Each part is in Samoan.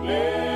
O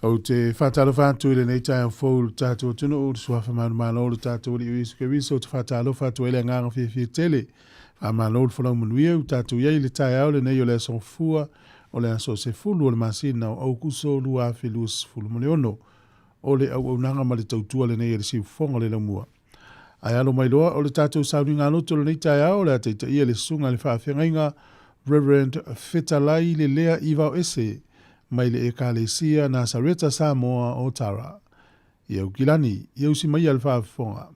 Ou te whātalofa atu i lenei taeao fou i lo tātou atunuu, le suafa manumalo o lo tātou Alii o Iesu Keriso, ou te whātalofa atu ai le agaga fiafia tele. Faamalo le folau manuia ua tātou i ai i le taeao lenei o le aso Gafua, o le aso 10 o le masina o Aukuso 2026. O le auaunaga ma le tautua lenei a le Siufofoga o le Laumua. Ae alo mai loa o le tatou sauniga loto lenei taeao o le a taitaia le susuga i le faafeagaiga Reverend Fetalai Lelea Ivaoese mai le Ekalesia Nasareta Samoa o Tara. Ia Aukilani, ia usi maia le faafofoga.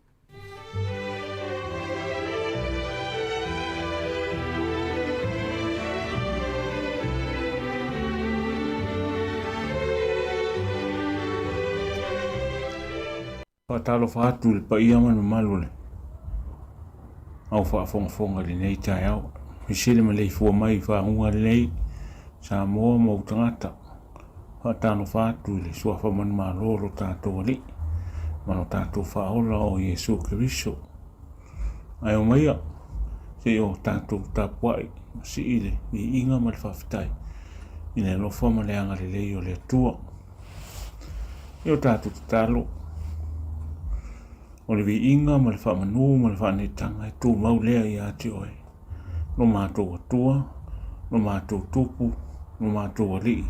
Faatalofa atu i le paia ma le mamalu o le au faafogafoga i lenei taeao. E sili maleifua mai i faguga lelei Samoa ma ou tagata. Faatalofa atu i le suafa manumalo o lo tatou Alii ma lo tatou Faaola o Iesu Keriso. Ae omaia se i o tatou tapuai ma sii le viiga ma le faafetai i le alofa ma le agalelei o le Atua. I o tatou tatalo, o le viiga ma le faamanu ma le faaneetaga e tumau lea ia te oe, lo matou Atua, lo matou Tupu, lo matou Alii,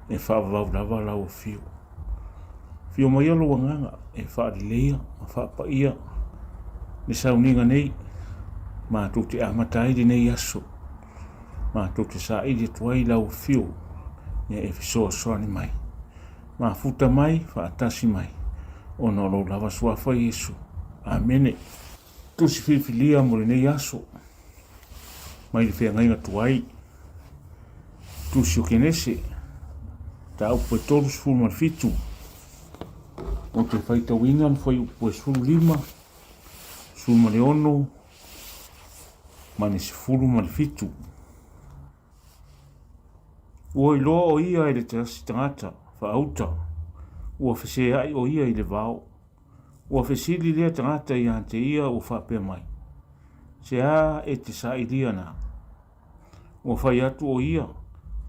e faavavau lava lau afio. Afio maia lou agaga e faaleleia ma faapaia le sauniga nei, matou te amata ai lenei aso. Matou te saili atu ai i lau afio ia e fesoasoani mai. Mafuta mai, faatasi mai, ona o lou lava suafa Iesu. Amene. Tusi filifilia mo lenei aso, mai le feagaiga tuai, Tusi o Kenese, mataupu e 37, ou te faitauina le fuaiupu e 15, 16, ma le 17. Ua iloa o ia e le tasi tagata faauta, ua feseai o ia i le vao. Ua fesili lea tagata ia te ia ua faapea mai, Se a e te sailia na? Ua fai atu o ia,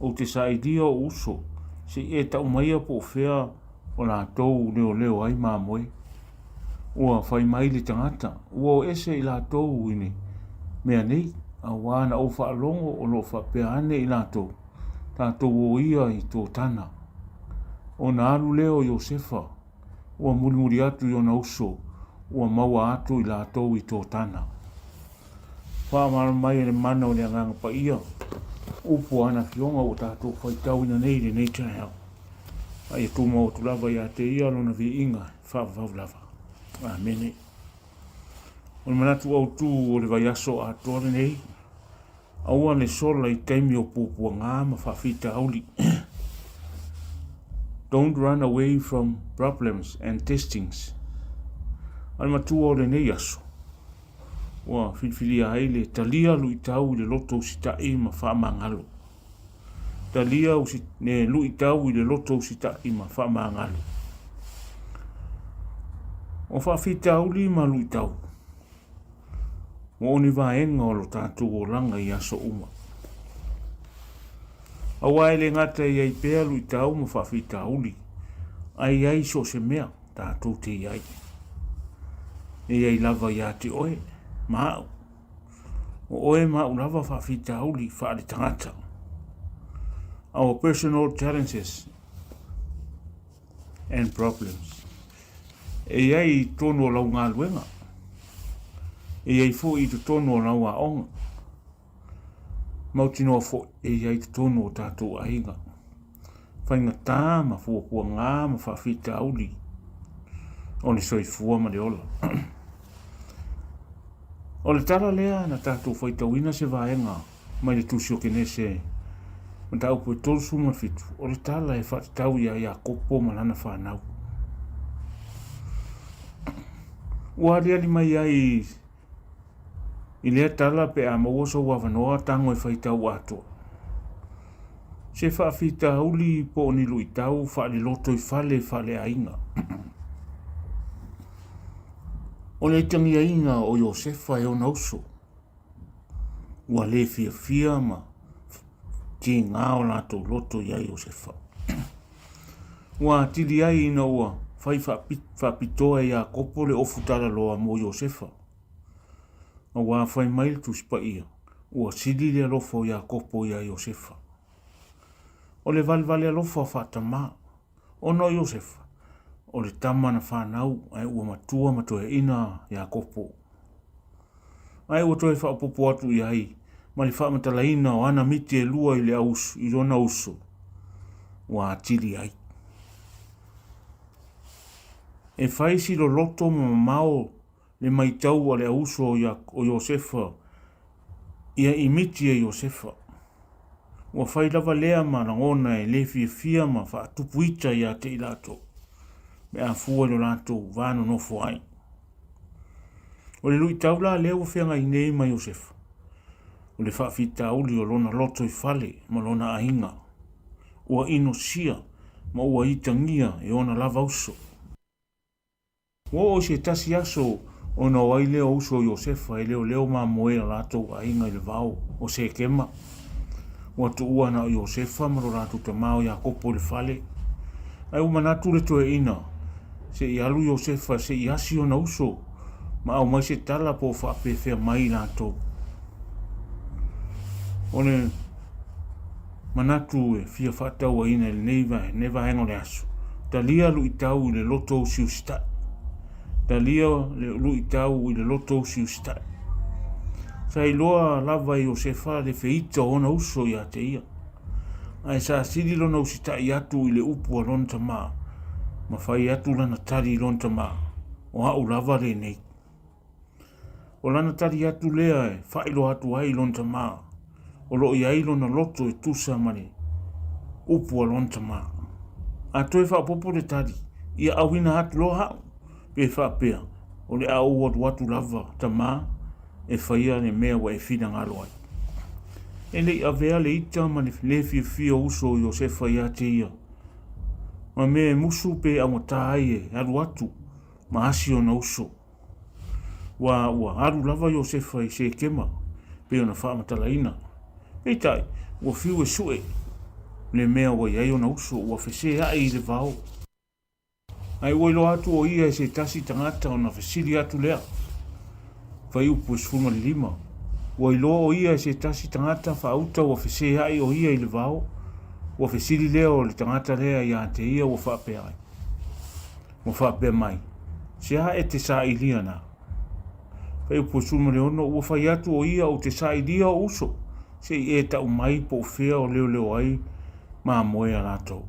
Ou te sailia ou uso, se i e tau maia po o fea o latou leoleo ai mamoe. Ua fai mai le tagata, Ua o ese i latou i le mea nei, auā na ou faalogo o lo o faapea ane i latou, Tatou o ia i Totana. Ona alu lea o Iosefa, ua mulimuli atu i ona uso, ua maua atu i latou i Totana. Faamalo mai e le mana o le Agaga Paia, upu a ana Afioga ua tatou faitauina nei i lenei taeao. A ia tumau atu lava ia te ia lona viiga e faavavau lava. Amene. O le manatu autu o le vaiaso atoa lenei, aua le sola i taimi o puapuaga ma faafitauli. Don't run away from problems and testings. A le matua o lenei aso, ua filifilia ai le talia luitau i le loto usitai ma faamagalo. Talia le luitau i le loto usitai ma faamagalo. O faafitauli ma luitau, ua o ni vaega o lo tatou olaga i aso uma. Aua e le gata e i ai pea luitau ma faafitauli, ae i ai so o se mea tatou te i ai. E i ai lava ia te oe ma au. O oe ma au lava faafitauli faaletagata. Our personal challenges and problems. E i ai i totonu o lau galuega. E i ai foi i totonu o lau aoga. Mautinoa foi e i ai i totonu o tatou aiga. Faigata ma fuafuaga ma faafitauli o le soifua ma le ola. O le tala lea na tatou faitauina se vaega mai le Tusi o Kenese mataupu e 37, o le tala e faatatau ia Iakopo ma lana fanau. Ua aliali mai ai I lea tala pe a maua sou avanoa tago e faitau atoa. Se faafitauli po o ni luitau faaleloto i fale faaleaiga. O le aitagiaina o Iosefa e ona uso, ua le fiafia ma tiga o latou loto ia Iosefa. Ua atili ai ina ua fai faapitoa e Iakopo le ofu talaloa mo Iosefa. Auā fai mai le Tusi Paia, ua sili le alofa o Iakopo iā Iosefa. O le valevale alofa faatamā, ona o Iosefa, o le tama na fanau ae ua matua ma toeaina Iakopo. Ae ua toe faaopoopo atu i ai ma le faamatalaina o ana miti e lua i le ausu, i lona uso, ua atili ai. E fai si loloto ma mamao le maitau a le auso o Iosefa ia i miti e Iosefa. Ua fai lava lea ma lagona e le fiafia ma faatupu ita ia te i latou, pe a fua i lo latou va nonofo ai. O le luitau la lea ua feagai nei ma Iosefa, o le faafitauli o lona loto i fale ma lona aiga, ua inosia ma ua itagia e ona lava uso. Ua oo i se tasi aso ona o ai lea o uso o Iosefa e leoleo mamoe a latou aiga i le vao o Sekema. Ua tuua na o Iosefa ma lo latou tama o Iakopo i le fale. Ae ua manatu le toeaina, se i alu Iosefa se i asi ona uso ma aumai se tala po o faapefea mai i latou. O le manatu e fia faatauaina i lenei vaega o le aso, talia luitau i le loto usiusitai. Talia le luitau i le loto usiusitai. Sa iloa lava e Iosefa le feita o ona uso ia te ia. Ae sa sili lona usitai atu i le upu a lona tamā, ma fai atu lana tali i lona tamā, O a'u lava lenei. O lana tali atu lea e faailoa atu ai i lona tamā, o lo o i ai lona loto e tusa ma le upu a lona tamā. A toe faaopoopo le tali, ia auina atu loa a'u, pe faapea, o le a ou alu atu lava, tamā, e faia le mea ua e finagalo ai. E le i avea le ita ma le lē fiafia o uso o Iosefa ia te ia, ma mea e musu pe augata ai e alu atu ma asi ona uso. Ua ua alu lava Iosefa i Sekema, pei ona faamatalaina. Peitai, ua fiu e suʻe le mea ua i ai ona uso, ua feseai i le vao. Ae ua iloa atu o ia e se tasi tagata ona fesili atu lea. Fuaiupu 15. Ua iloa o ia e se tasi tagata faauta ua feseai o ia i le vao, ua fesili lea o le tagata lea ia te ia ua faapea ai. Ua faapea mai, Se a e te sailia na? Fuaiupu 16. Ua fai atu o ia ou te sailia o uso, se i e tau mai po o fea o leoleo ai mamoe a latou.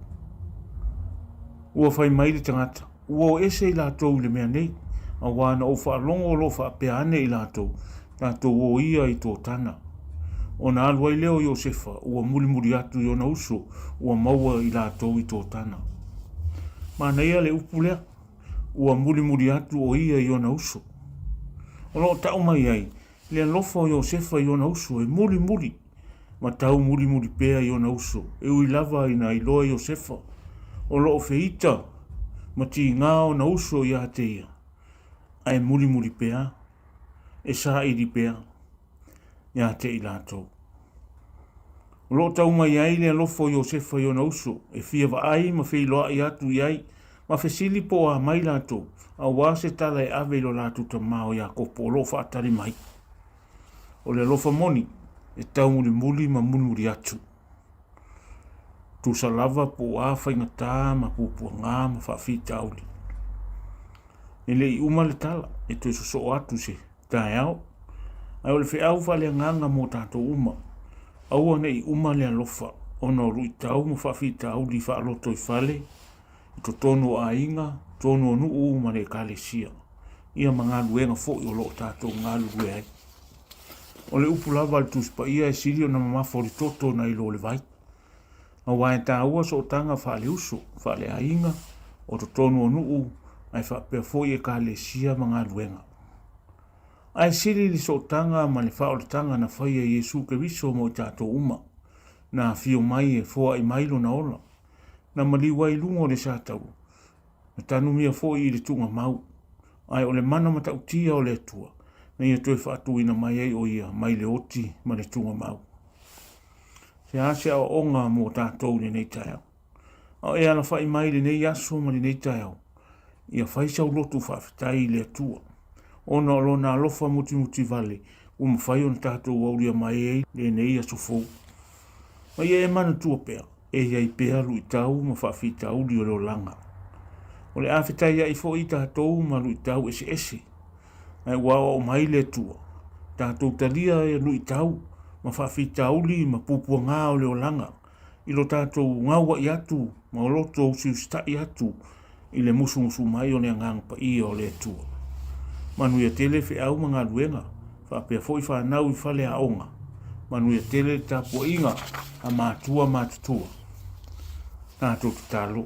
Ua fai mai le tagata, Ua o ese i latou i le mea nei, auā na ou faalogo o lo o faapea ane i latou, Tatou o ia i Totana. Ona alu ai lea o Iosefa, ua mulimuli atu i ona uso, ua maua i latou i Totana. Manaia le upu lea, ua mulimuli atu o ia i ona uso. O lo o tau mai ai le alofa o Iosefa i ona uso e mulimuli ma tau mulimuli pea i ona uso, e ui lava ina iloa Iosefa o lo o feita ma tigā ona uso ia te ia, ae mulimuli pea, e saili pea ia te i latou. O lo o tau mai ai le alofa o Iosefa i ona uso, e fia vaai ma feiloai atu i ai, ma fesili po o a mai latou, auā se tala e ave i lo latou tamā o Iakopo o lo o faatali mai. O le alofa moni e taumulimuli ma mulimuli atu. Tusa lava po o a faigata ma puapuaga ma faafitauli. E le i uma le tala e toe sosoo atu se taeao, ae o le feau faaleagaga mo tatou uma, aua ne i uma le alofa ona o luitau ma faafitauli faalotoifale i totonu o aiga, totonu o nuu ma le Ekalesia, ia ma galuega foi o lo o tatou galulue ai. O le upu lava a le Tusi Paia e sili ona mamafa o le toto nai lo le vai. Aua e taua sootaga faaleuso, faaleaiga, o totonu o nuu, ae faapea foi Ekalesia ma galuega. Ae sili le sootaga ma le faaolataga na faia e Iesu Keriso mo i tatou uma, na afio mai e foai mai lona ola, na maliu ai i luga o le sataua, na tanumia foi i le tuugamau, ae o le mana matautia o le Atua, na ia toe faatuina mai ai o ia mai le oti ma le tuugamau. Se a se aoaoga mo tatou i lenei taeao? A o e alafai mai i lenei aso ma lenei taeao, ia fai sau lotu faafetai i le Atua, ona o Lona alofa mutimutivale ua mafai ona tatou aulia mai ai lenei aso fou. Ma ia e manatua pea, e i ai pea luitau ma faafitauli o le olaga. O le a fetaiai foi tatou ma luitau eseese, ae ua aoao mai le Atua, tatou talia luitau ma faafitauli ma puapuaga o le olaga i lo tatou gaua'i atu ma loto usiusitai atu i le musumusu mai o le Agaga Paia o le Atua. Manuia tele feau ma galuega, faapea foi fanau i faleaoga. Manuia tele le tapuaiga a matua matutua. Tatou tatalo.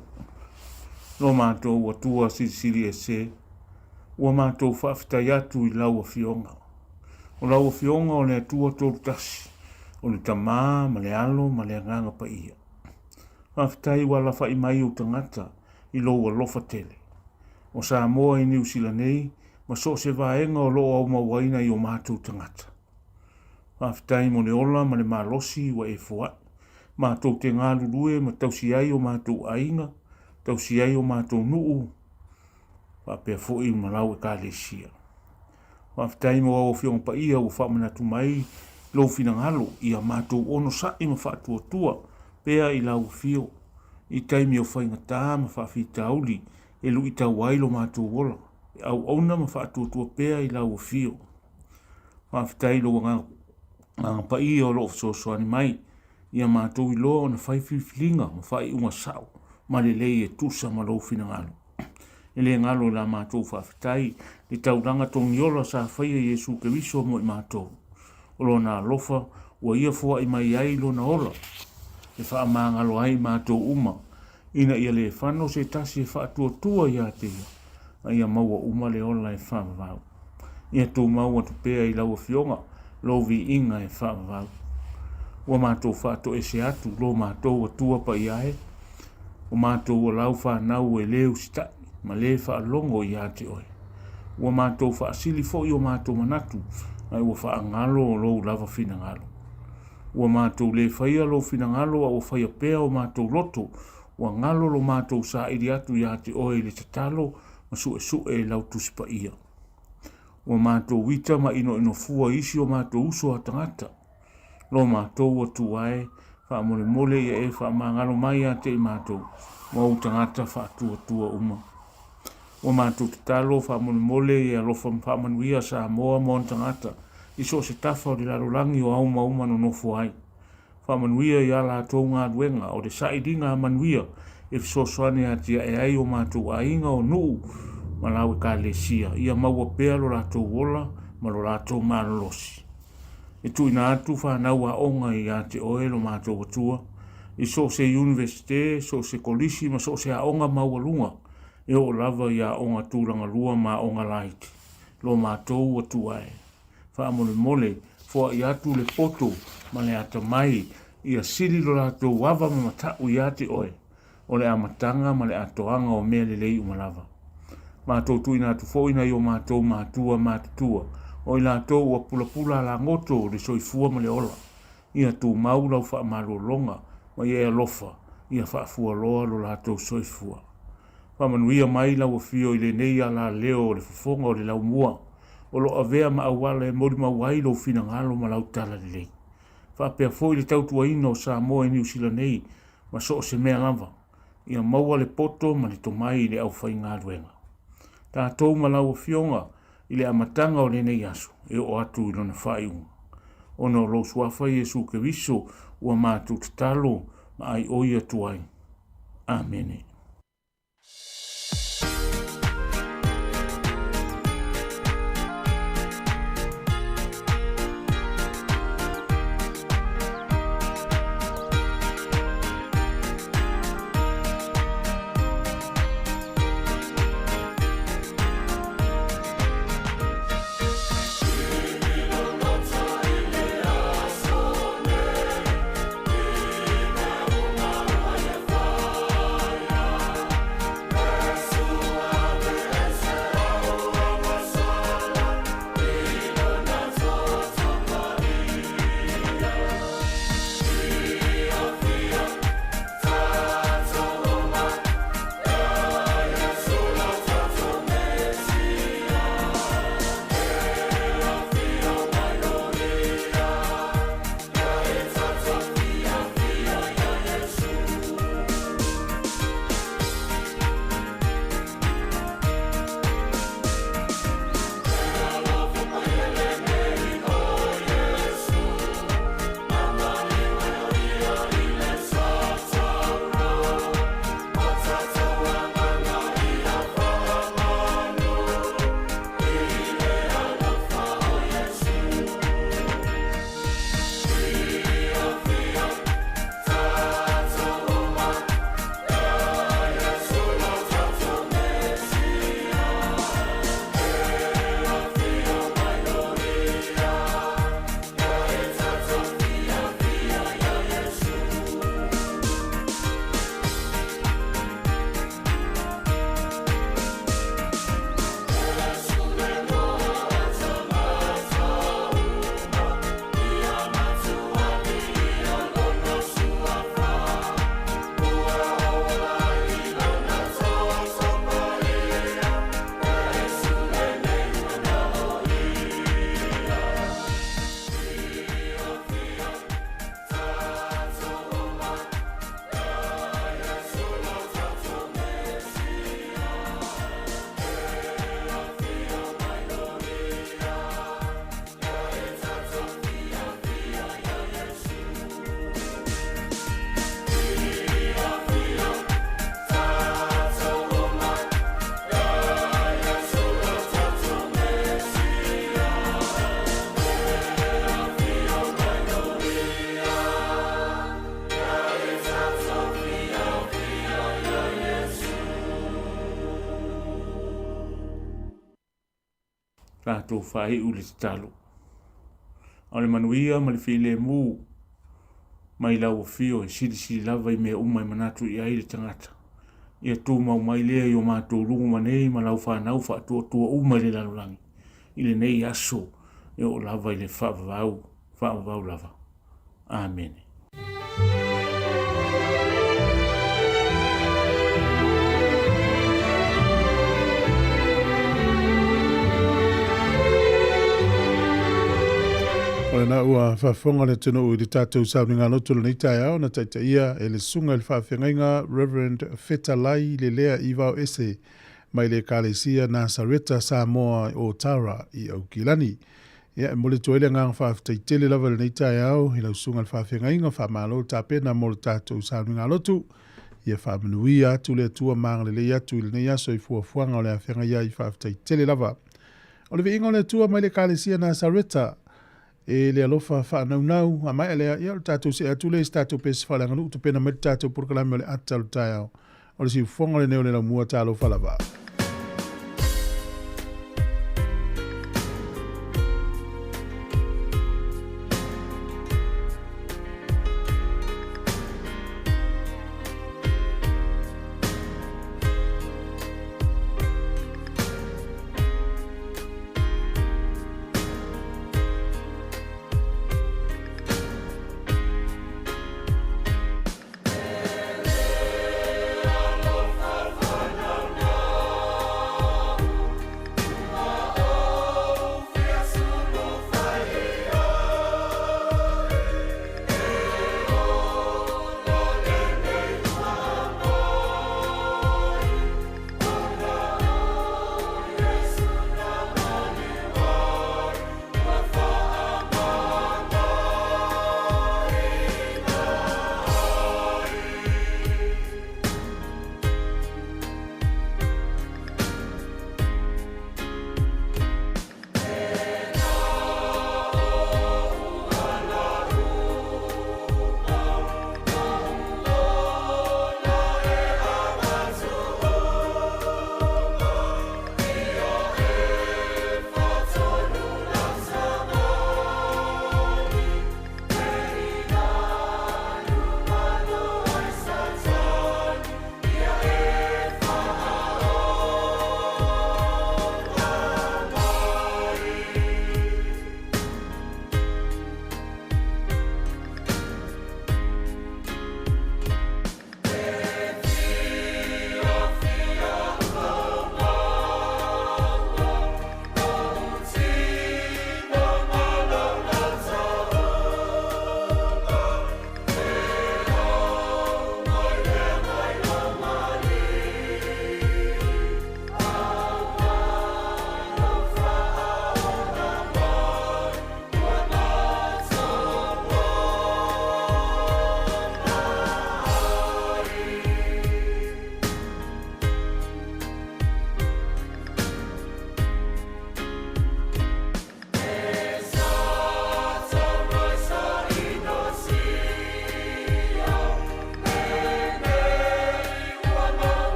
Lo matou Atua Silisili Ese, ua matou faafetai atu i lau Afioga. O lau Afioga o le Atua Tolutasi, o le Tama ma le Alo ma le Agaga Paia. Faafetai ua alafai mai ou tagata i lou alofa tele. O Samoa i Niu Sila nei ma so o se vaega o lo o aumauaina i o matou tagata. Faafetai mo le ola ma le malosi ua e foai. Matou te galulue ma tausi ai o matou aiga, tausi ai o matou nuu, faapea foi ma lau Ekalesia. Faafetai mo au Afioga Paia ua faamanatu mai lou finagalo ia matou onosai ma faatuatua pea i lau afio i taimi o faigata ma faafitauli e luitau ai lo matou ola, e auauna ma faatuatua pea i lau afio. Faafetai i lou Agaga Paia o lo o fesoasoani mai ia matou iloa ona fai filifiliga ma faaiuga sao ma lelei e tusa ma lou finagalo. E le galo i la matou faafetai le taulaga togiola sa faia Iesu Keriso mo i matou. O lona alofa ua ia foai mai ai lona ola e faamagalo ai matou uma, ina ia le fano se tasi e faatuatua ia te ia, a ia maua uma le ola e faavavau. Ia tumau atu pea i lau Afioga lou viiga e faavavau. Ua matou faatoese atu lo matou Atua paia e, o matou o lau fanau e le usitai ma le faalogo ia te oe. Ua matou faasili foi o matou manatu, ae ua faagalo lou lava finagalo. Ua matou le faia lou finagalo a ua faia pea o matou loto, ua galo lo matou saili atu ia te oe i le tatalo ma suesue i lau Tusi Paia. Ua matou ita ma inoino fua i isi o matou uso a tagata. Lo matou Atua e, faamolemole ia e faamagalo mai ia te i matou, ma ou tagata faatuatua uma. Ua matou tatalo faamolemole ia alofa ma faamanuia Samoa ma ona tagata i so o se tafa o le lalolagi o aumauma nonofo ai. Faamanuia i a latou galuega o le sailiga a manuia e fesoasoani atiae ai o matou aiga o nuu ma lau Ekalesia, ia maua pea lo latou ola ma lo latou malolosi. E tuuina atu fanau aoga ia te oe lo matou Atua, i so o se Iunivesite, so o se kolisi ma so o se aoga maualuga, e oo lava i aoga tulagalua ma aoga laiti, lo matou Atua e. Faamolemole, foai atu le poto ma le atamai, ia sili lo latou ava ma mataʻu ia te oe, o le amataga ma le atoaga o mea lelei uma lava. Matou tuuina atu foi nai o matou matua matutua, o i latou ua pulapula alagoto le soifua ma le ola, ia tumau lau faamalologa ma ia e alofa, ia faafualoa lo latou soifua. Faamanuia mai lau afio i lenei alaleo o le fofoga o le laumua, o lo o avea ma auala e molimau ai lou finagalo ma lau talalelei. Faapea foi le tautuaina o Samoa i Niu Sila nei ma so o se mea lava, ia maua le poto ma le tomai i le aufaigaluega. Tatou ma lau Afioga i le amataga o lenei aso e oo atu i lona faaiuga. Ona o lou Suafa Iesu Keriso ua matou tatalo ma aioi atu ai. Amene. Tatou faaiu i le tatalo. A o le manuia ma le filemu mai lau afio e silisili lava i mea uma e manatu i ai le tagata. Ia tumau mai lea i o matou luma nei ma lau fanau faatuatua uma i le lalolagi i lenei aso e oo lava i le faavavau, faavavau lava. Amene. O lena ua faafofoga le atunuu i le tatou sauniga lotu o lenei taeao na taitaia e le Susuga i le Faafeagaiga Reverend Fetalai Lelea Ivao Ese mai le Ekalesia Nasareta Samoa o Tara i Aukilani. Ia, e momoli atu ai le agaga faafetai tele lava i lenei taeao i lau Susuga i le Faafeagaiga, faamalo le tapena mo le tatou sauniga lotu. Ia faamanuia atu le Atua ma agalelei atu i lenei aso i fuafuaga o le a feagai ai, faafetai tele lava. O le viiga o le Atua mai le Ekalesia Nasareta, e le alofa faanaunau, a maea lea, ia o le tatou see atu lea i se tatou pese faaleaganuu, tapena mai le tatou polokalame o le ata o le taeao. O le siufofoga lenei o le laumua, talofa lava.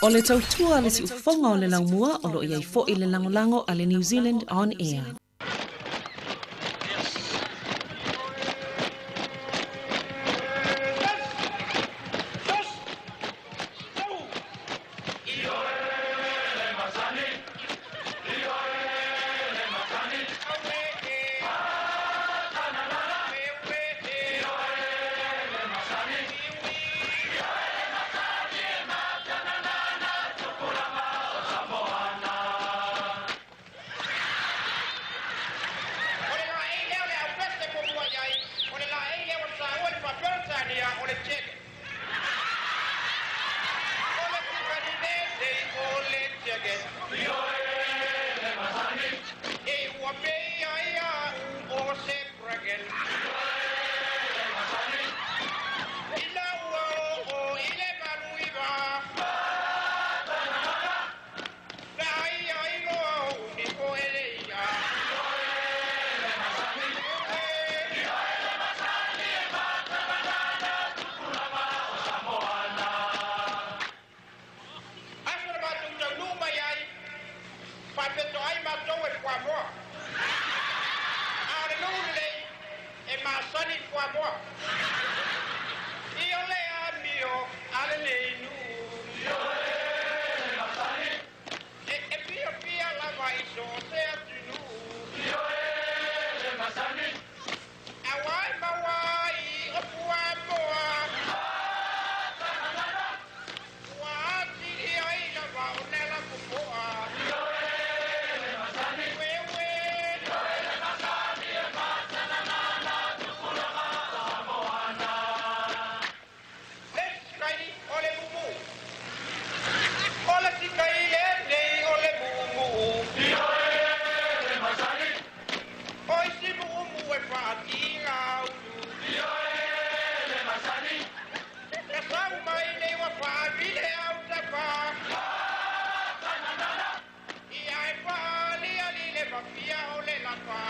O le tautua a le siufofoga o le laumua o lo o i ai foi le lagolago a le New Zealand On Air. puamoa. I o le amio a lenei nuu. E e fiafia lava i so o se atunuu. Aua e maua ai o puamoa. Ua atili ai lava ona lafofoa. Ueue. Le sikai o le mumu. O le sikai lenei o le mumu. O isi mumu e faatigaulu. Na sau mai nei ua faavile autafa. Ia e faaliali le mafia o le lafa.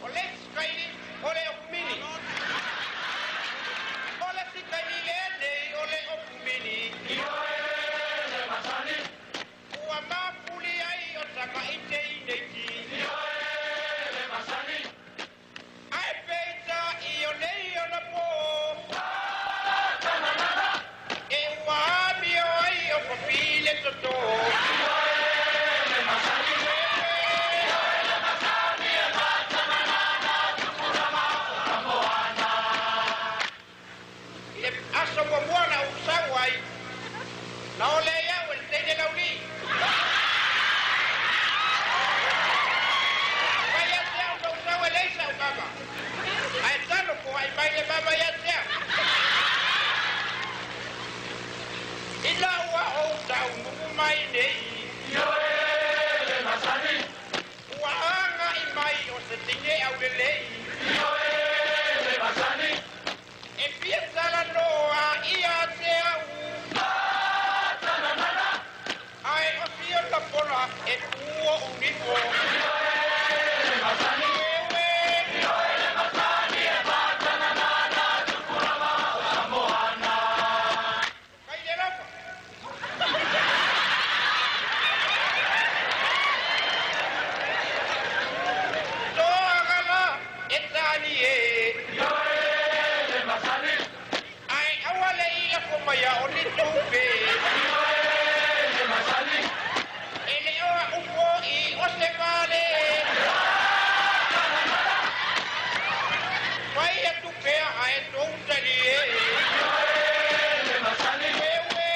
O le sikaili o le opumini. O le sikaili lenei o le opumini. Ua mafuli ai o tamaite i neiti. Ae peita i o nei ona po. E ua amio ai o papi le toto. I le aso muamua na ou sau ai, na ole ai au e le teine lauli. Fai ia te au na ou sau e leai sa'u mama. Ae talo foai mai le mama ia te au. Ina ua ou taunuu mai nei. Ua agai mai o se teine aulelei. E fia talanoa ia te au. Ae o si ona pola e pu o'u nifo. Ueue. Kai le lofa. Toaga la e tali e. Ae aua le i lafo maia o ni tupe. E le o a'u fo'i o se vale. Fai atu pea ae tou talie. Ueue.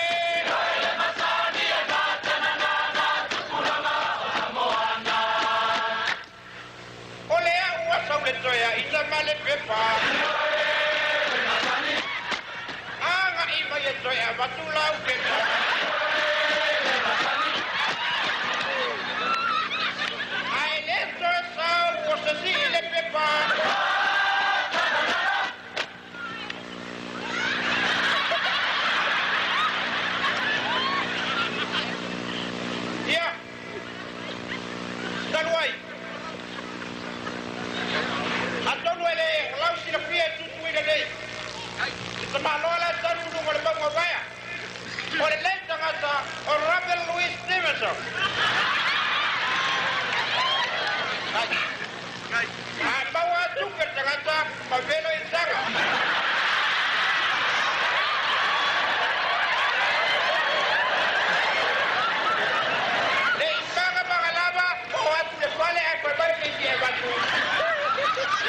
O le a'u a Sauletoea i tama le pepa. Aga'i mai e toe avatu lau pepa. Ae le toe sau o se sii le pepa. Ia, talu ai. Atonu e le lau silafia e tutuina nei. I tamaloa la tanu i luga o le mauga o Vaea. O lenei tagata o Robert Louis Stevenson. A maua atu pe le tagata ma velo i taga. Le i magamaga lava oo atu i le fale ae fai mai le keiki e avatu.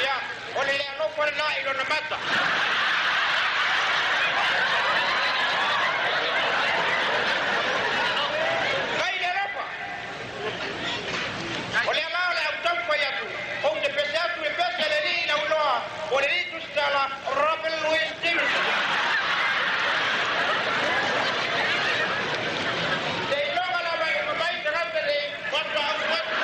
Ia, o le le alofa lena i lona mata. Mai le alofa. O le ala o le au taumafai atu, ou te pese atu i le pese a le Alii i lau iloa, o le Alii Tusitala Robert Louis Stevenson. Seiloga lava e uma mai tagata nei faatoa autu atu.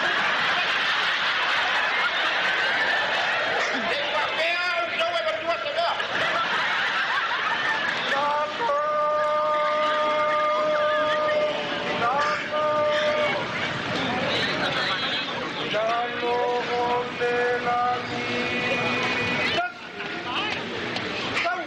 Ne i faapea outou e matua se mea. Tau.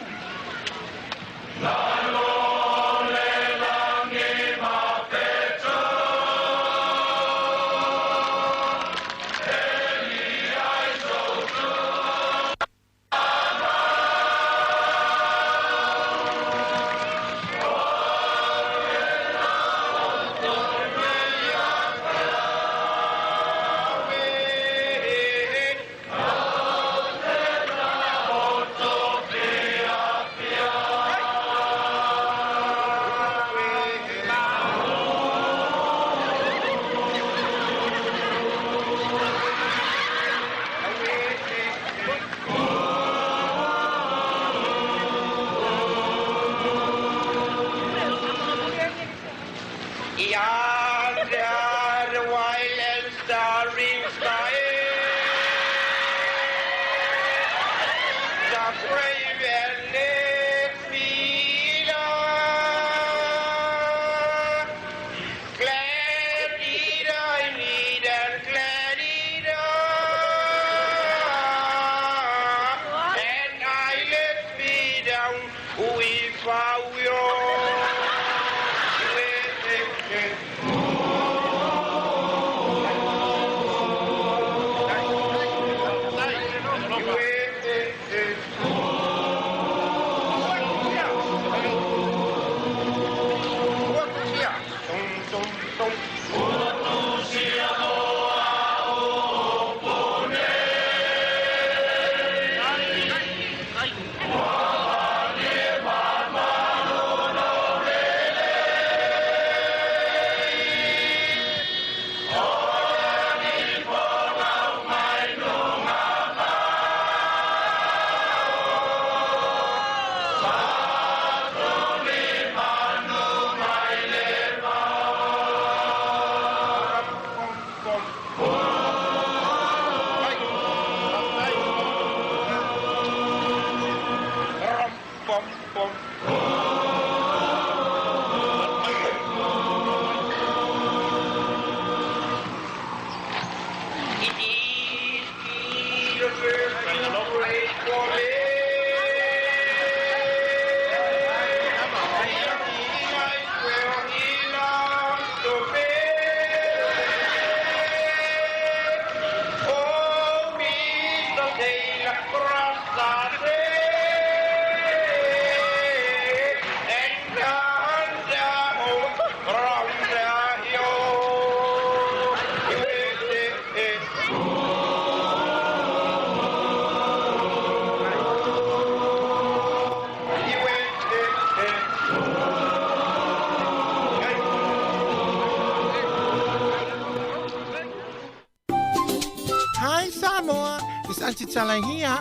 Hi Samoa, it's Auntie Tala here.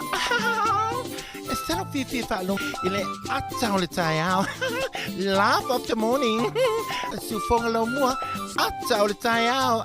E salo fiafia faalogo i le ata o le taeao. Laugh of the morning. Siufoga laumua, ata o le taeao.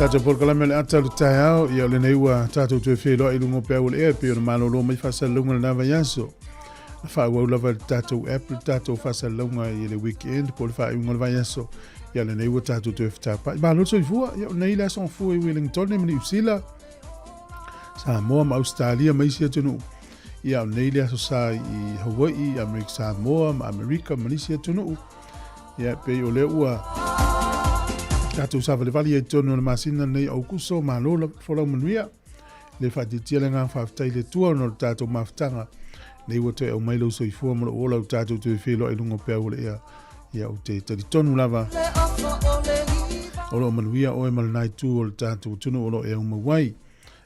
Tatou polokalame o le ata o le taeao, ia o lenei ua tatou toe feiloai i luga o peau o le ea e pei ona malolo mai faasalalauga i lena vaiaso. Na faaauau lava e le tatou app le tatou faasalalauga i le weekend po o le faaiuga o le vaiaso. Ia o lenei ua tatou toe fetapai. Malo le soifua, ia o nei le aso gafua i Wellington ma Niu Sila, Samoa ma Ausetalia ma isi atunuu. Ia o nei le aso sa i Hawaii, Amerika Samoa ma Amerika ma nisi atunuu. Ia pei o lea ua tatou savalivali ai totonu o le masina lenei o Aukuso, malo la folau manuia. Le faatietie le agaga faafetai i le Atua ona o le tatou mafutaga nei ua toe aumai lou soifua ma lou ola ua tatou toe feiloai i luga o peau o le ea. Ia ou te talitonu lava o lo o manuia oe ma lena itu o le tatou atunuu o lo o e aumau ai.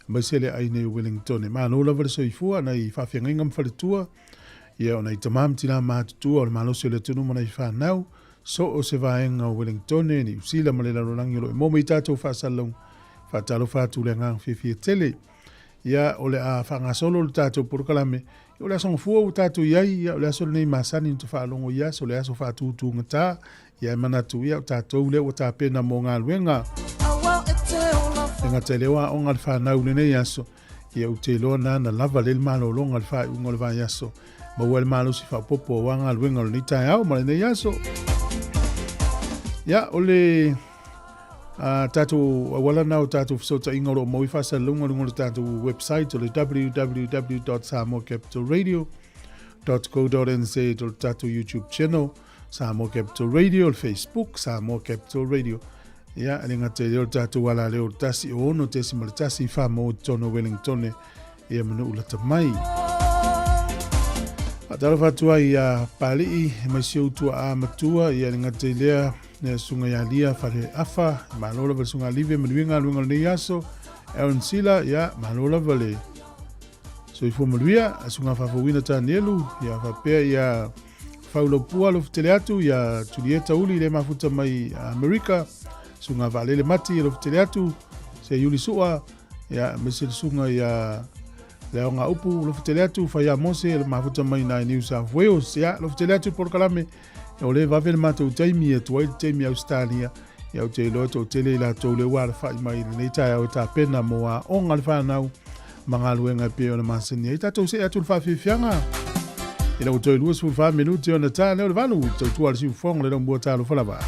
Aemaise le ai nei o Wellington. Malo lava le soifua nai faafeagaiga ma faletua. Ia o nai tama ma tinā matutua o le malosi o le atunuu ma nai fanau, so o se vaega o Wellingtone, Niu Sila ma le lalolagi o lo o e maua mai i tatou faasalalauga. Faatalofa atu le agaga fiafia tele. Ia, o le a faagasolo le tatou polokalame. Ia, o le aso gafua ua tatou i ai, ia, o le aso lenei masani na te faalogo i aso, o le aso faatutugata. Ia, e manatu, ia, o tatou lea ua tapena mo galuega. E gata i lea o aoga a le fanau i lenei aso, Ia ou te iloa na na lava lea le malologa i le faaiuga o le vaiaso. Maua ai le malosi faaopoopo aua galuega o lenei taeao ma lenei aso. Ia, o le a tatou auala na o tatou fesootaiga o lo o maua i faasalalauga i luga o le tatou website o le www.samoacapitalradio.co.nz o le tatou YouTube channel Samoa Capital Radio, le Facebook Samoa Capital Radio. Ia, e le gata i lea o le tatou alaleo o le 106.1 whamou i totonu o Wellington ia manu lata mai. Faatalofa atu ai ia Pali'i mai si ou tuaa matua, ia le gata i lea, ia susuga ia Lia Fale Afa, malo lava le susuga Live, manuia galuega o lenei aso. Aaron Sila, ia, malo lava le soifua manuia, Susuga Faafouina Tanielu, ia, faapea ia Faulaupua Alofa tele atu, ia Julieta Uli le mafuta mai Amerika, Susuga Vaalele Mati alofa tele atu, Se Iuli Sua, ia, aemaise le susuga ia Le Aoga Upu alofa tele atu, Faia Mose le mafuta mai nai New South Wales, ia, alofa tele atu polokalame, o le vave le matou taimi e tuai le taimi Ausetalia, ia ou te iloa toatele i latou lea ua alafai mai i lenei taeao e tapena mo aoga a le fanau ma galuega e pei ona masani ai. Tatou see atu i le faafiafiaga ina ua toe 24 minute ona ta lea o le 8 i le tautua a le siufofoga le laumua talofa lava.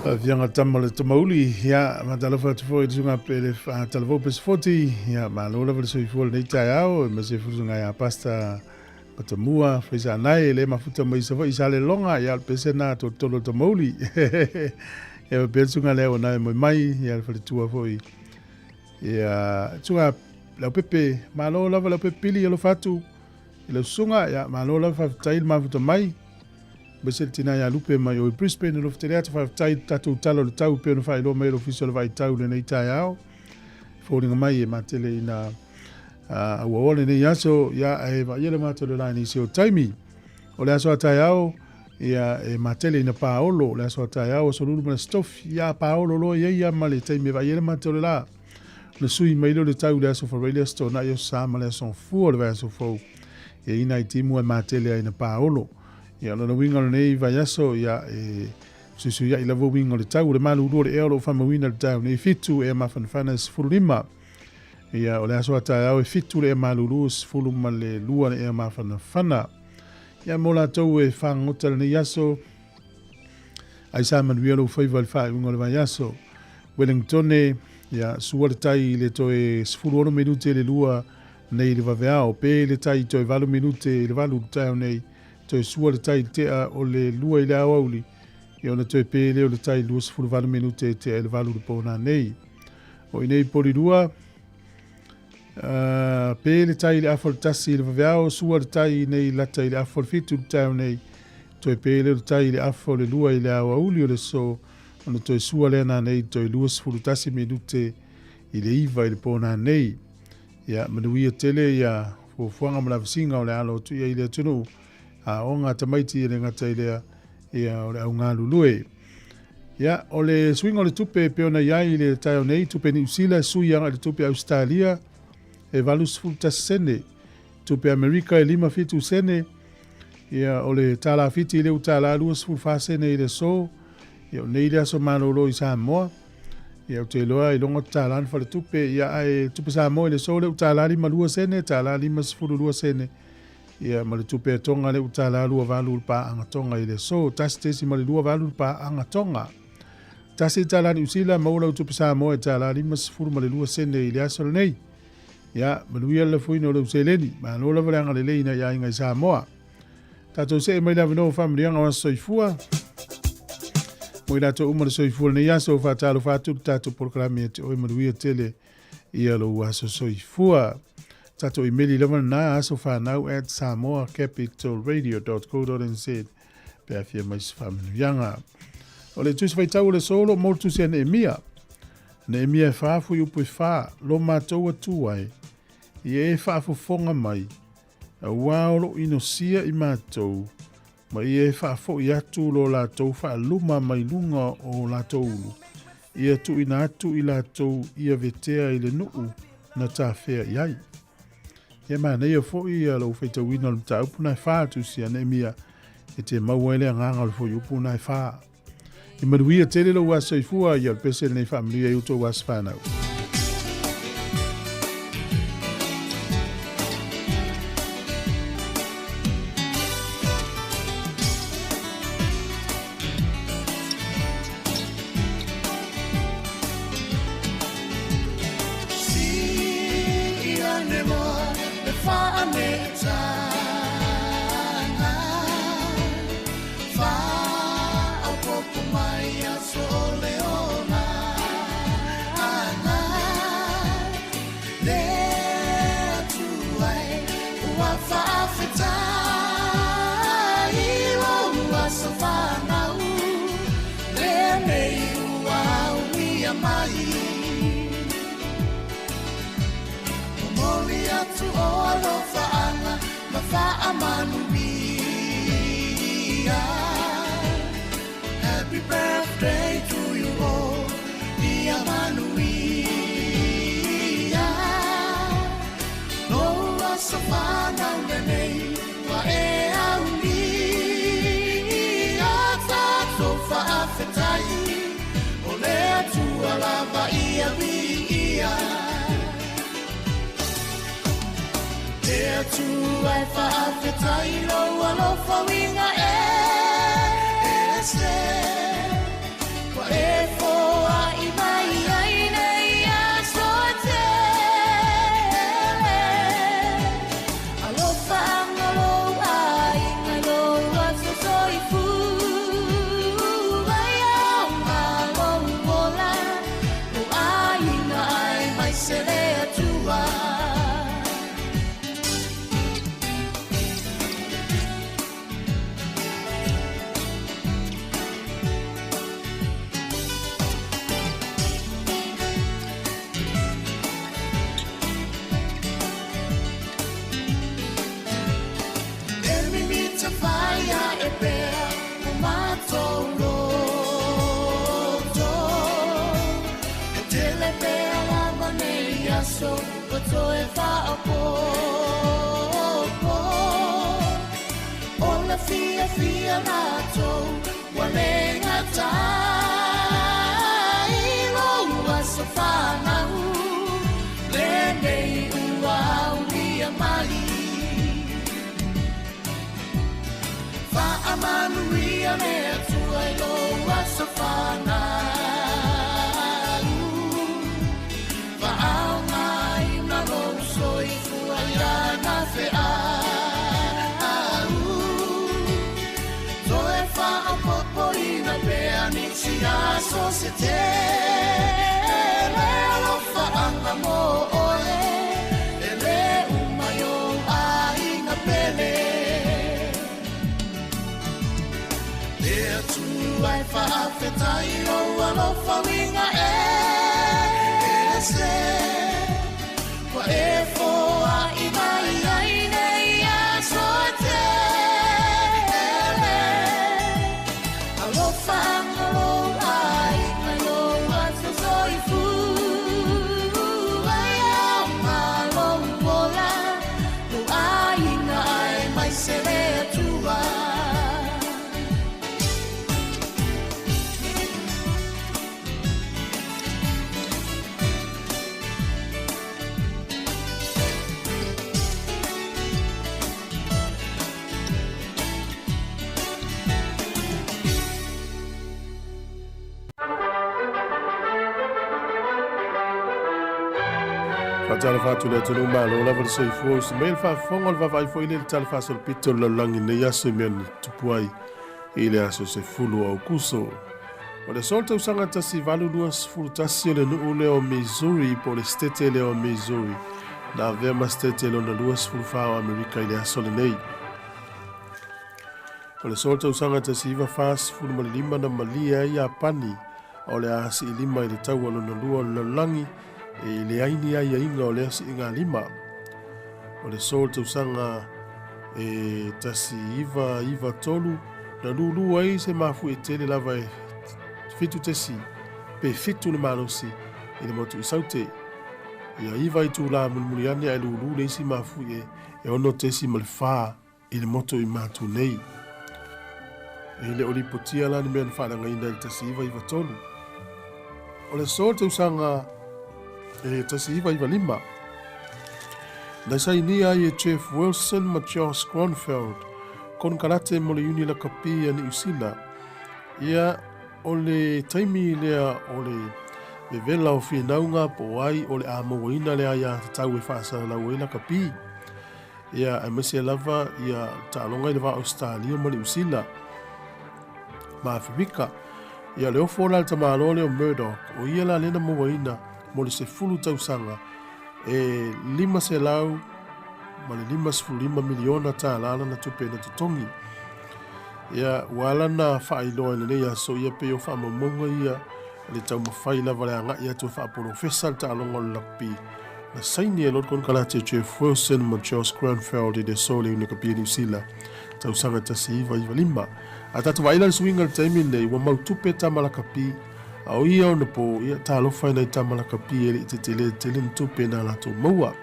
Faafiaga tama le Tamauli, ia, matalofa atu foi i le susuga Pele Talavou Pesefoti, ia, malo lava le soifua lenei taeao, aemaise foi le susuga ia Pastor Matamua, Faisaanae, e le mafuta mai Savaii Salelologa, ia o le pese lena a Tolotolo Tamauli. Ia faapea le susuga lea ua nae moe mai, ia le faletua foi. Ia, susuga Leaupepe, malo lava Leaupepe Pili, alofa atu i lau susuga, ia malo lava faafetai le mafuta mai. Aemaise le tina ia Lupe mai o i Brisbane, alofa tele atu faafetai i le tatou tala o le tau pei ona faailoa mai e le Ofisa o le Vaai Tau i lenei taeao. Foliga mai e matele ina ua oa lenei aso, ia ae vaaia le mata o le la i nisi o taimi. O le aso a taeao, ia e matele ina paolo, o le aso a taeao, aso lulu ma le aso tofi, ia paolo loa i ai ia ma le taimi e vaaia le mata o le la. Na sui mai lea o le tau i le aso Faraile, aso Toonai, aso Sa ma le aso Gafua o le vaiaso fou. Ia i nai timu e matele ai ina paolo. Ia o lona uiga o lenei vaiaso, ia e fesuisuiai lava uiga o le tau. O le malulu o le ea o lo o faamauina i le taeao nei, 7 ea mafanafana e 15. Ia, o le aso a taeao e 7 le ea malulu, 12 le ea mafanafana. Ia, mo latou e fagota lenei aso, ai sa manuia lou faiva i le faaiuga o le vaiaso. Wellingtone, ia, sua le tai i le toe 16 minute i le 2 nei i le vaveao. Pe le tai i toe 8 minute i le 8 i le taeao nei, toe sua le tai i le tea o le 2 i le aoauli, ia ona toe pe lea o le tai i le 28 minute e tea i le 8 i le po nanei. O i nei Polirua, pe le tai i le afa o le 1 i le vaveao, sua le tai nei lata i le afa o le 7 i le taeao nei, toe pe lea o le tai i le afa o le 2 i le aoauli o le aso, ona toe sua lea nanei toe 21 minute i le 9 i le po nanei. Ia, manuia tele ia fuafuaga ma lavasiga o le alo atu i ai i le atunuu, aoga a tamaiti e le gata i lea, ia o le au galulue. Ia, o le suiga o le tupe e pei ona i ai i le taeao nei, tupe Niu Sila e sui agai i le tupe Ausetalia e 81 sene, tupe Amerika e 57 sene, ia o le tālā Fiti i le $1 24 sene i le aso, ia o nei le aso malolo i Samoa. Ia ou te iloa i logo te tālā na faletupe, ia ae tupe Samoa i le aso le $1 52 sene, tālā 52 sene. Ia, ma le tupe a Tonga le $1 28 le paaga Tonga i le aso, 1.28 le paaga Tonga. $1 Niu Sila, maua lau tupe Samoa e $1.52 sene i le aso lenei. Ia, manuia le lafoina o lau seleni. Malo lava le agalelei i nai aiga i Samoa. Tatou see mai le avanoa o faamanuiaga o aso soifua. Mo i latou uma le soifua lenei aso, faatalofa atu le tatou polokalame ia te oe manuia tele ia lou aso soifua. Tatou imeli lava lena asofanau@samoacapitalradio.co.nz pe a fia mai se faamanuiaga. O le tusi faitau o le aso o lo o maua le tusi a Neemia. Neemia e fa fuaiupu e fa, lo matou atu ai, ia e faafofoga mai, auā o lo o inosia i matou, ma ia e faafoi atu lo latou faaluma mai luga o latou ulu, ia tuuina atu i latou ia vetea i le nuu na tafea i ai. Ia manaia foi ia lou faitauina o le mataupu na e fa tusi a Neemia e te maua ai le agaga o le fuaiupu na e fa. Ia manuia tele lou aso soifua, ia o le pese lenei faamanuia i outou aso fanau. a latou ua le gata i lou aso fanau lenei ua aulia mai. Faamanuia le Atua i lou aso fanau. Faaaogaina lou soifua i ana feau. Toe faaopoopoina pea nisi aso se tele alofaaga mo oe e le uma i ou aiga pele. Le Atua e faafetai i lou alofa uiga ese ua e foai mai ai nei aso e tele. Alofaga lou aiga i lou aso soifua e aoga lou ola, lou aiga aemaise le Atua. Faatalofa atu i le atunuu malo lava le soifua usi mai le faafofoga o le vaavaai foi lea i le tala faasolopito o le lalolagi i lenei aso i mea na tupu ai i le aso 10 o Aokuso. O le aso o le tausaga 1821 o le nuu lea o Missouri po o le setete lea o Missouri na avea ma setete lona 24 o Amerika i le aso lenei. O le aso o le tausaga 1945 na malie ai Iapani o le a siilima i le taua lona lua o le lalolagi e leai ni aiaiga o lea siigalima. O le aso o le tausaga e 1993 na lūlū ai se mafuie tele lava e 7 tesi pe 7 le malosi i le motu i Saute. Ia 9 itulā mulimuli ane ae lūlū le isi mafuie e 6 tesi ma le 4 i le motu i Matu nei. E le o lipotia la ni mea na faaleagaina i le 1993. O le aso o le tausaga e 1995, na sainia ai e Jeff Wilson ma Josh Gronfeld konekarate mo le Iuni Lakapi a Niu Sila. Ia, o le taimi lea o le vevela o finauga po o ai o le a mauaina le aiatatau e faasalalau ai lakapi. Ia, aemaise lava ia taaloga i le va o Ausetalia ma Niu Sila ma Aferika. Ia, le ofo la le tamaloa lea o Murdoch, o ia la lea na mauaina mo le 10 tausaga e 500 ma le 55 miliona tālā lana tupe na totogi. Ia, ua ala na faailoa i lenei aso, ia pei o faamaumauga ia le taumafai lava le agai atu e faapolofesa le taaloga o le lakapi na saini e loa le konekarate o Jeff Wilson ma Josh Granfeld i le aso o le Iunakapia Niu Sila tausaga 1995. A tatou vaai la i le suiga i le taimi lenei, ua mau tupe tama lakapi, a o ia ona po, ia talofa i nai tama lakapi e le i tetele tele ni tupe na latou maua.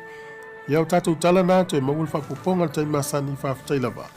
Ia o tatou tala na, toe maua le faaopoopoga i le taimi masani, faafetai lava.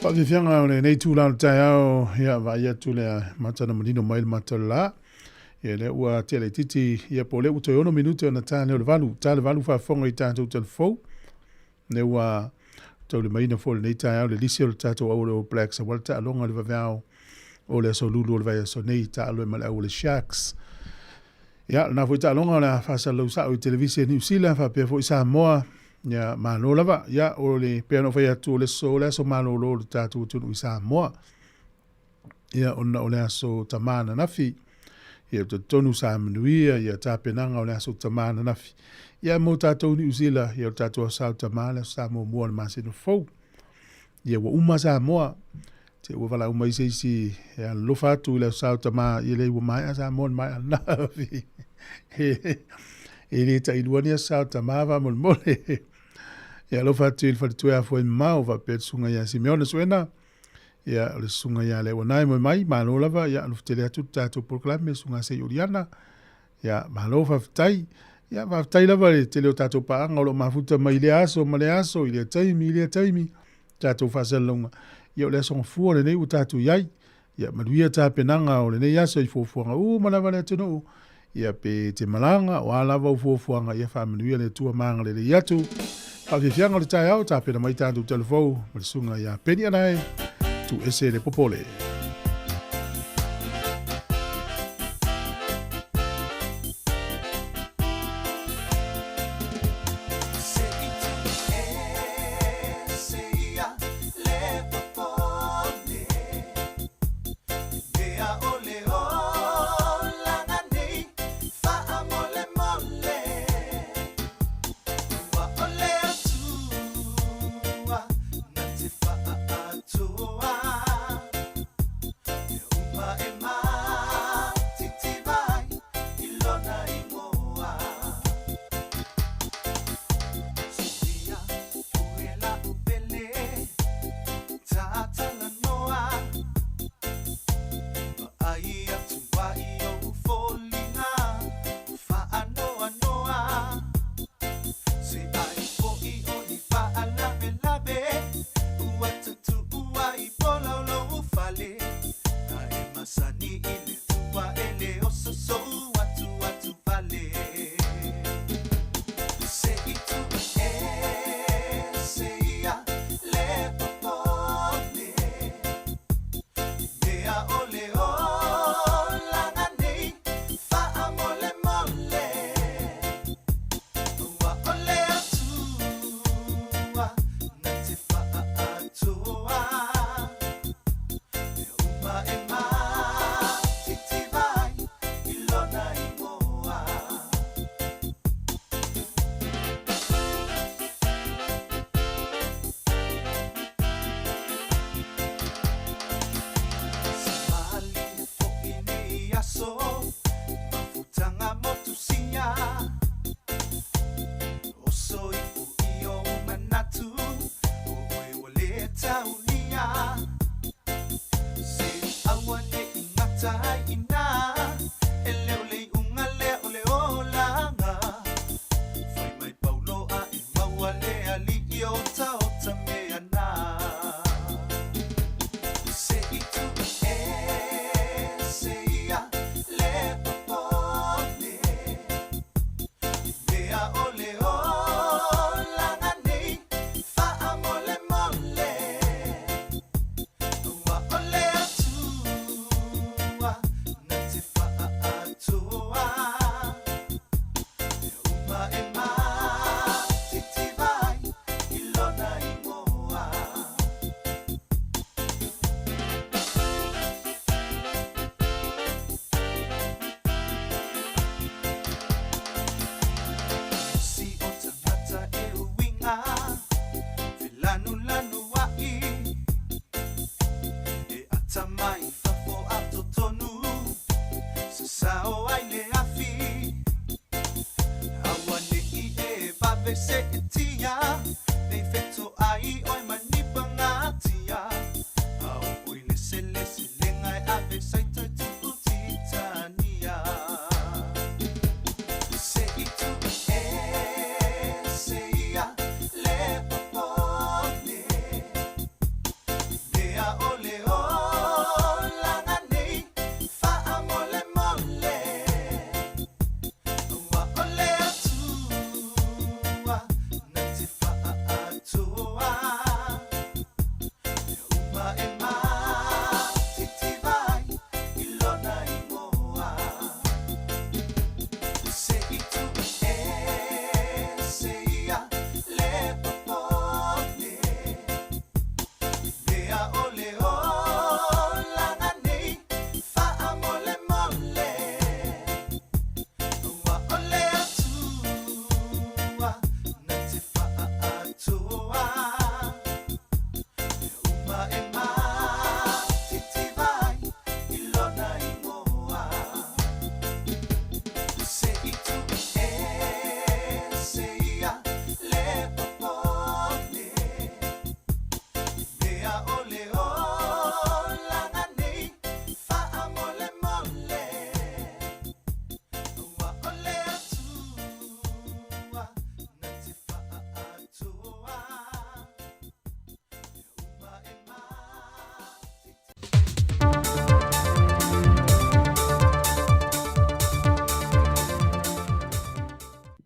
Faafiafiaga o lenei itula o le taeao, ia, vaai atu le mata na manino mai le mata o le la. Ia, lea ua tea laitiiti, ia, po o lea ua toe 6 minute ona ta lea o le 8, ta le 8 faafofoga i tatou telefou. Lea ua taulimaina foi lenei taeao le lisi o le tatou au o le All Blacks aua le taaloga i le vaveao o le aso Lulu o le vaiaso nei, taalo ai ma le au o le Sharks. Ia, lena foi taaloga o le a faasalalau sao i televise a Niu Sila faapea foi Samoa. Ia, malo lava. Ia, o le pei ona ou fai atu, o le aso, o le aso malolo o le tatou atunuu i Samoa. Ia, ona o le aso Tama ananafi. Ia, ou te talitonu sa manuia ia tapenaga o le aso Tama ananafi. Ia, mo tatou Niu Sila, ia, o le tatou aso Sa Tama, le aso Sa muamua o le masina fou. Ia, ua uma Samoa. Te ua valaau mai se isi e alofa atu i le aso Sa o Tama, ia leai ua maea Samoa i le maea ananafi. E le tailua ni aso Sa o Tama faamolemole. Ia alofa atu i le faletua ia Fuaimamao faapea le susuga ia Simeona Suena. Ia, o le susuga ia Leauanae moe mai, malo lava, ia alofa tele atu le tatou polokalame, le susuga Sei Oliana. Ia, malo faafetai. Ia, faafetai lava i le tele o tatou paaga o lo o mafuta mai i lea aso ma lea aso, i lea taimi i lea taimi, tatou faasalalauga. Ia, o le aso Gafua lenei ua tatou i ai. Ia, manuia tapenaga o lenei aso i fuafuaga uma lava a le atunuu. Ia, pe te malaga, o a lava au fuafuaga, ia faamanuia le Atua ma agalelei atu. Faafiafiaga o le taeao, tapena mai tatou talavou ma le susuga ia Penny Anae, tu ese le popole.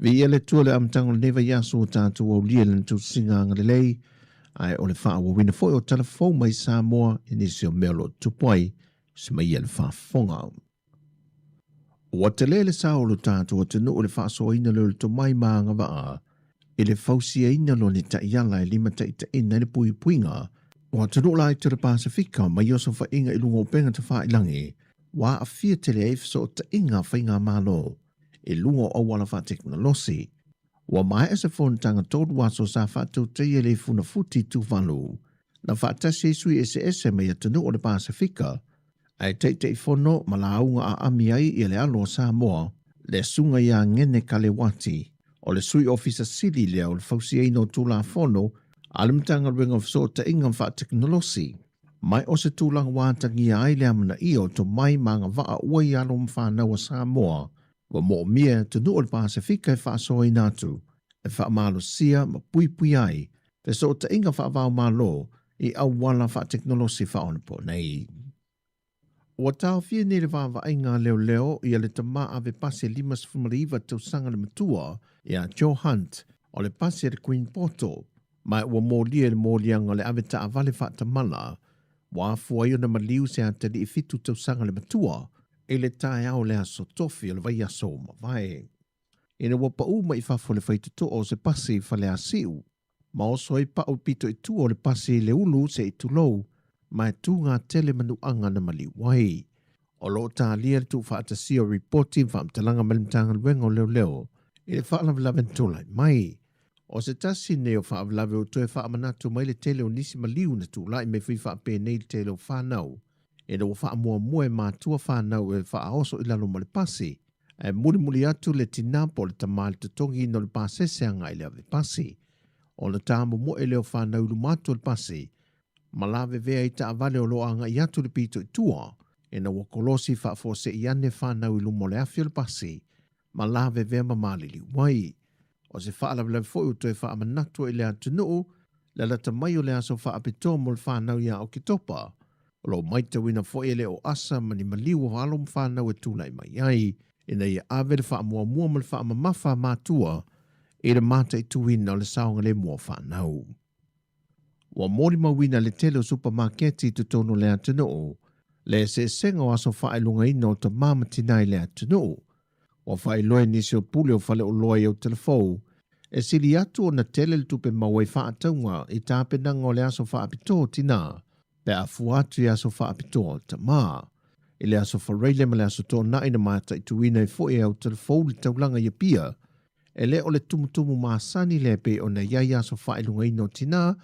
Viia le Atua i le amataga o lenei vaiaso ua tatou aulia i lana tusiga agalelei, ae o le faaauauina foi o tala fou mai Samoa i nisi o mea o lo o tupu ai se mai ia le faafofoga. Ua tele le sao o lo tatou atunuu i le faasoaina lea o le tomai ma agavaa i le fausiaina loa ni taiala e limataitaiina ai le puipuiga o atunuu laiti o le Pasefika mai osofaiga i luga o upega tafailangi ua aafia tele ai fesootaiga a faigamalo i luga o auala faatekonolosi. Ua maea se fonotaga 3 aso sa faatautaia i le Funafuti i Tuvalu, na faatasi ai sui eseese mai atunuu o le Pasefika, ae Taitaifono ma lauga aami ai ia le alo o Samoa, le Susuga ia Ngene Kalewati, o le Sui Ofisa Sili lea o le Fausiaina o Tulafono a le Matagaluega o Fesootaiga ma Faatekonolosi. Mai o se tulaga ua atagia ai le amanaia o tomai ma agavaa ua i alo ma fanau a Samoa, ua moomia e atunuu o le Pasefika e faasoaina atu, e faamalosia ma puipuia ai fesootaiga faava-o-Malo i auala faatekonolosi faaonaponei. Ua taofia nei le vaavaaiga a leoleo ia le tama ave pasi 59 tausaga le matua ia Joe Hunt o le pasi a le Queen Poto, ma ua molia i le moliaga o le ave taavale faatamala ua afua ai ona maliu se atalii 7 tausaga le matua i le taeao o le aso Tofi o le vaiaso ua mavae. Ina ua pau mai i fafo le faitotoa o se pasi i Faleasiu, ma oso ai pau i pito i tua o le pasi i le ulu se i tulou, ma e tūgā tele manuaga na maliu ai. O lo o talia le tuufaatasia o ripoti ma faamatalaga mai le Matagaluega o Leoleo i le faalavelave na tulai mai. O se tasi nei o faalavelave ua toe faamanatu mai le tele o nisi maliu na tulai mai foi faapenei le tele o fanau ina ua faamuamua e matua fanau e faaoso i lalo ma le pasi, ae mulimuli atu le tinā po o le tamā i le totogiina o le pasese agai i le ave pasi. Ona tāmomoe lea o fanau i luma atu o le pasi, ma lavevea i taavale o lo o agai atu le pito i tua, ina ua kolosi faafuasei ane fanau i luma o le afi o le pasi, ma lavevea ma maliliu ai. O se faalavelave foi ua toe faamanatu i le atunuu le lata mai o le aso faapitoa mo le fanau ia Oketopa. O lo o maitauina foi e le o asa ma ni maliu o alo ma fanau e tulai mai ai, ina ia ave le faamuamua ma le faamamafa a matua i le mataituina o le saogalemu o fanau. Ua molimauina le tele o supamaketi i totonu o le atunuu le eseesega o aso faailogaina o tamā ma tinā i le atunuu. Ua faailoa e nisi o pule o faleoloa i Aotelefou, e sili atu ona tele le tupe maua i faatauga i tapenaga o le aso faapitoa o tinā pe a fua atu i aso faapitoa o tamā. I le aso Faraile ma le aso Toonai na mataituina ai foi e Aotelefou le taulaga i Apia, E le o le tumutumu masani lea e pei ona i ai aso faailogaina o tinā,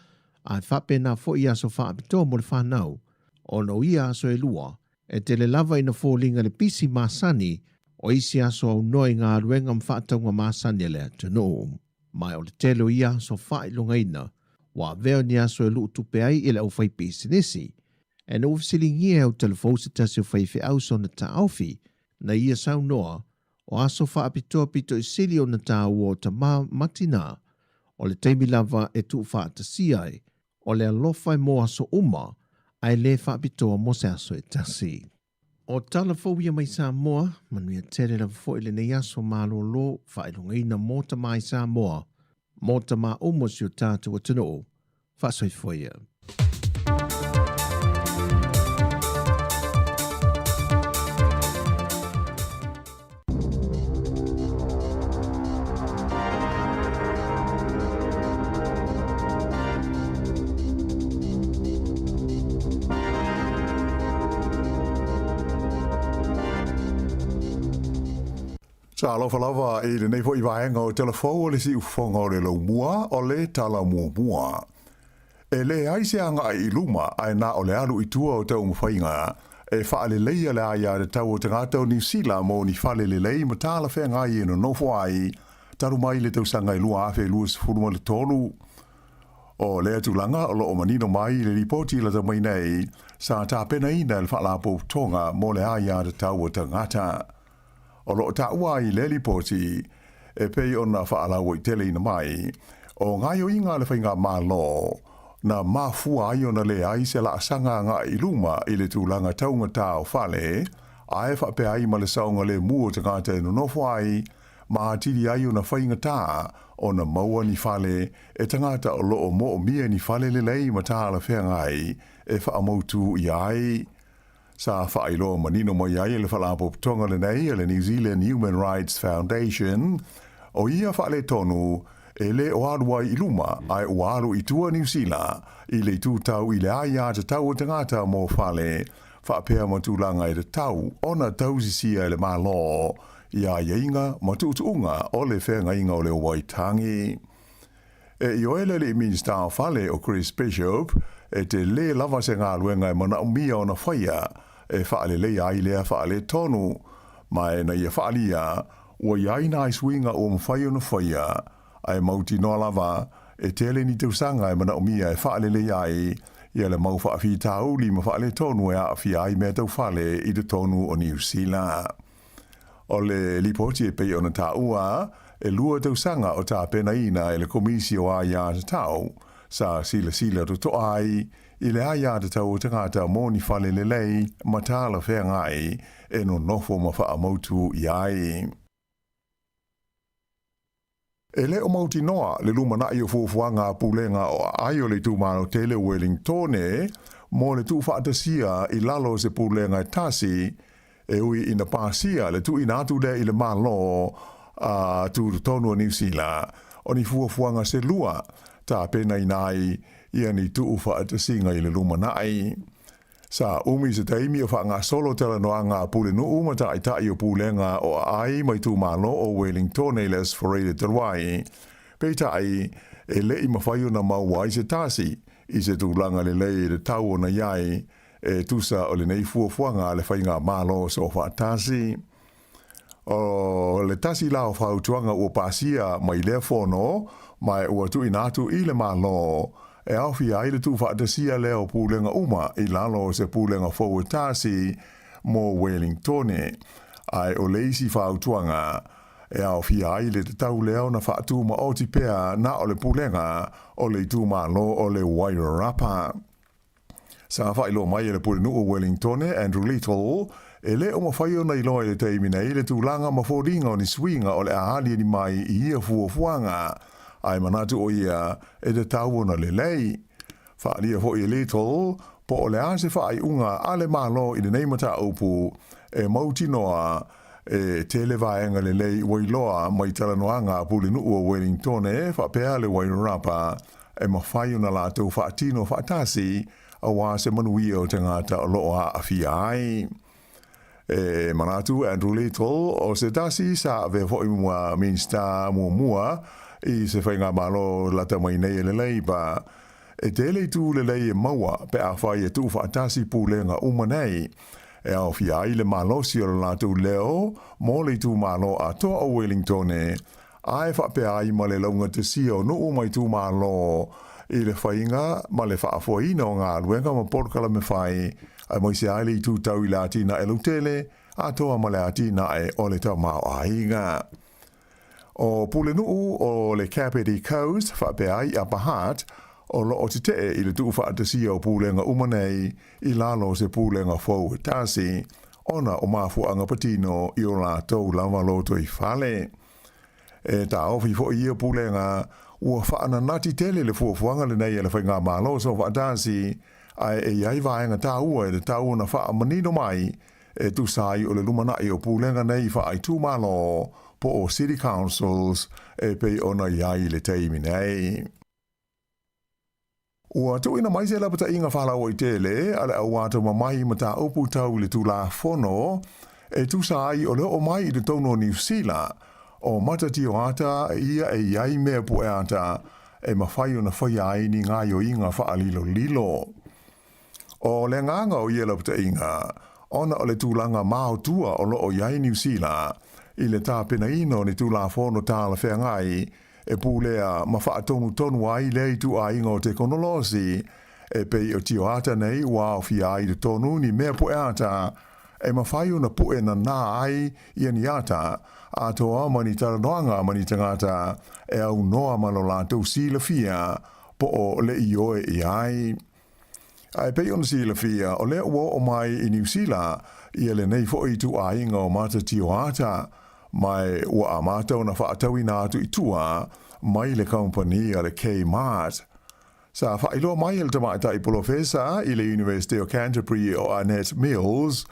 a e faapena foi i aso faapitoa mo le fanau. Ona o ia aso e lua, e tele lava ina foliga le pisi masani o isi aso aunoa i galuega ma faatauga masani a le atunuu. Ma o le tele o ia aso faailogaina, ua avea o ni aso e luutupe ai i le aufaipisinisi. Ina ua fesiligia e Autelefou se tasi o faifeau sona taofi, na ia saunoa, O aso faapitoa pito i sili ona tāua o tamā ma tinā, o le taimi lava e tuufaatasia ai, o le alofa e mō aso uma, a e lē faapitoa mo se aso e tasi. O tala fou ia mai Samoa, manuia tele lava foi lenei aso malōlō faailogaina mō tamā i Samoa, mō tamā uma o si o tātou atunuu. Faasoifua ia. Talofa lava i lenei foi vaega o Telefou o le Siufofoga o le Laumua o le Tala Muamua. E leai se agai i luma ae na o le alu i tua o taumafaiga e faaleleia le aiatatau o tagata o Niu Sila mo ni fale lelei ma talafeagai e nonofo ai talu mai le tausaga e 2023. O lea tulaga o lo o manino mai i le lipoti lata mai nei sa tapenaina e le Faalapotopotoga mo le Aiatatau o Tagata. O lo o taua ai i lea lipoti, e pei ona faalauaiteleina mai, o gaoioiga a le Faigamalo na mafua ai ona leai se laasaga agai i luma i le tulaga taugatā o fale, ae faapea ai ma le saogalemu o tagata e nonofo ai. ma atili ai ona faigata ona maua ni fale e tagata o lo o moomia ni fale lelei ma talafeagai e faamautu i ai. Sa faailoa manino mai ai e le Faalapotopotoga lenei a le New Zealand Human Rights Foundation, o ia faaletonu e le o alu ai i luma ae ua alu i tua Niu Sila i le itu tau i le aiatatau a tagata mo fale faapea ma tulaga e tatau ona tausisia e le Malo i aiaiga ma tuutuuga o le feagaiga o le Waitangi. E ioe le alii Minisita o Fale o Chris Bishop, e tele lava se galuega e manaomia ona faia e faaleleia ai lea faaletonu, ma e na ia faalia ua i ai nai suiga ua mafai ona faia, ae mautinoa lava e tele ni tausaga e manaomia e faaleleia ai ia le mau faafitauli ma faaletonu e aafia ai mea tau fale i totonu o Niu Sila. O le lipoti e pei ona taua, e 2 tausaga o tapenaina e le Komisi o Aiatatau, sa silasila totoa ai i le aiatatau o tagata mo ni fale lelei ma talafeagai e nonofo ma faamautu i ai. E le o mautinoa le lumanai o fuafuaga a Pulega o Aai o le itumalo tele o Welingtone mo le tuufaatasia i lalo o se pulega e tasi, e ui ina pasia le tuuina atu lea i le Malo a Tutotonu o Niu Sila, o ni fuafuaga se lua tapenaina ai ia ni tuufaatasiga i le lumanai. Sa umi se taimi o faagasolo talanoaga a Pulenuu ma taitai o Pulega o Aai ma itumalo o Wellingtone i le Aso Faraile talu ai. Peitai, e le i mafai ona maua ai se tasi i se tulaga lelei e tatau ona i ai e tusa o lenei fuafuaga a le Faigamalo Soofaatasi. O le tasi la o fautuaga ua pasia mai lea fono, ma e ua tuuina atu i le Malo, e aofia ai le tuufaatasia lea o pulega uma i lalo o se pulega fou e tasi mo Wellingtone. Ae o le isi fautuaga, e aofia ai le tatau lea ona faatumaoti pea na o le pulega o le itumalo o le Wairarapa. Sa faailoa mai e le Pulenuu o Wellingtone, Andrew Little, e le o mafai ona iloa i le taimi nei le tulaga ma foliga o ni suiga o le a aliali mai i ia fuafuaga, ae manatu o ia e tatau ona lelei. Faaalia foi e Little po o le a se faaiuga a le Malo i lenei mataupu e mautinoa e tele vaega lelei ua iloa mai talanoaga a Pulenuu o Wellingtone faapea le Wairarapa e mafai ona latou faatino faatasi aua se manuia o tagata o lo o aafia ai. E manatu Andrew Little o se tasi sa avea foi ma Minista muamua i se faigamalo lata mai nei e le Labour. E tele itu lelei e maua pe afai e tuufaatasi pulega uma nei, e aofia ai le malosi o le latou leo mo le itumalo atoa o Wellingtone, Ae faapea ai ma le laugatasia o nuu ma itumalo i le faiga ma le faafoeina o galuega ma polokalame fai, aemaise ai le itu tau i le atinae lautele atoa ma le atinae o le tamaoaiga. O Pulenuu o le Kapiti Coast faapea ai Upper Hutt o lo o tetee i le tuufaatasia o pulega uma nei i lalo o se pulega fou e tasi, ona o mafuaaga patino i o latou lava lotoifale. E taofi foi ia pulega, ua faananati tele le fuafuaga lenei a le Faigamalo Soofaatasi, ae e i ai vaega taua e tatau ona faamanino mai e tusa ai o le lumanai o pulega nei faaitumalo po o City Councils e pei ona i ai i le taimi nei. Ua tuuina mai se lapataiga faalauaitele a le auatamamai i mataupu tau i le Tulafono e tusa ai o le oo mai i totonu o Niu Sila o matatioata ia e i ai mea pueata e mafai ona faia ai ni gaoioiga faalilolilo. O le agaga o ia lapataiga, ona o le tulaga maotua o lo o i ai Niu Sila i le tapenaina o ni Tulafono talafeagai e pulea ma faatonutonu ai lea ituaiga o tekonolosi e pei o tioata nei ua aofia ai i totonu ni mea pueata e mafai ona pue nanā ai ia ni ata atoa ma ni talanoaga ma ni tagata e aunoa ma lo latou silafia po o le ioe i ai. Ae pei ona silafia, o lea ua oo mai i Niu Sila ia lenei foi ituaiga o mata tioata. Ma ua amata ona faatauina atu i tua mai le kamupani a le Kmart. Sa faailoa mai e le tamaitai polofesa i le University o Canterbury o Annette Mills,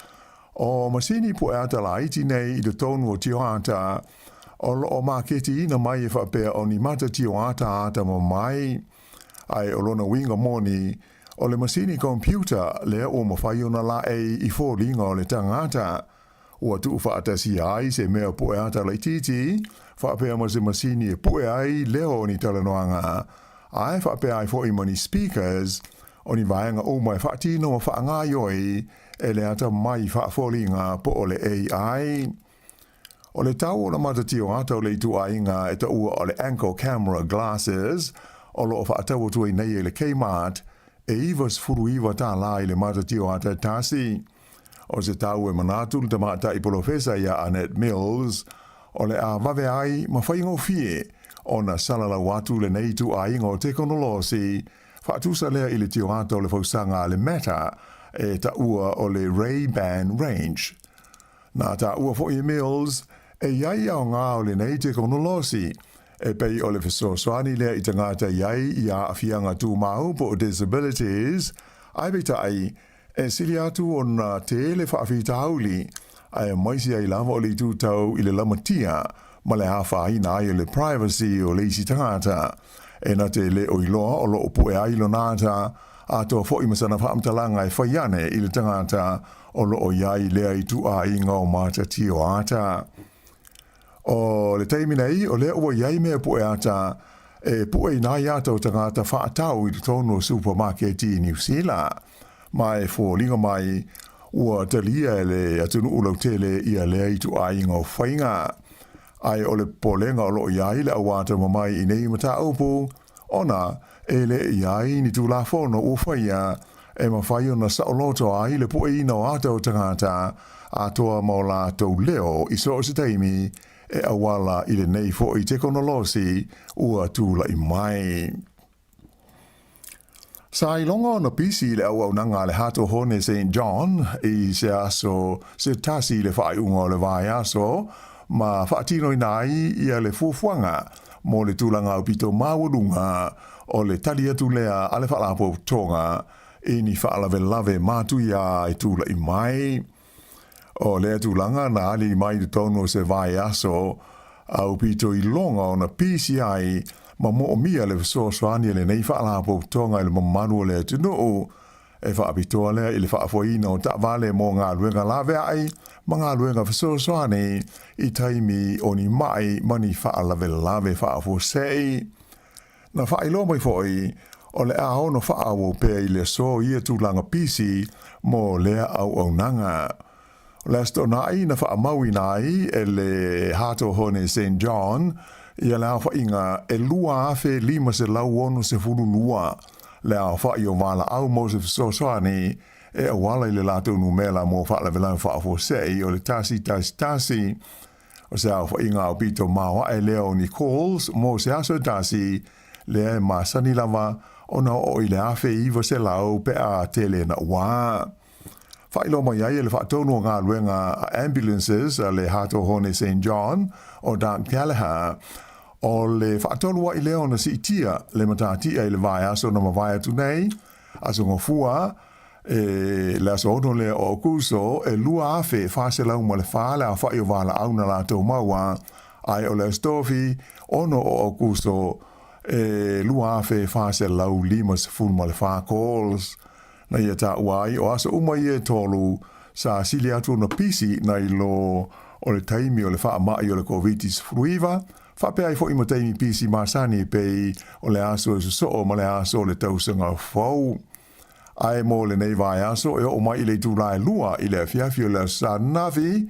o masini pueata laiti nei i totonu o tioata o lo o maketiina mai e faapea o ni mata tioata atamamai. Ae o lona uiga moni, o le masini computer lea ua mafai ona laei i foliga o le tagata. Ua tuufaatasia ai se mea pue ata laitiiti, faapea ma se masini e pue ai leo o ni talanoaga, ae faapea ai foi ma ni speakers, o ni vaega uma e faatino ma faagaoioi e le atamai faafoliga po o le AI. O le tau o le matatio ata o le ituaiga e taua o le Anko Camera Glasses o lo o faatau atu ai nei e le Kmart, e $99 tālā i le matatio ata e tasi. O se tau e manatu le tamaitai polofesa iā Annette Mills, o le a vave ai ma faigofie ona salalau atu lenei ituaiga o tekonolosi, faatusa lea i le tioata o le fausaga a le Meta e taua o le Ray-Ban Range. Na taua foi e Mills, e i ai aoga o lenei tekonolosi, e pei o le fesoasoani lea i tagata i ai i aafiaga tumau po o disabilities, ae peitai, E sili atu ona tele faafitauli, aemaise ai lava o le itu tau i le lamatia ma le afaina ai o le privacy o le isi tagata. E na te le o iloa o loo pue ai lona ata, atoa foi ma sana faamatalaga e fai ane i le tagata o loo iai lea ituaiga o matatio ata. O le taimi nei, o lea ua i ai mea pue ata e pueina ai ata o tagata faatau i totonu o supamaketi i Niu Sila. Ma e foliga mai, ua talia e le atunuu lautele ia lea ituaiga o faiga. Ae o le popolega o lo o i ai le auatamamai i nei mataupu, ona e le i ai ni Tulafono ua faia e mafai ona saoloto ai le pueina o ata o tagata atoa ma o latou leo i so o se taimi e auala i lenei foi tekonolosi ua tulai mai. Sa iloga ona pisi i le auaunaga a le Hato Hone Saint John i se aso se tasi i le faaiuga o le vaiaso ma faatinoina ai ia le fuafuaga mo le tulaga aupito maualuga o le tali atu lea a le Faalapotopotoga i ni faalavelave matuia e tulai mai. O lea tulaga na alii mai i totonu o se vaiaso aupito iloga ona pisi ai ma moomia le fesoasoani a lenei Faalapotopotoga i le mamalu o le atunuu e faapitoa lea i le faafoeina o taavale mo galuega laveai ma galuega fesoasoani i taimi o ni mai ma ni faalavelave faafuasei. Na faailoa mai foi, o le a ono faaauau pea i le aso ia tulaga pisi mo lea auaunaga. O le Aso Toonai na faamauina ai e le Hato Hone Saint John ia le aofaiga e 2,562 le aofai o valaau mo se fesoasoani e auala i le latou numera mo faalavelave faafuasei o le 111. O se aofaiga aupito maoae lea o ni calls mo se aso e tasi, lea e masani lava ona oo i le 1,900 pe a tele naua. Faailoa mai ai e le faatonu o galuega a ambulances a le Hato Hone Saint John o Doug Gallagher, o le faatolu ai lea ona siitia le matatia i le vaiaso na mavae atu nei, Aso Gafua, e le aso 6 lea o Aokuso, e 2,404 le aofai o valaau na latou maua, ae o le Aso Tofi, 6 o Aokuso, e 2,454 calls. Na ia taua ai o aso uma ia e tolu, sa sili atu ona pisi nai lo o le taimi o le faamai o le Koviti-19, faapea ai foi ma taimi pisi masani pei o le aso e sosoo ma le aso o le tausaga fou. Ae mo lenei vaiaso e oo mai i le itula e 2 i le afiafi o le Aso Sa ananafi,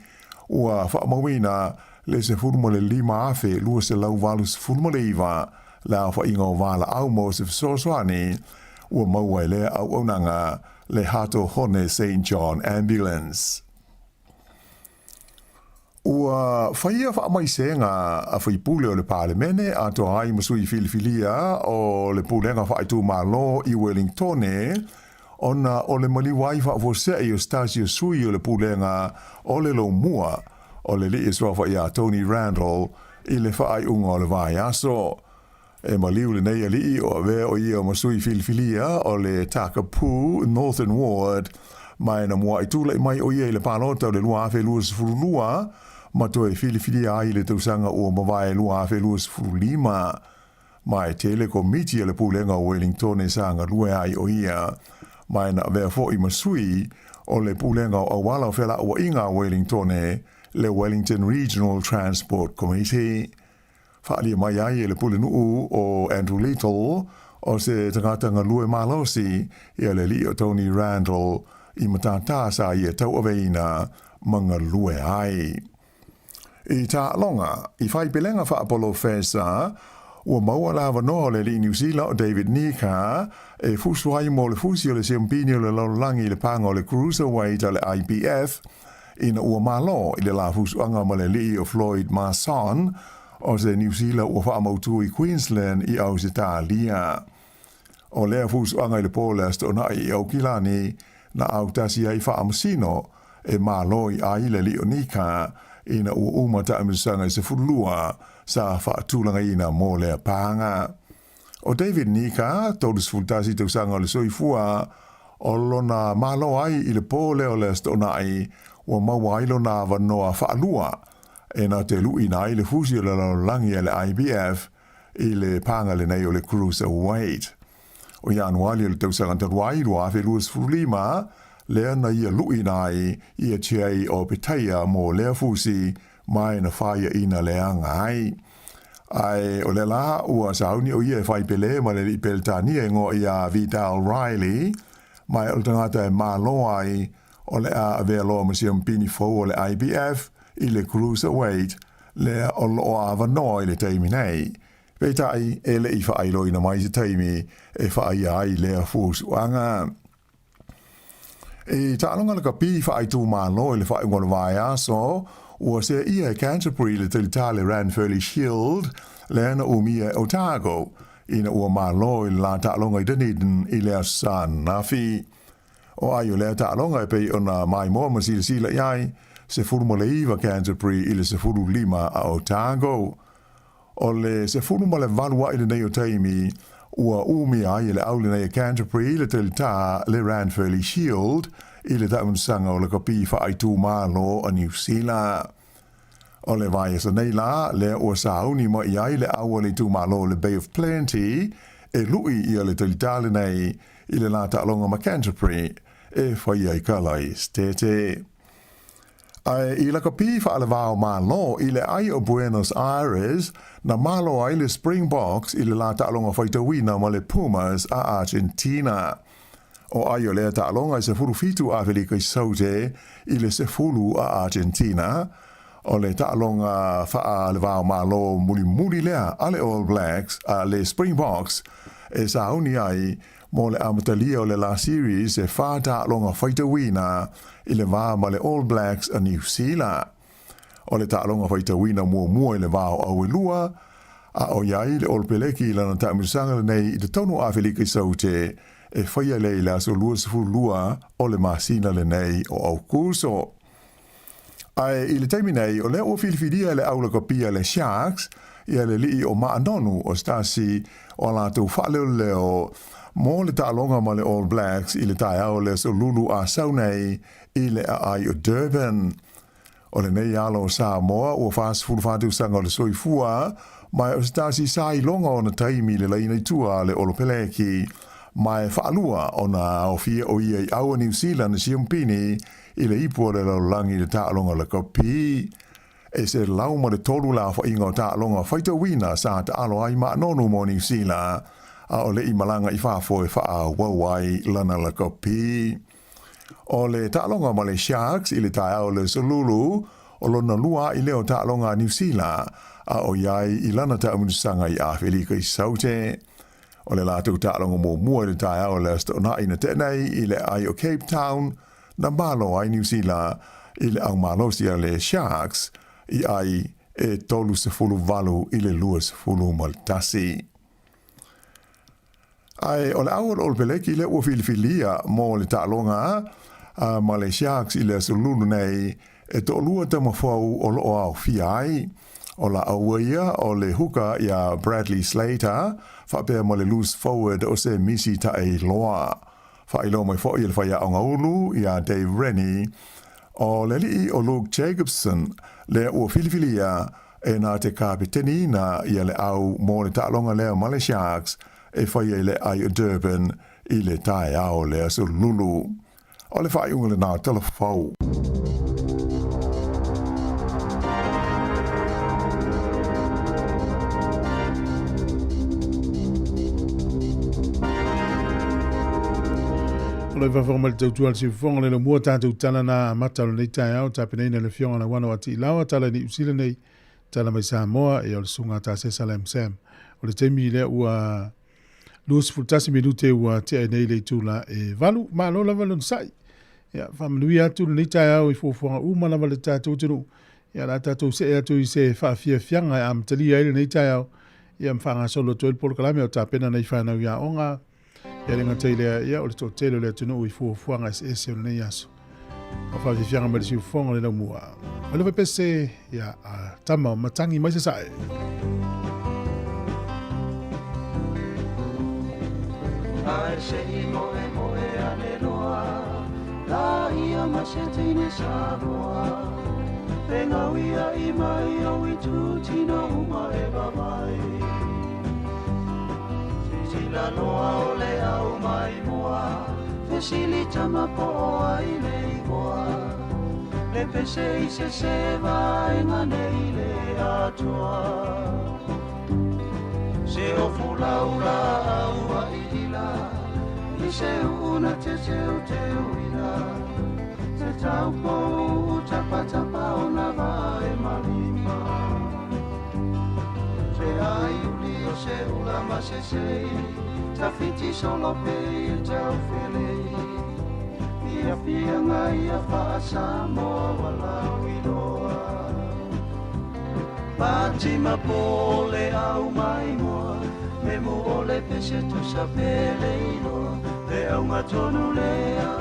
ua faamauina le 15,289 le aofaiga o valaau mo se fesoasoani ua maua e lea auaunaga le Hato Hone Saint John Ambulance. Ua faia faamaisega a faipule o le Palemene atoa ai ma sui filifilia o le Pulega Faaitumalo i Wellingtone ona o le maliu ai faafuasei o se tasi o sui o le Pulega o le Lomua. o le alii e suafa ia Tony Randall i le faaiuga o le vaiaso. E maliu lenei alii o avea o ia ma sui filifilia o le Takapu Northern Ward ma e na muaʻi tulaʻi mai o ia i le palota o le 2022 ma toe filifilia ai i le tausaga ua mavae 2025. Ma e tele komiti a le Pulega o Wellingtone sa galue ai o ia, ma e na avea foi ma sui o le Pulega o Auala o Felauaiga a Wellingtone, le Wellington Regional Transport Committee. Faaalia mai ai e le pulenuu o Andrew Little, o se tagata galue malosi, ia le alii o Tony Randall i matatā sa ia tauaveina ma galue ai. I taaloga, i faipelega faapolofesa, ua maua le avanoa o le alii Niu Sila o David Nika e fusu ai mo le fusi o le siampini o le lalolagi i le paga o le Cruiserweight a le IBF ina ua malo i le la fusuaga ma le alii o Floyd Marson o se Niu Sila ua faamautu i Queensland i Ausetalia. O lea fusuaga i le po le Aso Toonai i Aukilani na autasi ai faamasino e malo i ai le alii o Nika ina ua uma taamilosaga e 12 sa faatulagaina mo lea paga. O David Nika, 31 tausaga o le soifua, o lona malo ai i le po lea o le Aso Toonai ua maua ai lona avanoa faalua e na te luʻina ai le fusi o le lalolagi a le IBF i le paga lenei o le Cruiserweight. O Ianuali o le tausaga talu ai 2025, lea na ia luʻina ai ia Jay o Petaia mo lea fusi ma e na faiaʻina leaga ai. Ae o lea la ua sauni o ia e fai pele ma le alii Peretania e ngoa ia Vidal Riley, ma e o le tagata e malo ai o le a avea loa ma siampini fou o le IBF i le Cruiserweight lea o loo avanoa i le taimi nei. Peitai, e le i faailoina mai se taimi e whaaia ai lea fusuaga. I taaloga lakapi faaitumalo i le faaiuga o le vaiaso, ua seaia e Canterbury le talitā le Ranfurly Shield lea na umia e Otago ina ua malo i le la taaloga i Dunedin i le Aso Sa ananafi. O ai o lea taaloga e pei ona maimoa ma silasila i ai, 19 Canterbury i le 15 a Otago. O le 18 aʻi lenei o taimi ua umia ai e le au lenei a Canterbury le talitā le Ranfurly Shield i le taamilosaga o lakapi faaitumalo a Niu Sila. O le vaiaso nei la, lea ua sauni mai ai le au a le itumalo o le Bay of Plenty e luʻi ia le talitā lenei i le la taaloga ma Canterbury e fai ai ka Laesetete. Ae i lakapi faalevao Malo i le ai o Buenos Aires, na malo ai le Springboks i le la taaloga faitauina ma le Pumas a Argentina. O ai o lea taaloga e 17 Afelika i Saute i le 10 a Argentina, o le taaloga faalevao Malo mulimuli lea a le All Blacks a le Springboks e sauni ai Mo le amatalia o le la series e whā taaloga faitauina i le va ma le All Blacks a Niu Sila. O le taaloga faitauina muamua i le va o Auelua, a o iai le All Peleki i lana taamilosaga lenei i totonu o Afelika i Saute e whaia lea i le aso 22 o le masina lenei o Aukuso. Ae i le taimi nei, o lea ua filifilia e le aulakapia le Sharks ia le alii o Maanonu o se tasi o a latou faaleoleo mo le taaloga ma le All Blacks i le taeao o le Aso Lulu a sau nei i le aai o Durban. O lenei alo o Samoa ua 44 tausaga o le soifua, ma o se tasi sa iloga ona taimi i le laina i tua a le Olopeleki, ma e faalua ona aofia o ia i au a Niu Sila na siampini i le ipu o le lalolagi i le taaloga lakapi. E 103 le aofaiga o taaloga faitauina sa taalo ai Maanonu mo Niu Sila, a o le i malaga i fafo e faaauau ai lana lakapi. O le taaloga ma le Sharks i le taeao o le Aso Lulu, o lona lua aʻi lea o taaloga a Niu Sila, a o i ai i lana taamilosaga i Afelika i Saute. O le latou taaloga muamua i le taeao o le Aso Toonai na tea nei i le aai o Cape Town, na malo ai Niu Sila i le aumalosi a le Sharks i ai e 38 i le 21. Ae o le au o le Olopeleki lea ua filifilia mo le taaloga ma le Sharks i le aso Lulu nei E toʻalua tama fou o loo aofia ai. ʻO lāua ia ʻo le hooker iā Bradley Slater faapea ma le loose forward ʻo Semisi Taeiloa. Faailoa mai foi e le faiaoga ulu iā Dave Rennie, ʻo le aliʻi ʻo Luke Jacobson lea ua filifilia e na te kapeteniina ia le ʻau mo le taaloga lea ma le Sharks e fai ai le ʻai o Durban i le taeao le Aso Lulu. ʻO le faaiuga lenā o Tala Fou. O lo faafofoga mai le tautua a le siufofoga o le laumua tatou tala na amata o lenei taeao tapenaina e le Afioga Lauano a Tiilawa tala i Niu Sila nei tala mai Samoa ia o le susuga a Tasesa Lam Sam. O le taimi lea ua 21 minute ua tea nei le itula e 8. Malo lava le onosai. Ia, faamanuia atu lenei taeao i fuafuaga uma lava le tatou atunuu. Ia, la tatou see atu i se faafiafiaga e amatalia ai lenei taeao. Ia, ma faagasolo atu ai le polokalame o tapena nei whanau i aoga. Ia, le gata i lea, ia, o le toatele o le atunuu i fuafuaga eseese o lenei aso. O faafiafiaga mai le siufofoga o le laumua. O le pese, ia, a tama o matangi mai sasae. Ae se i moe moe ane loa, la ia ma se teine Samoa. E ngau ia i mai o i tū uma e vavai. Sisila loa o le au mai mua, fesili tama po o ai le igoa. Le pese i se se vaenga nei le atoa. Se o fulaula au a ilila, i se una te teu teu ila. Te taupo tapa tapa o na vae malima. Te ai uli o se ula ma se sei, tawhiti solo pe i tau felei. Fia fia ngai a wha-Samoa walau iloa. Pati ma pole au mai mua, me mu o le pese tusa pele iloa. Le au ngā tonu lea,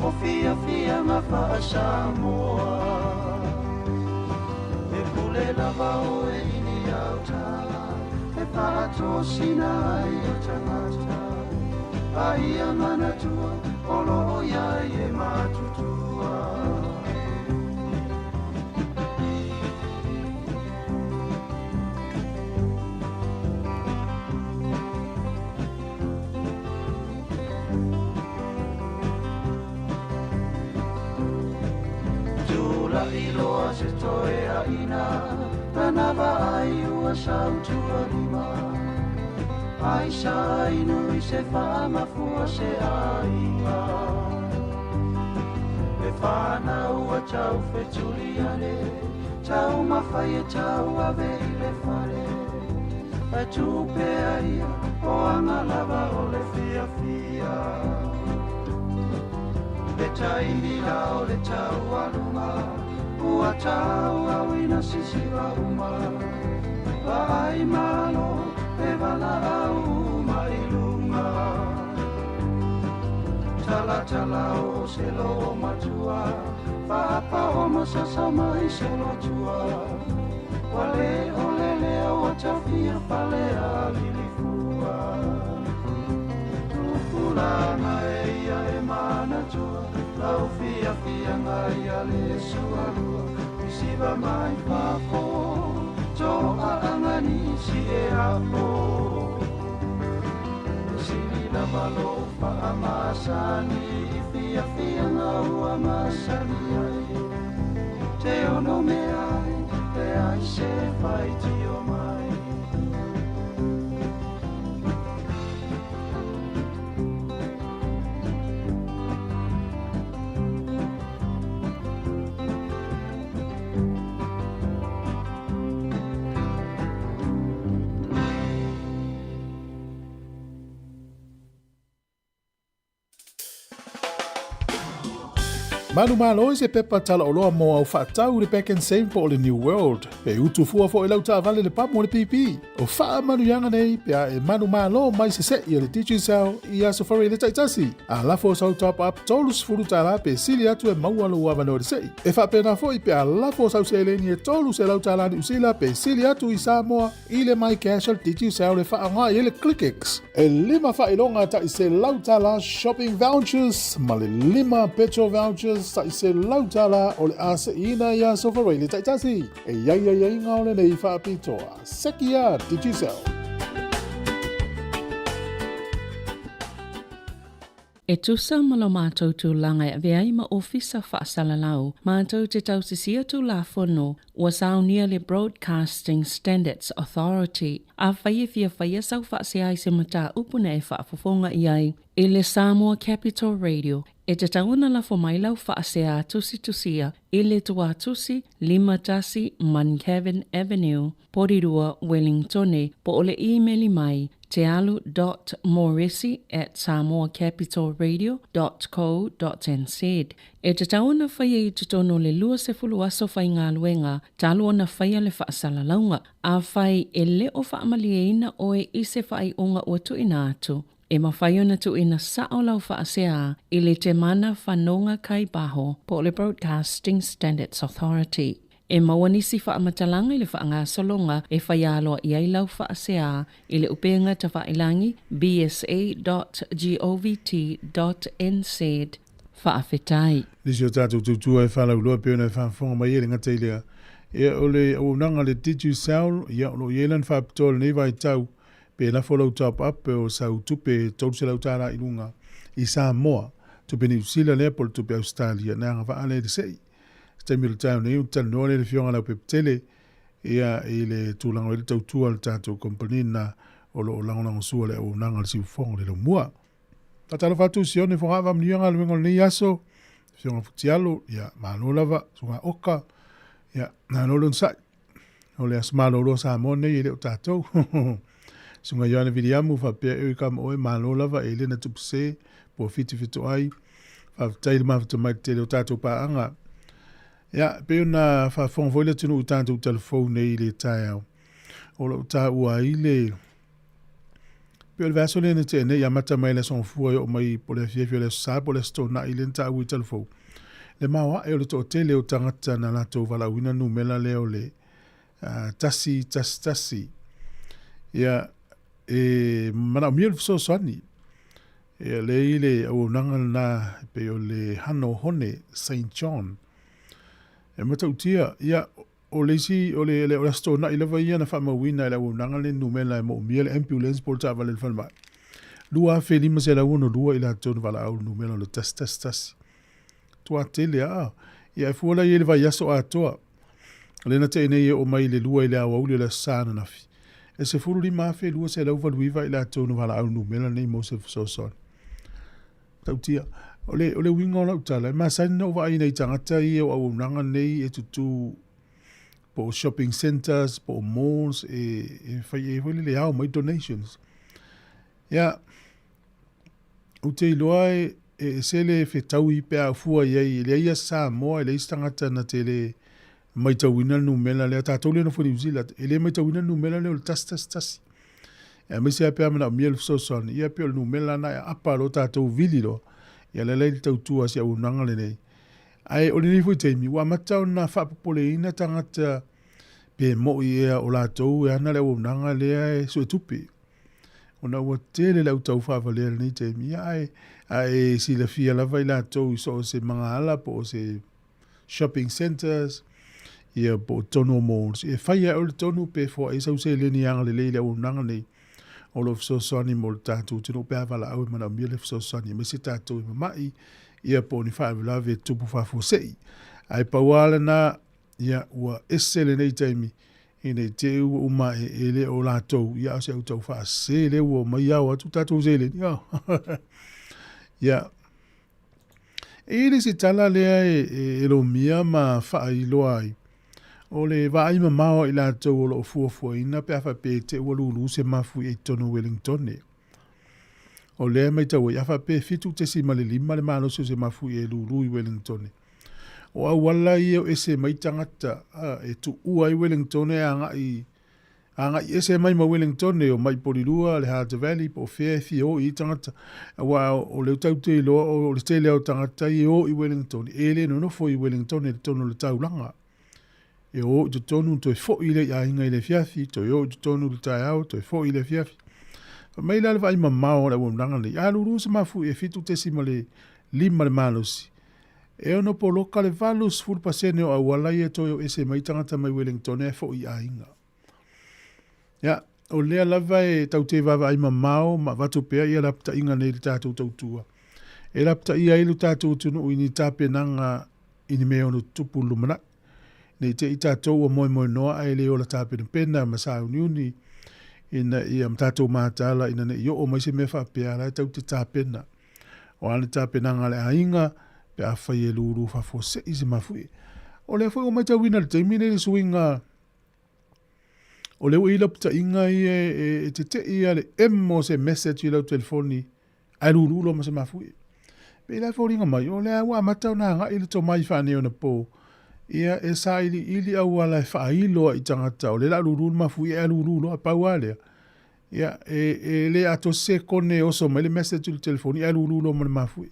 o fia fia ngā wha-Samoa. E pule lava o e ini au tā, e whaatosina ai o tangata. A ia manatua, o loo ia e matutua. Tula'i loa se toe aina, tana vaai ua sautua lima. Ai sa inu i se whaamafua se aiga. E whanau a tau whetuli ane, tau mawhai e tau ave i le whare. E tupea ia o anga lava o le fia fia. Le taimi la o le tau alunga, ua tau au ina sisiva uma. Vaai malo e vala au mai lunga. Tala tala o se lo matua, whaapa o masasa mai se lo tua. Wale o lele o tawhia fale a lilifua. Tupulanga e ia e manatua, lau fia fia ngai a le sualua. Isiva mai fafo, toa angani si e apo. Sili lava lo whaamasani, fia fia ngau a masani ai. Te ono me ai, e ai se whai tio mai. Manumalo i se pepa talaoloa mo au faatau i le Pak'nSave po o le New World. E utu fua foi lau taavale le pamu o le pipi. O faamanuiaga nei pe a e manumalo mai se se'i a le Digicel i Aso Faraile taitasi. A lafo sau top up $30 pe sili atu e maua lou avanoa i le se'i. E faapena foi pe a lafo sau seleni e $300 Niu Sila pe sili atu i Samoa i le MyCash a le Digicel e faaaoga i ai le ClickX. E lima faailoga tai $100 shopping vouchers ma le lima petrol vouchers tai $100 o le a se'iina i Aso Faraile taitasi. E i ai aiaiga o lenei faapitoa. Seki a Digicel. E tusa ma lo matou tulaga e avea ai ma Ofisa Faasalalau, matou te tausisia Tulafono ua saunia le Broadcasting Standards Authority. Afai e fia faia sau faasea i se mataupu na e faafofoga i ai i le Samoa Capital Radio, e tatau ona lafo mai lau faasea tusitusia i le Tuatusi 51 Mungavin Avenue, Porirua, Wellingtone, po o le imeli mai tealu dot moresi at samoacapitalradio dot co dot nz. E tatau ona faia i totonu o le 20 aso faigaluega talu ona faia le faasalalauga. Afai e le o faamalieina oe i se faaiuga ua tuuina atu, e mafai ona tuuina sao lau faasea i le Temana Whanonga Kaibaho po o le Broadcasting Standards Authority. E maua nisi faamatalaga i le faagasologa e fai aloa i ai lau faasea i le upega tafailangi bsa.govt.nz. Faafetai. Nisi o tatou tautua e faalauiloa e pei ona e faafofoga mai ai le gata i lea, ia o le auaunaga a le Digicel, ia o lo o i ai lana faapitoa i lenei vaitau, pe lafo lau top up pe o sau tupe e $300 i luga i Samoa, tupe Niu Sila lea po o le tupe Ausetalia, na agavaa lea i le se'i. Se taimi o le taeao nei, ona talanoa lea i le Afioga Leaupepe-tele, ia, i le tulaga o i ai le tautua a le tatou kamupani lena o lo o lagolagosua le auaunaga a le siufofoga o le laumua. Faatalofa atu Sione Fogaa faamanuia galuega o lenei aso. Afioga Futialo, ia, malo lava, Susuga Oka, ia, malo le onosai. O le aso malolo o Samoa nei e le o tatou. Susuga Ioane Viliamu faapea e oi kama oe, malo lava e Elena Tupuse, po Fiti Fetoai. Faafetai i le mafuta mai le tele o tatou paaga. Ia, pei ona faafofoga foi le atunuu i tatou talafou nei i le taeao. O lo o taua ai le pei o le vaiaso lea na tea nei, amata mai le Aso Gafua e oo mai po o le afiafi o le Aso Sa po o le Aso Toonai lea na taua i Talafou. Le maoae o le toatele o tagata na latou valaauina le numera lea o le 111. Ia, e manaomia le fesoasoani. Ia, lea i le auaunaga lena e pei o le Hano Hone Saint John. E matautia, ia, O le isi, o le, o le Aso Toonai lava ia na faamauina e le auaunaga le numera e moomia le ambulance po o le taavale i le falemai. 2562 i latou na valaau i le numera o le 111. Matua tele aa. Ia e fua la i ai le vaiaso atoa. O lea na tea nei e oo mai i le 2 i le aoauli o le Aso Sa ananafi. E 15,289 i latou na valaau i le numera lenei mo se fesoasoani. Matautia. O le, o le uiga o lau tala, e masani na ou vaai i nai tagata ia o auaunaga nei e tutū po o shopping centres, po o malls, e, e fai ai foi lele ao mai donations. Ia, ou te iloa e, e ese le fetaui pe a fua i ai, e leai ia Samoa, e leai se tagata na te le maitauina le numera lea, tatou lea e nofo i New Zealand, e le maitauina le numera lea o le 111. Aemaise lava pe a manaomia le fesoasoani, ia pei o le numera lena e aapa loa tatou vili loa, ia lea la i le tautua a si auaunaga lenei. Ae o lenei foi taimi, ua amata ona faapopoleina tagata pe mo'i ea o latou e ana le auaunaga lea e suetupe. Ona ua tele le au tau faavalea i lenei taimi, ia ae, ae silafia lava i latou i so o se magaala po o se shopping centres, ia po o tonu o malls. E fai lava e oe le tonu pe foai ai sau seleni e agalelei i le auaunaga nei o lo o fesoasoani mo le tatou atunuu pe a valaau e manaomia le fesoasoani aemaise tatou e mama'i ia po o ni faalavelave e tupu faafuasei. Ae pau lava lena, ia ua ese lenei taimi ina i te i ua uma ae e le o latou, ia a o se au tau faasese lea ua omai ao atu tatou seleni. Ia, E i ai le isi tala lea e lomia ma faailoa ai, o le vaai mamao a i latou o lo o fuafuaina pe a faapea i te ua lulu se mafuie i totonu o Wellingtone. O lea e matau ai, a faapea e 7.5 le malosi o se mafuie e lulu i Wellingtone. O auala ia e o ese mai tagata, a, e tuua ai Wellington e agai agai ese mai ma Wellington e omai i Porirua, le Hutt Valley po o fea e fia o i ai tagata. Aua o lea tatou te iloa o le tele lava o tagata ia e o i Wellington, e le nonofo i Wellington i totonu o le taulaga. E o i totonu toe foi lea i aiga i le afiafi, toe o i totonu i le taeao, toe foi i le afiafi. Fai mai la le vaai mamao o le auaunaga lenei, a lulu se mafuie e 7.5 le malosi, e ono poloka le 80% o auala ia e toe o ese mai tagata mai Wellington ae foi i aiga. Ia, o lea lava e tatou te vaavaai mamao ma avatu pea ia lapataiga nei i le tatou tautua. E lapataia ai lo tatou atunuu i ni tapenaga i ni mea e ono tutupu i le lumanai. Ne i te i tatou ua moemoenoa ae le ola tapenapena ma sauniuni ina ia ma tatou mataala ina ne i oo mai se mea faapea, a la e tatou te tapena. O a le tapenaga a le aiga pe afai e lūlū faafuasei se mafuie. O lea foi ua matauina i le taimi lenei le suiga o lea ua i ai lapataiga ia e tetei lava le emo o se message i lau telefoni ae lūlū loa ma se mafuie. Pei la e foliga mai, o lea ua amata ona agai le tomai faaneionapo, ia e sailiili auala e faailo ai i tagata, o lea o le a lūlū le mafuie ae lūlū loa, pau lava lea, ia e le atoa se sekone e oso mai le message i le telefoni ae lūlū loa ma le mafuie.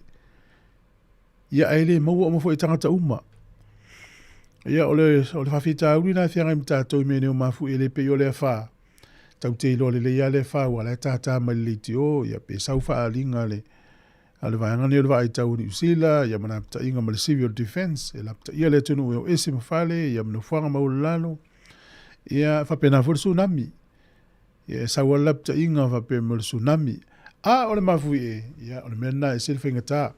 Ia ae le maua uma foi e tagata uma. Ia o le, o le faafitauli lena e feagai ma tatou i mea nei o mafuie, e le pei o le afa. Tatou te iloa lelei lava le afa aua o la e tātā mai le leitio, ia pe sau faaaliga a le, a le vaega nei o le Vaai Tau o Niu Sila, ia ma lapataiga ma le Civil Defence, e lapataia le atunuu e o ese ma fale, ia ma nofoaga maualalalo. Ia faapena foi le tsunami. Ia e sau lava le lapataiga faapea mai o le tsunami. A o le mafuie, ia o le mea lena e ese le faigata.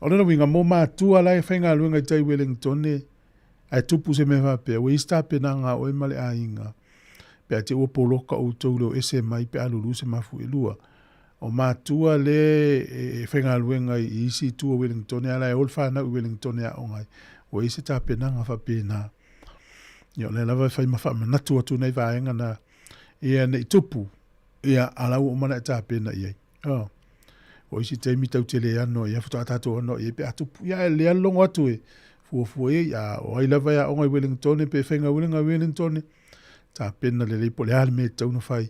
O lona uiga mo matua la e faigaluega i tai Wellington ae tupu se mea faapea, ua i ai se tapenaga a oe ma le aiga pe a te i ua poloka outou i le o ese mai pe a lulu se mafuelua. O matua le e faigaluega i isi itu o Wellington a la e o le fanau i Wellington e aoga ai, ua i ai se tapenaga faapena. Ia o lea lava e fai ma faamanatu atu nei vaega na ia ne i tupu, ia a la ua uma ona e tapena i ai. Oh. O isi taimi tau te le ano ia faatoa tatou ano i ai pe a tupu. Ia e lea logo atu e fuafua i ai, a o ai lava e aoga i Wellington pe faigaluega i Wellington, tapena lelei po o le a le mea e tatau ona fai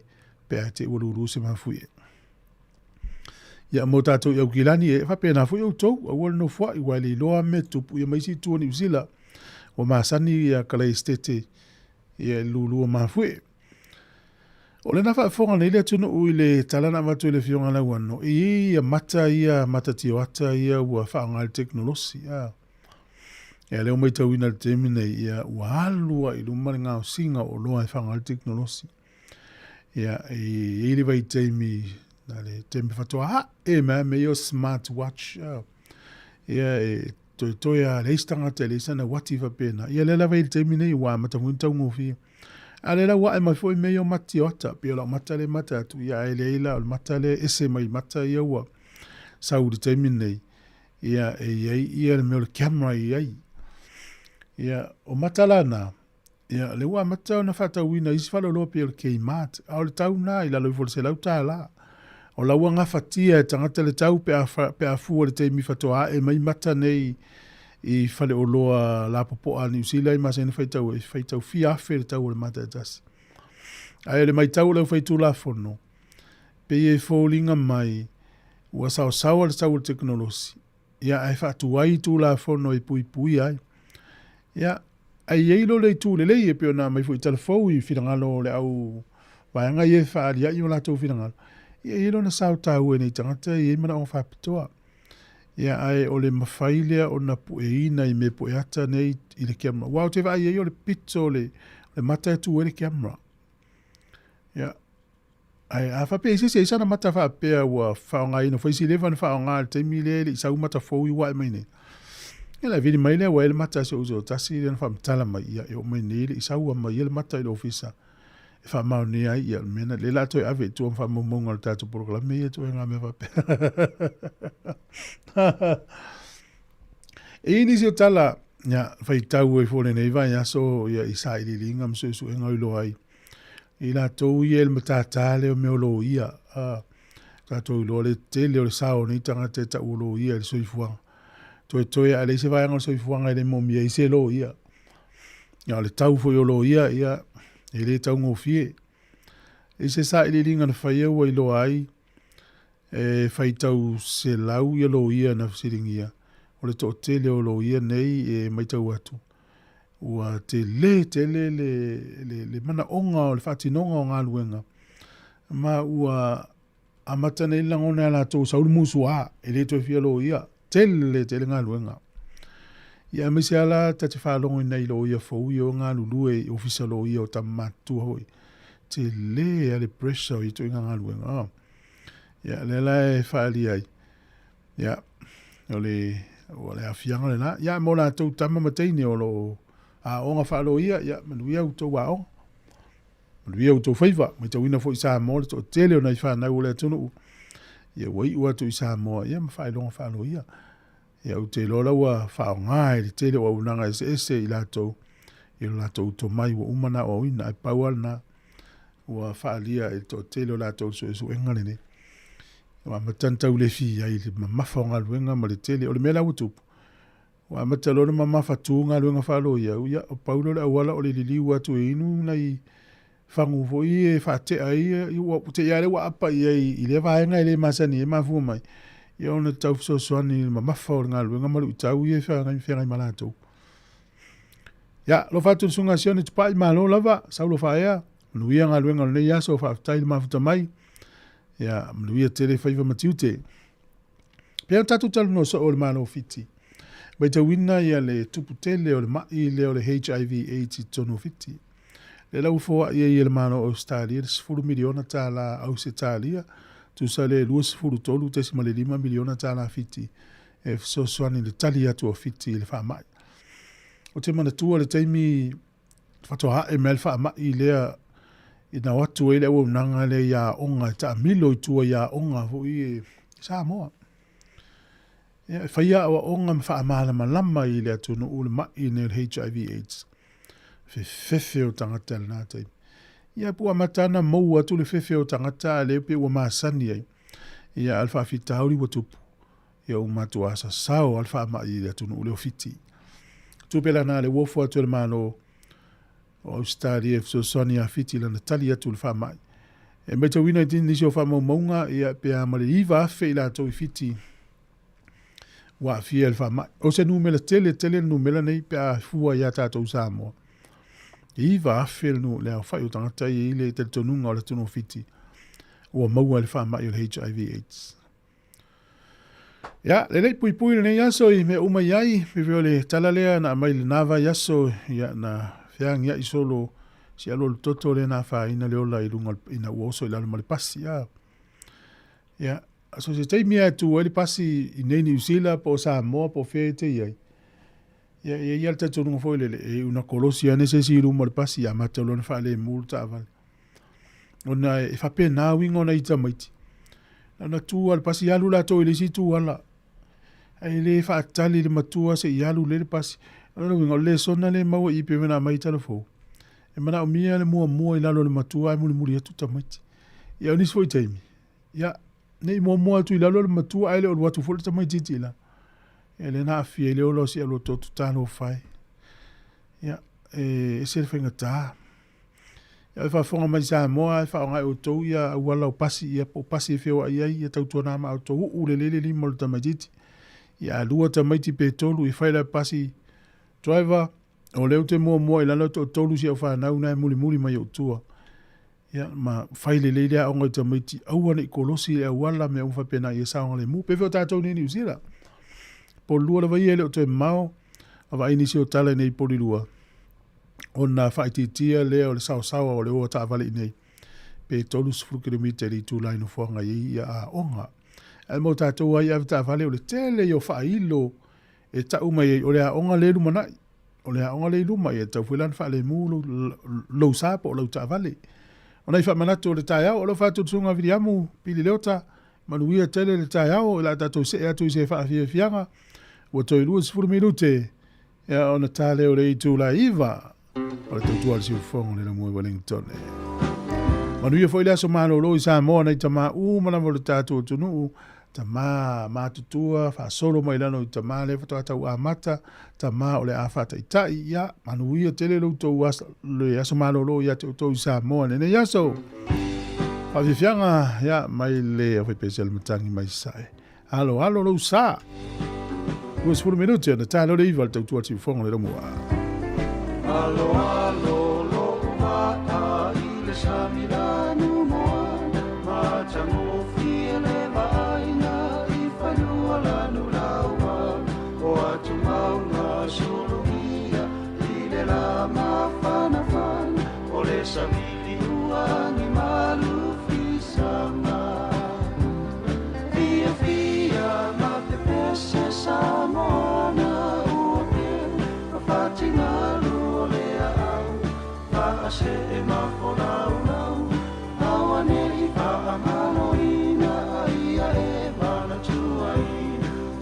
pe a te i ua lulu se mafuie. Ia mo tatou i Aukilani e faapena foi outou, aua le nofoai aua e le iloa mea tupu ia ma isi itu o Niu Sila. Ua masani ia Kalaistete ia i le lulu o mafuie. O lena faafofoga nei le atunuu i le tala na avatu e le Afioga Lauano, e i ai ia mata ia, mata tioata ia ua faaaoga i le tekonolosi. A. Ia lea ua matauina i le taimi nei, ia ua alu lava i luma le gaosiga o oloa e faaaoga ai le tekonolosi. Ia, e i ai le vaitaimi, na le taimi faatoa ae mai lava mea ia o smart watch. A. Ia, e toetoe lava, leai se tagata e leai sana uati faapena. Ia lea lava i le taimi nei ua amata foi ona taugofie. A lea la ua ae mai foi mea ia o mata tioata, pei o lau mata lea e mata atu, ia ae leai la, o le mata lea e ese mai mata ia ua sau i le taimi nei, ia e i ai ia le mea o le camera e i ai. Ia, o mata la na, Ia, lea ua amata ona faatauina isi faleoloa pei o le Kmart, a o le tau lena i lalo ifo o le $100. O la ua gafatia e tagata le tau pe a, pe a fua i le taimi faatoa ae mai mata nei i faleoloa lapopoa a Niu Sila i masani faitau ai, faitau fia afe le tau o le mata e tasi. Ae o le maitau a le aufaitulafono, pei e foliga mai ua saosaoa le tau o le tekonolosi, ia ae faatuai Tulafono e puipuia ai. Ia, ae i ai loa le itu lelei e pei ona aumai foi i tala fou i finagalo o le au vaega ia e faaaliai o latou finagalo, ia e i ai lona sao taua i nei tagata e i ai manaoga faapitoa. Ia, ae o le mafai lea ona pueina i mea pueata nei i le camera. Aua ou te vaai i ai o le pito o le mata e tu ai le camera. Ia, Ae a faapea i se isi e i ai sana mata faapea ua faaaogaina, fai si leva ona faaaoga i le taimi lea e le i sau mata fou i ua ae mai nei. Ia la e vili mai lea ua i ai le mata a si ou uso tasi lea na faamatala mai, ia e oo mai nei e le i sau mai ia le mata i le ofisa e faamaonia ai ia le mea na, lea la toe ave i tua ma faamaumauga o le tatou polokalame ia ituaiga mea faapea. E i ai nisi o tala, ia, faitau ai foi lenei vaiaso ia i sailiiliga ma suesuega o iloa ai i latou ia i le matata lea o mea o loia, a, tatou iloa le tele o le sao o nei tagata e tau o loia i le soifuaga. Toetoe a leai se vaega o le soifuaga e le moomia ai se loia. Ia, o le tau foi o loia, ia, e le taugofie. I se sailiiliga na faia ua iloa ai, e faitau 100 ia loia na fesiligia, o le toatele o loia nei e matau atu, ua tele tele le, le, le manaoga o le faatinoga o galuega, ma ua amata nei le lagona ia latou sau le musuā, e le toe fia loia, tele tele galuega. Ia aemaise lava la ta te faalogo i nai loia fou ia o galulue i ofisa loia o tama matutua foi. Tele lava le pressure o ia ituaiga galuega. Oh. Ia lea la e faaalia ai. Ia o le o le aafiaga lena. Ia mo latou tama ma teine o lo o aoga faaloia, ia manuia outou aoga. Manuia outou faiva. Matauina foi i Samoa le toatele o nai fanau o le atunuu. Ia ua iu atu i Samoa ia ma faailoga faaloia. Ia ou te iloa la ua faaaoga e le tele o auaunaga eseese i latou i lo latou tomai ua uma ona aoaoina, ae pau lava lena ua faaalia e le toatele o latou le suesuega lenei. Ua amata ona tau lefi ai i le mamafa o galuega ma le tele. O le mea la ua tupu, ua amata loa ona mamafa tu galuega faaloia, ia, o pau lea o le auala o le liliu atu e inu nai fagu foi e faatea ai, ua te i lava lea ua apa i ai i lea vaega e le masani ai mafua mai, ia ona tau fesoasoani i le mamafa o le galuega ma luitau ia e feagai ma latou. Ia, alofa atu i le Susuga a Sione Tupai, malo lava, saulo faaea, manuia galuega o lenei aso, faafetai le mafuta mai, ia, manuia tele faiva ma tiute. Pea o tatou talanoa soo o le Malo o Fiti. Matauina ia le tupu tele o le ma'i lea o le HIV AIDS i totonu o Fiti. Lea la ua foai ai e le Malo o Ausetalia le $10 miliona tala Ausetalia, tusa lea e $23.5 miliona tala Fiti e fesoasoani i le tali atu a Fiti i le faamai. Ou te manatua le taimi faatoa ae mai le faamai lea ina o atu ai le auaunaga lea i aoga e taamilo i tua i aoga foi i Samoa. Ia, e fai aoaoga ma faamalamalama i le atunuu le ma'i nei o le HIV AIDS. Fefefe o tagata i lena taimi. Ia, po ua amata ona mou atu le fefe o tagata a lea pei ua masani ai. Ia, a o le faafitauli ua tupu. Ia ua matuā sasao lava le faamai i le atunuu lea o Fiti. Tupe la na le uofo atu e le Malo o Ausetalia e fesoasoani ia Fiti i lana tali atu i le faamai. E matauina i nisi o faamaumauga, ia pe a ma le 9,000 i latou i Fiti ua aafia i le faamai. O se numera tele tele le numera nei pe a fua ia tatou i Samoa. E 9,000 le, le aofai o tagata ia i le talitonuga o le atunuu o Fiti ua maua i le faamai o le HIV AIDS. Ia, lelei puipui lenei aso i mea uma i ai, pei o le tala lea na aumai lena vaiaso, ia, na feagiai solo si alualu toto lea na afaina le ola i luga ina ua oso i lalo ma le pasi. A. Ia, so se taimi lava e tu ai le pasi i nei Niu Sila po o Samoa po o fea e te i ai, ia, e i ai lava le talitonuga foi lele, e iu ina kolosi ane se isi i luma o le pasi, ia amata loa ona faalemu le taavale. Ona e faapena uiga o nai tamaiti. Na ona tu lava le pasi, alu latou i le isi itu ala. Ae le faatali le matua se i alu lea le pasi. O lona uiga, o le lesona lea e maua i i pei ona aumai i tala fou. E manaomia le muamua i lalo o le matua ae mulimuli atu tamaiti. Ia o nisi foi taimi, ia, ne i muamua atu i lalo le matua ae le o alu atu foi le tamaitiiti i lalo. Ia lea na aafia ai le ola o si aluatoto talofa e. Ia, e ese le faigata. Ia e faafofoga mai Samoa, e faaaoga e outou ia auala o pasi, ia po o pasi e feoai ai, ia tautuana ma outou uu lelei le lima o le tamaitiiti. Ia a lua tamaiti pe tolu, ia fai la pasi driver, o lea ou te muamua i lalo toatolu si au fanau na e mulimuli mai ou tua. Ia ma fai lelei le aoga i tamaiti, aua ne i kolosi le auala, mea uma faapena ia saogalemu. Pei foi o tatou nei i Niu Sila. Polilua lava ia e le o toe mamao, a vaai nisi o tala i nei polilua. ona faaitiitia lea o le saosaoa o le o a taavale i nei, pe 30 kilomita i le itula i nofoaga e i ai ia aoga. Ae mo tatou ai avetaavale, o le tele ia o faailo e tau mai ai, o le aoga lea e lumanai, o le aoga lea i luma, ia e tatau foi la ona faalemu lou, lou sa po o lau taavale. O nai faamanatu o le taeao, o lo o fai atu le Susuga Viliamu Pili Leota, manuia tele le taeao, o le a tatou see atu i se faafiafiaga, ua toe 20 minute Ia ona ta lea o le itula e 9 o le tautua a le siufofoga o le Laumua i Wellington. Manuia foi le aso malolo i Samoa nei tama uma lava o le tatou atunuu. Tamā matutua faasolo mai lalo i tamā lea faatoa tau amata, tamā o le a faataitai, ia, manuia tele lo outou aso, le aso malolo ia te outou i Samoa i lenei aso. Faafiafiaga, ia, mai le aufaipese a le matagi mai Sasae. Alo, alo lou sa. 20 minute ona ta lole iva le tautua siufoga le lomua. Alo, alo, lo'u vaa i le sami lanu moana, matagofie le vaaiga i fanua lanu laua, o atumauga sulugia i le la mafanafana, o le sami liua agi malufisaga. Fiafia ma pepese Samoana ua peu, fafatingalu o le aau, faasee ma folaulau, auane'i faamaloina aia e manatuai,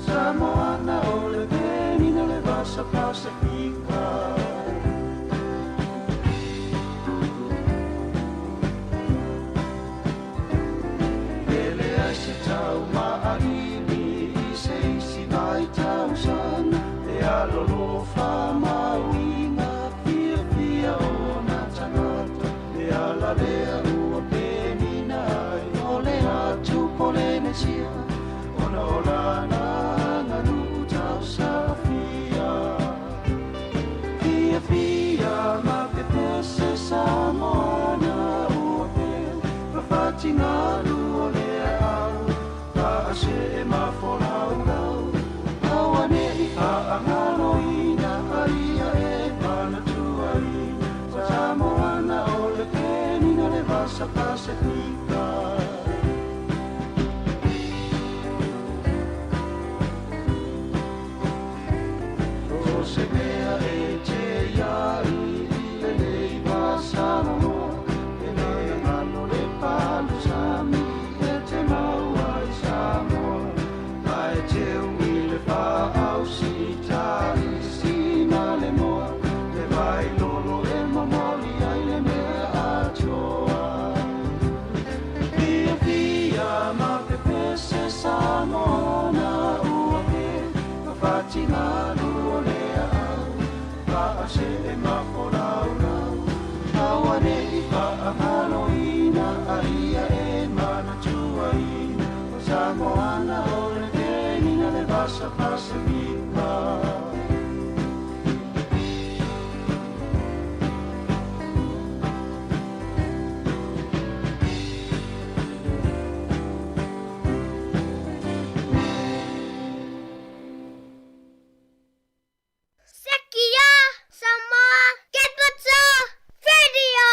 Samoana o le penina le vasa Pasifika. E leai se tau maʻalili i se isi vaitausaga, e alolofa ma uiga fiafia ona tagata, le ala lea ua penina ai o le atu Polenesia, ona o lana aganuu tausaafia. Fiafia ma pepese Samoana ua peu, fafatingalu o le aau, faasee ma folaulau, auane'i faagaloina aia e manatuai, Samoana o le penina le vasa Pasifika. O se mea e te iai i lenei vasaloloa, e le galo le palu sami e te mau ai Samoa, ae teu i le faausitaisi ma le moa, le vai lolo e momoli ai le mea atoa. Fiafia ma pepese Samoana ua peu, fafatingalu o le aau, faasee ma folaulau, auane'i faagaloina aia e manatuai, o Samoana o le penina le vasa Pasifika. Sekia Samoa Capital Radio.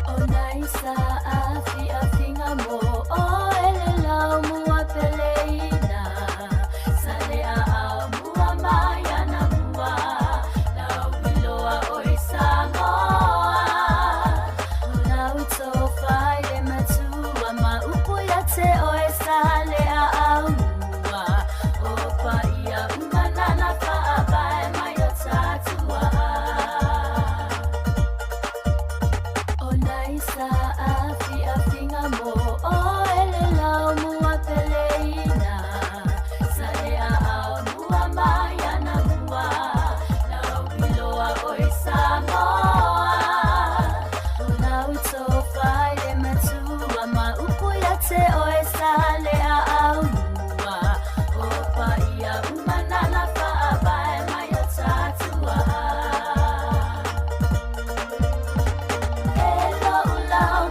O naisa afiafiga mo oe le laumua peleina sale aao mua mai ana mua lauiloa oi Samoa o lau tofai le matua ma upu ia te oe sale aao mua o paia uma nana faapae mai o tatua. O naisa afiafiga mo oe le laumua peleina sale aao mua mai ana mua lauiloa oi Samoa o lau tofai le matua ma upu ia te oe sale aao mua o paia uma nana faapae mai o tatua. E lo'u lau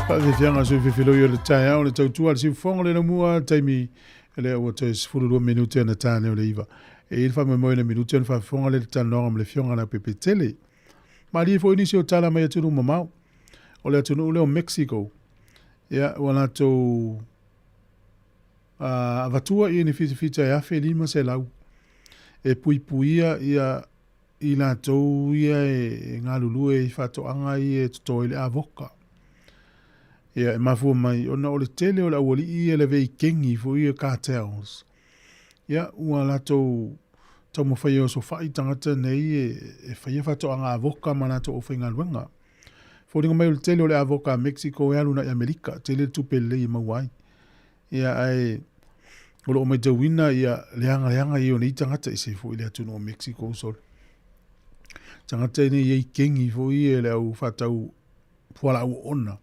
Faafiafiaga sui fefiloi o le taeao le tautua a le siufofoga o le laumua taimi lea ua toe 12 minute ona tane o le iva. E i ai le faamoemoe na minute ona faafofoga lea i le talanoaga ma le Afioga Leaupepe Tele. Malie foi nisi o tala mai atunuu mamao. O le atunuu lea o Mexico, ia, ua latou avatua i ni fitafita e 1500 e puipuia ia i latou ia e galulue i faatoaga ia e toto ai le avoka. Ia, e mafua mai ona o le tele o le aualii ia le veikeni foi ia cartels. Ia, ua latou taumafai e osofai tagata nei e faia faatoaga avoka ma latou aufaigaluega. Foliga mai o le tele o le avoka a Mexico e alu agai Amerika, tele le tupe lelei e maua ai. Ia, ae o lo o matauina ia leaga leaga ia o nei tagata ese foi le atunuu o Mexico solo. Tagata nei e i ai kengi foi ia le au faatau fualaau oona.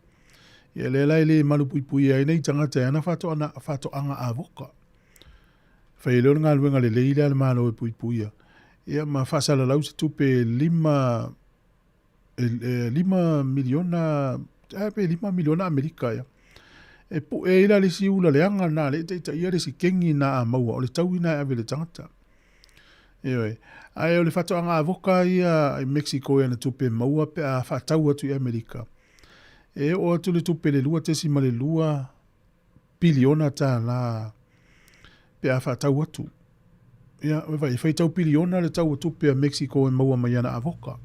Ia lea la e le malupuipuia ai nei tagata e ana faatoaga, faatoaga avoka. Fai ai lea o le galuega lelei lea a le Malo e puipuia. Ia ma faasalalau se tupe 5 miliona, pe 5 miliona Amerika ia. E pue ai la le isi ula leaga lena lea e taitaia le isi kengi na a maua, o le taui lena e ave i le tagata. Ioe. Ae o le faatoaga avoka ia i Mexico i ana tupe maua pe a faatau atu i Amerika. E oo atu le tupe i le 2.2 piliona tālā pe a faatau atu. Ia, e faitau piliona le tau o tupe a Mexico e maua mai ana avoka.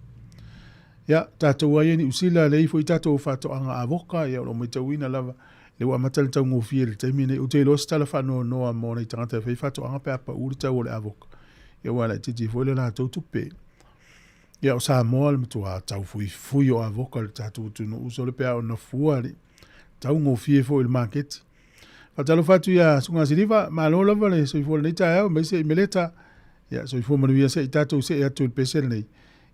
Ia, tatou ai e Niu Sila, leai foi tatou faatoaga avoka, ia o lo o matauina lava, lea ua amata le taugofie i le taimi lenei. Ou te iloa se tala faanoanoa mo nai tagata e fai faatoaga pe a pau le tau o le avoka. Ia aua e laitiiti foi le latou tupe. Ia, o Samoa le matua taufuifui o avoka i le tatou atunuu, sole pe a ona fua le taugofie foi i le maketi. Faatalofa atu ia Susuga Siliva, malo lava le soifua i lenei taeao, aemaise i Meleta. Ia, soifua manuia se i tatou see atu i le pese lenei.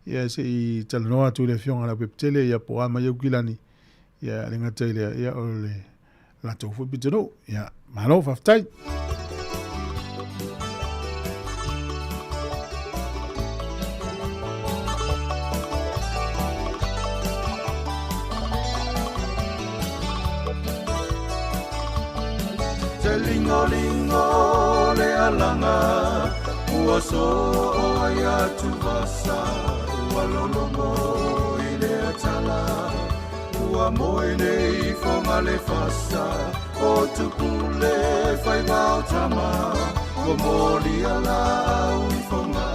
Ia, se i talanoa atu i le Afioga Leaupepe Tele, ia po o a mai Aukilani. Ia, le gata i lea, ia, o le latou foi pitonuu. Ia, malo, faafetai. Te lingolingo le alaga ua soo ai atuvasa ua lologo i le atala ua moe nei foga le fasa o tupule faiva o tama ua molia lau i foga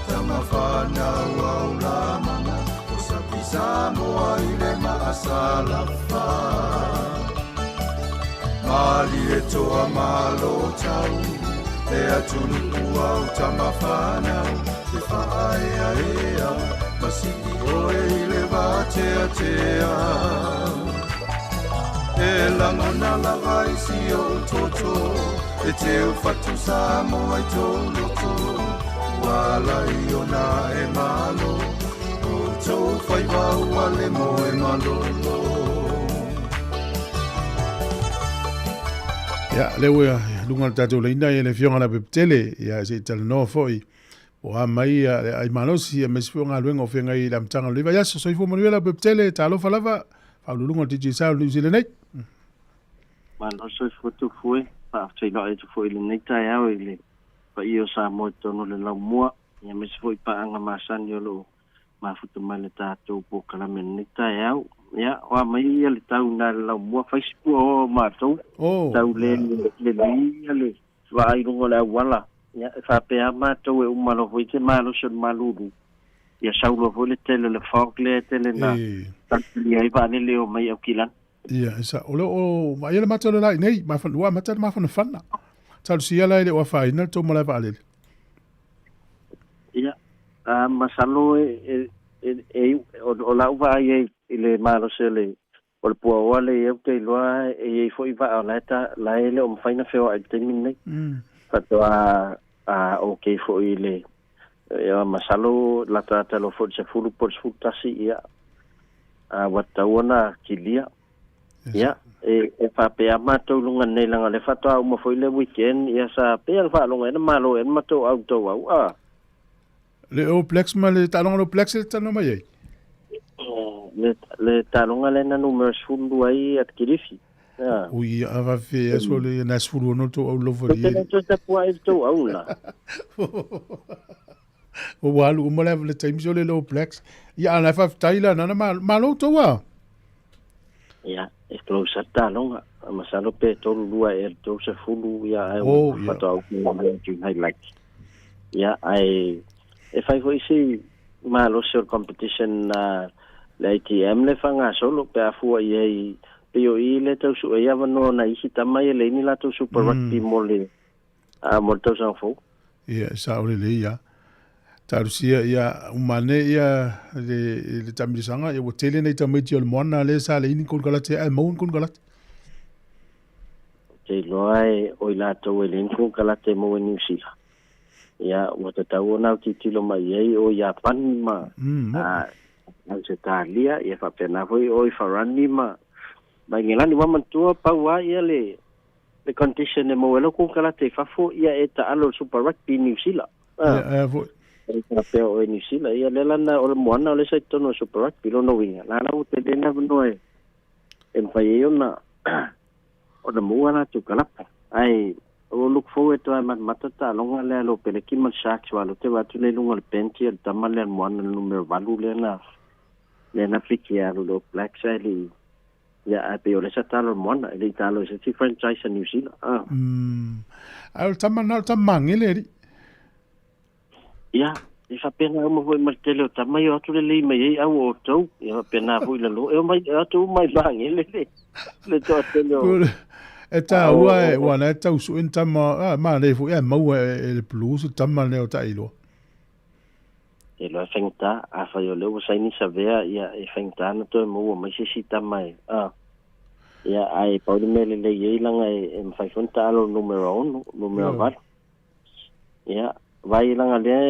tama fanau au lamana o sapi Samoa i le maasalafa malie toa malo tau e atunuu au tama fanau e faaeaea ma sii oe i le vateatea e lagona lava i si ou toto e teu fatu Samoa i tou loto ua ala i ona e malo o tou faiva ua le moe malolo. Ia, lea ua luga o le tatou laina ia le Afioga Leaupepe Tele, ia se i talanoa foi po o a mai ia le ai malosi aemaise foi o galuega o feagai i le amataga o lenei vaiaso. Soifua manuia Leaupepe Tele, talofa lava, faauluuluga o le Digicel o Niu Sila nei. Malo soifua tupu e, faafeiloai atu foi i lenei taeao i le paia o Samoa i totonu o le laumua, ia aemaise foi paaga masani o lo o mafuta mai le tatou polokalame i lenei taeao. Ia, o a mai ia le tau i ina i le laumua, fai si puaoa o matou, tau le lelei ia le vaai i luga o le auala. Ia, e faapea lava matou e uma loa foi se malosi o le malulu, ia sau loa foi le tele o le fog lea e tele ina tagilia ai vaalele e omai i Aukilani. Ia, e sao. O lo o vaaia le mata o le la i nei, ua amata le mafanafana. Talosia la e le o afaina le tou malae vaalele. Ia, a masalo e, e, e, o lau vaai ai i le malosi o le o le puaoa lea i ai ou te iloa e i ai foi vaa o la e ta, la e le o mafai ona feoai i le taimi lenei. Faatoa a okay foi i le ia masalo latalata loa foi i le 10 po o le 11 ia a ua tatau ona kilia. Ia e, e faapea matou i luga nei leaga o lea faatoa uma foi le weekend ia sa pei ona faalogo ea na malo ea na matou au tou au a. Le All Blacks ma le taaloga o le All Blacks e talanoa mai ai? Le taaloga lea na numera 12 ai Atkilifi. Ui, a fe aso le na 16 to au lofa li. Te toe tapua'i le tou au la. O ua alu uma le taimi so le All Blacks. Ia ana faafetai la nana malo tou a. Ia, e close a taaloga. Masalo pe 32 ea le 30 ia ae Oh, ia. faatoa upu mai atu i highlight. Ia, ae e fai foi si malosi o le competition le ITM le faagasolo pe a fua i ai pei o i le tausuʻe ai avanoa na isi tama ia leai ni latou Super Rugby mo le mo le tausaga fou. Ia, sao lelei ia. Talusia ia umane ia le tamilisanga ia ua tele nei tamaiti o le moana le sa leai ni konekarate ae maua ni konekarate. Ou te iloa e o i latou e leai ni konekarate e maua i Niu Sila. Ia, ua tatau ona autilotilo mai i ai o Iapani ma Ausetalia, ia faapena foi o i Farani ma Ingelani. Ua manatua pau lava ia le condition e maua ai lau konekarate i fafo, ia e taalo i le Super Rugby i Niu Sila. Ia, foi. E faapea o e Niu Sila, ia lea lana o le moana o lea sa i totonu o le Super Rugby, lona uiga, la la ua tele le avanoa e mafai ai ona maua latou kalapa. Ae o look forward to ai matamata taaloga lea a lo Peleki ma le Sharks aua lea ou te vaai atu lea i luga o le bench ia le tama lea le moana le numera 8 lea na lea na fiki e alu i le All Blacks ae le i ia ae pei o lea sa talo le moana e le i talo i se isi franchise a New Zealand. Ae o le tama lena o le tama magele alii. Ia, e faapena uma foi ma le tele o tama ia o atu lelei mai ai au o outou, ia faapena foi i lalo, e omai e o atu uma i magele le le toatele o E taua e, ua na e tau sue ni tama, manaia foi ae maua e le Blues le tama lea o Ta'iloa. Te iloa e faigata, afai o lea ua saini Savea, ia e faigata ona toe maua mai se isi tama e, ia, ae pau le mea lelei ai laga e mafai foi ona taalo le numera 6, numera 8. Ia, vai laga lea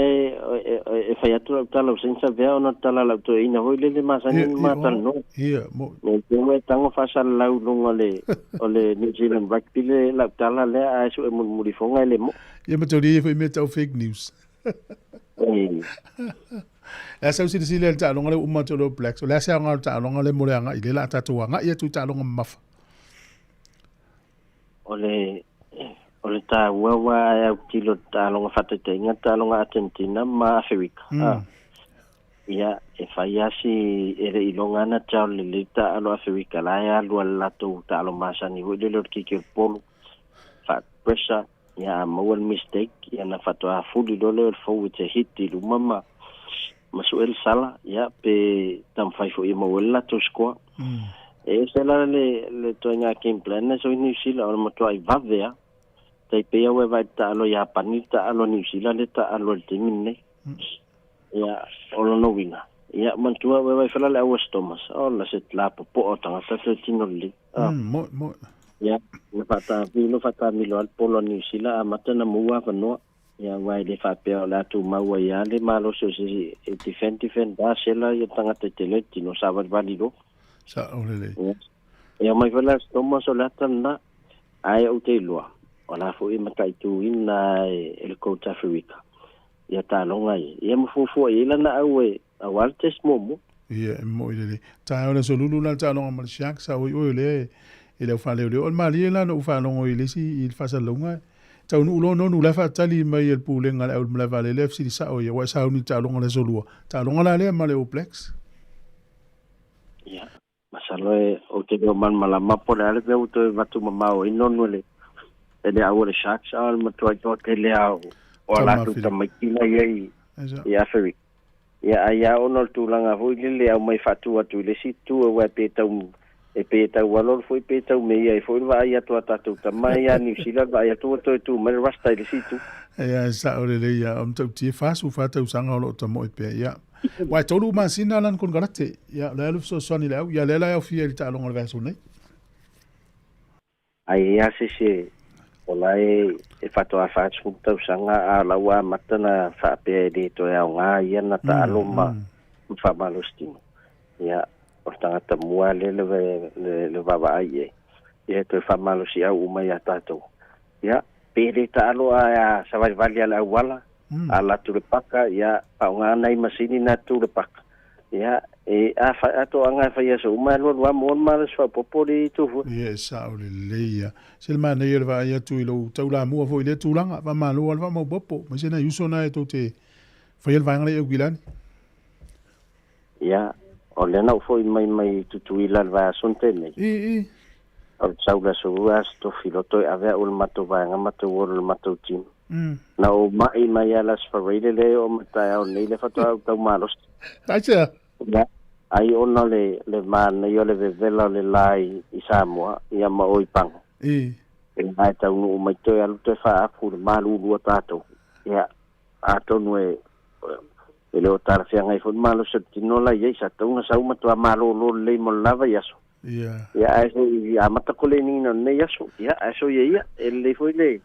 e fai atu lau tala o saini Savea ona o le tala a lau toeaina foi lele masani ona ma talanoa. Ia, mo. Ne i te i ua e tago faasalalau i luga o le New Zealand Rugby le lau tala lea ae sue mulimulifoga e le moʻo. Ia ma taulia ia foi mea tau fake news. Le a sau silasila i le taaloga lea ua uma atu e le All Blacks, o le a se aoga o le taaloga lea mo le agai lea o le a tatou agai atu i taaloga mamafa? O le o le taua ua ae autilo i le taaloga faataitaiga le taaloga Argentina ma Aferika. Ia, e fai lava si e le i iloga ana tao lelei taalo Aferika la e alu a le latou taalo masani foi lele o le kiki o le polo, faa-pressure, ia a maua le mistake, ia ona faatoa fuli loa lea o le forwards e hit i luma ma ma sue le sala, ia pe taumafai foi e maua ai le latou score. E ese la le le ituaiga game plan lea sa i Niu Sila, o le matuai vave lava. Tai pei lava ua e vaai i le taalo a Iapani, le taalo a Niu Sila lea e taalo ai i le taimi lenei. Ia, o lona uiga, ia, manatua ua e vaai foi la le Auas Thomas, ola se lapopoa o tagata toe tino lelei. Moe, moe. Ia, na faataamilo faataamilo lava le polo a Niu Sila amata ona maua avanoa. Ia, aua e le faapea o le a tumau ai lava le malosi o se isi e defend, defend lava sela ia tagata e tele le tino savalivali loa. Sao lelei. Ia, e omai foi la Thomas o le ata lena, ae ou te iloa, o la foi e mataituina e le coach Aferika ia taaloga ia. Ia ma fuafua i ai lana au e aua le test muamua. Ia, e mo'i lelei. Taeao le aso lulu la le taaloga ma le Sharks, sa oi oe o lea e le au faaleoleo. O le malie la na ou faalogo i le isi i le faasalalauga, taunuu loa nonu la e faatali mai e le pulega a le au i le malae vaalele e fesili sao ia, ua e sauni i le taaloga i le aso lua. Taaloga la lea ma le All Blacks. Ia, masalo e ou te le o malamalama po o le a le mea ua toe avatu mamao ai nonu e le e le au o le Sharks, a o le matua toatele lava o a latou tamaiti la i ai i Aferika. Ia, ai lava ona o le tulaga foi lele e aumai faatu atu i le isi itu, aua e pei e tau e pei e taualoalo foi pe tau meia ai foi le vaai atu a tatou tama ia Niu Sila, le vaai atu ua toe tu mai le Rasta i le isi itu. Ia, e sao lelei ia, o matautia e 44 tausaga o lo o tamoe pea. Ia, aua e 3 masina lana konekarate. Ia, o le a le fesoasoani i le au, ia lea la e aofia i le taaloga o le vaiaso nei. Ai e i a se isi o la e faatoa 40 tausaga a o la ua amata ona faapea e le toe aoga ia na taalo ma faamalosi tino. Ia, o le tagata mua lea le vaavaai i ai, ia e toe faamalosiau uma ia tatou. Ia, pe le taalo a savalivali a le auala, ala atu le paka, ia, faaaoga nai masini na tu le paka. Ia, e a fa a toaga e fai aso uma e lualua mo le malosi faaopoopo le Tofua. Ia, e sao lelei ia. Se le manaia o le vaai atu i lou taulamua foi i lea tulaga. Faamalo lava le faamaopoopo. Aemaise nai uso na e tou te faia le vaega lea i Aukilani. Ia, o lea na ou foi mai mai Tutuila i le vaiaso na tea nei. I, i. O le sau i le aso Lua, Aso Tofi loa toe ave au i le matou vaega matou ola i le matou team. Na ou mai mai lava i le Aso Faraile lea e oo mai i le taeao nei lea faatoa ou tau malosi. Aisea? Ia, ai ona o le, le manaia o le vevela o le la i, i Samoa, ia ma o i Pago. I. Ia, ae taunuu mai toe alu toe faaafu i le malulua tatou. Ia, atonu e, e le o talafeagai foi le malosi o le tino la i ai, sa tatau ona sau matua malolo lelei mo le lava i aso. Ia. Ia, ae foi amata koleniina o lenei aso. Ia, ae soia ia, e lelei foi le,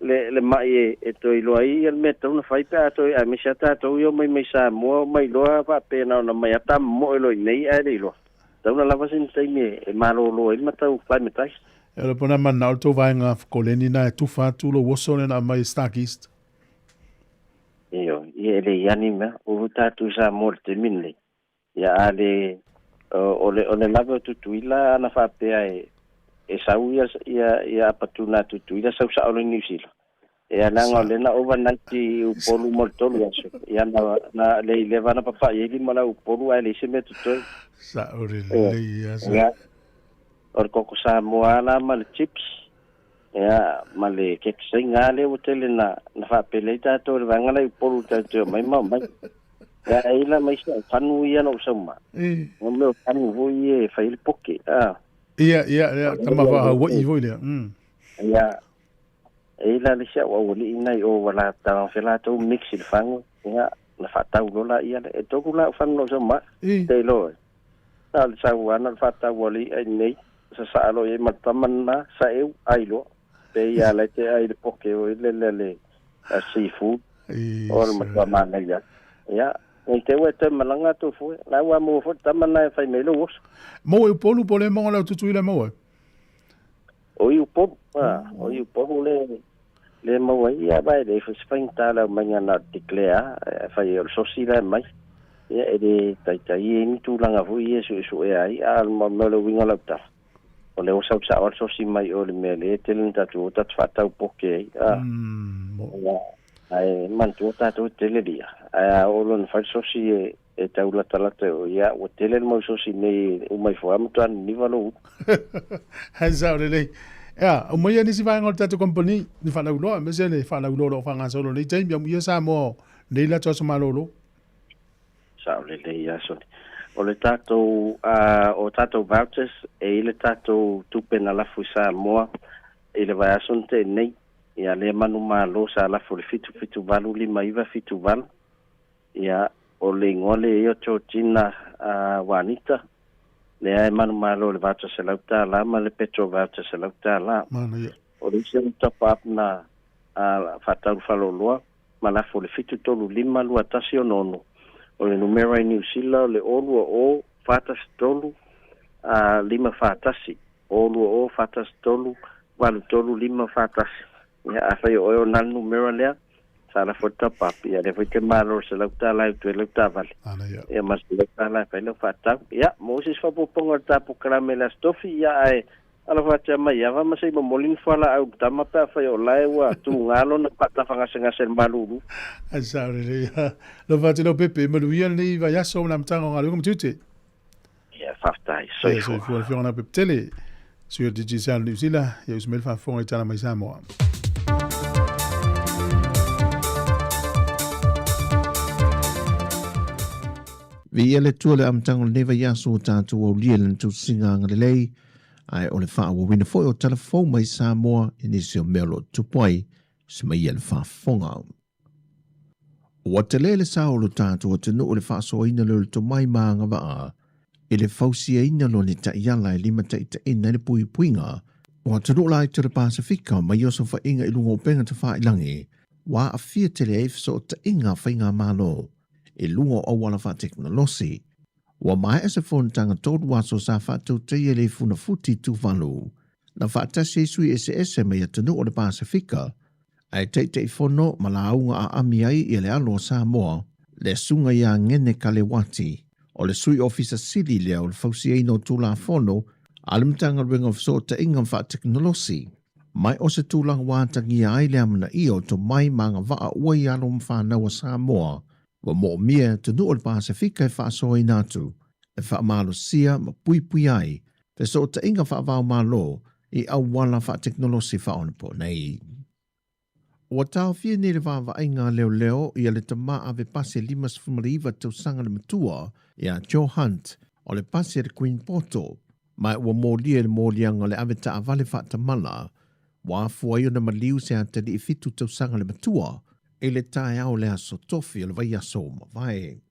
le, le mai e, e toe iloa ai ia le mea tatau ona fai pe a toe, aemaise lava tatou ia omai mai Samoa, omai loa faapena ona omai lava tamomoe loa i inei ae le iloa. Tatau ona lava sina taimi e, e malolo ai ma tau acclimatize. E le pona manao le tou vaega koleni na e tufa atu lou oso lea na aumai e Starkist. Ioe, ia e le i ani mea, ua foi tatou i Samoa i le taimi lenei. Ia a le o le o le lave o Tutuila ana faapea e e sau ia ia ia Apatuna a Tutuila sau sao loa i Niu Sila. Ia leaga o lea na overnight i Upolu mo le tolu aso. Ia na na le i leva na papa'i ai lima la Upolu ae leai se mea totoe. Sao lelei ia sa. Ia o le koko Samoa la ma le chips ia ma le keke saina lea ua tele na na faapele ai tatou i le vaega la i Upolu tatou te omai ma omai. Ia e i la mai si au fanu ia na ou sau ma. O mea o fanu foi ia e fai ai le poke. Ah. Ia, ia, ia, tama faa-Hawaii foi lea. Ia, e i la le isi au aualii nai o ua la taga latou mix i le fagu. Ia, na faatau loa la ia le. E tolu la au fanu na ou sau ma. Te iloa. Na o le sau lava na o le faatau o le i'a i nei. Sasaa loa i ai ma le tama lena, saeu, ai loa. Pe ia la e te ai le poke oi le le le seafood. O le matua manaia. Ia, nei te ua e toe malaga atu fue. La ua maua foi le tama na e fai mai lou oso. Maua i Upolu po o le maga o le au Tutuila e maua ai? O i Upolu, a, o i Upolu le le maua ai. Ia, ba e leai foi se faigata le aumaiga na o le declare a, fai ai o le sosi la e aumai. Ia, e le taitai ai ni tulaga foi ia e suesuea ai, a o le mea o le uiga o lau tala, o lea ua sau sao lava le sosi mai o le mea lea e tele na tatou o tatou faatau poke ai, a. Ia, ae manatua tatou e tele le i'a, ae a oo loa ina fai le sosi e, e tau latalata i o, ia, ua tele le mau sosi nei e uma ifo lava matua niniva lou ulu. Ae sao lelei. Ea, aumaia nisi vaega o le tatou kamupani, ni faalauiloa, aemaise le faalauiloa o lo o faagasolo i lenei taimi, amuia Samoa o nei latou aso malolo. Sao lelei aso. O le tatou o tatou vouchers e i le tatou tupe na lafo i Samoa i le vaiaso na tea nei, ia lea manumalo sa lafo i le 7785 98, ia o le igoa lea ia o Georgina Wanita, lea e manumalo i le voucher $100 ma le petrol voucher $100. Manaia. O le isi top up na faatau faleoloa ma lafo i le 735 2166. O le numera i Niu Sila o le 020 413 541, 020 413 83 541. Ia, afai o oe o na le numera lea, sa lafo i le top up, ia lea foi te malo i le $100 e utu ai lau taavale. Ia ma le $100 e fai lau faatau. Ia, mo se isi faaopoopoga o le ta polokalame i le Aso Tofi, ia ae Alofa atu ia Maiava ma se i momoli ni fualaau i le tama pe afai o lae ua tuga lona faatafagasegase i le malulu. Ai sao lelei. Alofa atu lau Pepe, manuia lenei vaiaso ma le amataga o galuega ma tiute. Ia, faafetai. Soifua. Soifua le afioga lau Pepe tele. Sui o le Digicel Niu Sila, ia usu mai le faafofoga i Tala Mai Samoa. Viia le Atua i le amataga o lenei vaiaso ua tatou aulia i lana tausiga agalelei, ae o le faaauauina foi o tala fou mai Samoa i nisi o mea o lo o tupu ai se mai ia le faafofoga. Ua tele le sao o lo tatou atunuu i le faasoaina lea o le tomai ma agavaa i le fausiaina loa ni taiala e limataitaiina ai le puipuiga o atunuu laiti o le Pasefika mai osofaiga i luga o upega tafailangi ua aafia tele ai fesootaiga a faigamalo i luga o auala faatekonolosi. Ua maea se fonotaga tolu aso sa faatautaia i le Funafuti Tuvalu, na faatasi ai sui eseese mai atunuu o le Pasefika, ae Taitaifono ma lauga aami ai ia le alo o Samoa, le Susuga ia Ngene Kalewati. O le Sui Ofisa Sili lea o le Fausiaina o Tulafono a le Matagaluega o Fesootaiga ma Faatekonolosi. Mai o se tulaga ua atagia ai le amanaia o tomai ma agavaa ua i alo ma fanau a Samoa ua moomia e atunuu o le Pasefika e faasoaina atu, e faamalosia ma puipui ai fesootaiga faava-o-Malo i auala faatekonolosi faaonaponei. Ua taofia nei le vaavaaiga a leoleo ia le tama ave pasi e 59 tausaga le matua ia Joe Hunt o le pasi a le Queen Poto, ma ua molia i le moliaga o le ave taavale faatamala ua afua ai ona maliu se atalii 7 tausaga le matua i le taeao o le aso Tofi o le vaiaso ua mavae.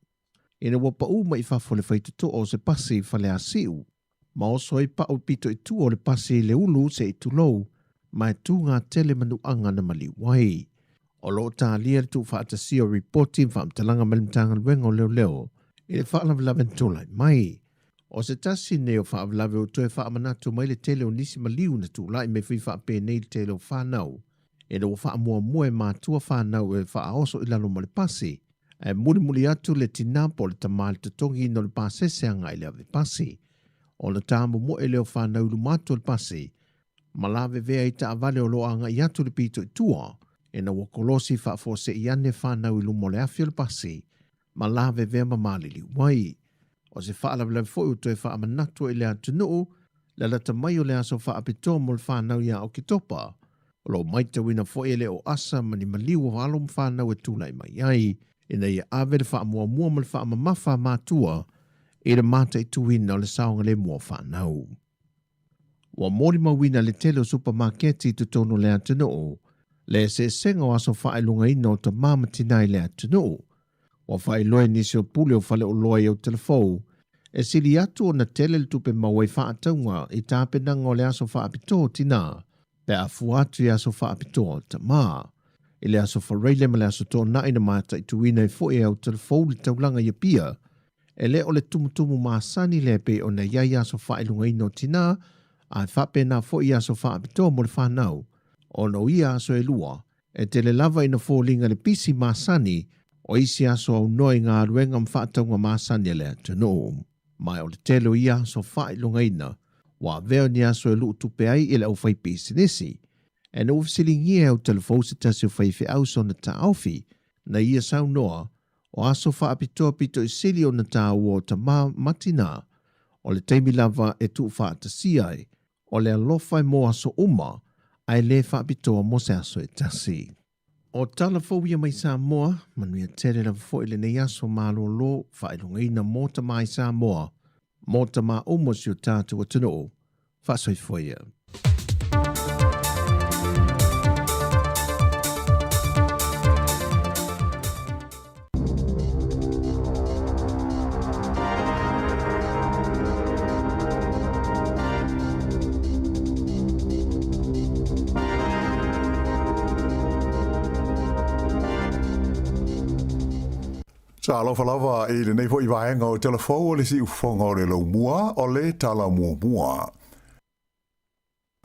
Ina ua pau mai i fafo le faitotoa o se pasi i Faleasiu, ma oso ai pau pito i tua o le pasi i le ulu se i tulou, ma e tū tele manuaga na maliu ai. O lo o talia le tuufaatasia o ripoti ma faamatalaga mai le Matagaluega o Leoleo i le faalavelave na tulai mai. O se tasi nei o faalavelave ua toe faamanatu mai le tele o nisi maliu na tulai mai foi faapenei le tele o fanau, ina ua faamuamua e matua fanau e faaoso i lalo ma le pasi, ae mulimuli atu le tinā po o le tamā i le totogiina o le pasese agai i le ave pasi. Ona tāmomoe lea o fanau i luma atu o le pasi, ma lavevea i taavale o lo o agai atu le pito i tua, ina ua kolosi faafuasei ane fanau i luma o le afi o le pasi, ma lavevea ma maliliu ai. O se faalavelave foi ua toe faamanatu i le atunuu le lata mai o le aso faapitoa mo le fanau ia Oketopa. O lo o matauina foi e le o asa ma ni maliu o alo ma fanau e tulai mai ai, ina ia ave le faamuamua ma le faamamafa a matua i le mataituina o le saogalemu o fanau. Ua molimauina le tele o supamaketi i totonu o le atunuu le eseesega o aso faailogaina o tamā ma tinā i le atunuu. Ua faailoa e nisi o pule o faleoloa i Autalafou, e sili atu ona tele le tupe maua i faatauga i tapenaga o le aso faapitoa o tinā, pe a fua atu i aso faapitoa o tamā. I le aso Faraile ma le aso Toonai na mataituina ai foi e Autalafou le taulaga i Apia, e le o le tumutumu masani lea pei ona i ai aso faailogaina o tinā, ae faapena foi i aso faapitoa mo le fanau, ona o ia aso e lua, e tele lava ina foliga le pisi masani o isi aso aunoa i galuega ma faatauga masani a le atunuu. Ma o le tele o ia aso faailogaina ua avea ni aso e luutupe ai i le aufaipisinisi. E na ua fesiligia e Autalafou se tasi o faifeau sona taofi, na ia saunoa, o aso faapitoa pito i sili ona tāua o tamā ma tinā, o le taimi lava e tuufaatasia ai, o le alofa e mo aso uma, ae le faapitoa mo se aso e tasi. O tala fou ia mai Samoa, manuia tele lava foi lenei aso malōlō faailogaina mo tamā i Samoa, mo tamā uma o si o tatou atunuu. Faasoifua ia. Sa alofa lava i lenei foi vaega o Telefou o le siufofoga o le laumua o le Tala Muamua.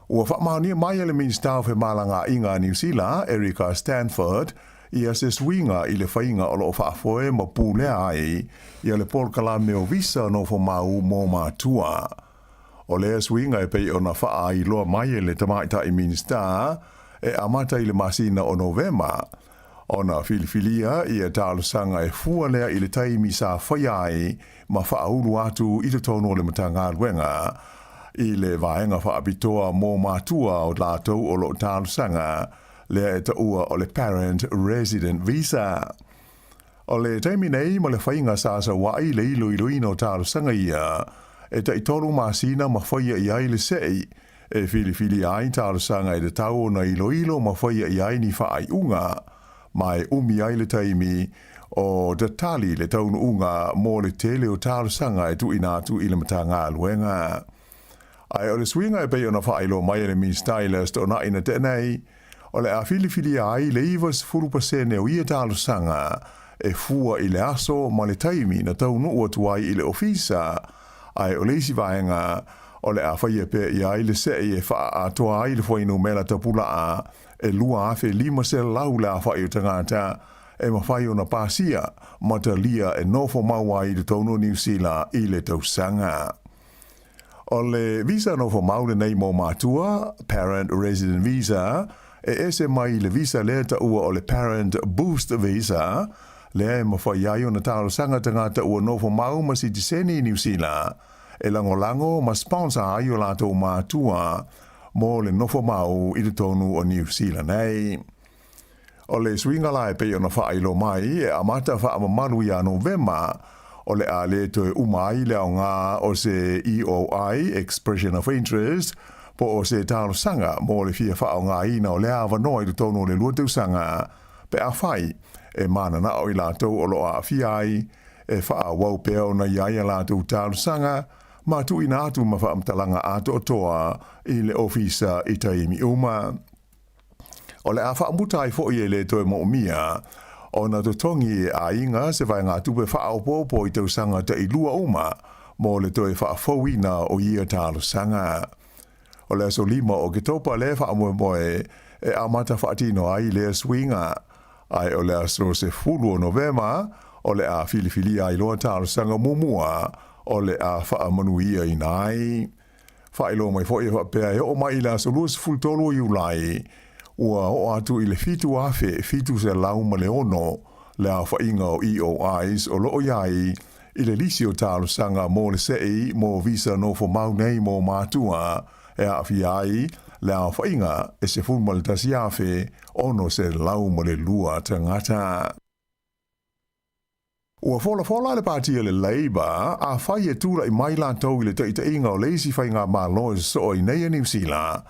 Ua faamaonia mai e le Minisita o Femalagaaiga a Niu Sila, Erica Stanford, ia se suiga i le faiga o lo o faafoe ma pulea ai ia le polokalame o visa nofomau mo matua. O lea suiga e pei ona faaailoa mai e le Tamaitai Minisita e amata i le masina o Novema, ona filifilia ia talosaga e fua lea i le taimi sa faia ai ma faaulu atu i totonu o le Matagaluega i le vaega faapitoa mo matua o latou o lo o talosaga lea e taua o le Parent Resident Visa. O le taimi nei ma le faiga sa saua'i le iloiloina o talosaga ia e tai-tolu masina ma faia i ai le se'i e filifilia ai talosaga e tatau ona iloilo ma faia i ai ni faaiuga, ma e umi ai le taimi o tatali le taunuuga mo le tele o talosaga e tuuina atu i le Matagaluega. Ae o le suiga e pei ona faailoa mai e le Minisita i le Aso Toonai na tea nei, o le a filifilia ai le 90% o ia talosaga e fua i le aso ma le taimi na taunuu atu ai i le ofisa, ae o le isi vaega, o le a faia pea i ai le se'i e faaatoa ai le fuainumera tapulaa e 2,500 le aofai o tagata. e mafai ona pasia ma talia e nofo mau ai i totonu o Niu Sila i le tausaga. O le visa nofo mau lenei mo matua, Parent Resident Visa, e ese mai i le visa lea taua o le Parent Boost Visa, lea e mafai ai ona talosaga tagata ua nofo mau ma sitiseni i Niu Sila e lagolago ma sponsor ai o latou matua mo le nofo mau i totonu o Niu Sila nei. O le suiga la e pei ona faailo mai e amata faamamalu ia Novema, o le a le toe uma ai le aoga o se EOI, Expression of Interest, po o se talosaga mo le fia faaaogaina o lea avanoa i totonu o le 2 tausaga, pe afai e mananao i latou o lo o aafia ai e faaauau pea ona i ai a latou talosaga ma tuuina atu ma faamatalaga atoatoa i le ofisa i taimi uma. O le a faamuta ai foi e le toe moomia ona totogi e aiga se vaegatupe faaopoopo i tausaga tailua uma mo le toe faafouina o ia talosaga. O le aso 5 o Oketopa lea faamoemoe e amata faatino ai lea suiga, ae o le aso 10 o Novema o le a filifilia ai loa talosaga muamua o le a faamanuiaina ai. Faailoa mai foi e faapea e oo mai i le aso 23 o Iulai, ua oo atu i le 7,706 le aofaiga o EOIs o lo o i ai i le lisi o talosaga mo le se'i mo visa nofo mau nei mo matua e aafia ai le aofaiga e 11,602 tagata. Ua folafola le Pati a le Labour afai e tulai mai latou i le taitaiga o le isi faigamalo e sosoo ai nei a Niu Sila,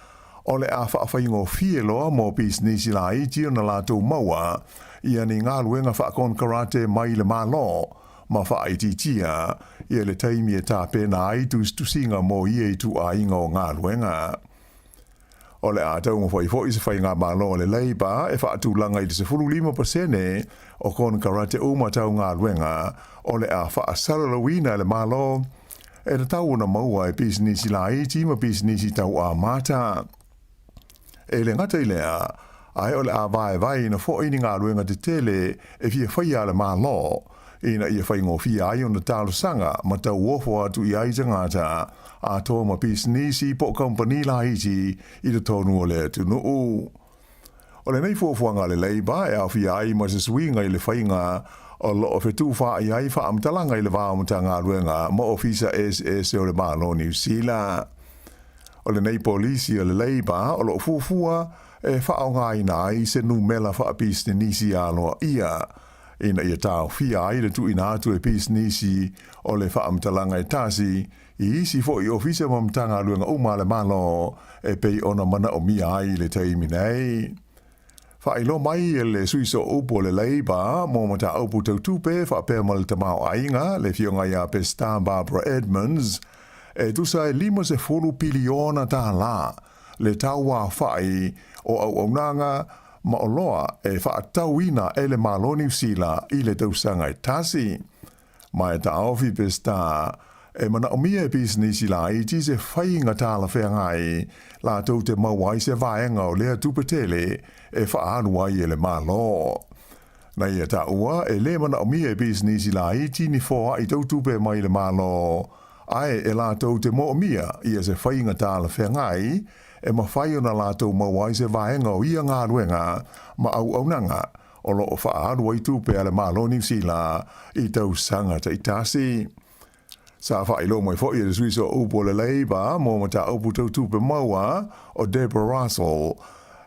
o le a faafaigofie loa mo pisinisi laiti ona latou maua ia ni galuega faakonekarate mai le Malo ma faaitiitia ia le taimi e tapena ai tusitusiga mo ia ituaiga o galuega. O le a taumafai foi se faigamalo a le Labour e faatulaga i le 15% o konekarate uma tau galuega o le a faasalalauina e le Malo e tatau ona maua e pisinisi laiti ma pisinisi tauamata. E le gata i lea, ae o le a vaevaeina foi ni galuega tetele e fia faia a le Malo ina ia faigofie ai ona talosaga ma tauofo atu i ai tagata atoa ma pisinisi po o kamupani laiti i totonu o le atunuu. O lenei fuafuaga a le Labour e aofia ai ma se suiga i le faiga o lo o fetufaai ai faamatalaga i le va o Matagaluega ma Ofisa eseese o le Malo o Niu Sila. O lenei polisi a le Labour o lo o fuafua e faaaogaina ai se numela faapisinisi aloaia ina ia taofia ai le tuuina atu e pisinisi o le faamatalaga e tasi i isi foi ofisa ma Matagaluega uma a le Malo e pei ona manaomia ai i le taimi nei. Faailoa mai e le sui sooupu o le Labour mo mataupu tau tupe faapea ma le tamaoaiga, le Afioga ia Pesita Barbara Edmonds, e tusa e $50 piliona tālā le tauaofai o auaunaga ma oloa e faatauina e le Malo o Niu Sila i le tausaga e tasi. Ma e taofi Pesita e manaomia e pisinisi laiti se faiga talafeagai latou te maua ai se vaega o lea tupe tele e faaalu ai e le Malo. Na ia taua e le manaomia e pisinisi laiti ni foai tau tupe mai le Malo, ae e latou te moomia ia se faiga talafeagai e mafai ona latou maua ai se vaega o ia galuega ma auaunaga o lo o faaalu ai tupe a le Malo o Niu Sila i tausaga taitasi. Sa faailoa mai foi e le sui sooupu o le Labour mo mataupu tau tupe maua o Deborah Russell,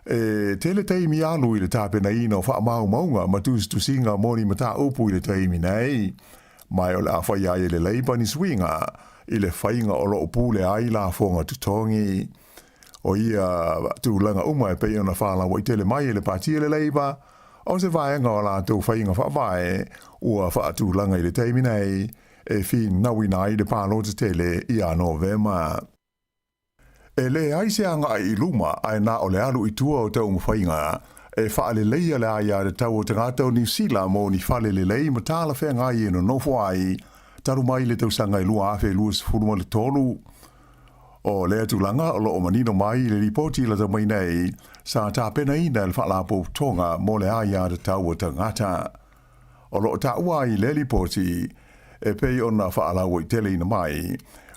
e tele taimi alu i le tapenaina o faamaumauga ma tusitusiga mo ni mataupu i le taimi nei. Ma o le a faia ai e le Labour ni suiga i le faiga o lo o pule ai lafoga totogi. O ia tulaga uma e pei ona faalauaitele mai e le Pati a le Labour, o se vaega o a latou faiga faavae ua faatulaga i le taimi nei e finauina ai le palota tele ia Novema. E leai se agai i luma ae na o le alu i tua o taumafaiga e faaleleia le aiatatau o tagata o Niu Sila mo ni fale lelei ma talafeagai e nonofo ai talu mai le tausaga e 2023. O lea tulaga o lo o manino mai i le lipoti lata mai nei sa tapenaina e le Faalapotopotoga mo le Aiatatau a Tagata. O lo o taua ai i lea lipoti, e pei ona faalauaiteleina mai,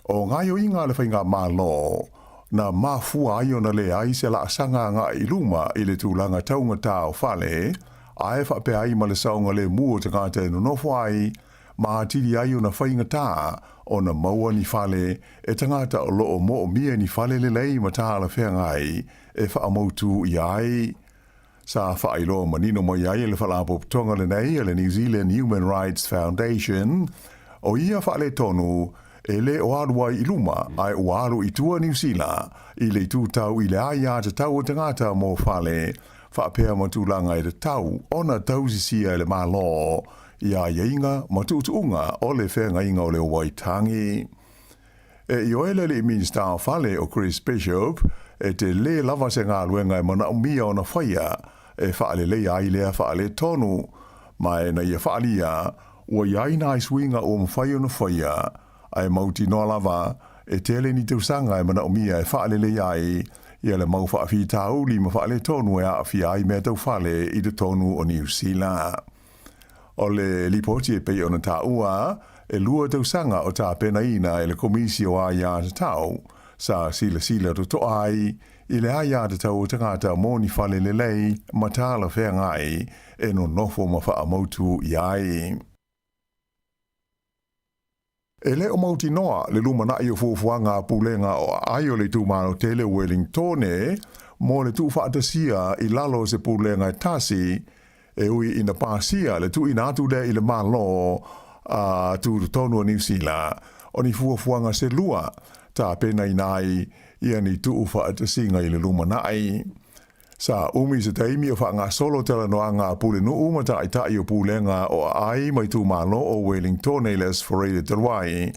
o gaoioiga a le Faigamalo na mafua ai ona leai se laasaga agai i luma i le tulaga taugata o fale, ae faapea ai ma le saogalemu o tagata e nonofo ai, ma atili ai ona faigata ona maua ni fale e tagata o lo o moomia ni fale lelei ma talafeagai e faamautu ia ai. Sa faailoa manino mai ai e le Faalapotopotoga lenei a le New Zealand Human Rights Foundation, o ia faaletonu e le o alu ai i luma ae ua alu i tua Niu Sila i le itu tau i le aiatatau a tagata mo fale faapea ma tulaga e tatau ona tausisia e le Malo i aiaiga ma tuutuuga o le feagaiga o le Waitangi. E ioe le alii Minisita o Fale o Chris Bishop, e tele lava se galuega e manaomia ona faia e faaleleia ai lea faaletonu, ma e na ia faalia ua i ai nai suiga ua mafai ona faia, ae mautinoa lava e tele ni tausaga e manaomia e faaleleia ai ia le mau faafitauli ma faaletonu e aafia ai mea tau fale i totonu o Niu Sila. O le lipoti e pei ona taua, e 2 tausaga o tapenaina e le Komisi o Aiatatau, sa silasila totoa ai i le aiatatau o tagata mo ni fale lelei ma talafeagai e nonofo ma faamautu i ai. E le o mautinoa le lumanai o fuafuaga a Pulega o Aai o le itumalo tele o Welingtone mo le tuufaatasia i lalo o se pulega e tasi, e ui ina pasia le tuuina atu lea i le Malo a Tutotonu o Niu Sila, o ni fuafuaga se lua tapenaina ai ia ni tuufaatasiga i le lumanai. Sa umi se taimi o faagasolo talanoaga a Pulenuu ma taitai o Pulega o Aai ma itumalo o Wellingtone i le Aso Faraile talu ai.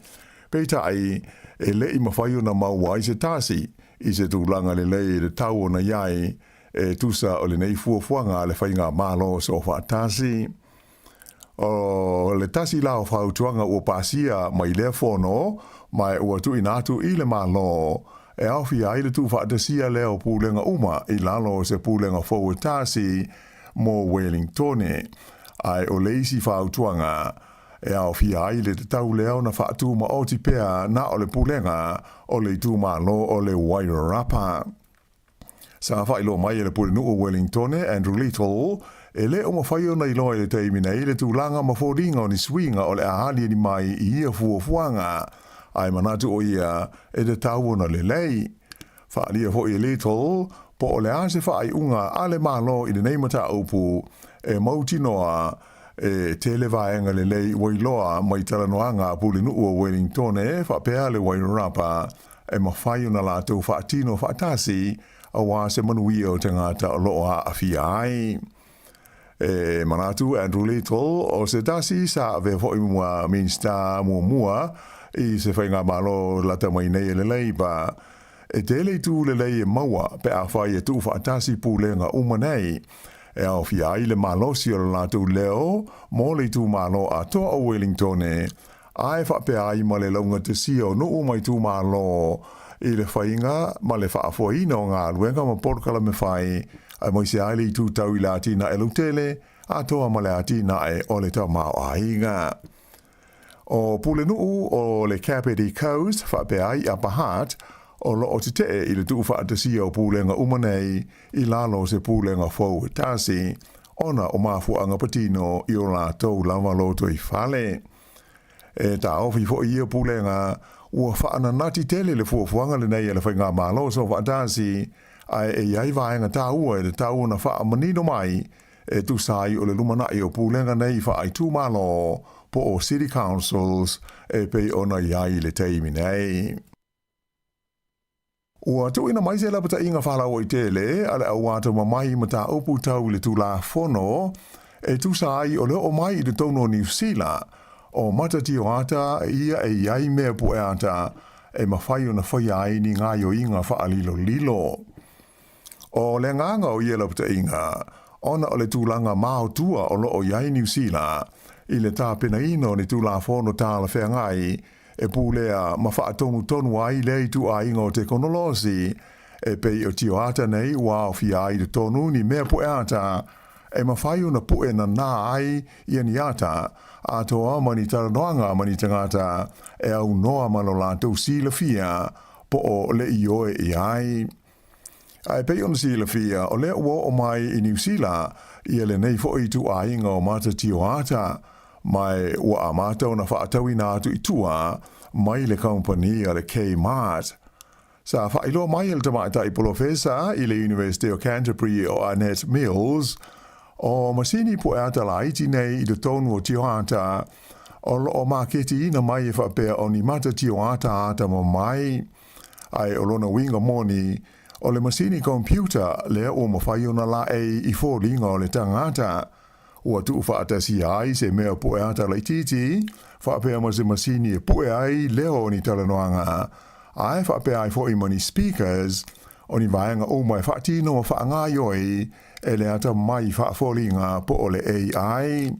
Peitai, e le i mafai ona maua ai se tasi i se tulaga lelei i le tau ona i ai e tusa o lenei fuafuaga a le Faigamalo Soofaatasi. O le tasi la o fautuaga ua pasia mai lea fono, ma ua tuuina atu i le Malo, e aofia ai le tuufaatasia lea o pulega uma i lalo o se pulega fou e tasi mo Wellingtone. Ae o le isi fautuaga, e aofia ai le tatau lea ona faatumaoti pea na o le pulega o le itumalo o le Wairarapa. Sa faailoa mai e le Pulenuu o Wellingtone, Andrew Little, e le o mafai ona iloa i le taimi nei le tulaga ma foliga o ni suiga o le a aliali mai i ia fuafuaga, ae manatu o ia e tatau ona lelei. Faaalia foi e Little po o le a se faaiuga a le Malo i lenei mataupu e mautinoa e tele vaega lelei ua iloa mai talanoaga a Pulenuu o Wellingtone faapea le Wairarapa e mafai ona latou faatino faatasi aua se manuia o tagata o lo o aafia ai. E manatu Andrew Little o se tasi sa avea foi ma Minista muamua i se faigamalo lata mai nei e le Labour. E tele itu lelei e maua pe afai e tuufaatasi pulega uma nei, e aofia ai le malosi o le latou leo mo le itumalo atoa o Wellingtone Ae faapea ai ma le laugatasia o nuu ma itumalo i le faiga ma le faafoeina o galuega ma polokalame fai, aemaise ai le itu tau i le atinae lautele atoa ma le atinae o le tamaoaiga. O Pulenuu o le Kapiti Coast faapea ai Upper Hutt o lo o tetee i le tuufaatasia o pulega uma nei i lalo o se pulega fou e tasi, ona o mafuaaga patino i o latou lava lotoifale. E taofi foi ia pulega ua faananati tele le fuafuaga lenei a le Faigamalo Soofaatasi, ae e i ai vaega taua e tatau ona faamanino mai e tusa ai o le lumanai o pulega nei faaitumalo po o City Councils e pei ona i ai i le taimi nei. Ua tuuina mai se lapataiga faalauaitele a le auatamamai mataupu tau i le Tulafono e tusa ai o le oo mai i totonu o Niu Sila o Matatioata ia e i ai mea pueata e mafai ona faia ai ni gaoioiga faalilolilo. O le agaga o ia lapataiga, ona o le tulaga maotua o lo o i ai Niu Sila i le tapenaina o ni Tulafono talafeagai e pulea ma faatonutonu ai lea ituaiga o tekonolosi. E pei o tio ata nei ua aofia ai i totonu ni mea puʻe ata e mafai ona puʻe nanā ai ia ni ata atoa ma ni talanoaga ma ni tagata e aunoa ma lo latou silafia po o le ioe i ai. A e pei ona silafia, o lea ua oo mai i Niu Sila ia lenei foʻi ituaiga o mata tio ata, ma e ua amata ona faatauina atu i tua mai le kamupani a le Kmart. Sa faailoa mai e le tamaitai polofesa i le University o Canterbury o Annette Mills, o masini pueata laiti nei i totonu o tioata o lo o maketiina mai e faapea o ni mata tioata atamamai. Ae o lona uiga moni, o le masini computer lea ua mafai ona laei i foliga o le tagata. Ua tuufaatasia ai se mea pueata laitiiti, faapea ma se masini e pue ai leo o ni talanoaga, ae faapea ai foi ma ni speakers, o ni vaega uma e faatino ma faagaoioi e le atamai faafoliga po o le AI.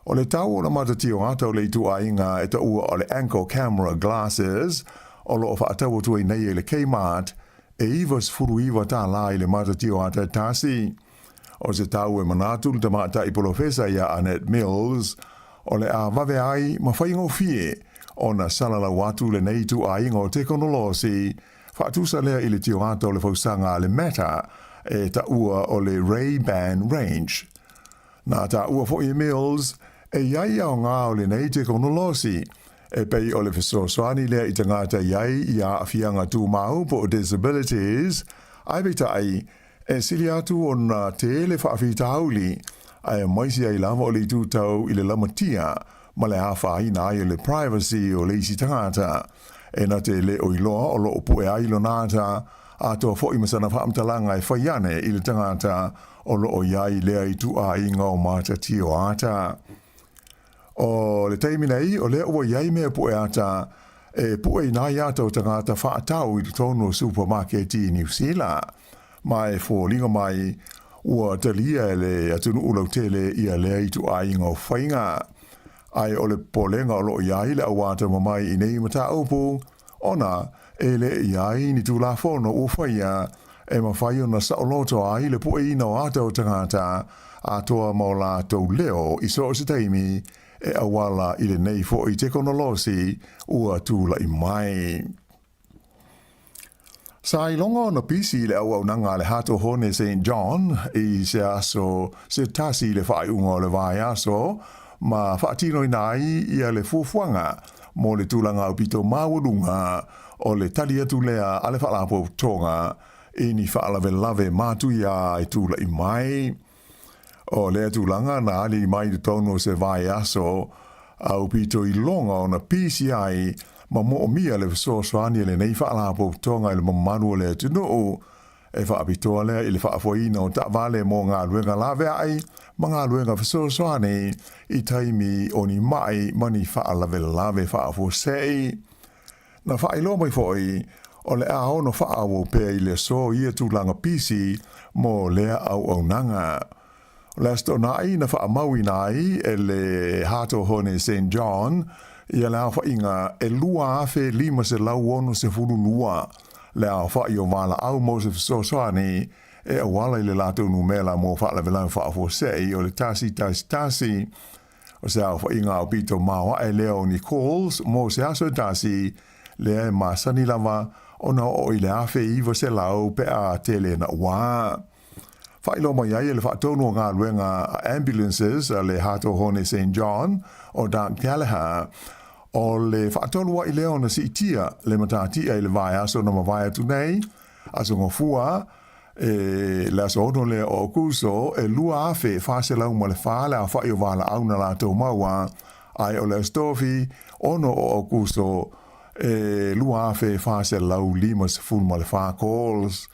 O le tau o le matatio ata o le ituaiga e taua o le Anko Camera Glasses o lo o faatau atu ai nei e le Kmart, e $99 tālā i le matatio ata e tasi. O se tau e manatu le tamaitai polofesa iā Annette Mills, o le a vave ai ma faigofie ona salalau atu lenei ituaiga o tekonolosi, faatusa lea i le tioata o le fausaga a le Meta e taua o le Ray-Ban Range. Na taua foi e Mills, e i ai aoga o lenei tekonolosi, e pei o le fesoasoani lea i tagata i ai i aafiaga tumau po o disabilities, ae peitai, E sili atu ona tele faafitauli, aemaise ai lava o le itu tau i le lamatia ma le afaina ai o le privacy o le isi tagata. E na te le o iloa o loo pue ai lona ata, atoa foi ma sana faamatalaga e fai ane i le tagata o loo iai lea ituaiga o matatio ata. O le taimi nei, o lea ua iai mea pue ata e pueina ai ata o tagata faatau i totonu o supamaketi i Niu Sila. Ma e foliga mai, ua talia e le atunuu lautele ia lea ituaiga o faiga. Ae o le popolega o loo iai le auata mamai i nei mataupu, ona e le iai ni tulafono ua faia e mafai ona saoloto ai le pueina o ata o tagata atoa ma o latou leo i so o se taimi e auala i lenei foi tekonolosi ua tulai mai. Sa iloga ona pisi i le auaunaga a le Hato Hone St. John i se aso se tasi i le faaiuga o le vaiaso ma faatinoina ai ia le fuafuaga mo le tulaga aupito maualuga o le tali atu lea a le Faalapotopotoga i ni faalavelave matuia e tulai mai. O lea tulaga na ali mai i totonu o se vaiaso aupito iloga ona pisi ai ma moomia le fesoasoani a lenei Faalapotopotoga i le mamalu o le atunuu e faapitoa lea i le faafoeina o taavale mo galuega laveai ma galuega fesoasoani i taimi o ni mai ma ni faalavelave faafuasei. Na faailoa mai foi, o le a ono faaauau pea i le aso ia tulaga pisi mo lea auaunaga. O le Aso Toonai na faamauina ai e le Hato Hone St John ia le aofaiga e 2,562 le aofai o valaau mo se fesoasoani e auala i le latou numera mo faalavelave faafuasei o le 111. O se aofaiga aupito maoaʻe lea o ni calls mo se aso e tasi, lea e masani lava ona oo i le 1,900 pe a tele naʻuā. Faailoa mai ai e le faatonu o galuega a ambulances a le Hato Hone St John o Doug Gallagher, o le faatolu ai lea ona siitia le matatia i le vaiaso na mavae atu nei, Aso Gafua, e le aso 6 lea o Aokuso, e 2,404 le aofai o valaau na latou maua, ae o le Aso Tofi, 6 o Aokuso, e 2,454 calls.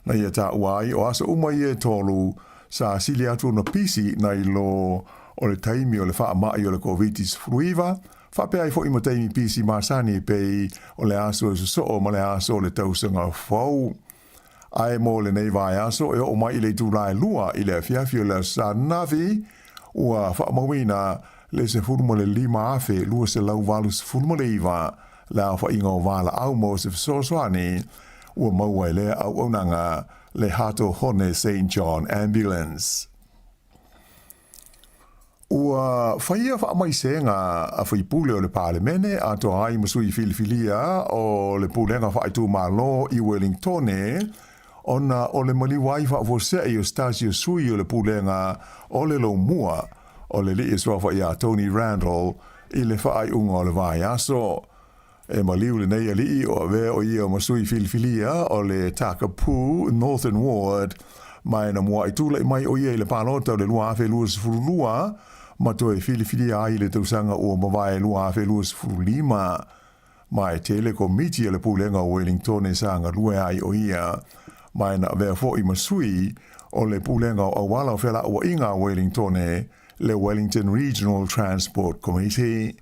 Na ia taua ai o aso uma ia e tolu, sa sili atu ona pisi nai lo o le taimi o le faamai o le Koviti-19, faapea ai foi ma taimi pisi masani e pei o le aso e sosoo ma le aso o le tausaga fou. Ae mo lenei vaiaso e oo mai i le itula e 2 i le afiafi o le Aso Sa ananafi, ua faamauina le 15,289 le aofaiga o valaau mo se fesoasoani. Ua maua e lea auaunaga le Hato Hone St John Ambulance. Ua faia faamaisega a faipule o le Palemene atoa ai ma sui filifilia o le Pulega Faaitumalo i Welingtone ona o le maliu ai faafuase'i o se tasi o sui o le Pulega o le Lomua o le alii e suafa ia Tony Randall i le faaiuga o le vaiaso. E maliu lenei alii o avea o ia ma sui filifilia o le Takapu Northern Ward ma e na mua'i tula'i mai o ia i le palota o le 2022 ma toe filifilia ai i le tausaga ua mavae 2025. Ma e tele komiti a le Pulega o Welingtone sa galue ai o ia ma e na avea fo'i ma sui o le Pulega o Auala o Fela'ua'iga a Welingtone, le Wellington Regional Transport Committee.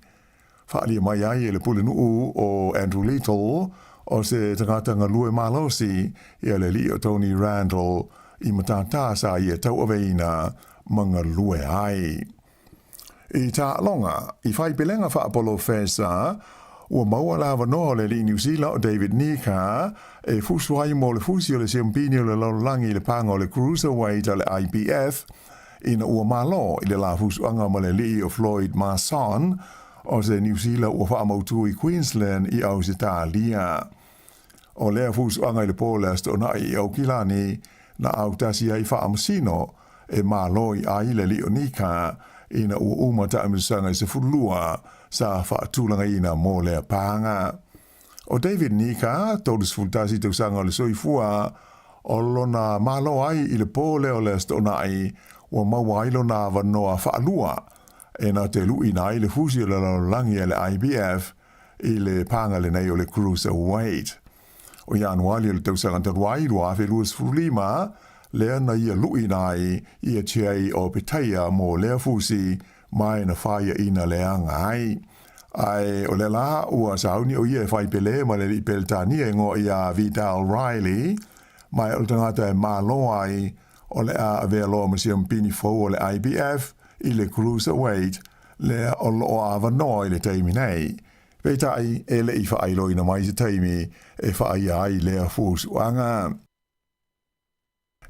Faaalia mai ai e le pulenuu o Andrew Little, o se tagata galue malosi, ia le alii o Tony Randall i matatā sa ia tauaveina ma galue ai. I taaloga, i whai pelega faapolofesa, ua maua le avanoa o le alii Niu Sila o David Nika e fusu ai mo le fusi o le siampini o le lalolagi i le paga o le Cruiserweight a le IBF ina ua malo i le la fusuaga ma le alii o Floyd Mason o se Niu Sila ua faamautu i Queensland i Ausetalia. O lea fusuaga i le po le Aso Toonai i Aukilani na autasi ai faamasino e malo i ai le alii o Nika ina ua uma taamilosaga i 12 sa faatulagaina mo lea paga. O David Nika, 31 tausaga o le soifua, o lona malo ai i le po lea o le Aso Toonai, ua maua ai lona avanoa faalua e na te luʻina ai le fusi o le lalolagi a le IBF i le paga lenei o le Cruiserweight. O Ianuali o le tausaga talu ai 2025, lea na ia luʻina ai ia Jay Opetaia mo lea fusi ma e na faiaʻina leaga ai. Ae o lea lā ua sauni o ia e fai pele ma le alii Peretania e ngoa ia Vidal Riley, ma e o le tagata e malo ai o le a avea loa ma siampini fou o le IBF i le Cruiserweight lea o loo avanoa i le taimi nei. Peitai, e le i faailoina mai se taimi e faaia ai lea fusuaga.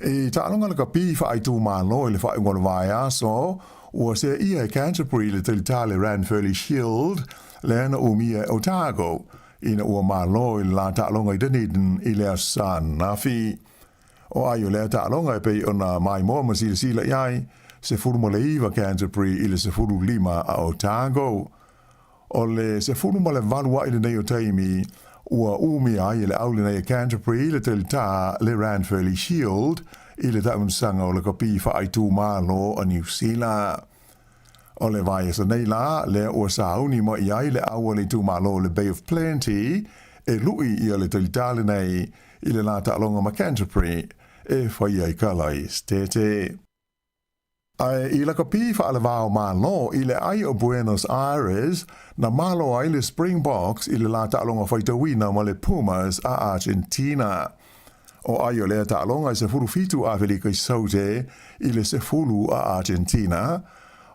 I taaloga lakapi faaitumalo i le faaiuga o le vaiaso, ua seaia e Canterbury le talitā le Ranfurly Shield lea na umia e Otago ina ua malo i le la taaloga i Dunedin i le Aso Sa ananafi. O ai o lea taaloga e pei ona maimoa ma silasila i ai, 19 Canterbury i le 15 a Otago. O le 18 a'i lenei o taimi ua umia ai e le au lenei a Canterbury le talitā le Ranfurly Shield i le taamilosaga o lakapi faaitumalo a Niu Sila. O le vaiaso nei la, lea ua sauni mai i ai le au a le itumalo o le Bay of Plenty e lu'i ia le talitā lenei i le la taaloga ma Canterbury e fai ai kala i Setete. Ae i lakapi faalevao Malo i le ai o Buenos Aires, na malo ai le Springboks i le la taaloga faitauina ma le Pumas a Argentina. O ai o lea taaloga e 17 Afelika i Saute i le 10 a Argentina.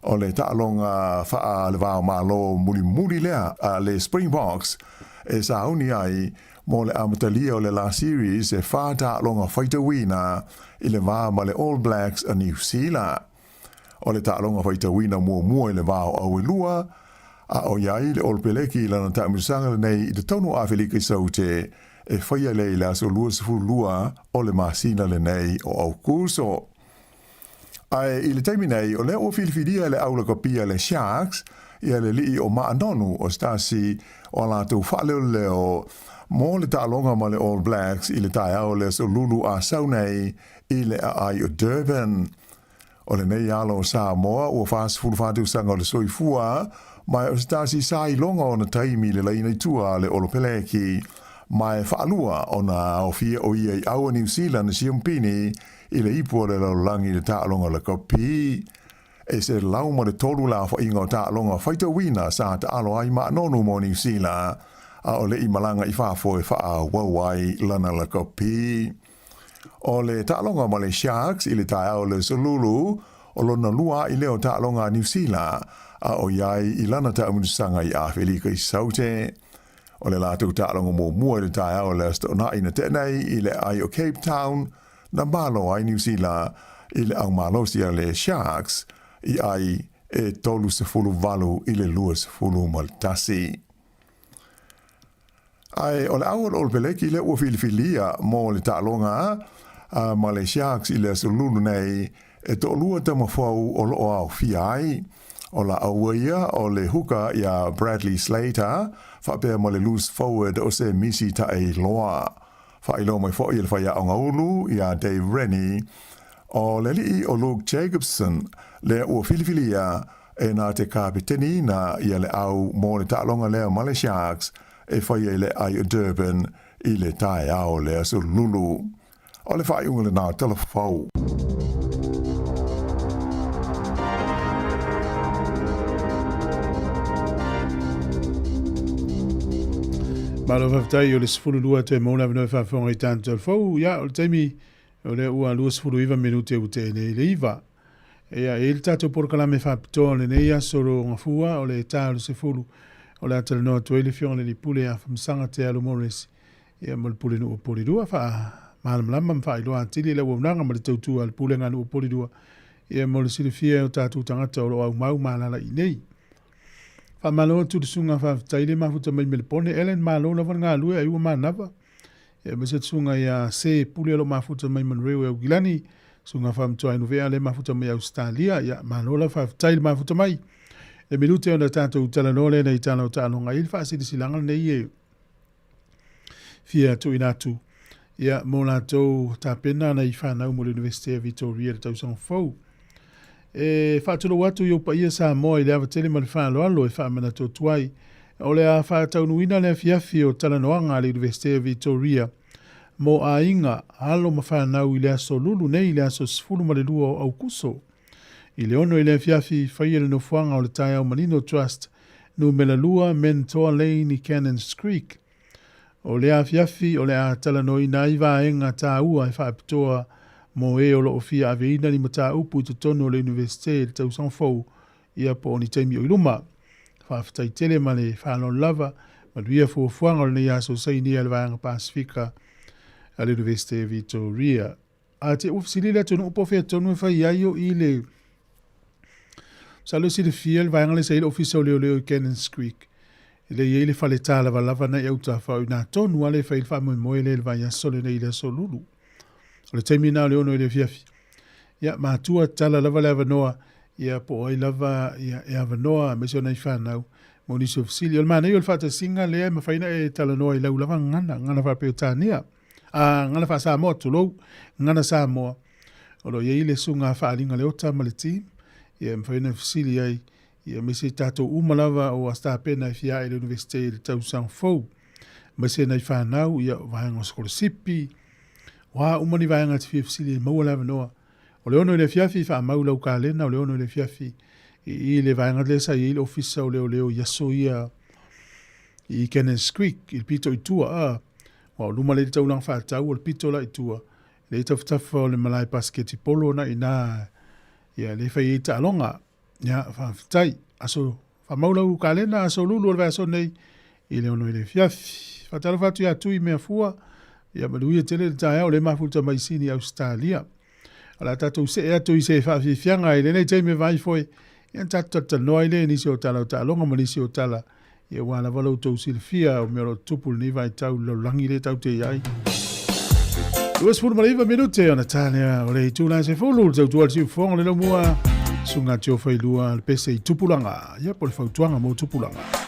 O le taaloga faalevao Malo mulimuli lea a le Springboks e sauni ai mo le amatalia o le la series e whā taaloga faitauina i le va ma le All Blacks a Niu Sila. O le taaloga faitauina muamua i le va o Auelua, a o iai le All Peleki i lana taamilosaga lenei i totonu o Afelika i Saute e faia lea i le aso 22 o le masina lenei o Aukuso. Ae i le taimi nei, o lea ua filifilia e le au lakapia le Sharks ia le alii o Maanonu o se tasi o a latou faaleoleo mo le taaloga ma le All Blacks i le taeao o le aso Lulu a sau nei i le aai o Durban. O lenei alo o Samoa ua 44 tausaga o le soifua, ma o se tasi sa iloga ona taimi i le laina i tua a le Olopeleki, ma e faalua ona aofia o ia i au a Niu Sila na siampini i le ipu o le lalolagi i le taaloga lakapi. E 103 le aofaiga o taaloga faitauina sa taalo ai Maanonu mo Niu Sila, a o le i malaga i fafo e faaauau ai lana lakapi. O le taaloga ma le Sharks i le taeao o le Aso Lulu, o lona lua a'i lea o taaloga a Niu Sila, a o i ai i lana taamilosaga i Afelika i Saute. O le latou taaloga muamua i le taeao o le Aso Toonai na tea nei i le aai o Cape Town, na malo ai Niu Sila i le aumalosi a le Sharks i ai e 38 i le 21. Ae o le au o le Olopeleki lea ua filifilia mo le taaloga a ma le Sharks i le aso Lulu nei, e toalua tamafou o lo o aofia ai. O la aua ia o le huka iā Bradley Slater faapea ma le loose forward o se Misi Taeiloa. Faailoa mai foi e le faiaoga ulu iā Dave Rennie, o le alii o Luke Jacobson lea ua filifilia e na te kapeteniina ia le au mo le taaloga lea ma le Sharks e faia i le ai o Durban i le taeao o le Aso Lulu. O le faaiuga lena o Tala Fou. Malo faafetai o le 12 toe maua le avanoa e faafofoga i tana Tala Fou. Ia, o le taimi o lea ua 29 minute ua tea nei le iva. Ia, e i le tatou polokalame faapitoa o lenei aso lo Gafua, o le ta o le 10, o le a talanoa atu ai le Afioga i le Alii Pule ia Afamasaga Te Alo Morris, ia ma le Pulenuu o Polilua, faamalamalama ma faailoa atili le auaunaga ma le tautua a le Pulega a Nuu o Polilua, ia mo le silafia e o tatou tagata o lo o aumau ma alaala i inei. Faamalo atu i le susuga faafetai le mafuta mai Melepone, Ellen, malo lava le galue ai ua manava. Ia aemaise le susuga ia Se Pule o lo o mafuta mai Monroe i Aukilani, susuga Faamatuainu Vea le mafuta mai Ausetalia. Ia malo lava faafetai le mafuta mai. Le minute ona tatou talanoa lea nei tala o taaloga i le faasilasilaga lenei e fia tuuina atu ia mo latou tapena ana i whanau mo le University of Victoria le tausaga fou. E faatulou atu i ou paia Samoa i le ava tele ma le faaaloalo e faamanatu atu ai o le a faataunuuina le afiafi o talanoaga a le Iunivesite o Vitoria mo aiga, alo ma fanau i le aso Lulu nei i le aso 12 o Aukuso. I le 6 i le afiafi, faia le nofoaga o le Taeao Manino Trust, numera 2 Mentor Lane i Cannons Creek. O lea afiafi o le a talanoaina ai vaega tāua e faapitoa mō e o lo o fia aveina ni mataupu i totonu o le Iunivesite i le tausaga fou ia po o ni taimi o i luma. Faafetai tele ma le faaaloalo lava, manuia fuafuaga o lenei aso sainia e le Vaega Pasefika a le Iunivesite Vitoria. A te ua fesili le atunuu po o fea tonu e fai ai o i le Masalo e silafia le vaega lea sa i ai le Ofisa o Leoleo i Cannons Creek. E le i ai le fale tālavalava na i autafa o i nā tonu lava lea e fai ai le faamoemoe lea i le vaiaso lenei i le aso Lulu. O le taimi lena o le 6 i le afiafi. Ia, matua tala lava le avanoa, ia po o ai lava ia, e avanoa aemaise o nai fanau mo nisi o fesili. O le manaia o le faatasiga lea e mafai ona e talanoa i lau lava gagana, gagana faa-Peretania, a gagana faa-Samoa, tulou, gagana Samoa. O lo o i ai le susuga a Faaaliga Leota ma le team, ia e mafai ona fesili ai, ia aemaise tatou uma lava o Astapena e fia ae i le Universite i le tausaga fou. Aemaise nai fanau, ia o vaega o sikolasipi, o a uma ni vaega e te fia fesili ai, maua le avanoa. O le 6 i le afiafi, faamau lau kalena, o le 6 i le afiafi i le vaega lea sa i ai le ofisa o leoleo i aso ia i Cannons Creek, i le pito i tua, a, aua o luma lea i le taulaga faatau, o le pito la i tua, lea i tafatafa o le malae pasiketipolo na i ina, ia, lea e fai ai taaloga. Ia, faafetai. Aso, faamau lau kalena, aso Lulu o le vaiaso nei, i le 6 i le afiafi. Faatalofa atu ia Tui Meafua, ia manuia tele le taeao o lea mafuta mai Sini, Ausetalia. O le a tatou see atu i se faafiafiaga i lenei taimi e vaai foi, ia na tatou talatalanoa ai lea i nisi o tala o taaloga ma nisi o tala, ia aua lava lo outou silafia o mea o lo o tutupu i lenei vaitau i le lalolagi lea tatou te i ai. 29 minute ona ta lea o le itula e 10 le tautua le siufofoga o le laumua susuga Tiofailua le pese i tupulaga ia po o le fautuaga mo tupulaga.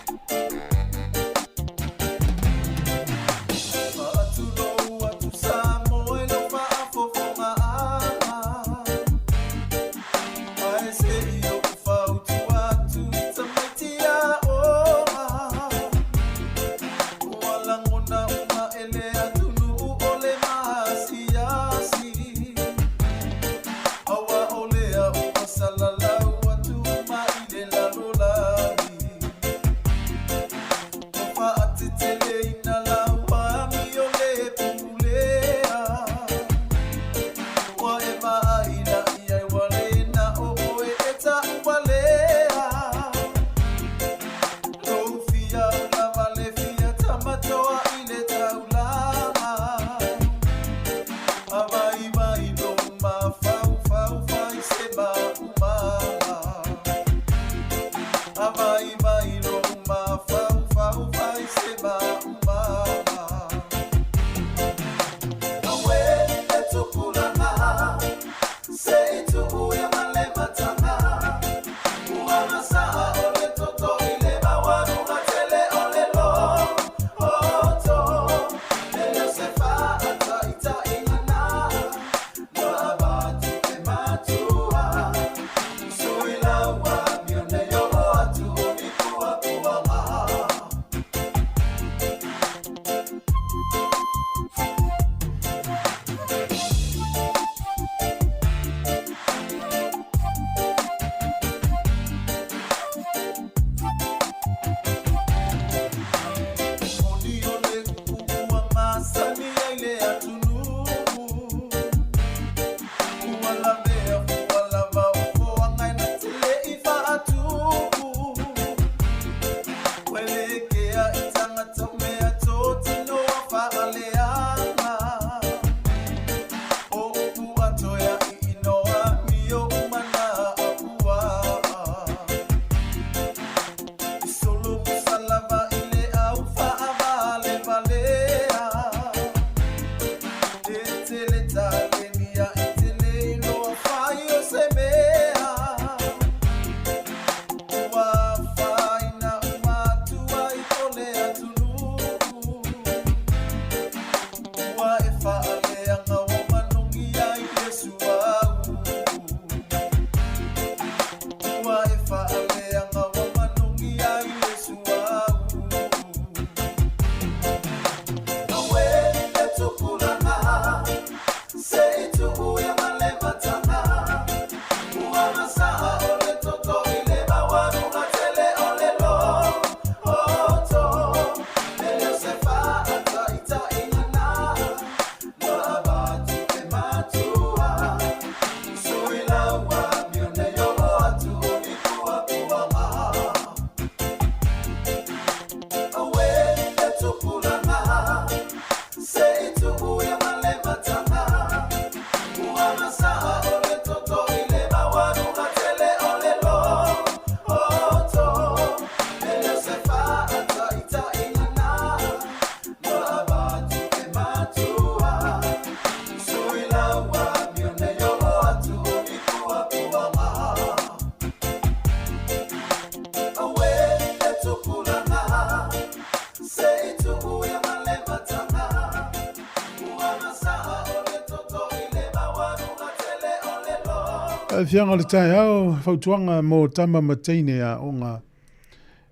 Tauaofiaga o le taeao, fautuaga mo tama ma teine aoga.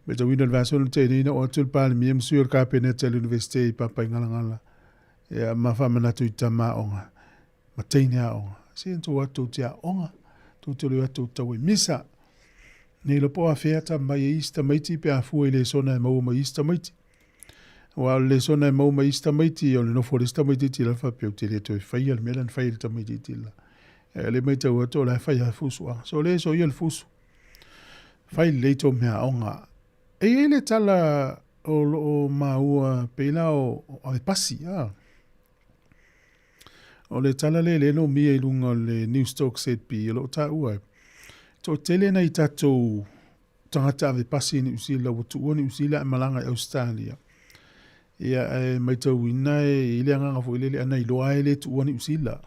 Matauina le vaiaso na tea nei na oo atu le Palemia ma sui o le Kapeneta i le Iunivesite i Papaigalagala ia ma faamanatu i tama aoga ma teine aoga. Se tou atu tou te aoga, tou te o atu tau ai misa. Nei lo po afea ta mai e isi tamaiti pe a fua i lesona e maua mai isi tamaiti. Aua o le lesona e maua mai isi tamaiti, o le nofo o le isi tamaitiiti la faapea ou te le toe faia le mea lea na fai e le tamaitiiti la. E le matau atu o la e fai lava fusu. So le soia le fusu. Fai lelei tou meaaoga. E i ai le tala o lo o maua pei la o avepasi. A. O le tala lea lea na umia i luga o le Newstalk ZB o lo o taua e toatele nai tatou tagata avepasi i Niu Sila ua tuua Niu Sila ae malaga i Ausetalia. Ia ae maitauina e i ai le agaga foi lele ana iloa e le tuua Niu Sila.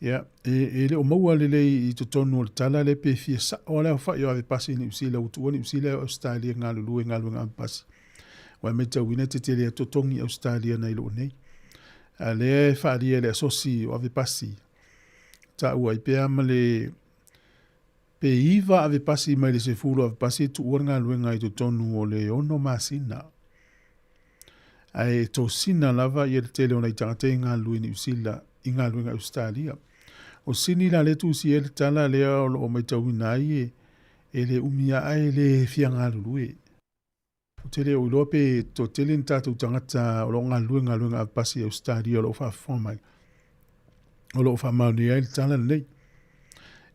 Ia e le o maua lelei i totonu o le tala lea pe fia sao le aofai o avepasi i Niu Sila ua tuua Niu Sila e o Ausetalia e galulue i galuega avepasi. Aua e maitauina e tetele atu totogi i Ausetalia nai lo nei. A lea e faaalia e le asosi o avepasi taua ai pea ma le Pe iva avepasi mai le sefulu avepasi e tuua le galuega i totonu o le ono masina. Ae e tosina lava ia le tele o nai tagata e galulue i Niu Sila i galuega i Ausetalia. O Sini la lea tusia ai le tala lea o lo o maitauina ai e, e le umi ae le fia galulue. Ou te le o iloa pe toatele ni tatou tagata o lo o galulue galuega avepasi i Ausetalia o lo o faafofoga mai, o lo o faamaonia ai le tala lenei.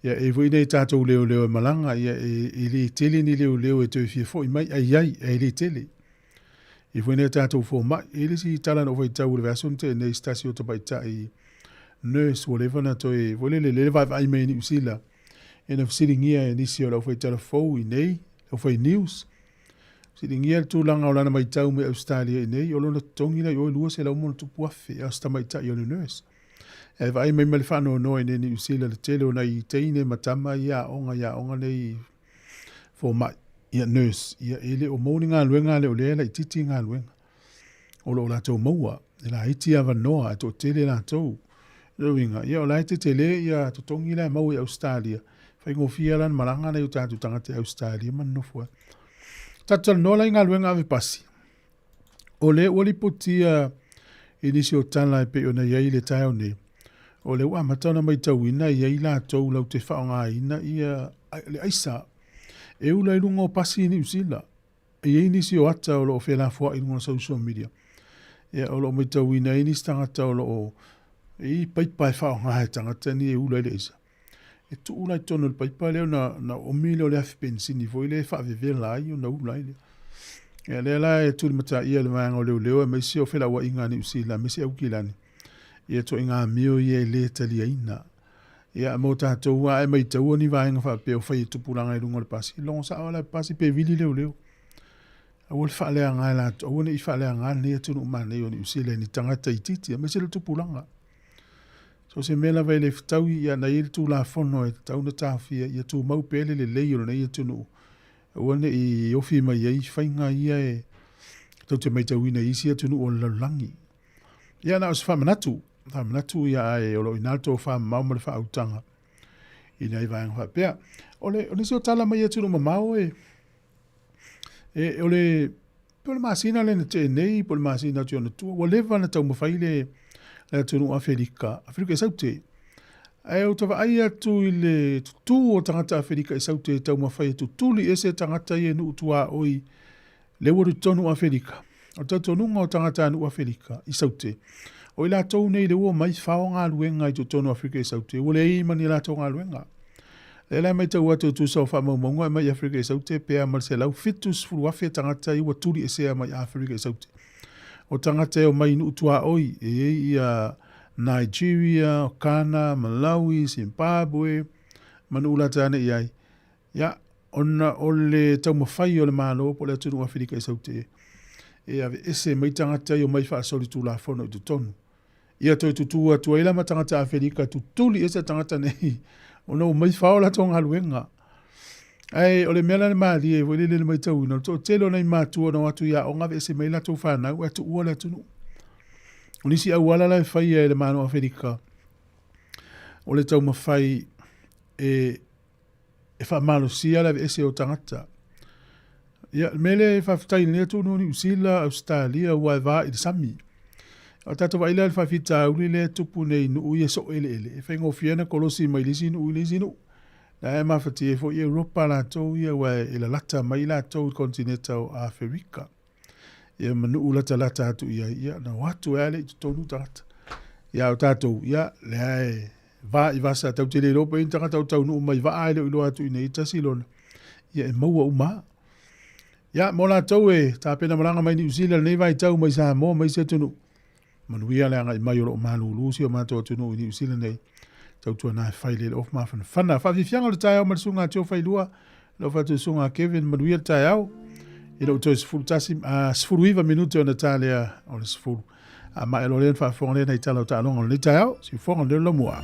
Ia, e foi nei tatou leoleo e malaga, ia, e le tele ni leoleo e toe fia foi mai, ai ai, e le tele. E foi nei tatou fomai, e le isi tala na ou faitau i le vaiaso na tea nei i se tasi o tamaitai nurse ua leva ona toe, foi lele, lele vaavaai mai i Niu Sila, e na fesiligia e nisi o le aufaitala fou i nei, le aufai news, Fesiligia le tulaga o lana matau mai Ausetalia i nei, o lona totogi la i o e 200 ma ona tupu afe, a o se tamaitai o le nurse. Ae vaai mai ma le faanoanoa i nei Niu Sila le tele o nai teine ma tama ia aoga i aoga nei fomai, ia nurse, ia e le o maua ni galuega a le o lea e laitiiti galuega o lo o latou maua. E laiti avanoa ae toatele latou. O lona uiga, ia o la e tetele ia totogi la e maua i Ausetalia, faigofie la ona malaga nai o tatou tagata i Ausetalia ma nonofo ai. Tatou talanoa la i galuega ave pasi. O lea ua lipotia i nisi o tala e pei ona i ai i le taeao nei, o lea ua amata ona maitauina e i ai latou latou te faaaogaina ia le aisa e ula i luga o pasi i Niu Sila. E i ai nisi o ata o lo o felafoai i luga o social media, ia, o lo o maitauina ai nisi tagata o lo o i paipa e faaaoga e tagata nei e ula ai le aisa. E tuu la i totonu o le paipa lea ona na omi lea o le afi penisini foi lea e faavevela ai ona ula ai lea. Ia lea la e tulimataia e le vaega o leoleo aemaise o felauaiga a Niu Sila aemaise Aukilani ia ituaiga amio ia e le taliaina. Ia mo tatou a e maitaua ni vaega faapea o fai e tupulaga i luga o le pasi, logo sao lava le pasi pe vili leoleo. Aua le faaleaga e latou, aua ne i faaleaga lenei atunuu manaia o Niu Sila i ni tagata itiiti aemaise le tupulaga. So o se mea lava e le fetaui, ia na i ai le Tulafono e tatau ona taofia ia tumau pea le lelei o lenei atunuu, aua ne i ofi mai ai faiga ia e tou te maitauina i isi atunuu o le lalolagi. Ia na o se faamanatu, faamanatu ia ae o lo o i ina le tofamamao ma le faautaga i nai vaega faapea. O le, o nisi o tala mai atunuu mamao e, e, o le, po o le masina lea na tea nei, po o le masina atu i ona tua, ua leva ona taumafai le, le atunuu Afelika, Afelika i Saute. Ae ou te vaai atu i le tutū o tagata Afelika i Saute e taumafai e tutuli ese tagata ia i nuu tuaoi lea ua totonu o Afelika. O le talitonuga o tagata nuu Afelika i Saute, o i latou nei lea ua omai fao galuega i totonu o Afelika i Saute, ua leai ma ni latou galuega. Lea la e matau atu e tusa o faamaumauga e aumai i Aferika i Saute pe a ma le 170,000 tagata ia ua tuliesea mai Aferika i Saute. O tagata e omai i nuu tuaoi e i ai ia Nigeria, Ghana, Malawi, Zimbabwe ma nuu lata ane i ai. Ia, ona o le taumafai o le Malo po o le atunuu o Aferika i Saute e aveese mai tagata ia omai faasolitulafono i totonu. Ia toe tutū atu ai la ma tagata Aferika tutuli ese tagata nei ona ua mai fao latou galuega. Ae o le mea la le malie foi lele le maitauina, o le toatele o nai matua na o atu i aoga aveese mai latou fanau ae tuua le atunuu. O nisi auala la e faia e le Malo o Aferika o le taumafai e e faamalosia le aveese o tagata. Ia, le mea lea e faafetai i lenei atunuu o Niu Sila, Ausetalia, ua e va i le sami. O tatou vaai lea i le faafitauli lea e tupu nei i nuu ia soo eleele, e faigofie ona kolosi mai le isi nuu i le isi nuu. La e mafatia ai foi Europa latou ia ua e lalata mai latou i le konitineta o Aferika. Ia ma nuu latalata atu i ai, ia na o atu ai lava lea i totonu tagata. Ia o tatou, ia lea e va i vasa, tatou te le iloa pe i ai ni tagata o taunuu mai vaa e le o iloa atu i inei tasi lona, ia e maua uma lava. Ia, mo latou e tapena malaga mai Niu Sila lenei vaitau mai Samoa ma isi atunuu, manuia le agai mai o lo o malulu si o matou atunuu i Niu Sila nei. Tautuana e fai le ofu mafanafana. Faafiafiaga o le taeao ma le susuga a Tio Failua, lau faatusuga a Kevin, manuia le taeao. I lou toe 11, 19 minute ona ta lea o le 10. A ma e loa lea na faafofoga lea nai tala o taaloga o lenei taeao, siufofoga o lenei lamua.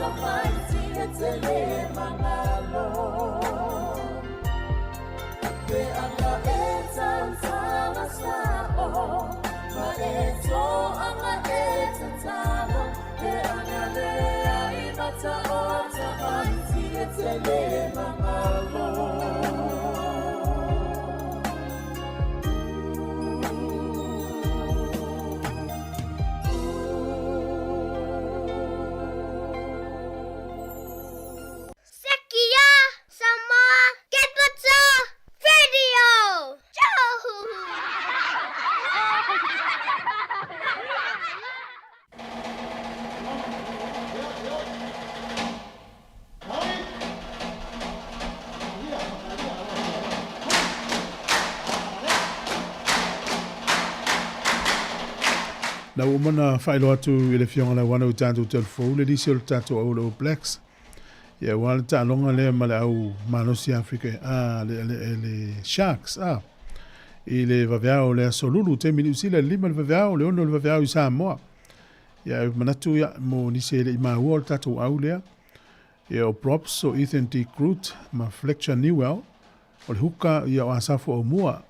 tamaiti e tele mangalo. Pe anga e tautala sa'o, ma e to'anga e tatalo, He anga leai mata o tamaiti e tele mangalo. Sekia Samoa Capital Radio! Na ua uma ona faailoa atu i le Afioga Lauana o tatou Telefou le lisi o le tatou au o le All Blacks. Ia aua le taaloga lea ma le au malosi Afrika a le, le, le Sharks a i le vaveao o le aso Lulu taimi Niu Sila le 5 le vaveao le 6 le vaveao i Samoa. Ia e manatu ia mo nisi e le i maua o le tatou au lea. Ia o props o Ethan De Groot ma Fletcher Newell o le huka ia o Asafo Aumua.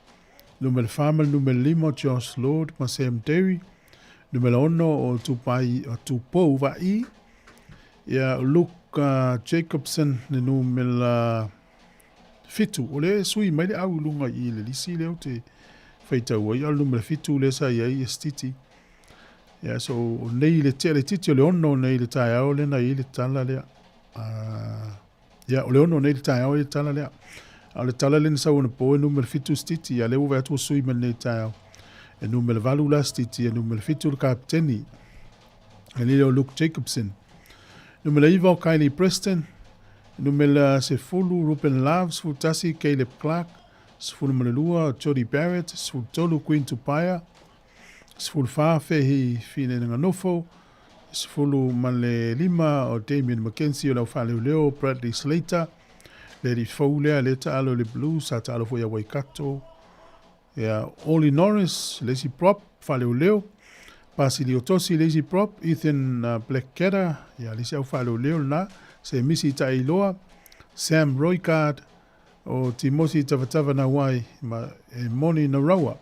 Numera 4 ma le numera 5 o Josh Lord ma Sam Derry. Numera 6 o Tupai o Tupou Va'i. Ia Luke Jacobson le numera 7. O le sui mai le au i lunga i le lisi lea ou te faitau ai. A o le numera 7 lea sa i ai Estiti. Ia so o nei le tea le titi o le 6 nei le taeao lea na i le tala lea. Ia o le 6 nei le taeao i le tala lea. A o le tala lea na sau anapo e numera 7 Stiti. Ia lea ua vaai atu ua sui mai lenei taeao. E numera 8 la Stiti, e numera 7 le kapiteni. E lele o Luke Jacobson. Numera 9 o Kylie Preston. Numera 10 Ruben Love, 11 Caleb Clark, 12 Jody Barrett, 13 Queen Tupaia, 14 Fehi Finenaganofo, 15 o Damien McKenzie o le aufaaleoleo Bradley Slater, le alii fou lea le taalo i le Blues, sa taalo foi ia Waikato. Ia, Ollie Norris, le isi prop, faaleoleo. Basilio Tosi, le isi prop. Ethan Blackketter, ia, le isi au faaleoleo lena. Semisi Ta'iloa, Sam Roycard, o Timosi Tavatava Nawai, ma e Moni Naraua.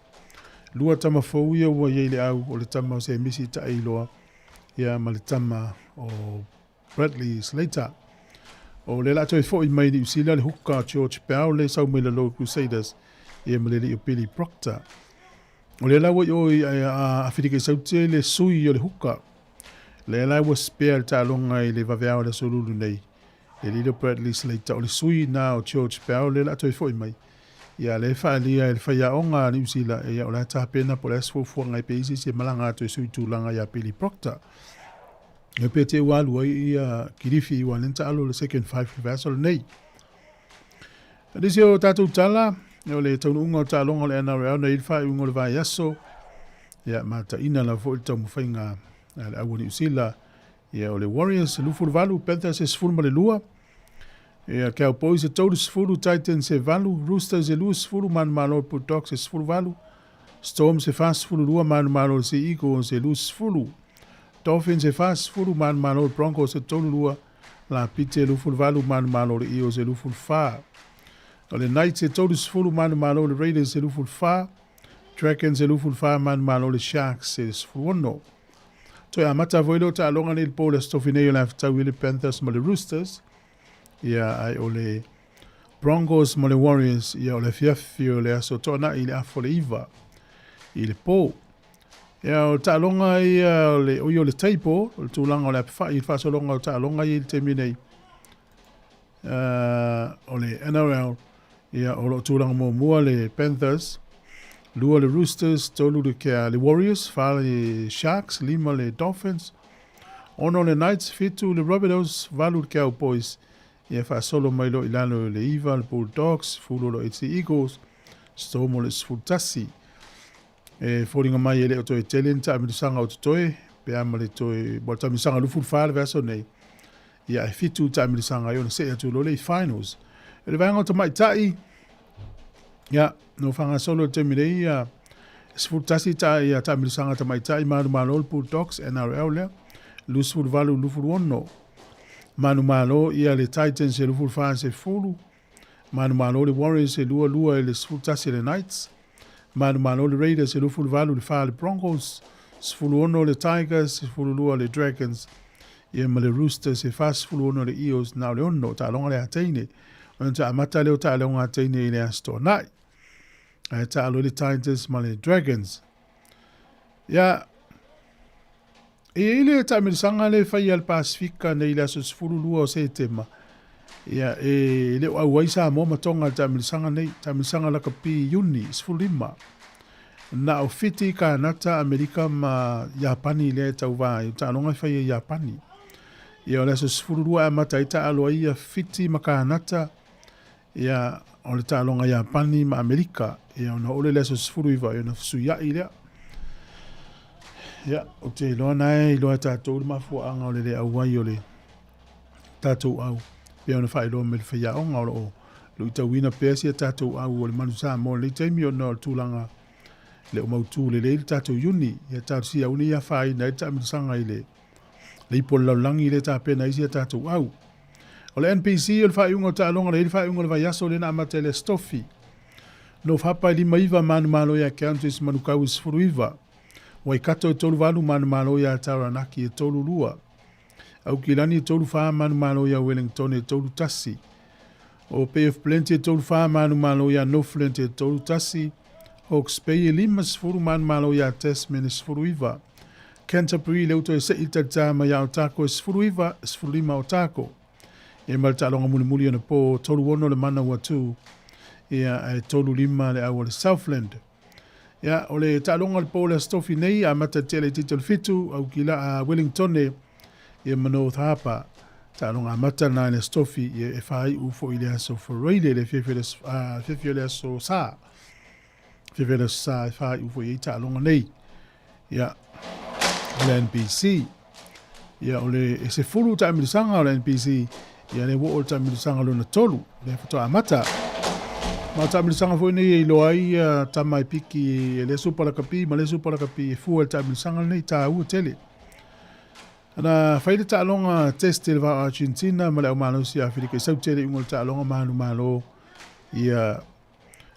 Lua tama fou ia ua i ai le au, o le tama o Semisi Ta'iloa, ia, ma le tama o Bradley Slater. O le la toe fo'i mai Niu Sila le huka George Bell le sau mai le Low Crusaders ia ma le alii o Billy Proctor. O le la ua i o i a Awhirika i Saute le sui o le huka. Le la ua spare le taaloga i le vaveao le aso Lulu nei. Le alii o Bradley Slater o le sui na o George Bell le la toe fo'i mai. Ia le whaalia e le whaiaonga a Niu Sila e ia o le tapena po le aso fuafuaga e pe isi isi e malanga atu e sui tulaga ia Billy Proctor. E pe te ua alu ai ia Kirifi i ua taalo le second five le vaiaso lenei. Nisi o tātou tala, o le taunuuga o taaloga o le NRL nei i le faaiuga o le vaiaso, ia mataina lava foi le taumafaiga a le au o Niu Sila, ia o le Warriors e 28, Panthers e 12, ia Cowboys e 30, Titans e 8, Roosters e 20, Manumalo Bulldogs e 18, Storms e 42, Manumalo Sea Eagles e 20, Dolphins e 40, Manumalo Broncos e 32, Lapiti e 28, Manumalo le Eels e 24. O le Knights e 30, Manumalo le Raiders e 24, Dragons e 24, Manumalo le Sharks e 16. Toe amata foi leo taaloga nei le po le Aso Tofi nei o le a fetau i le Panthers ma le Roosters. Ia ai o le Broncos ma le Warriors ia o le afiafi o le aso toanai i le afa o le 9 i le po. Ia o taaloga ia o le o ia o le table o le tulaga o le apefai i le faasologa o taaloga ia i le taimi nei. O le NRL ia o lo o tulaga muamua le Panthers, lua le Roosters, tolu le kea le Warriors, fa le Sharks, lima le Dolphins, ono le Knights, fitu le Rabbitohs, valu le Cowboys, ia faasolo mai loa i lalo le iva le Bulldogs, fulu loa i le Eagles, Storm o le 11. E foliga mai e le o toe tele ni taamilosaga o totoe, pe a ma le toe, mo le taamilosaga 24 le vaiaso nei, ia e fitu taamilosaga ai ona see atu loa lea i finals. I le vaega o tamaitai, ia, no faagasolo i le taimi nei, ia, 11 ta, ia taamilosaga tamaitai manumalo le Bulldogs, NRL lea, 28 26. Manumalo ia le Titans e 24 10. Manumalo le Warriors e 22 i le 11 le Knights. Manumalo le Raiders e 28 i le 4 le Broncos. 16 le Tigers, 12 le Dragons. Ia ma le Roosters e 46 le Eels na o le 6 taaloga le ateine. O le amata leo taaloga ateine i le Aso Toonai. Ae taalo le Titans ma le Dragons. Ia, e i ai le taamilosaga le fai a le Pasifika nei i le aso 12 o Setema. Ia, e le o auai Samoa ma Tonga i le taamilosaga nei, taamilosaga lakapi Iuni 15. Na o Fiti, Kanata, Amerika ma Iapani lea e tauva ai, o taaloga e fai e Iapani. Ia, o le aso 12 e amata ai taalo ai ia Fiti ma Kanata, ia, o le taaloga Iapani ma Amerika, ia, ona oo lea i le aso 19, ia ona fesuiai lea. Ia, ou te iloa na e iloa e tatou le mafuaaga o le le auai o le tatou au, pei ona faailoa mai le faiaoga o lo o luitauina pea si a tatou au o le Manu Samoa i lenei taimi ona o le tulaga le o mautu lelei le tatou iuni. Ia talosia aua ne i afaina ai le taamilosaga i le le ipu o le lalolagi lea e tapena ai si a tatou au. O le NPC o le faaiuga o taaloga lea i le faaiuga o le vaiaso lea na amata i le Aso Tofi. North Hapa e 59 manumalo iā Counties Manukau e 19. Waikato e 38 manumalo iā Taranaki e 32. Aukilani e 34 manumalo iā Wellington e 31. O Bay of Plenty e 34 manumalo iā Northland e 31. Hawke's Bay e 50 manumalo iā Tasman e 19. Canterbury lea ua toe se'i talitā mai iā Otago e 19, 15 Otago. Ia ma le taaloga mulimuli anapo, 36 le mana ua tu, ia ae 35 le au a le Southland. Ia, o le taaloga o le po o le Aso Tofi nei, amata i te tele itiiti o le 7, Aukila, a Wellingtone, ia ma North Harbour. Taaloga amata na i le Aso Tofi, ia e whāiu foi i le Aso Faraile, le fiafia o le Aso Sa. Fiafia o le Aso Sa e whāiu foi ai taaloga nei. Ia, o le NPC. Ia, o le e 10 taamilosaga o le NPC. Ia, le ua oo le taamilosaga lona tolu. Lea faatoa amata. Ma o taamilosaga foi nei e iloa ai uh, tama e piki e le Super Lakapi ma le Super Lakapi e fua i le taamilosaga lenei tāua tele. Na fai le taaloga test i le vao Argentina ma le au malosi Afrika i saute le iuga o le taaloga malu malo ia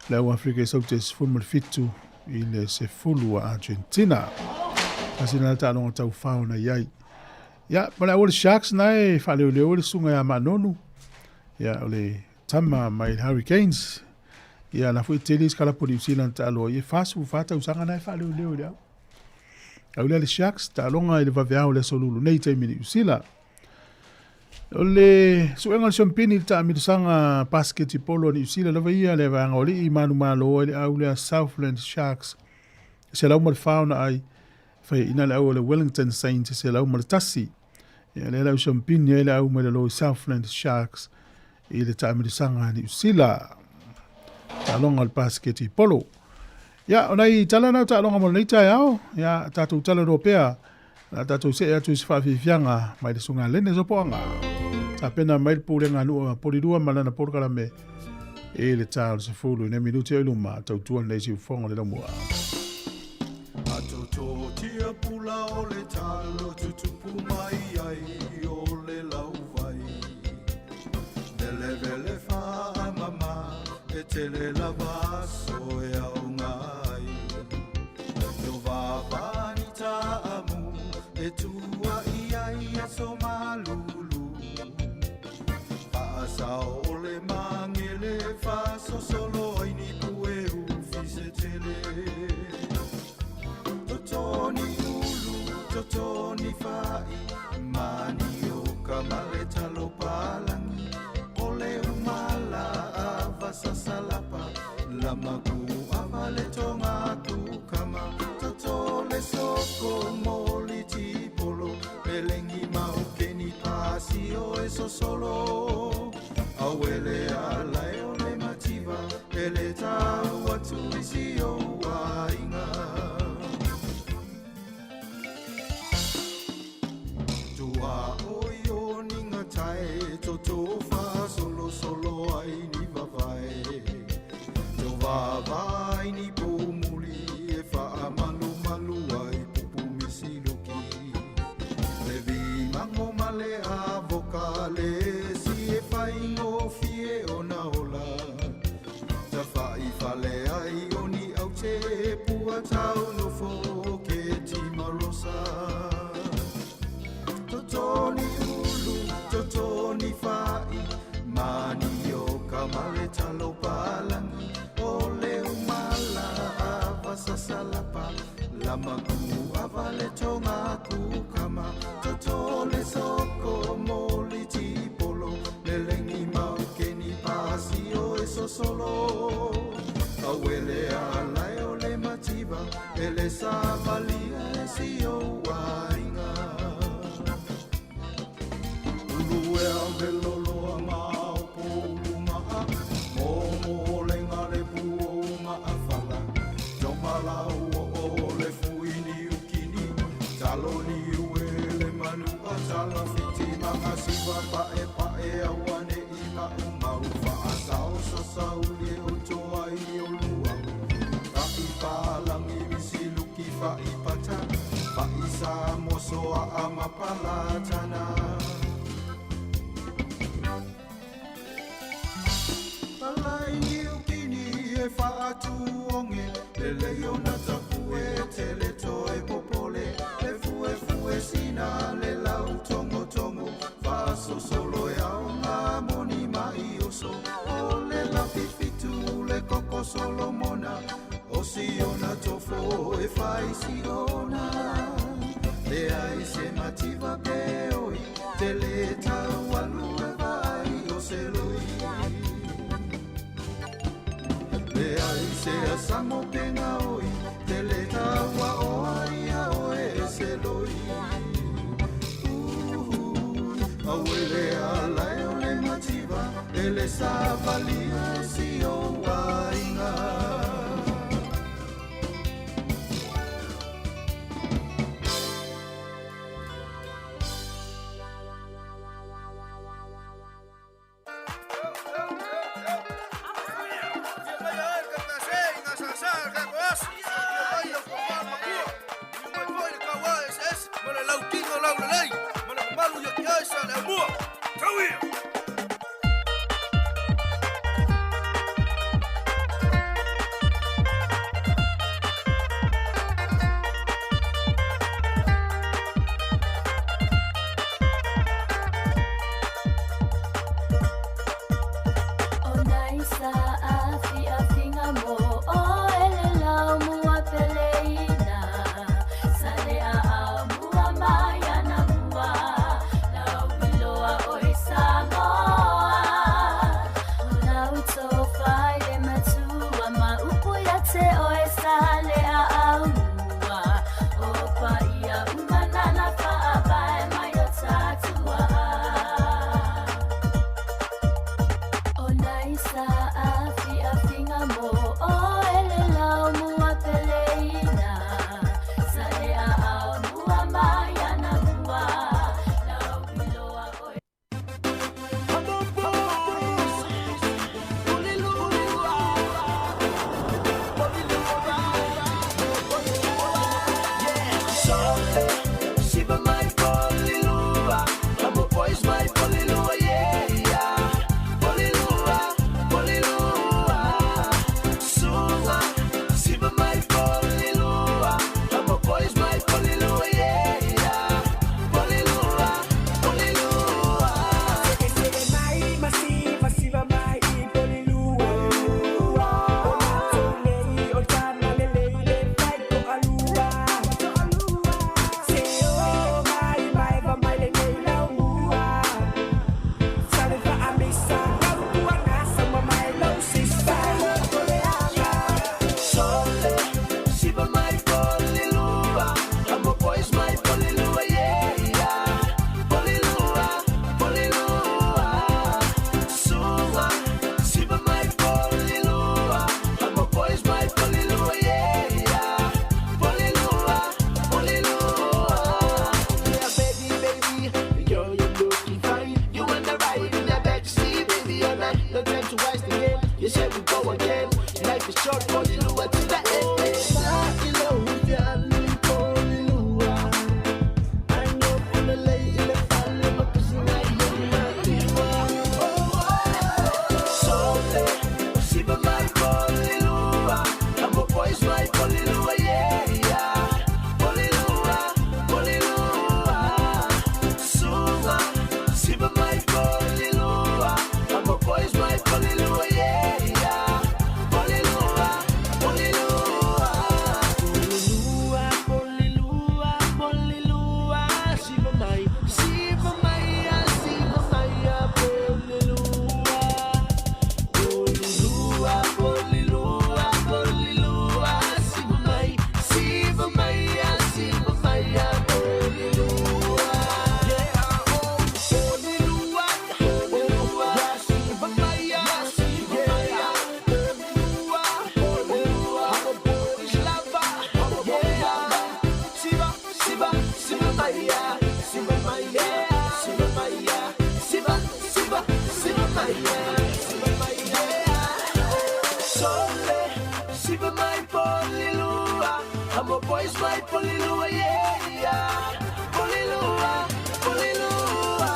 le au Afrika i saute 17 i le 10 a Argentina. Tasi lena taaloga taufao na i ai. Ia, ma le au o le Sharks na e faaleoleo le susuga ia Maanonu. Ia, o le tama mai le Hurricanes. Ia, la foi tele isi kalapu New Zealand taaloa i e 44 tausaga na e faaleoleo i le au. Au lea le Sharks, taaloga i le vaveao le aso lulu nei taimi Niu Sila. O le suega o le Siompini i le taamilosaga basketipolo a Niu Sila lava ia le vaega o alii manumalo ai le au lea Southland Sharks 104 ona ai faiaina le au o le Wellington Saints 101. Ia lea le au Siompini ai le au mai lalo i Southland Sharks i le taamilosaga a Niu Sila. Taaloga o le basketipolo. Ia, o nai tala na o taaloga mo lenei taeao. Ia, tatou talanoa pea. La tatou see atu i se faafiafiaga mai le Susuga Lene Sopoaga. Tapena mai le Pulega a Nuu a Polilua ma lana polokalame i le ta o le 10 i nai minuti o i luma, tautua lenei siufofoga o le laumua. Atototia pula o le talo tutupu mai ai o le lauvai. Velevele whaamama e tele lava aso e aoga ai. No vāvāni tāamu e tua'i ai aso malulu. Faasao o le mangele faasosolo ai ni puehu fisetele. Totoni ulu, totoni fa'i, mani o ka male talo palangi. O le umala ava sasalapa, lama ku ava le tonga ku kama. Toto le soko moli tipolo, pelengi maukeni pasio e sosolo. Awele ala e o le mativa, ele tau atu i si o aiga. Tua o i o ninga tae, toto wha solo solo ai ni vavae. To vavai ni pōmuli, e wha malu malu ai pupu misiluki. Le vi mango male avoka, Totoni ulu, totoni fa'i, manioka ma le talo palangi. O le umala ava sasalapa, lamaku ava le tonga kukama. Toto le soko moli tipolo, lelengi maukeni pasio e sosolo. Awele ala e o le mativa, ele savalia e si o wainga. Ulu e a veloloa ma o po ulu maa, mo mo lenga le pu o maa fala. Toma la o o le fuini ukini, talo ni ue le manu a tala fiti manga siva pa e pa e awane i ma umau. Fa sao sa sau le o toa i o lua. Ka i palangi misi luki fa i pata, fa i sa mosoa a mapalatana. Palai ni ukini e faatuonge, le leo na tapu e tele toe popole, le fue fue sina le lau tongo tongo, faasosolo e au ngā moni mai oso, o le lafifitu le koko Solomona, o siona tofo e fai siona. Le ai se mativa pe oi, te le tau alu e vai o se loi. Le ai se asamo penga oi, te le taua o ai a oe e se loi. Uhu, awele ala e o le mativa, e le savalia e si o wainga. Sa boys mai Polilua, yeah, yeah. Polilua, Polilua.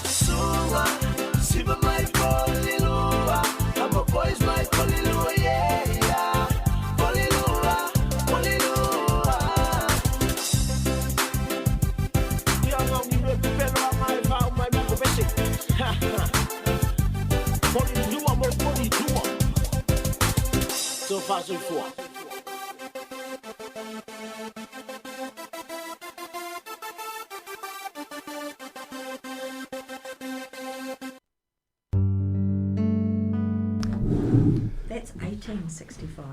Suva, siva mai Polilua. I'm a boys mai Polilua, yeah, yeah. Polilua, Polilua. So far, so far. That's 1865.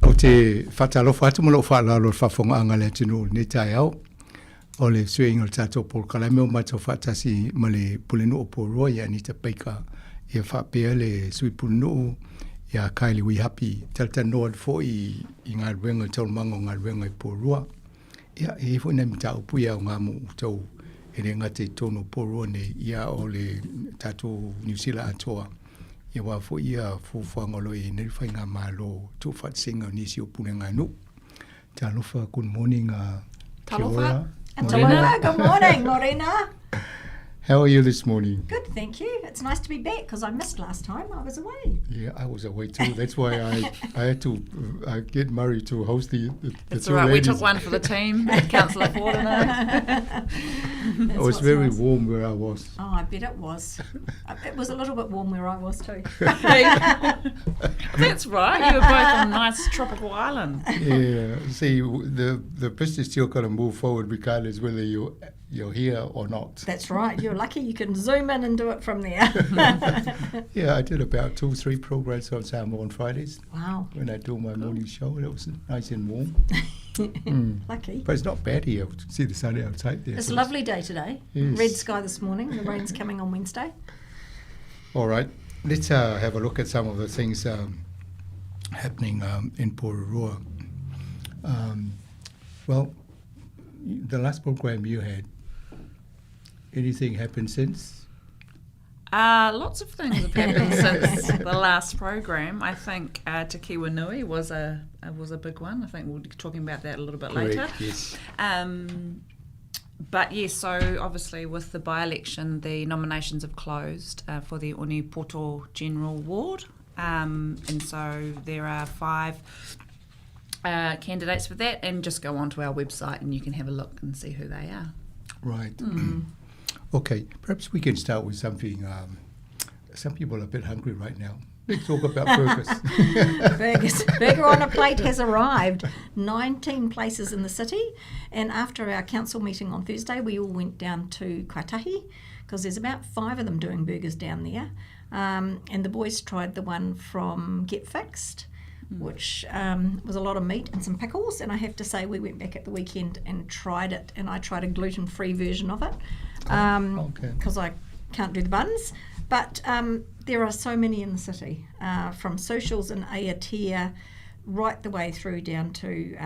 Ou te faatalofa atu ma lou faaaloalo i le faafofogaaga a le atunuu i lenei taeao, o le suiga o le tatou polokalame ua matou faatasi ma le Pulenuu o Porirua ia Anita Baker ia faapea le Sui Pulenuu ia Kylie Wihapi. Talatalanoa atu foi i galuega, taualumaga o galuega i Porirua. Ia, e i ai foi nai mataupu ia aoga mo outou e le gata i totonu o Porirua nei, ia o le tatou Niu Sila atoa. Ia aua foi ia fuafuaga o lo o i ai nei le Faigamalo tuufaatasiga o nisi o pulega nuu. Talofa, good morning. Talofa. Talofa, good morning, Morena. How are you this morning? Good, thank you. It's nice to be back because I missed last time. I was away. Yeah, I was away too. That's why I, I had to get Murray to host the, the, the That's two all right. ladies. We took one for the team, Councillor Ford and I. It was very nice. warm where I was. Oh, I bet it was. It was a little bit warm where I was too. That's right. You were both on a nice tropical island. Yeah. See, the the business still got to move forward regardless whether you you're here or not. That's right. You're lucky you can zoom in and do it from there. Yeah, I did about 2, 3 programs on Samoa on Fridays. Wow. When I do my morning show, it was nice and warm. Lucky. But it's not bad here. See the sun outside there. It's a lovely day today. Yes. Red sky this morning. The rain's coming on Wednesday. All right. Let's have a look at some of the things happening in Porirua. Well, the last program you had, anything happened since? Lots of things have happened since the last program. I think Te Kiwa Nui was a big one. I think we'll be talking about that a little bit Correct, later. Yes. But yes, so obviously with the by-election, the nominations have closed for the Onepoto General Ward. And so there are 5 candidates for that, and just go onto our website and you can have a look and see who they are. Right. Okay, perhaps we can start with something. Some people are a bit hungry right now. Let's talk about burgers. Burgers. Burger on a plate has arrived. 19 places in the city. And after our council meeting on Thursday, we all went down to Kaitahi because there's about 5 of them doing burgers down there. And the boys tried the one from Get Fixed, which was a lot of meat and some pickles. And I have to say, we went back at the weekend and tried it. And I tried a gluten-free version of it because I can't do the buns. But there are so many in the city, from socials in Aotea right the way through down to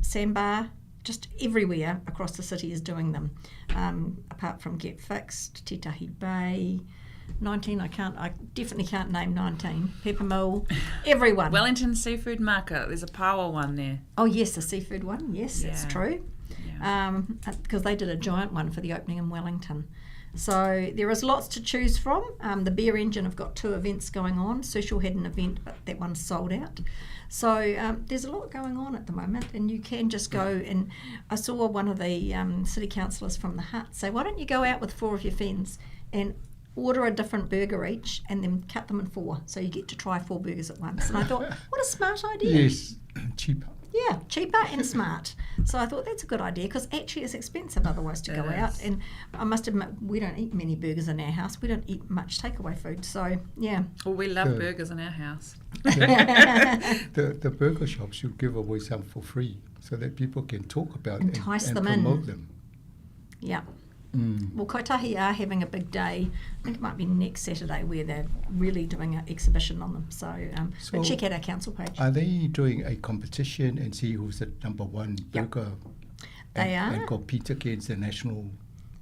Sandbar. Just everywhere across the city is doing them, apart from Get Fixed, Titahi Bay, 19, I definitely can't name 19. Peppermill, everyone. Wellington Seafood Market, there's a power one there. Oh yes, the seafood one, yes, it's true. Because they did a giant one for the opening in Wellington. So there is lots to choose from. The Beer Engine have got 2 events going on. Social had an event, but that one's sold out. So there's a lot going on at the moment, and you can just go. And I saw one of the city councillors from the Hutt say, why don't you go out with 4 of your friends and order a different burger each and then cut them in 4, so you get to try 4 burgers at once. And I thought, what a smart idea. Yes, cheaper. Yeah, cheaper and smart. So I thought that's a good idea, because actually it's expensive otherwise to go out. And I must admit, we don't eat many burgers in our house. We don't eat much takeaway food. So, yeah. Well, we love burgers in our house. The burger shop should give away some for free so that people can talk about it and them promote in. them. Yeah. Well, Kaitahi are having a big day. I think it might be next Saturday where they're really doing an exhibition on them. So, but check out our council page. Are they doing a competition and see who's the number one burger? They are. And compete against the national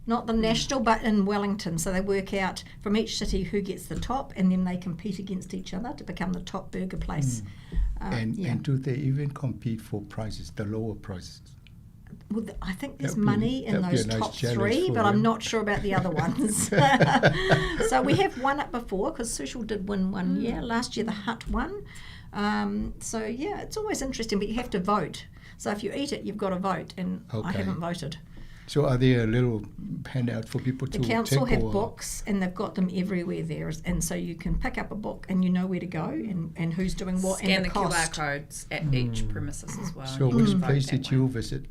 Not the national, but in Wellington. So they work out from each city who gets the top, and then they compete against each other to become the top burger place. And Yeah. and do they even compete for prizes, the lower prizes? Well, I think there's That'd be- money in that'd be those a nice top challenge three, for but I'm them. not sure about the other ones. So we have won it before because Sushil did win one year. Last year the Hut won. So yeah, it's always interesting, but you have to vote. So if you eat it, you've got to vote, and I Okay. haven't voted. So are there a little handout for people The to council take have or- books, and they've got them everywhere there, and so you can pick up a book and you know where to go and who's doing what Scan and the the cost. QR codes at each premises as well. So and you which can vote place that did way. you visit?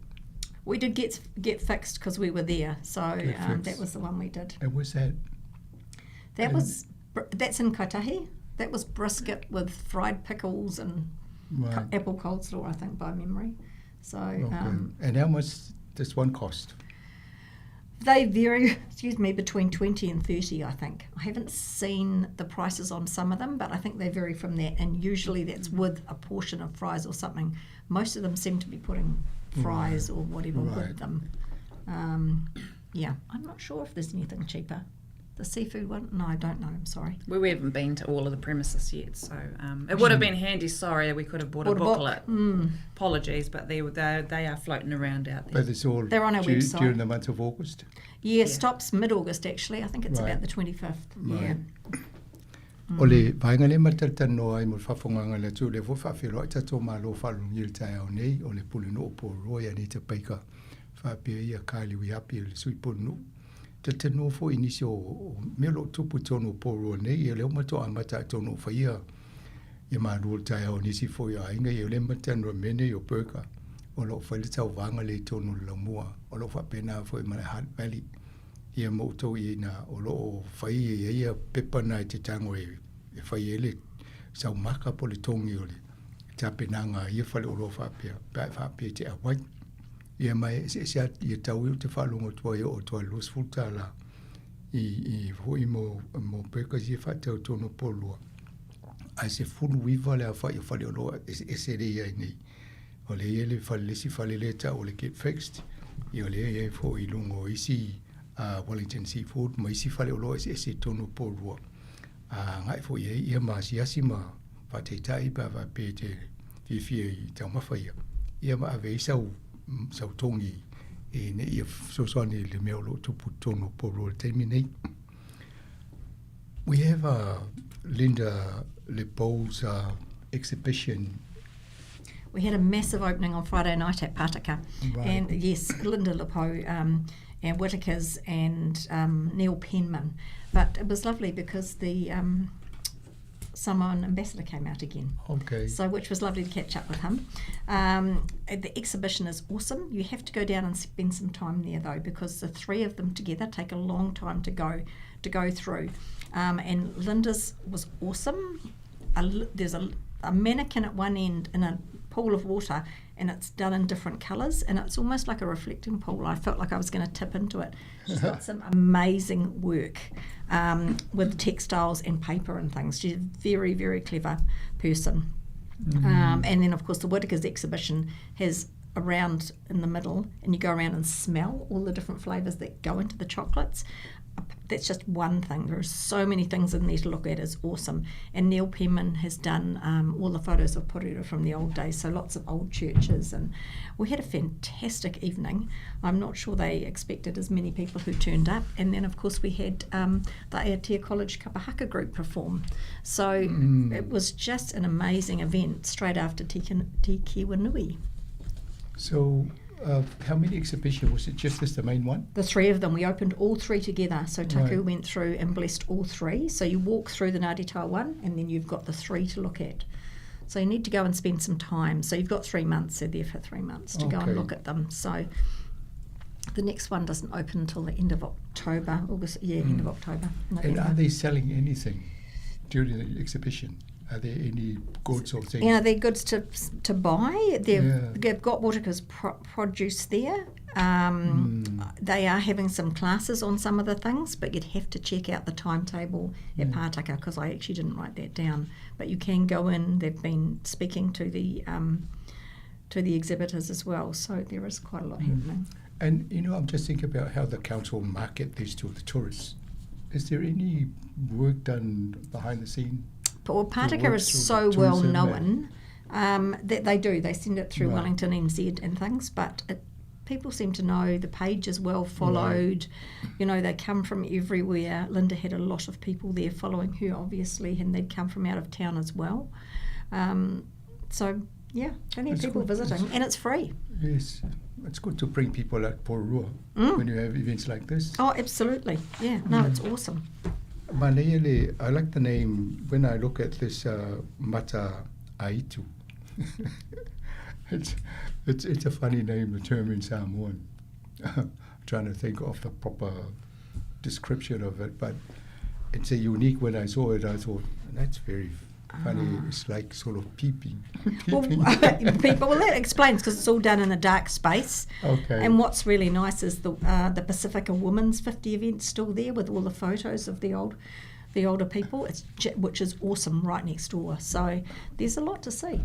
We did get fixed because we were there, so Get that Fixed. was the one we did. And was that? That And- was that's in Kaitahi. That was brisket with fried pickles and Right. apple coleslaw, I think, by memory. So Okay. And how much does one cost? they vary, excuse me, between 20 and 30, I think. I haven't seen the prices on some of them, but I think they vary from that. And usually that's with a portion of fries or something. Most of them seem to be putting fries or whatever with them. Yeah, I'm not sure if there's anything cheaper. The seafood one? No, I don't know. I'm sorry. We haven't been to all of the premises yet, so it would have been handy. Sorry, we could have bought, Bought a a book. booklet. Apologies, but they are floating around out there. But it's all They're on our website. during the month of August. Yeah, stops mid-August actually. I think it's Right. about the 25th. Yeah. O le vaega le matalatalanoa ai mo le faafofogaga le atu, o lea foi faafeiloai tatou malo faalologia i le taeao nei, o le pulenuu o Poruroa ia Anita Baker, faapea ia Kylie Wiapi le sui pulenuu. Talatalanoa foi i nisi o o mea o loo tupu i totonu o Poruroa nei, ia lea ua matou amata ai totonu o faia ia malu o le taeao i nisi foi o aiga, ia o lea matalanoa i mea nei o burger, o loo fai le tauvaga lea i totonu o le laumua, o loo faapena foi ma le Hutt Valley. Ia ma outou i ina o loo fai ia ia pepa na i te tago e e fai ai le saumaka po o le togi o le tapenaga a ia faleoloa faapea pe a e faapea i te auai. Ia ma e eseese atu ia tau ia ou te faalogo atu ai e oo atu lava i le $20 i i foi mo mo burgers ia faatau i totonu o Poruroa. Ae 19 le aofai o faleoloa eseese lea i ai nei. O lea e i ai le fale le isi fale lea e tau o le Get Fixed, ia o lea e i ai foi i luga o isi Wellington Seafood ma isi faleoloa eseese i totonu o Poruroa. A agai foi i ai ia ma asiasi ma faataitai pe a faapea e te fiafia i taumafa ia. Ia ma ave ai sau sau togi ina ia fesoasoani i le mea o lo o tupu i totonu o Poruroa i le taimi nei. We have Linda Lepo's exhibition. We had a massive opening on Friday night at Pataka. Right. And yes, Linda Lepo and Whittaker's and Neil Penman. But it was lovely because the Samoan ambassador came out again. Okay. So, which was lovely to catch up with him. The exhibition is awesome. You have to go down and spend some time there though, because the three of them together take a long time to go through. And Linda's was awesome. There's a mannequin at one end in a pool of water, and it's done in different colours, and it's almost like a reflecting pool. I felt like I was going to tip into it. She's got some amazing work with textiles and paper and things. She's a very, very clever person. And then, of course, the Whittaker's exhibition has a round in the middle, and you go around and smell all the different flavours that go into the chocolates. That's just one thing. There are so many things in there to look at. It's awesome. And Neil Penman has done all the photos of Porirua from the old days, so lots of old churches. And we had a fantastic evening. I'm not sure they expected as many people who turned up. And then, of course, we had the Aotea College Kapahaka group perform. So it was just an amazing event straight after Te Kiwa Nui. So how many exhibitions? Was it just this, the main one? The three of them. We opened all three together. So Taku Right. went through and blessed all three. So you walk through the Ngāti Toa one, and then you've got the three to look at. So you need to go and spend some time. So you've got 3 months. They're there for 3 months to go and Okay. look at them. So the next one doesn't open until the end of October, August, yeah, end of October, And are November. they selling anything during the exhibition? Are there any goods or things? Yeah, they're goods to buy. They've, Yeah. they've got Whittaker's produce there. They are having some classes on some of the things, but you'd have to check out the timetable at Pātaka, because I actually didn't write that down. But you can go in. They've been speaking to the exhibitors as well, so there is quite a lot happening. And, you know, I'm just thinking about how the council market this to the tourists. Is there any work done behind the scene? But well, Pātaka is so well known that they do. They send it through right. Wellington NZ and things, but it, people seem to know the page is well followed. Right. You know, they come from everywhere. Linda had a lot of people there following her, obviously, and they'd come from out of town as well. So, yeah, plenty of people good. Visiting, and it's free. Yes, it's good to bring people like Porirua when you have events like this. Oh, absolutely. Yeah, no, it's awesome. Manele, I like the name when I look at this Mata Aitu. It's a funny name, the term in Samoan. I'm trying to think of the proper description of it, but it's a unique. When I saw it, I thought, that's very funny. It's like sort of peeping. Peeping. Well, people, well, that explains because it's all done in a dark space. Okay. And what's really nice is the Pacifica Women's 50 event's still there with all the photos of the older people. It's which is awesome, right next door. So there's a lot to see.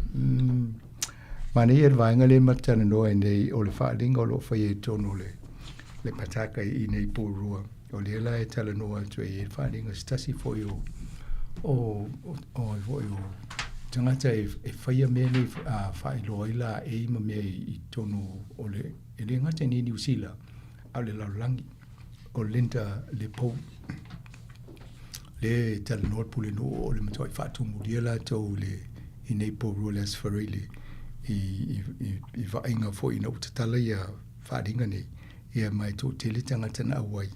Manaia le vaega lea ma talanoa ai nei o le faaaliga o loo faia i totonu o le pataka i nei Porirua. O lea la e talanoa atu ai e le faaaliga se tasi fo'i o o o fo'i o tagata e faia mea nei faailoa ai laei ma mea i totonu o le e le gata i nei Niu Sila a o le lalolagi o Linda le Pou le talanoa le pulenuu o le matua'i faatumulia latou le i nei Porirua le Aso Faraile i vaaiga foi ina ua tatala ia faaaliga nei ia ma e toatele tagata na auai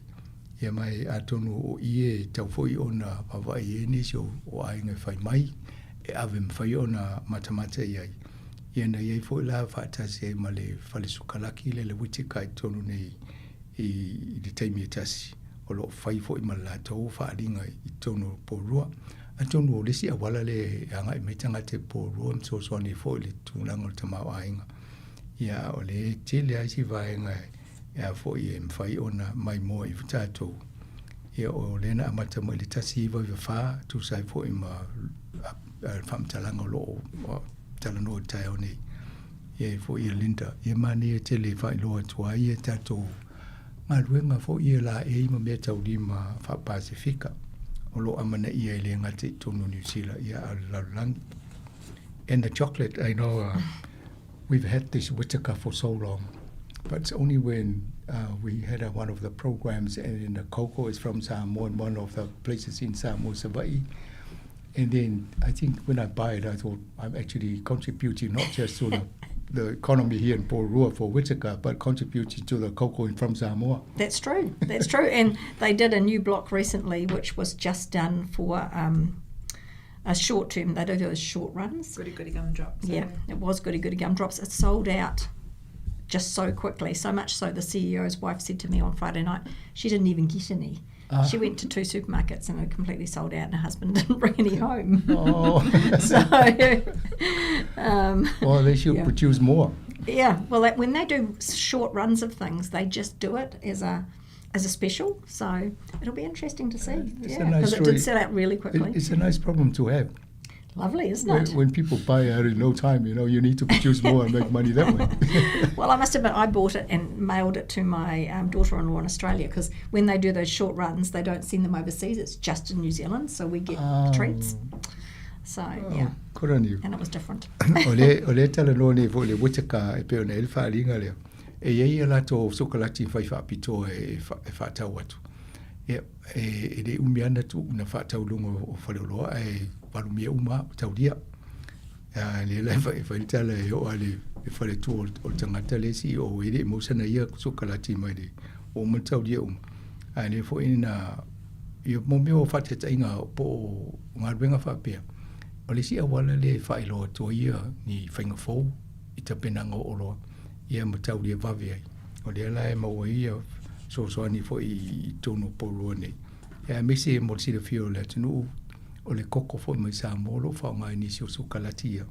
ia ma e atonu o i e tau foi ona vaavaai ai nisi o aiga e fai mai e ave mafai ona matamata i ai ia na iai foi la faatasi ai ma le fale sukalaki le le Whitaker i totonu nei i le taimi e tasi o loo fai foi ma le latou faaaliga i totonu o Porirua. Atonu o le isi auala lea e agai mai tagata i Porirua ma fesoasoani ai foi i le tulaga o le tamaoaiga. Ia o le tele lava isi vaega e a foi e mafai ona maimoa ai foi tatou. Ia o lea na amata mai i le 1994 tusa ai foi ma le faamatalaga o loo talanoa i le taeao nei. Ia e foi ia Linda, ia manaia tele e faailoa atu ai ia tatou galuega foi ia laei ma mea taulima faa-Pasefika o loo amanaia e le gata i totonu o Niu Sila ia a o le lalolagi. And the chocolate, I know we've had this Whitaker for so long, but it's only when we had one of the programs and then the cocoa is from Samoa and one of the places in Samoa, Savaii. And then I think when I buy it, I thought I'm actually contributing not just to the economy here in Porirua for Whitaker, but contributing to the cocoa from Samoa. That's true. That's true. And they did a new block recently, which was just done for a short term. They do those short runs. Goody goody gumdrops. Yeah, it was goody goody gumdrops. It sold out just so quickly, so much so the CEO's wife said to me on Friday night, she didn't even get any. She went to 2 supermarkets and it completely sold out, and her husband didn't bring any home. Oh. So, well, they should yeah. produce more. Yeah, well, when they do short runs of things, they just do it as a special. So it'll be interesting to see. It's yeah, a nice because it did sell out really quickly. It's a nice problem to have. Lovely, isn't it? When people buy out in no time, you know, you need to produce more and make money that way. Well, I must admit, I bought it and mailed it to my daughter-in-law in Australia, because when they do those short runs, they don't send them overseas. It's just in New Zealand, so we get treats. So, yeah. Good on you. And it was different. O le talanoa nei foi le Whitaker e pei ona i ai le faaaliga lea. E iai ia latou sokalati fai faapitoa e faatau atu. Ia, e le umi ana tuuna faatau luga o faleoloa ae valumia uma taulia. Le la e fai le tala e oo lava le faletua o le tagata le isi o e le i maua sana ia sokalati mai le ua uma ona taulia uma. Ae lea foi na ia mo mea o faataitaiga po o galuega faapea. O le isi auala lea e faailoa atu ai ia ni faiga fou i tapenaga o oloa ia ma taulia vave ai. O lea la e maua ai ia fesoasoani foi i totonu o Porirua nei. Ia aemaise mo le silafia o le atunuu o le koko foi mai Samoa o loo faaaoga i nisi o sukalati ia.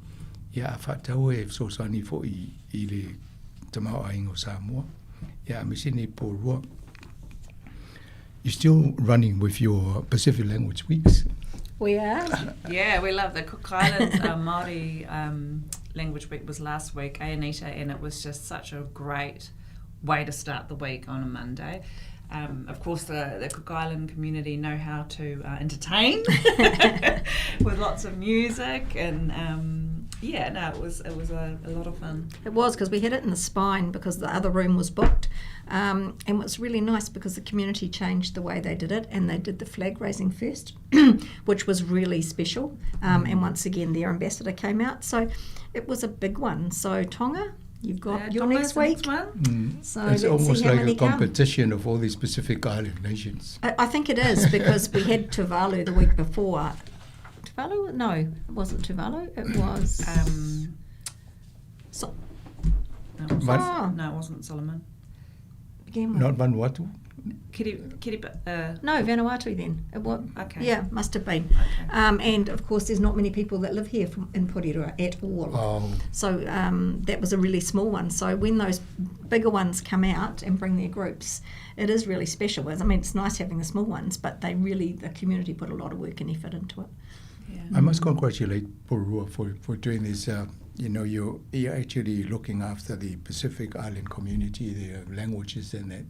Ia a faatau e fesoasoani foi i le tamaoaiga o Samoa. Ia aemaise nei Porirua. You're still running with your Pacific Language Weeks. We are. Yeah, we love the Cook Islands Māori Language Week was last week, eh, Anita? And it was just such a great way to start the week on a Monday. Um, of course, the, the Cook Island community know how to uh, entertain with lots of music and um, yeah, no, it was it was a, a lot of fun. It was because we had it in the spine because the other room was booked, um, and what's really nice because the community changed the way they did it and they did the flag raising first, which was really special. Um, and once again, their ambassador came out, so it was a big one. So Tonga, you've got Yeah, your Tonga's next the week. next one. Mm. So it's let's almost see how like many a come. competition of all these Pacific Island nations. I, I think it is because we had Tuvalu the week before. Tuvalu? No, it wasn't Tuvalu. It was. Um, so, no, it wasn't, Ah. no, it wasn't Solomon. Began with- Not Vanuatu. Kiri, Kiri, uh, No, Vanuatu then. It was, Okay. Yeah, must have been. Um, and of course, there's not many people that live here from, in Porirua at all. Oh. So um, that was a really small one. So when those bigger ones come out and bring their groups, it is really special. I mean, it's nice having the small ones, but they really, the community put a lot of work and effort into it. I must congratulate Porua for, for doing this. Uh, you know, you're, you're actually looking after the Pacific Island community, their languages and that.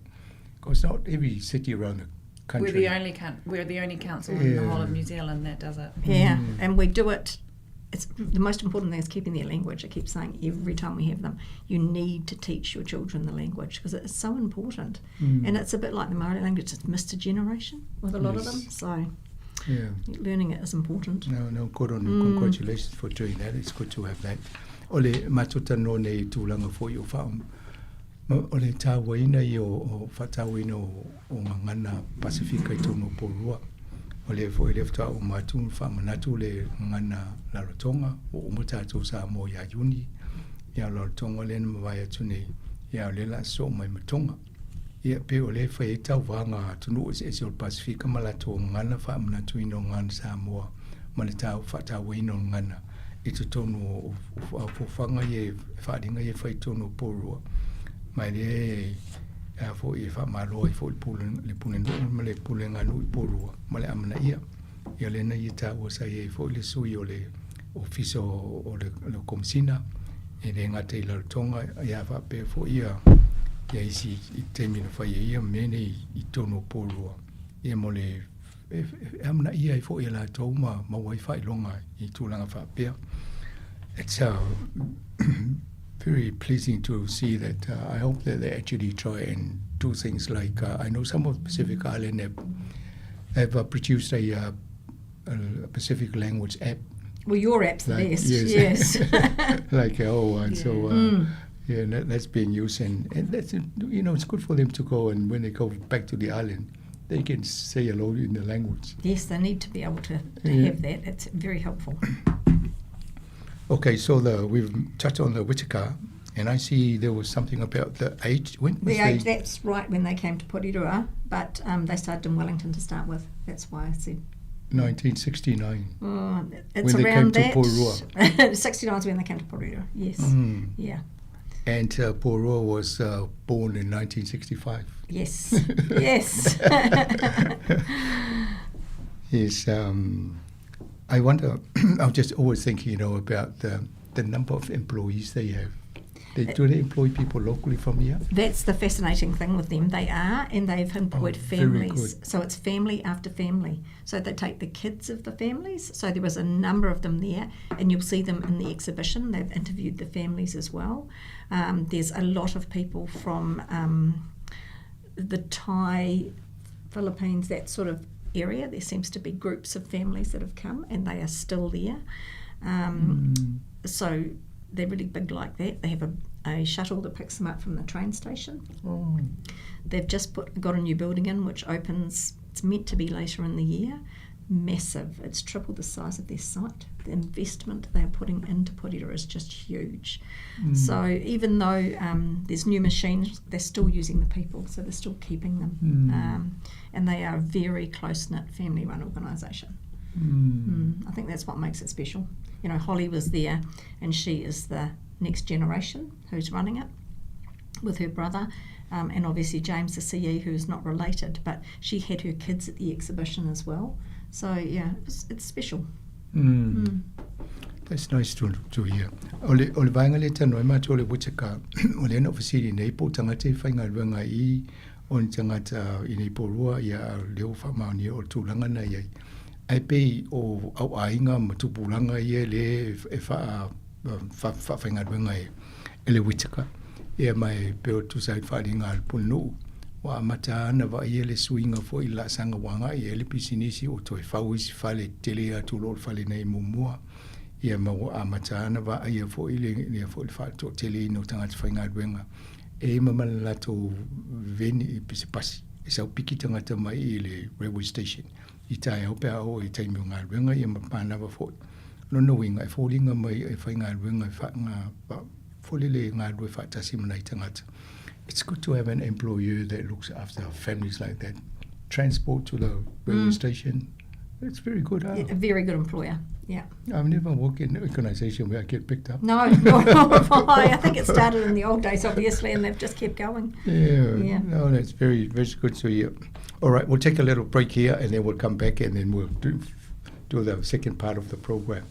Because not every city around the country. We're the only coun- we're the only council in the whole of Yeah. New Zealand that does it. Yeah, Mm. and we do it. It's the most important thing is keeping their language. I keep saying every time we have them, you need to teach your children the language because it is so important. Mm. And it's a bit like the Maori language; it's missed a generation with a lot of them. Yes. So Yeah. learning it is important. No, no, good on you. Mm. Congratulations for doing that. It's good to have that. Ole matuta no nei tūlanga fo i o whaam. Ma, ole tā waina i o, o whātāwina o, o ngangana Pasifika i tōno pōrua. Ole fo i lefta o mātu whaamanatu le ngana Rarotonga o umo tātou sa mō ia Iuni. Ia Rarotonga le na mawai atu nei. Ia o le la so mai matonga. Ia pe o le whai e tau wānga tunu o se ese o le Pasifika ma lato ngana whaamanatu ino ngana Samoa ma le tau whātāwina o ngana i te tonu o, o, o, o whanga i e wharinga i e whai tonu o pōrua. Mai le a fo i whamalo i fo i pule, le pule nuu ma le pule ngā nui pōrua ma le amana ia. Ia le na i tā ua sa i fo i le sui o le ofisa o, o le, le komisina e le ngata i Rarotonga ia whape fo ia ia isi i teimi na whai e ia mene i, i tonu o pōrua. Ia mo le e, e, amana ia i fo i la tau ma, ma wai whai longa i tūlanga whapea. It's very pleasing to see that. Uh, I hope that they actually try and do things like uh, I know some of Pacific Island have, have uh, produced a, uh, a Pacific language app. Well, your app's the Like- best. Yes. Yes. like our one. So uh, Mm. yeah, and that, that's being used, and, and that's you know it's good for them to go and when they go back to the island, they can say hello in the language. yes, they need to be able to, to Yeah. have that. It's very helpful. Okay, so the we've touched on the Whitaker, and I see there was something about the age. When was The age, that's right when they came to Porirua, but um, they started in Wellington to start with. That's why I said 1969. Oh, it's When they around came to that. Porirua. 69 is when they came to Porirua, yes. Mm. Yeah. And uh, Porirua was uh, born in 1965. Yes. Yes. Yes. Um, I wonder, I'm just always thinking, you know, about the, the number of employees they have. They, do they employ people locally from here? That's the fascinating thing with them. They are, and they've employed Oh, very families. good. So it's family after family. So they take the kids of the families. So there was a number of them there, and you'll see them in the exhibition. They've interviewed the families as well. Um, there's a lot of people from um, the Thai, Philippines, that sort of area. There seems to be groups of families that have come, and they are still there. Um, So they're really big like that. They have a, a shuttle that picks them up from the train station. Oh. They've just put got a new building in, which opens. It's meant to be later in the year. Massive. It's triple the size of their site. The investment they're putting into Porirua is just huge. Mm. So even though um, there's new machines, they're still using the people, so they're still keeping them. Mm. Um, and they are a very close knit family run organisation. Mm. Mm, I think that's what makes it special. You know, Holly was there, and she is the next generation who's running it with her brother, um, and obviously James, the CE, who's not related, but she had her kids at the exhibition as well. So yeah, it was, it's special. Mm. That's nice to, to hear. O le, o le vaega lea e talanoa ai matou o le Whitaker, o lea na ou fesili nei po o tagata e faigaluega i o ni tagata i nei Porirua, ia a o lea ua faamaonia o le tulaga na i ai. Ae pei o au aiga ma tupulaga ia lea e faa, faafaigaluega e, e le Whitaker. Ia ma e pei o tusa ai le faaaliga a le Pulenuu, ua amata lava ona vaaia le suiga foi i le laasaga ua agai i ai le pisinisi ua toe fau isi fale tele atu i lo le fale nei muamua. Ia ma ua amata lava ona vaaia foi le, le, foi le faatoateleina o tagata faigaluega e i ai ma ma le latou veni i pisipasi e sau piki tagata mai i le railway station i taeao pe a oo i taimi o galuega ia ma manava foi. Lona uiga e foliga mai e faigaluega e faa, foi lele e galulue faatasi ma nai tagata. It's good to have an employer that looks after families like that. Transport to the railway station. It's very good, huh? Yeah, a very good employer. Yeah. I've never worked in an organisation where I get picked up. No, nor have I. I think it started in the old days, obviously, and they've just kept going. Yeah. Yeah. No, that's very, very good to hear. All right, we'll take a little break here and then we'll come back and then we'll do, do the second part of the program.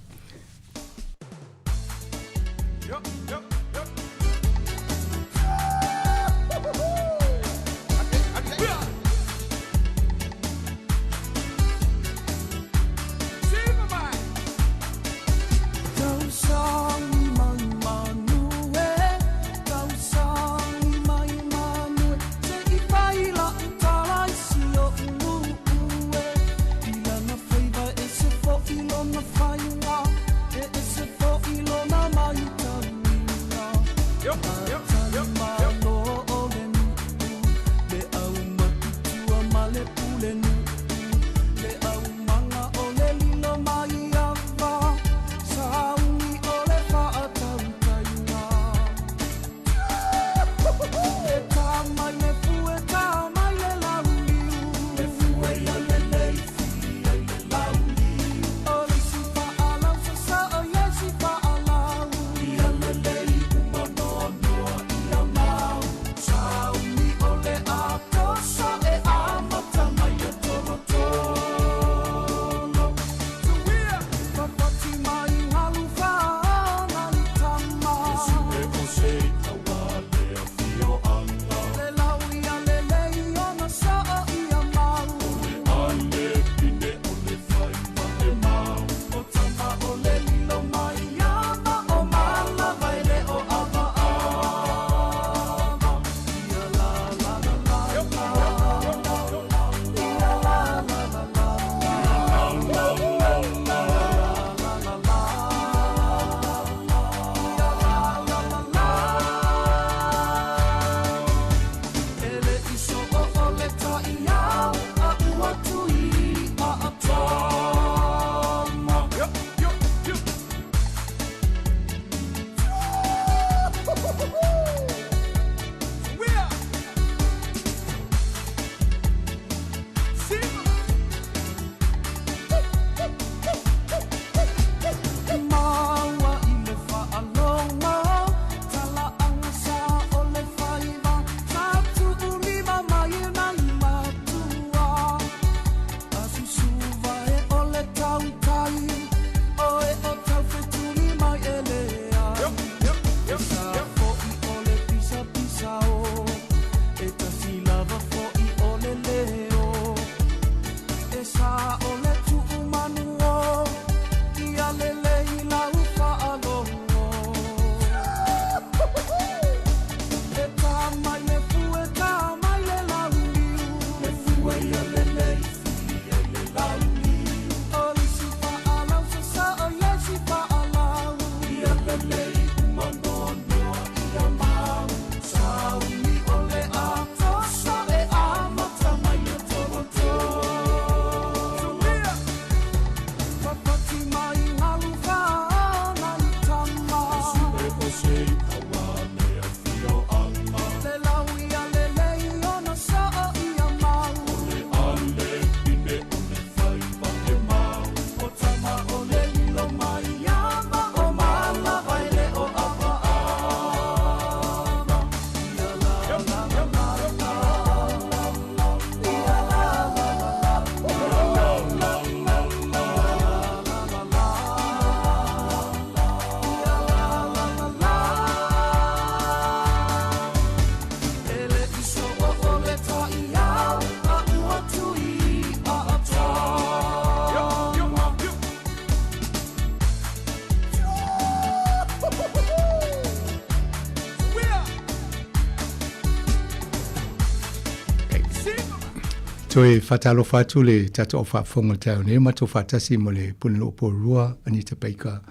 Toe faatalofa atu le tatou au faafofoga o le taeao nei, matou faatasi ma le Pulenuu Poerua, Anita Baker,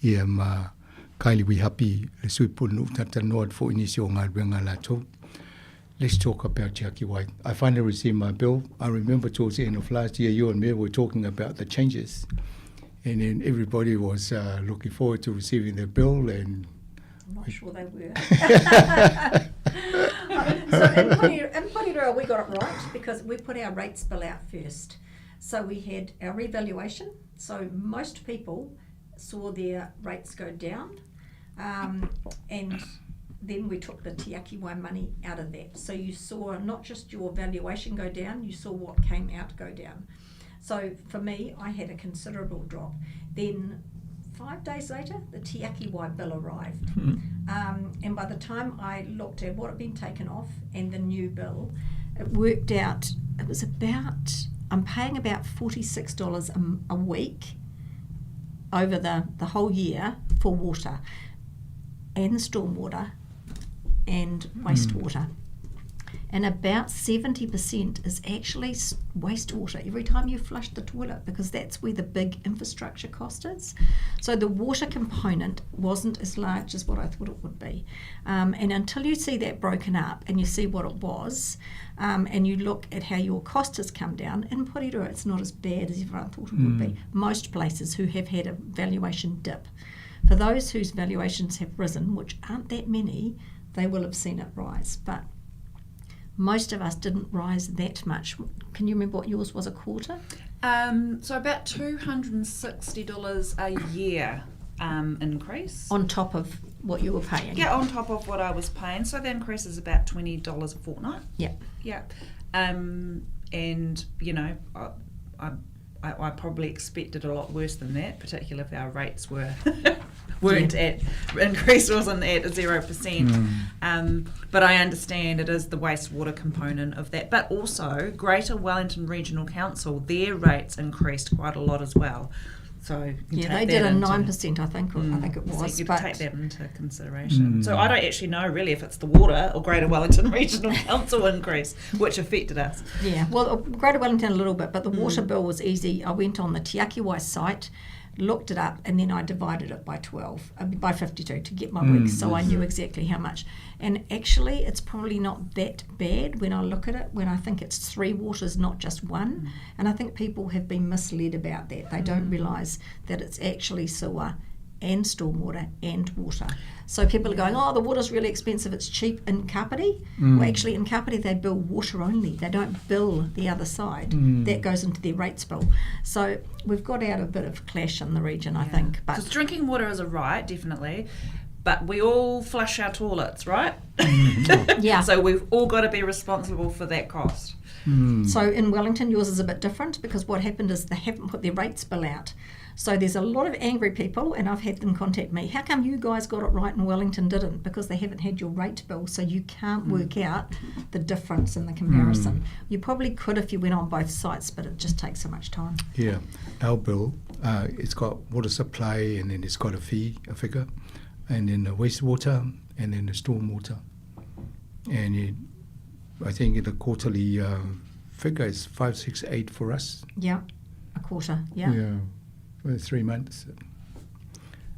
ia ma Kylie Wihapi, le Sui Pulenuu talatalanoa atu foi i nisi o galuega a latou. Let's talk about Tiakiwai. I finally received my bill. I remember towards the end of last year, you and me were talking about the changes. And then everybody was uh, looking forward to receiving their bill and I'm not sure they were. so in, Porirua, in Porirua, we got it right because we put our rates bill out first. So we had our revaluation. So most people saw their rates go down. Um, and then we took the Tiakiwai money out of that. So you saw not just your valuation go down, you saw what came out go down. So for me, I had a considerable drop. Then five days later, the Tiakiwai bill arrived. Um, and by the time I looked at what had been taken off and the new bill, it worked out, it was about, I'm paying about $46 a, a week over the, the whole year for water and stormwater and wastewater. Mm. And about 70% is actually wastewater every time you flush the toilet because that's where the big infrastructure cost is. So the water component wasn't as large as what I thought it would be. Um, and until you see that broken up and you see what it was, um, and you look at how your cost has come down, in Porirua it's not as bad as everyone thought it mm. would be. Hmm. Most places who have had a valuation dip. For those whose valuations have risen, which aren't that many, they will have seen it rise. But most of us didn't rise that much. Can you remember what yours was a quarter? Um, so about $260 a year um, increase. On top of what you were paying? Yeah, on top of what I was paying. So the increase is about $20 a fortnight. Yeah. Yeah. Um, and, you know, I, I I, I probably expected a lot worse than that, particularly if our rates were weren't yeah. at increase wasn't at 0%. Mm. Um, but I understand it is the wastewater component of that. But also, Greater Wellington Regional Council, their rates increased quite a lot as well. So yeah, they did a nine percent, I think. Mm, I think it was. So you take that into consideration. Mm. So I don't actually know really if it's the water or Greater Wellington Regional Council increase which affected us. Yeah, well, uh, Greater Wellington a little bit, but the water mm. bill was easy. I went on the Tiakiwai site looked it up, and then I divided it by 12, uh, by 52 to get my mm, weeks, so I knew exactly how much. And actually, it's probably not that bad when I look at it, when I think it's three waters, not just one. Mm. And I think people have been misled about that. They don't mm. realise that it's actually sewer and stormwater and water. So people are going, oh, the water's really expensive, it's cheap in Kapiti. Mm. Well, actually, in Kapiti, they bill water only. They don't bill the other side. Mm. That goes into their rates bill. So we've got out a bit of clash in the region, I think. Because drinking water is a right, definitely. But we all flush our toilets, right? Mm. yeah. So we've all got to be responsible for that cost. Mm. So in Wellington, yours is a bit different because what happened is they haven't put their rates bill out. So there's a lot of angry people, and I've had them contact me. How come you guys got it right and Wellington didn't? Because they haven't had your rate bill, so you can't mm. work out the difference in the comparison. Mm. You probably could if you went on both sites, but it just takes so much time. Yeah, our bill, uh, it's got water supply, and then it's got a fee, a figure, and then the wastewater, and then the stormwater. And it, I think the quarterly uh, figure is 568 for us. Yeah, a quarter, yeah. Yeah for three months.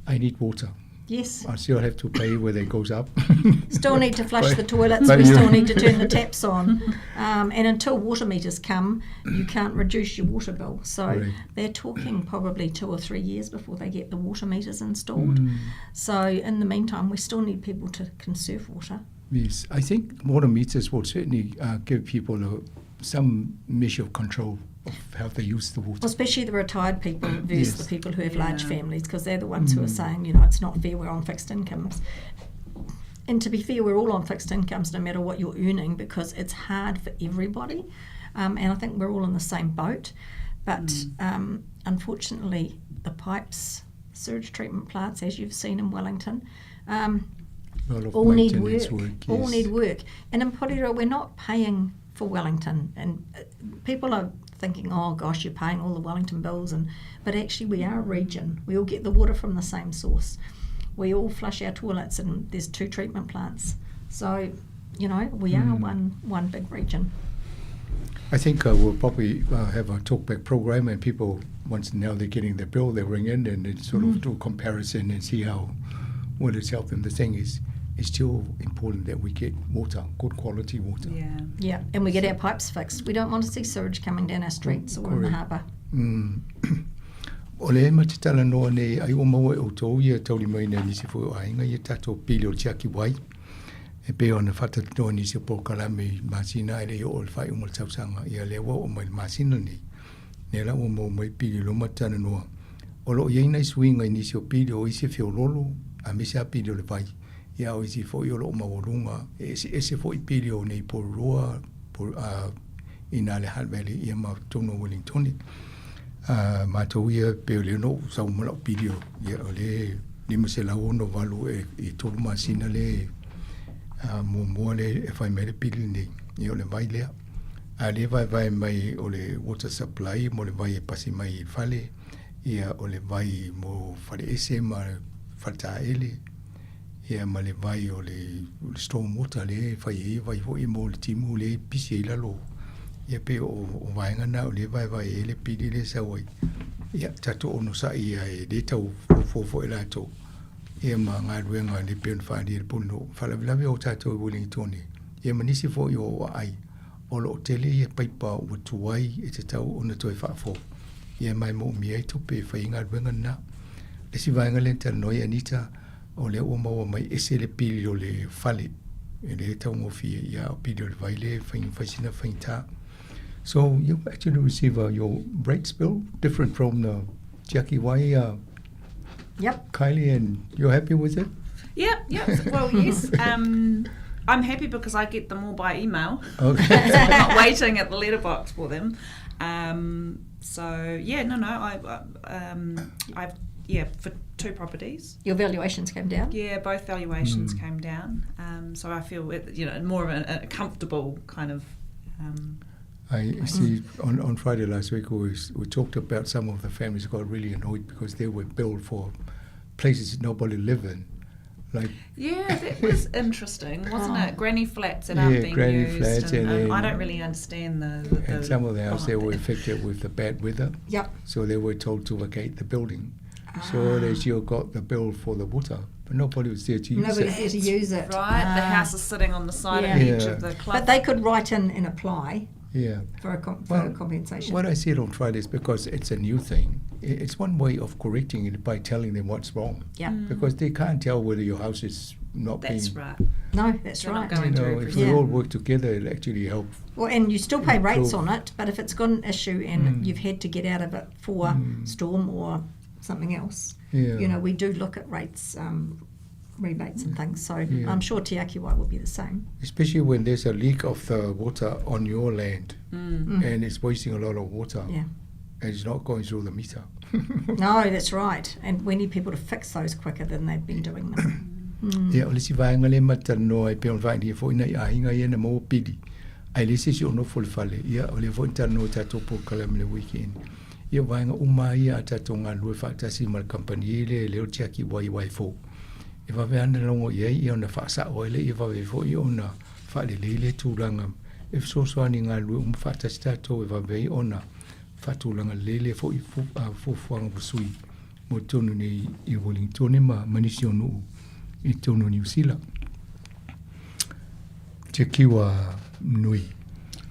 I need water. Yes. I still have to pay whether it goes up. still need to flush the toilets. We still need to turn the taps on. Um, and until water meters come, you can't reduce your water bill. So right. they're talking probably two or three years before they get the water meters installed. Mm. So in the meantime, we still need people to conserve water. Yes, I think water meters will certainly uh, give people a, some measure of control of how they use the water. Well, especially the retired people versus yes. the people who have yeah. large families, because they're the ones mm. who are mm. saying, you know, it's not fair, we're on fixed incomes. And to be fair, we're all on fixed incomes no matter what you're earning because it's hard for everybody. Um, and I think we're all in the same boat. But mm. um, unfortunately, the pipes, sewage treatment plants, as you've seen in Wellington, um, all need work, work yes. All need work. And in Porirua, we're not paying for Wellington. And uh, people are thinking, oh gosh, you're paying all the Wellington bills, and but actually we are a region. We all get the water from the same source. We all flush our toilets, and there's two treatment plants. So, you know, we are mm. one one big region. I think uh, we'll probably uh, have a talkback program, and people once now they're getting their bill, they ring in and they sort mm. of do a comparison and see how well it's helped them. The thing is, it's still important that we get water, good quality water. Yeah. Yeah, and we get our pipes fixed. We don't want to see sewage coming down our streets or in the harbour. Mm. O le ma te tala noa nei, ai o maua e o tō ia tauri mai nei nisi fo o ainga ia tātou pili o tiaki wai. E pe ona whata nisi o pōkalame i masina e le o le whai o le tausanga. Ia le wa o mai le masina nei. Ne la o mau mai pili loma tana noa. O lo iei nei suinga i nisi o pili o isi whiololo, a mese a pili o le vai. Ia o isi fo i o lo o maualunga. E ese ese fo i pili o nei Porirua, por, uh, i nā le Hutt Valley, ia ma tonu o Wellingtone. Uh, mātou ia pe o le no sau ma lau pili o, ia o le 568 e, i tolu masina le uh, muamua le e whai mai le pili nei. Ia o le vai lea. A le vai vai mai o le water supply mo le vai e pasi mai i fale, ia o le vai mo fale ese ma fale taele, ia ma le vai o le, o le storm water le fai e vai foi mo le timu le pisi i lalo. Ia pe o, o vaenga na o le vai vai e le pili le sau ai. Ia tatou ono sa ia e le tau fofo e latou. Ia ma galuega le pe ona whaali le puno. Whalavelave o tātou i Wellingtone. Ia ma nisi foi o ai. O lo tele ia paipa ua tuai e te tau ona toe whaafo. Ia mai mo umia i tupe e whai galuega na. Le si vaenga le talanoa Anita o le ua maua mai ese le pili o le fale. E le taugofie ia o pili o le vai le whai whaisina whaita. So you actually receive uh, your rates bill different from the Jackie Wai uh, Yep. Kylie, and you're happy with it? Yep, yep. Well, yes. Um, I'm happy because I get them all by email. Okay. so I'm not waiting at the letterbox for them. Um, so yeah, no, no. I, um, I've yeah for two properties. Your valuations came down. Yeah, both valuations mm. came down. Um, so I feel it, you know more of a, a comfortable kind of. Um, I see on, on Friday last week we, we talked about some of the families got really annoyed because they were billed for places that nobody live in. Like yeah, that was interesting, wasn't it? Granny flats that aren't yeah, being granny used. flats and, and um, I then- don't really understand the, the, the and some of the houses they were affected with the bad weather. Yep. So they were told to vacate the building. So they still got the bill for the water, but nobody was there to use Nobody's it. there to use it. Right, the Ah. house is sitting on the side Yeah. of each Yeah. of the club. But they could write in and apply Yeah. for a, com- for Well, a compensation. What I said on Friday is because it's a new thing. It's one way of correcting it by telling them what's wrong. Yeah. Mm. Because they can't tell whether your house is not That's being. right. No, that's They're not right. going You to know, every if we Yeah. all work together, it'll actually help. Well, and you still pay rates Improve. on it, but if it's got an issue and Mm. you've had to get out of it for storm or something else, Yeah. you know, we do look at rates, um, rebates and things. So Yeah. I'm sure Te Akiwai will be the same. Especially when there's a leak of the water on your land Mm. and it's wasting a lot of water. Yeah. And it's not going through the meter. No, that's right. And we need people to fix those quicker than they've been doing them. Mm. Ia, o le isi vaega lea ma talanoa ai pei ona faailia foi nai aiga ia na maua pili, ae leai se isi o nofo i le fale. Ia, o lea foi na talanoa i tatou polokalame i le weekend. Ia, o vaega uma lava ia a tatou galulue faatasi ma le kamupani lea e leo tiaki ua i Waifou. E vave lava ona logo i ai ia ona faasao ai lea, ia vave foi ona faalelei lea tulaga e fesoasoani i galulue uma faatasi tatou e vave ai ona faatulaga lelei lea foi fuafuaga ua sui mo totonu nei i Wellingtone ma ma nisi o nuu i totonu o Niu Sila. Te kiwa nui.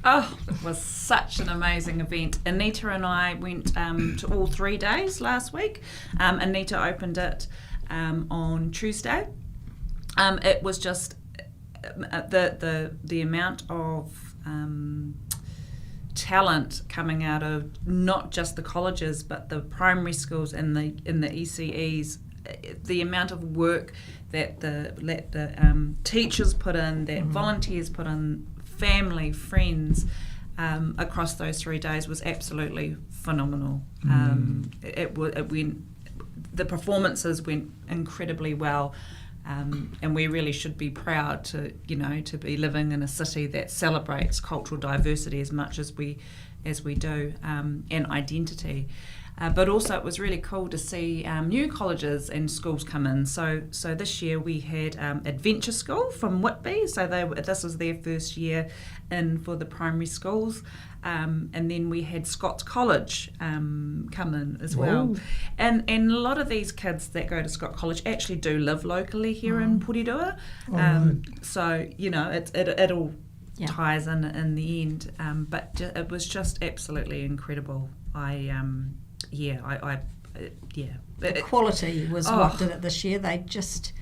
Oh, it was such an amazing event. Anita and I went um, to all three days last week. Um, Anita opened it um, on Tuesday. Um, it was just uh, the the the amount of um, talent coming out of not just the colleges but the primary schools and the in the ECEs the amount of work that the let the um, teachers put in, that mm. volunteers put in, family, friends um, across those three days was absolutely phenomenal. Mm. Um, it, it, it went, the performances went incredibly well. Um, and we really should be proud to, you know, to be living in a city that celebrates cultural diversity as much as we as we do, and identity. But also it was really cool to see new colleges and schools come in. So this year we had Adventure School from Whitby. So this was their first year in for the primary schools. And then we had Scots College come in as well. Whoa. And a lot of these kids that go to Scott College actually do live locally here in Porirua. Oh, right. So, you know, it all Yeah. ties in the end. But it was just absolutely incredible. The quality was what did it this year. They just,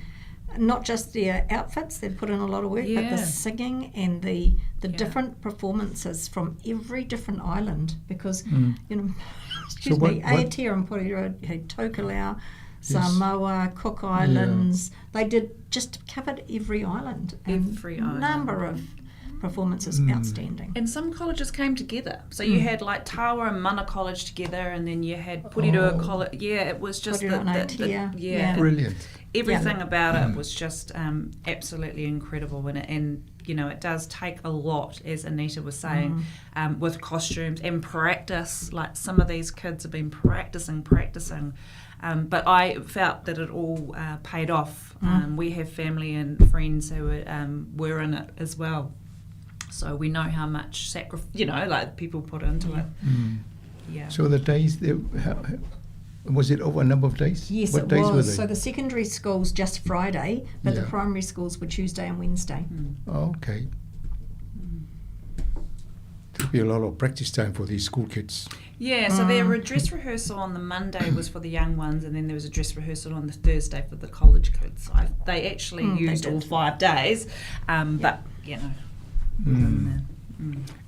not just their outfits, they put in a lot of work, but the singing and the different performances from every different island, because, you know, excuse So me, what Aotea and Porirua had Tokelau, Samoa, Cook Islands. They did just covered every island. And Every island. Number of performances, outstanding. And some colleges came together. So you had like Tawa and Mana College together, and then you had Porirua College. Yeah, it was just Porirua and Aotea. yeah. Brilliant. Everything about it was just absolutely incredible. And you know, it does take a lot, as Anita was saying, with costumes and practice. Like some of these kids have been practicing. But I felt that it all paid off. We have family and friends who were in it as well. So we know how much sacrifice, you know, like people put into it. Yeah. So the days, was it over a number of days? Yes, what it days was. Were they? So the secondary schools just Friday, but the primary schools were Tuesday and Wednesday. Oh, okay. There'll be a lot of practice time for these school kids. Yeah, so their dress rehearsal on the Monday was for the young ones, and then there was a dress rehearsal on the Thursday for the college kids. So they actually they used all did. 5 days, but, you know.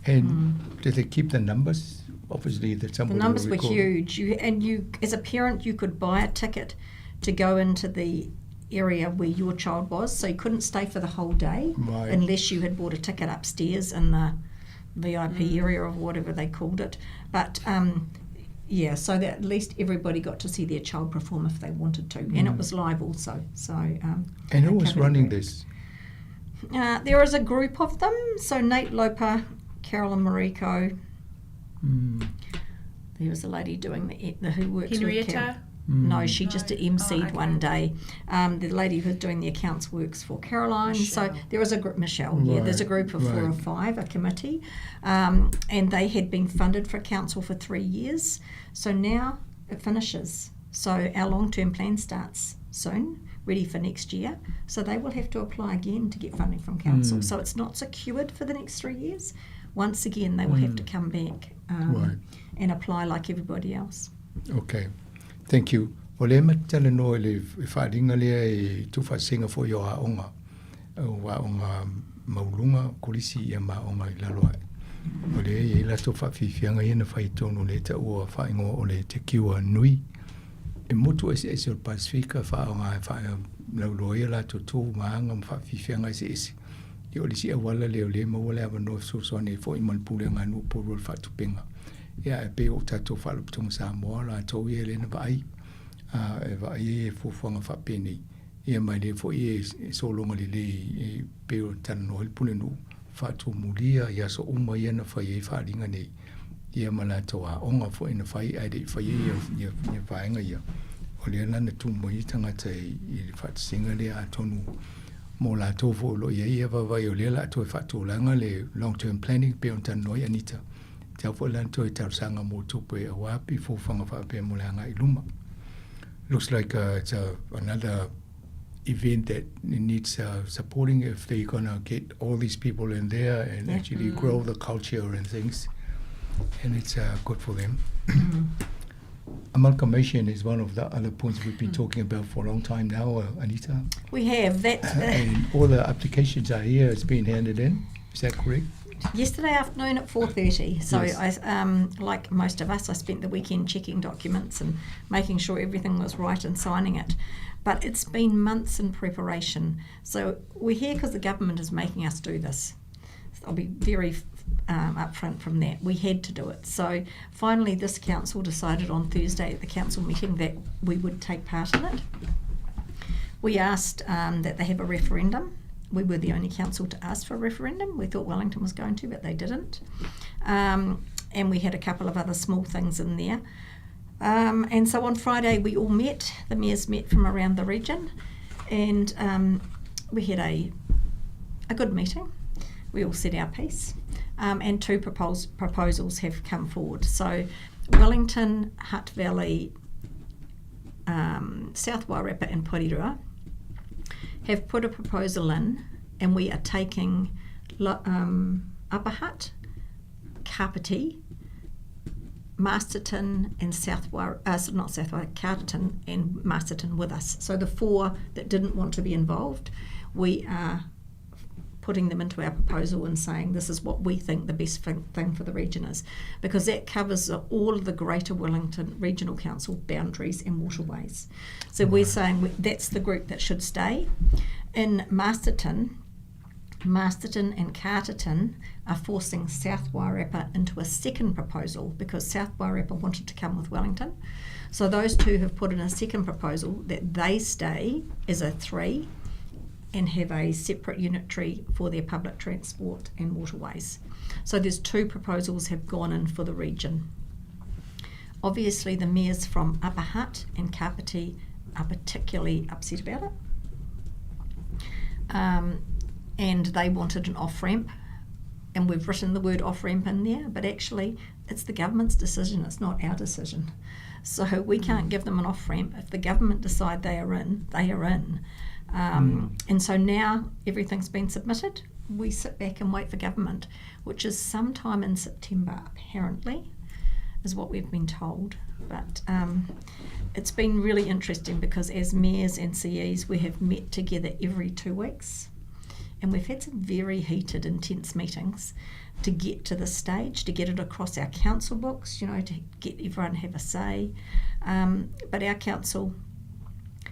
And did they keep the numbers? Obviously, that The somebody numbers will were record. huge. You, as a parent, you could buy a ticket to go into the area where your child was, so you couldn't stay for the whole day unless you had bought a ticket upstairs in the VIP area or whatever they called it. But so that at least everybody got to see their child perform if they wanted to, and it was live also. So And who they was covered running every- this? There is a group of them. So Nate Loper, Carolyn Mariko. There was a lady doing the who works with Henrietta? Carol. No, she just emceed Oh, okay. one day. The lady who's doing the accounts works for Caroline. So there is a group, Michelle. Yeah, there's a group of 4 or 5, a committee, and they had been funded for council for 3 years. So now it finishes. So our long-term plan starts soon, ready for next year. So they will have to apply again to get funding from council. So it's not secured for the next 3 years. Once again, they will have to come back and apply like everybody else. Okay, thank you. O le matale no le wharinga lea e tūwhasenga fo i o aonga. O aonga maulunga, kolisi ia maonga i lalo ai. O le e lato whawhiwhianga ia na whaitonu le ta ua whaingoa o le te kiwa nui. E motu ese ese o le Pasifika whaonga e whae lauloa ia lato tō maanga ma whawhiwhianga ese ese. Ia o le si awala leo le maua le awanoa fesoasoani e fo'i ma le pulega nuu polu o le faatupenga. Ia e pei o tatou faalapotopotoga Samoa latou ia e le na vaai e vaai ai e fuafuaga faapenei. Ia mai lea fo'i e sologa lelei e pei o talanoa ai le pulenuu faatumulia i aso uma ia na fai ai faaliga nei. Ia ma latou aoga fo'i na fai ae le'i faia ia ia vaega ia. O lea la na tumu ai tagata i le faatasiga lea atonu mo latou fo'i o loo iai ia vaavaai o lea la toe faatulaga le long term planning pei ona talanoa ai Anita. Tau fo'i la na toe talosaga mo tupe auā pe fuafuaga faapea mo le agai i luma. Looks like it's another event that needs supporting if they're gonna get all these people in there and actually grow the culture and things, and it's good for them. Amalgamation is one of the other points we've been talking about for a long time now, Anita. We have that. And all the applications are here. It's been handed in. Is that correct? Yesterday afternoon at 4:30. So Yes. I, like most of us, I spent the weekend checking documents and making sure everything was right and signing it. But it's been months in preparation. So we're here because the government is making us do this. I'll be very upfront from that. We had to do it. So finally this council decided on Thursday at the council meeting that we would take part in it. We asked that they have a referendum. We were the only council to ask for a referendum. We thought Wellington was going to, but they didn't. And we had a couple of other small things in there. And so on Friday we all met, the mayors met from around the region, and we had a good meeting. We all said our piece, and 2 proposals have come forward. So Wellington, Hutt Valley, South Wairarapa and Porirua have put a proposal in, and we are taking Upper Hutt, Kapiti, Masterton and Carterton and Masterton with us. So the 4 that didn't want to be involved, we are putting them into our proposal and saying this is what we think the best thing for the region is, because that covers all of the Greater Wellington Regional Council boundaries and waterways. So we're saying that's the group that should stay. In Masterton and Carterton are forcing South Wairarapa into a second proposal because South Wairarapa wanted to come with Wellington. So those 2 have put in a second proposal that they stay as a 3 and have a separate unitary for their public transport and waterways. So there's 2 proposals have gone in for the region. Obviously the mayors from Upper Hutt and Kapiti are particularly upset about it. And they wanted an off-ramp, and we've written the word off-ramp in there, but actually it's the government's decision, it's not our decision. So we can't give them an off-ramp. If the government decide they are in, they are in. And so now everything's been submitted. We sit back and wait for government, which is sometime in September, apparently, is what we've been told. But it's been really interesting because as mayors and CEs, we have met together every 2 weeks. And we've had some very heated, intense meetings to get to this stage, to get it across our council books, you know, to get everyone to have a say. But our council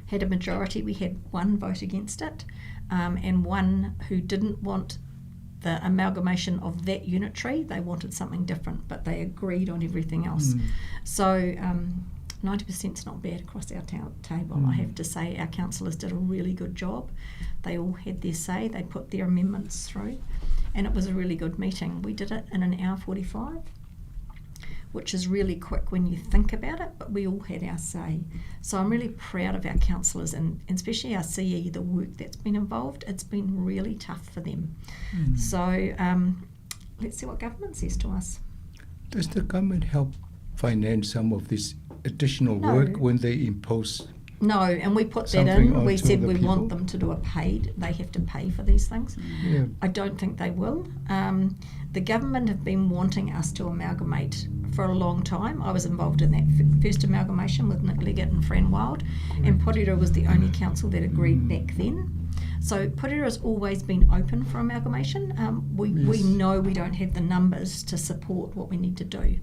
had a majority. We had 1 vote against it, and 1 who didn't want the amalgamation of that unitary. They wanted something different, but they agreed on everything else. So 90% is not bad across our table. I have to say our councillors did a really good job. They all had their say. They put their amendments through, and it was a really good meeting. We did it in an hour 45, which is really quick when you think about it, but we all had our say. So I'm really proud of our councillors and especially our CE, the work that's been involved. It's been really tough for them. So let's see what government says to us. Does the government help finance some of this additional work when they impose? No, and we put that in. We said we want them to do a paid. They have to pay for these things. Yeah. I don't think they will. The government have been wanting us to amalgamate for a long time. I was involved in that first amalgamation with Nick Leggett and Fran Wild, and Porirua was the only council that agreed back then. So Porirua has always been open for amalgamation. We know we don't have the numbers to support what we need to do.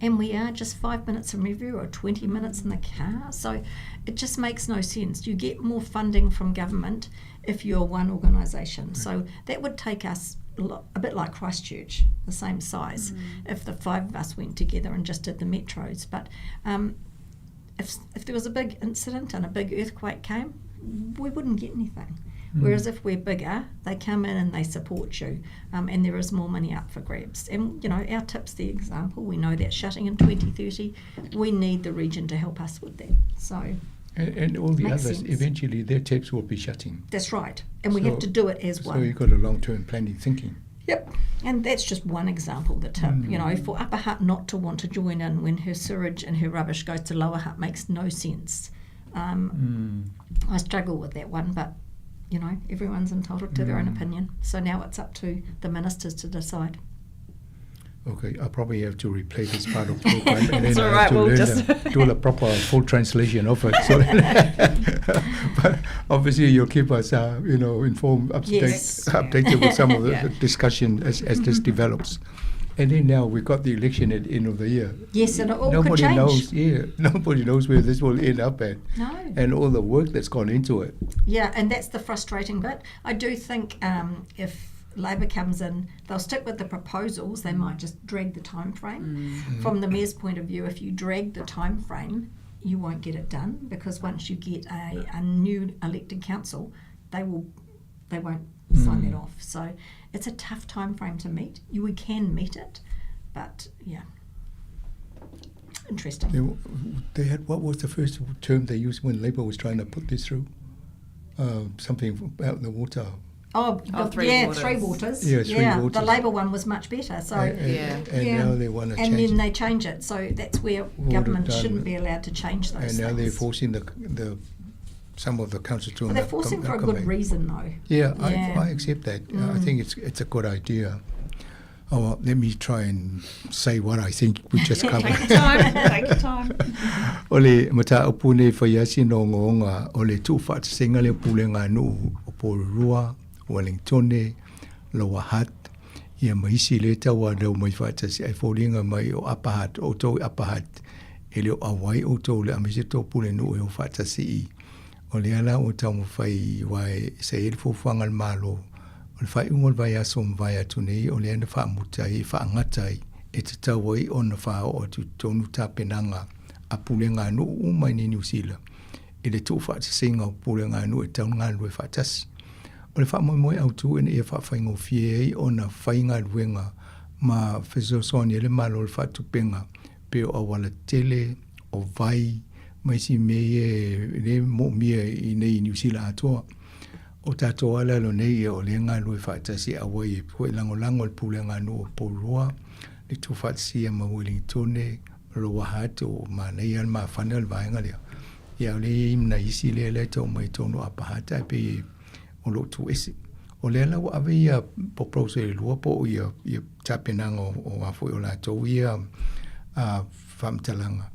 And we are just 5 minutes in review or 20 minutes in the car. So it just makes no sense. You get more funding from government if you're one organisation. So that would take us a bit like Christchurch, the same size, if the 5 of us went together and just did the metros. But if there was a big incident and a big earthquake came, we wouldn't get anything. Whereas if we're bigger, they come in and they support you, and there is more money up for grabs. And, you know, our tip's the example. We know that's shutting in 2030. We need the region to help us with that. So, and all the others, sense. Eventually their tips will be shutting. That's right. And we have to do it as one. So you've got a long-term planning thinking. Yep. And that's just one example, the tip. You know, for Upper Hutt not to want to join in when her sewage and her rubbish goes to Lower Hutt makes no sense. I struggle with that one, but you know, everyone's entitled to their own opinion. So now it's up to the ministers to decide. Okay, I'll probably have to replay this part of the program and then I all right, have to we'll learn just do the proper full translation of it. So but obviously you'll keep us, informed, up to date, updated with some of the discussion as this develops. And then now we've got the election at the end of the year. Yes, and it all nobody could change. Knows, nobody knows where this will end up at. No. And all the work that's gone into it. Yeah, and that's the frustrating bit. I do think if Labor comes in, they'll stick with the proposals. They might just drag the time frame. From the mayor's point of view, if you drag the time frame, you won't get it done, because once you get a new elected council, they won't sign that off. So it's a tough time frame to meet. We can meet it, But yeah, interesting. They had, what was the first term they used when Labour was trying to put this through? Something about the water. Oh, Oh, the, three yeah, waters. three waters. Yeah, three waters. The Labor one was much better. So And now they want to And change then it. they change it. So that's where Would have government done- shouldn't be allowed to change those And now they're things. forcing the some of the councils to But they're forcing for a good reason, though. Yeah, Yeah. I accept that. I think it's a good idea. Oh, well, let me try and say what I think we just covered. Take your time. Take your time. O le mataupu nei whai asi no ngonga o le tuufaatasenga le pulega nuu o Porirua, Wellingtone, Lower Hutt, ia ma isi le tauanau mai faatasi ai foliga mai o Upper Hutt, o outou i Upper Hutt, e le o auai outou le aemaise tou pulenuu e o faatasi i. O lea la ua taumafai aua e sa i ai le fuafuaga a le Malo, o le faaiuga o le vaiaso ma mavae atu nei, o lea na faamuta ai e faagata ai e tatau ai ona faaoo atu i totonu tapenaga a pulega a nuu uma i nei Niu Sila i le tuufaatasenga o pulega a nuu e tatau ona galulue faatasi. O le faamoemoe autu ina ia faafaigofie ai ona fai galuega ma fesoasoani ai le Malo i le faatupega pe o auala tele, o vai, ma isi mea ia e le moomia i nei i Niu Sila atoa. O tatou lava lalo nei ia o lea e galulue faatasi auai e pue lagolago i le pulega a nuu o Porirua, le tuufaatasia ma Uelintone, Lower Hutt o manaia le mafana o le vaega lea. Ia o lea e i ai ma nai isi lea lea e tau mai i totonu o Upper Hutt ae pei o lo o tuu ese. O lea la ua ave ia proposal e lua po o ia ia tapenaga o a foi o latou ia faamatalaga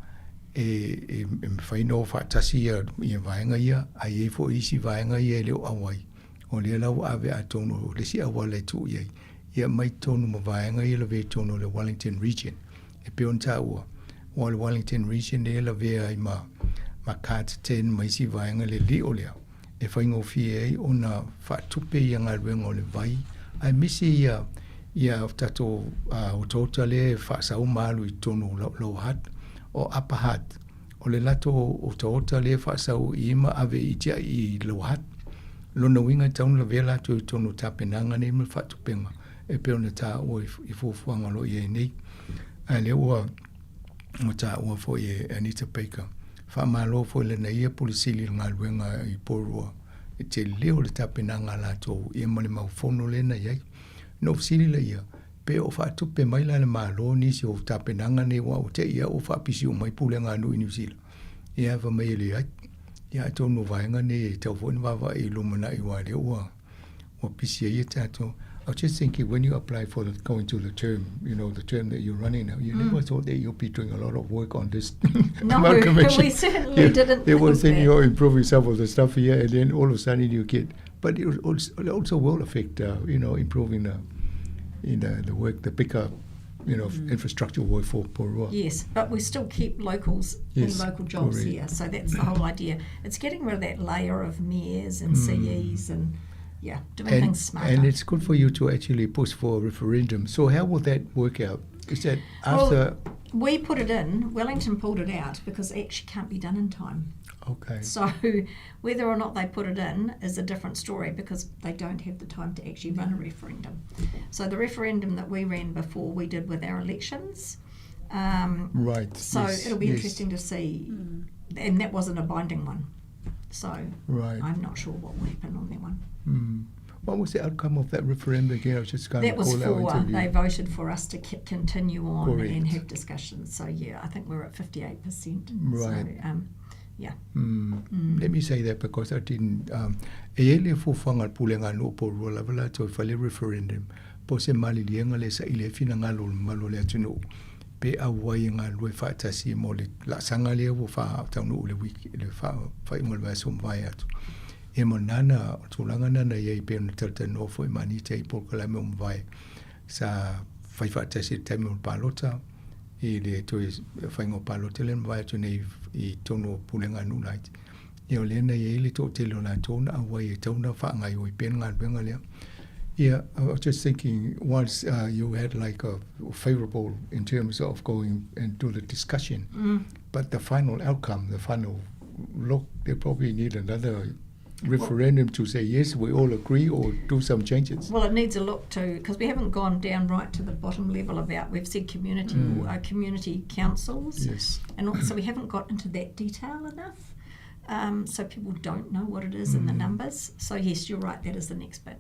e e e mafai ona o faatasi ia ia vaega ia, ae i ai foi isi vaega ia e le o auai. O lea la ua ave atonu o le isi auala e tuu i ai, ia aumai totonu ma vaega ia lavea i totonu o le Wellington Region. E pei ona taua, aua o le Wellington Region lea e lavea ai ma ma Carterton ma isi vaega le lio lea e faigofie ai ona faatupe ia galuega o le vai, aemaise ia ia tatou otaota lea e faasau ma alu i totonu o Lower Hutt, o Upper Hutt. O le latou otaota lea e faasau i ma ave i tiai i Lower Hutt. Lona uiga e tatau ona lavea latou i totonu o tapenaga nei ma le faatupeina e pei ona taua i fuafuaga o lo o i ai nei. Ae lea ua ua taua foi e Anita Baker. Faamalo foi i lana ia Pule Sili i le galuega i Porirua i tele o le tapenaga a latou ia ma le mau fono lea na i ai. Na ou fesili laia, pe o faatupe mai la e le Malo nisi o tapenaga nei aua ua te i lava ua faapisi uma ai pulega a nuu i Niu Sila. Ia fai mai e leai. Ia atonu o vaega nei e tatau foi ona vaavaai i lumanai aua lea ua ua pisi ai ia tatou. I was just thinking when you apply for the, going to the term, you know, the term that you're running now, you never thought that you'll be doing a lot of work on this No, amalgamation. we certainly didn't They were think thinking that. of improving some of the stuff here, and then all of a sudden you get, but it also, it also will affect, you know, improving the, in the work, the bigger, you know, infrastructure work for Porirua. Yes, but we still keep locals Yes, in local jobs correct. here, so that's the whole idea. It's getting rid of that layer of mayors and CEs and, yeah, doing things smarter. And it's good for you to actually push for a referendum. So how will that work out? Is that after? Well, we put it in, Wellington pulled it out because it actually can't be done in time. okay. So whether or not they put it in is a different story because they don't have the time to actually run a referendum. So the referendum that we ran before we did with our elections. Right, So yes, it'll be yes. interesting to see, and that wasn't a binding one. So Right. I'm not sure what will happen on that one. What was the outcome of that referendum again? I was just going That to was call our for, interview. they voted for us to continue on and Correct. have discussions. So yeah, I think we're at 58%. Right. So, yeah. Let me say that because I didn't. E i ai le fuafuaga a le pulega a nuu o Porirua lava latou e fai le referendum po o se maliliega le saili ai finagalo o le mamalu o le atunuu pe auai e galulue faatasi mo le laasaga lea ua faataunuu i le wiki le faaiuga o le vaiaso ua mavae atu. Ia mo lena o tulaga na na i ai pei ona talatalanoa foi ma Anita i polokalame ua mavae sa fai faatasi i le taimi o le palota i le toe faiga o palota lea na mavae atu nei i totonu o pulega a nuu laiti. Ia o lea na i ai le toatele o latou na auai e tatau ona faagaoioi pea le galuega lea. Ia, I was just thinking once you had like a favourable in terms of going and do the discussion, but the final outcome, the final look, they probably need another referendum to say yes, we all agree, or do some changes. Well, it needs a look too, because we haven't gone down right to the bottom level about, we've said community, community councils. And also we haven't got into that detail enough, so people don't know what it is and the numbers. So yes, you're right, that is the next bit.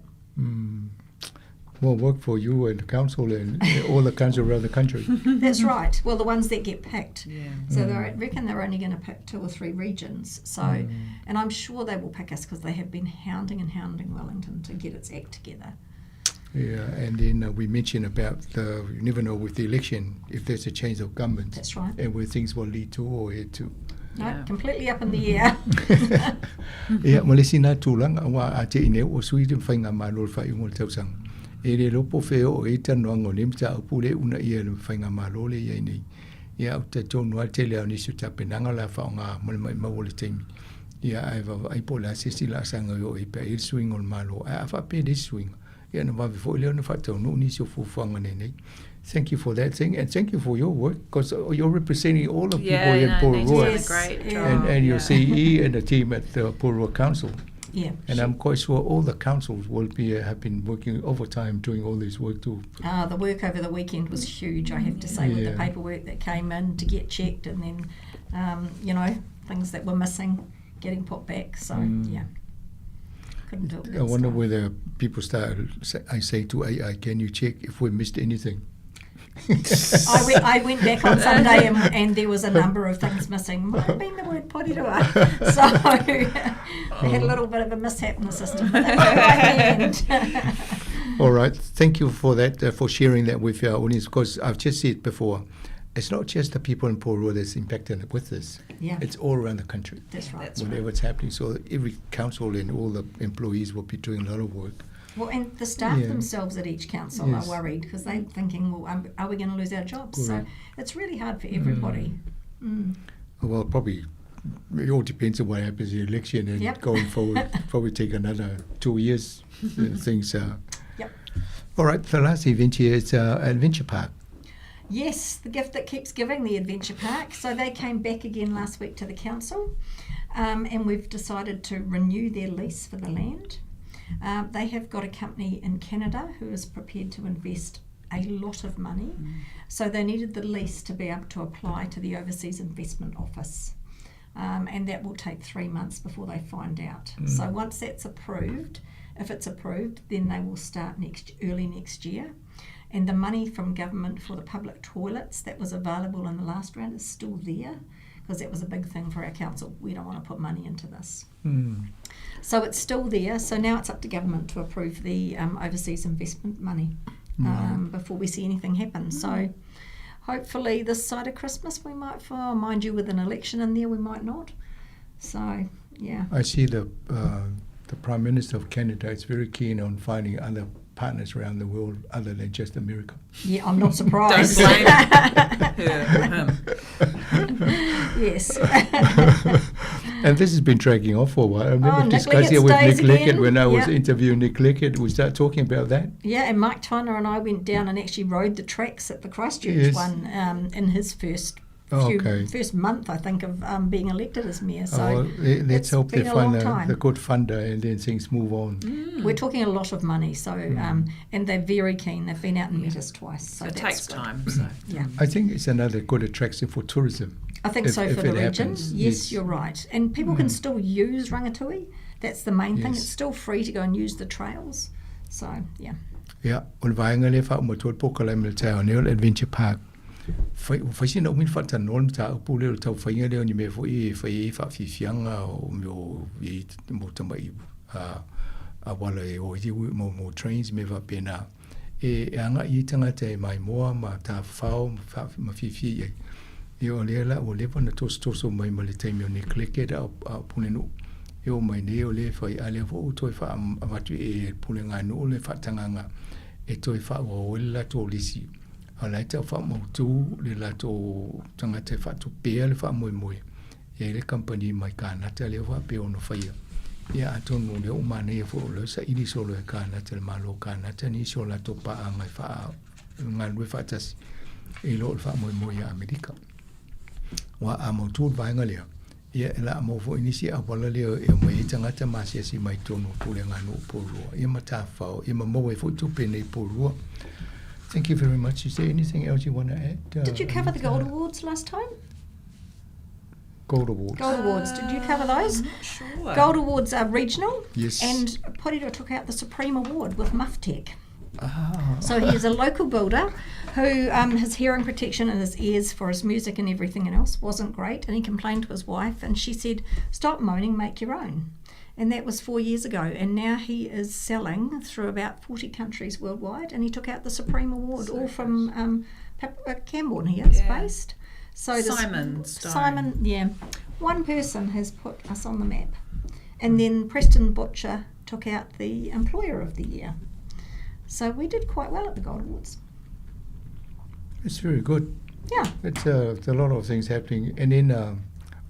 More work for you and the council and all the council around the country. That's right. Well, the ones that get picked. So I reckon they're only going to pick 2 or 3 regions. And I'm sure they will pick us because they have been hounding and hounding Wellington to get its act together. Yeah, and then we mentioned about the, you never know with the election if there's a change of government. That's right. And where things will lead to or head to. No, completely up in the air. Yeah, ma le sina tūlanga, wa a te ine o sui te whainga malo le whai ungo le tausanga. E le lopo wheo o e tanoanga o le mta au pule una ia le whainga malo le ia nei. Ia au te tonu a tele au nisu tapenanga la whaonga mo le mai mau o le teimi. Ia ai va ai po la sisi la sanga yo e pe il swing o le malo. Ai a whape le swing. Ia na wawe fo le ona whatau no nisi o fufuanga nei nei. Thank you for that thing, and thank you for your work, because you're representing all the people Yeah, in no, Porirua. Nita's done a great job. And your CE and the team at the Porirua Council. And I'm quite sure all the councils will be have been working overtime doing all this work too. The work over the weekend was huge, I have to say, with the paperwork that came in to get checked, and then things that were missing getting put back. Couldn't do it. I wonder whether people start, I say to AI, can you check if we missed anything? I went back on Sunday and there was a number of things missing. Might have been the word Porirua. So I had a little bit of a mishap in the system. But they got right in the end. All right. Thank you for that, for sharing that with our audience, because I've just said before, it's not just the people in Porirua that's impacted with this. It's all around the country. That's right. That's right. Whatever's happening. So every council and all the employees will be doing a lot of work. Well, and the staff themselves at each council are worried because they're thinking, well, are we going to lose our jobs? So it's really hard for everybody. Well, probably it all depends on what happens in the election and going forward. Probably take another 2 years. Things. All right. The last event here is Adventure Park. Yes, the gift that keeps giving, the Adventure Park. So they came back again last week to the council, and we've decided to renew their lease for the land. They have got a company in Canada who is prepared to invest a lot of money. So they needed the lease to be able to apply to the Overseas Investment Office. And that will take 3 months before they find out. So once that's approved, if it's approved, then they will start early next year. And the money from government for the public toilets that was available in the last round is still there, because that was a big thing for our council. We don't want to put money into this. So it's still there. So now it's up to government to approve the overseas investment money before we see anything happen. So hopefully this side of Christmas we might, for, mind you, with an election in there, we might not. I see the Prime Minister of Canada is very keen on finding other partners around the world other than just America. Yeah, I'm not surprised. Don't blame her or him. Yes. And this has been dragging off for a while. I remember Oh, Nick discussing it Leggett's with days Nick Leggett again. when I was interviewing Nick Leggett. We started talking about that. Yeah, and Mike Tyner and I went down and actually rode the tracks at the Christchurch one in his first few, first month, I think, of being elected as mayor. So Oh, well, let's it's hope they been a find long time. the good funder and then things move on. We're talking a lot of money, and they're very keen. They've been out and met us twice. So, So it that's takes good. time. So. I think it's another good attraction for tourism. I think so If for the it region. happens. Yes, Yes. you're right. And people can still use Rangatui. That's the main thing. It's still free to go and use the trails. Yeah. O le vaenga le wha umatua le pōkala me le tae o neo le Adventure Park. Whai, whai sina umi whata nō le mata upu le o tau whainga leo ni mea fo i e whai e whawhiwhianga o mea o i mō tama i, a wala e o i ui mō, mō trains me wha pēnā. E anga i tangata e mai moa ma tā whao ma wha, ma whiwhi i. E o lea la o lepa na toso toso mai ma le taimi o ne kleke da a pune nu. E o mai nei o le whai a lea fo o toi wha am, a watu e pune ngā nu o le whatanganga e toi wha o o le lato o lisi. A lai tau wha mautu le lato tangata e whatu pea le wha moe moe. E le company mai ka nata le wha pe ono whaia. Ia a tonu le o mana ia fo o le sa ili solo e ka nata le malo ka nata ni so lato pa a ngai wha ngā nui whatasi e lo o le wha moe moe a Amerika. Wa a mautu le vaenga lea. Ia, e laa maua foi nisi auala lea e omai ai tagata ma asiasi mai totonu o puleaganuu o Porirua, ia ma tafafao, ia ma maua ai foi tupe nei i Porirua. Thank you very much. Is there anything else you want to add? Did you cover the Gold Awards last time? Gold Awards. Gold Awards. Did you cover those? I'm not sure. Gold Awards are regional. Yes. And Porirua took out the Supreme Award with Muftec. Ah. So he is a local builder who his hearing protection in his ears for his music and everything else wasn't great, and he complained to his wife, and she said, "Stop moaning, make your own." And that was 4 years ago, and now he is selling through about 40 countries worldwide, and he took out the Supreme Award, all from Camborne here, it's based. So this Simon Stone. Simon, yeah. One person has put us on the map. And then Preston Butcher took out the Employer of the Year. So we did quite well at the Gold Awards. It's very good. Yeah. It's a lot of things happening. And then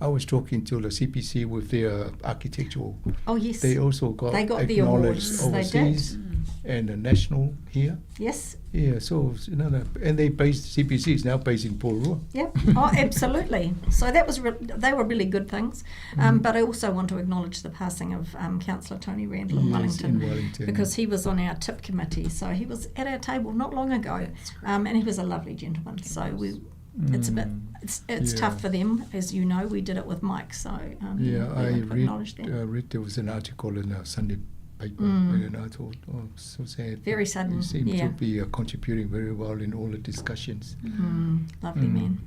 I was talking to the CPC with their architectural. Oh, yes. They also got, They got the acknowledged awards. They did. overseas and the national here. Yes. Yeah, so it's another, and they based, CPC is now based in Porirua. Yep. Oh, absolutely. So that was they were really good things. But I also want to acknowledge the passing of Councillor Tony Randall in Yes, Wellington, in Wellington. because he was on our TIP committee. So he was at our table not long ago, and he was a lovely gentleman. So we. It's a bit, it's tough for them, as you know. We did it with Mike, so Yeah, we I want to acknowledge that. read there was an article in the Sunday paper, and I thought, oh, so sad. Very sudden, He seemed yeah. to be contributing very well in all the discussions. Lovely man.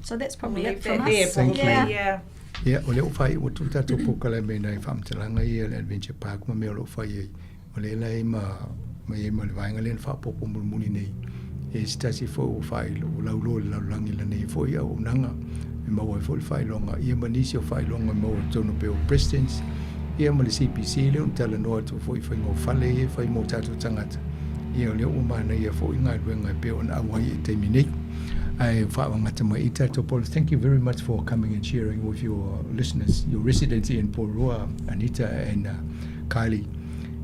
So that's probably We'll it leave from that there, us. Thank you. Yeah. Yeah. Ia, o le o whai o tū tātou pōkala me nai whamtalanga i le Adventure Park ma mea o lo whai ai. O le ela e ma e ma le vaenga le whaapopo mulimuli nei. E sitasi fo o whai o laulo le laulangi la nei fo ia o nanga. E maua e fo le whailonga. Ia ma nisi o whailonga maua tonu pe o Presidents. Ia ma le CPC le un tala noa tu fo i whai ngō whale e whai mō tātou tangata. Ia o le o mana ia fo i ngā ruenga e pe o na awai e teimi nei. Thank you very much for coming and sharing with your listeners, your residents in Porirua, Anita and Kylie.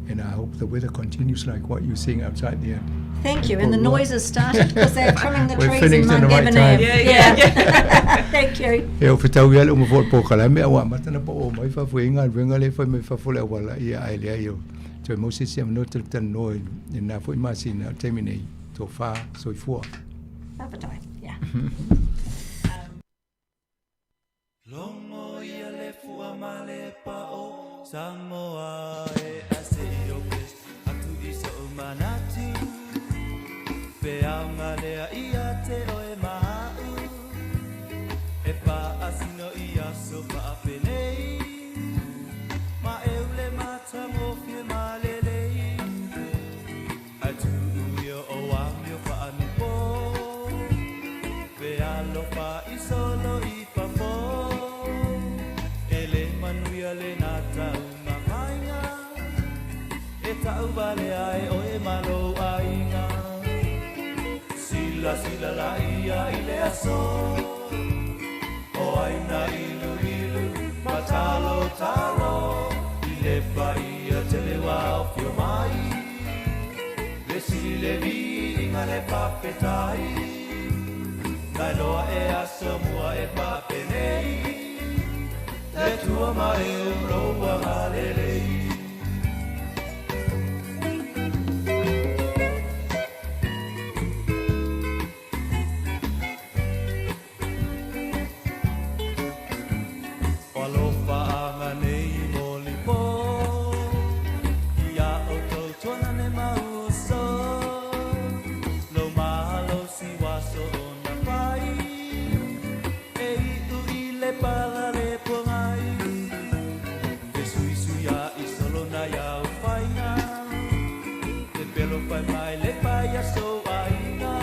And I hope the weather continues like what you're seeing outside there. Thank in you. And the Porirua. noise has started because they're trimming the We're trees in finished in the Mount right Gavin time. Ave. Yeah. Thank you. E o whitau ia le umu fo pōkala me awa matana po o mai whawhu inga renga le whai mai whawhu le awala ia ai lea i o. Toi Moses ia mano tala tala noa i nā fo i masina o teimi nei tō whā soifua. Whawhatai, yeah. Longo ia le fua ma le pao Samoa e ase i o pes atu i so manatu Pe aunga lea ia te oe mahau E pa asino ia so pa penei Ma e ule mata ngofie ma lelei Atu uio o amio pa anupo Pe alofa i solo i pafo Ele manuia le nata umamainga E tau vale ai o e malo ainga Sila sila la ia i le aso O aina ilu ilu matalo talo I le pa ia te le wao fio mai Le sile vi inga le papetai Nai loa e aso mua e papenei Le tua mai umroa ngalelei O alofa anga nei mo lipo Ia o tau tuana ne mauso Lo malo si waso o na pai E i u i le pala le pongai Te sui sui a i solo na iau whainga Te pelo whai mai le pai a so ainga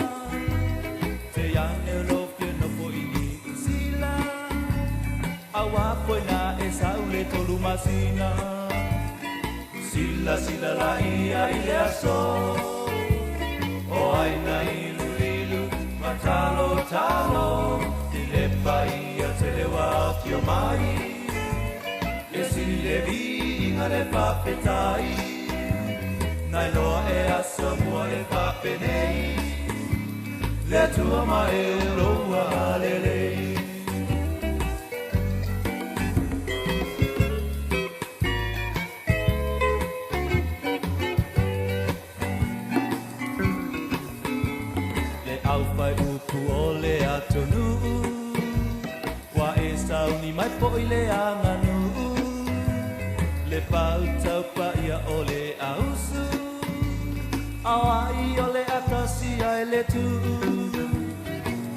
Te iane o lo fio no po i ni usila Awa foi na e saule tolu masina Sila sila la ia i le aso O aina ilu ilu matalo talo I le pai a te le wao fio mai E sile vi inga le papetai Nai loa e aso mua e papenei Le tua mai e loa lelei. mai poʻi le aganuu Le pautau paia o le ausu Auai o le atasi ai le tuu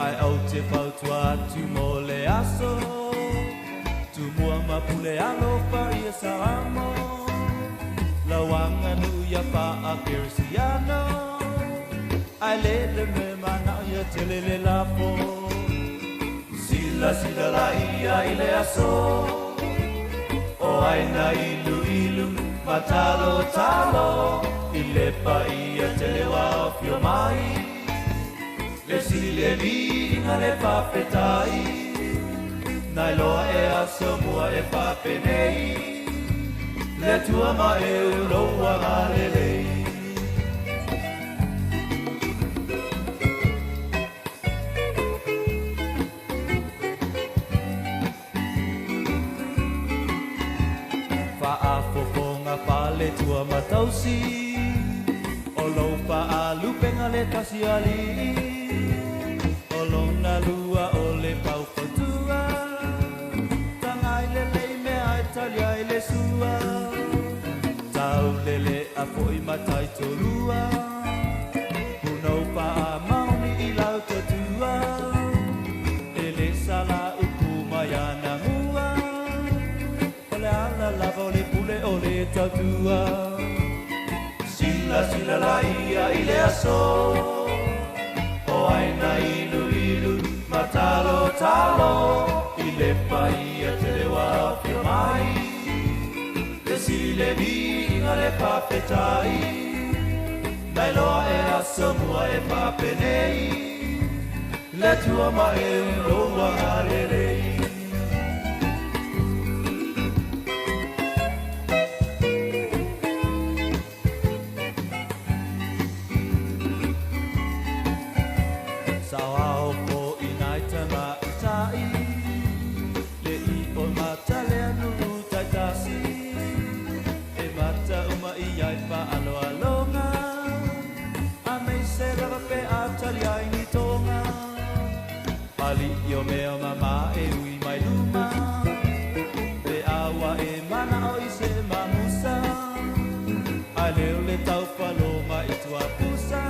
Ai au te fautua atu mo le aso Tumua ma pule alofa ia Saamo Lauanga nu ia faa Kerisiano Ai le le me mana ia tele le lafo Sila sila la ia i le aso O aina ilu ilu ma talo talo I le pa ia tele wa fio mai Le sile vinga le fafetai Nai loa e aso mua e faapenei Le tua ma e uloa galelei Faafofoga fale tua matausi O lou faalupenga le tasi alii O lona lua o le paufotua Tagai lelei mea e tali ai le sua Taulele a fo'i matai tolua Punou faamaoni i lau tatua E le sala upu mai ana mua O le ala lava o le pule o le tautua Sila sila la ia i le aso O aina ilu ilu ma talo talo I le paia tele wa fio mai Le sile vinga le fafetai Nai loa e aso mua e faapenei Le tua ma e uloa galelei Sao ao po i nai tama i tai Le i o mata le anu tai tasi E mata uma i ai pa alo alonga A mei se lava pe a tali ai ni tonga Ali i o mea mama e ui mai luma Pe awa e mana o i se mamusa Ai leo le tau paloma i tua pusa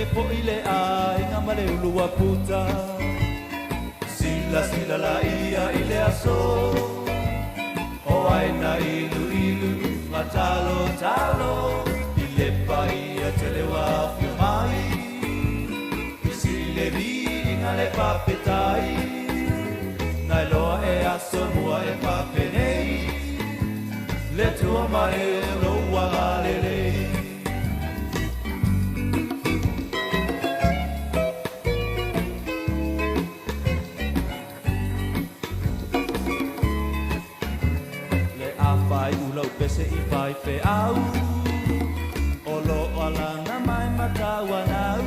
E po i le aiga ma le ulua puta Sila sila la ia i le aso O aina ilu ilu ma talo talo I le paia tele wa fio mai I sile vinga le fafetai Nai loa e aso mua e faapenei Le tua ma e loa galelei Le afai ulau pese i fai fe au O lo alanga mai mataua nau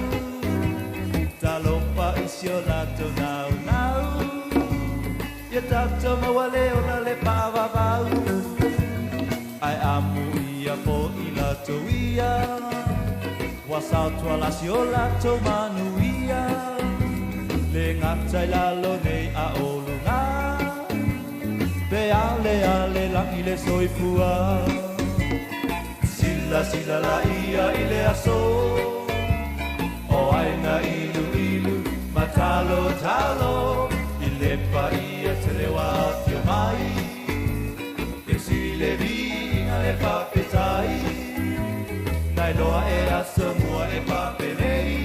Talofa i si o latou nau nau Ia tatou maua le ola le paavavau Ai amu ia po i latou ia Ua sautua la si o latou manuia Le gata i lalo nei a o luga Pe ale ale lagi le soifua Sila sila la ia i le aso O aina ilu ilu ma talo talo I le paia tele wa fio mai E sile vinga le fafetai Nai loa e aso mua e faapenei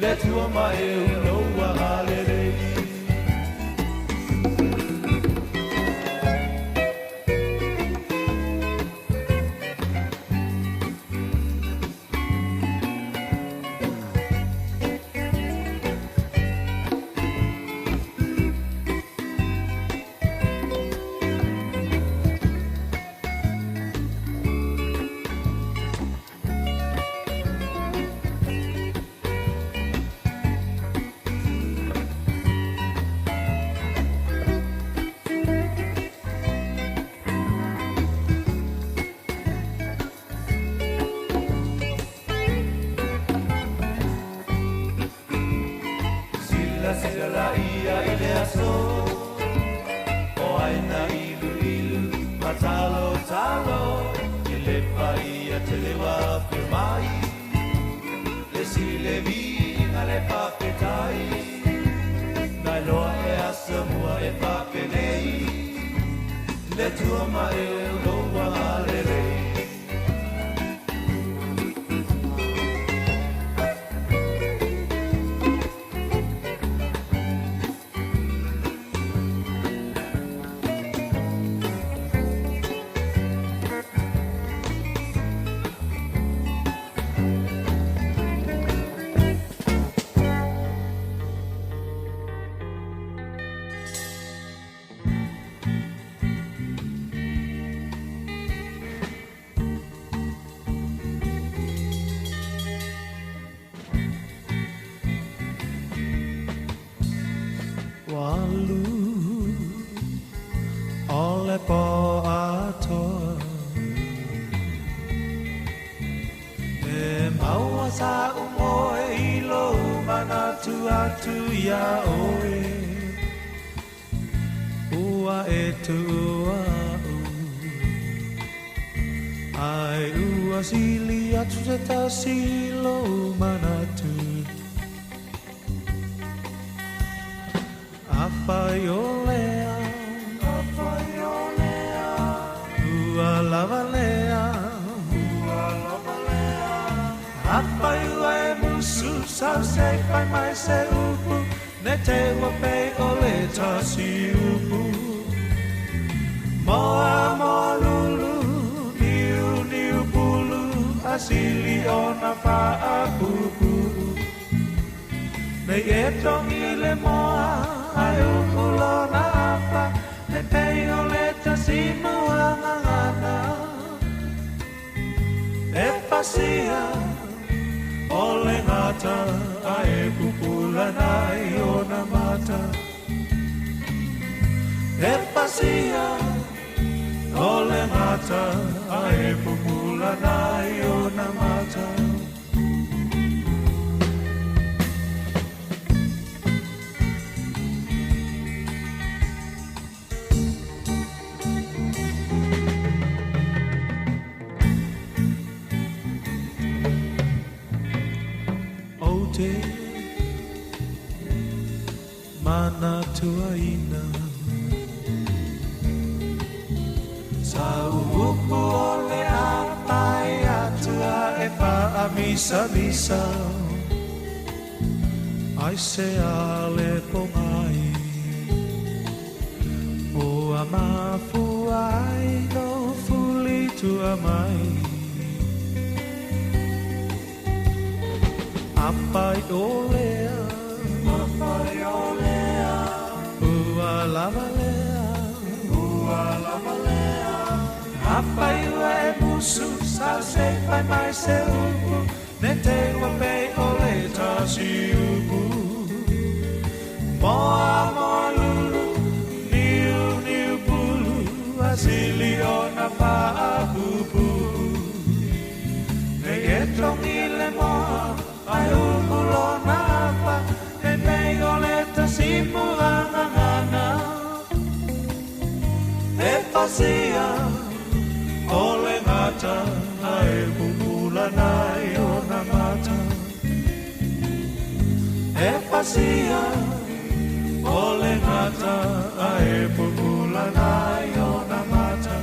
Le tua ma e uloa galelei Sila sila la ia i le aso sile viga le faafetai nailoa e asamua e faapenei le tua ma e loua alelei. Walu ole po atoa e maua sa umoe i lo manatu atu ia oe ua e tua u ai ua sili atu te tasi lo manatu Afaiolea, afaiolea, ua lavalea, ua lavalea. Afaiua e musu sau se pai mai se upu, ne te ua pe o le tasi upu. Moa moa lulu, niu niu pulu, asili ona faapupu. Nei e tongi le moa, ai ukulona apa, ne pei o le tasimu angangana. E pasia o le ngata, a e pupula nai ona mata. E pasia o le ngata, a e pupula nai ona mata. Te manatuaina sa upu o le apai atua e faamisamisa ai se ale pongai ua mafuai no fuli tua mai. Apai olea, apai olea, ua lavalea, ua lavalea. Apai ua e musu, sa se pai mai se upu, ne te ua pe o le tasi upu. Moa moa lulu, niu niu pulu, asili ona faapupu. Nei e tongi le moa, ai ukulona apa, e mei o le tasimu angangana. E pasia o le ngata, a e pupula nai ona mata. E pasia o le ngata, a e pupula nai ona mata.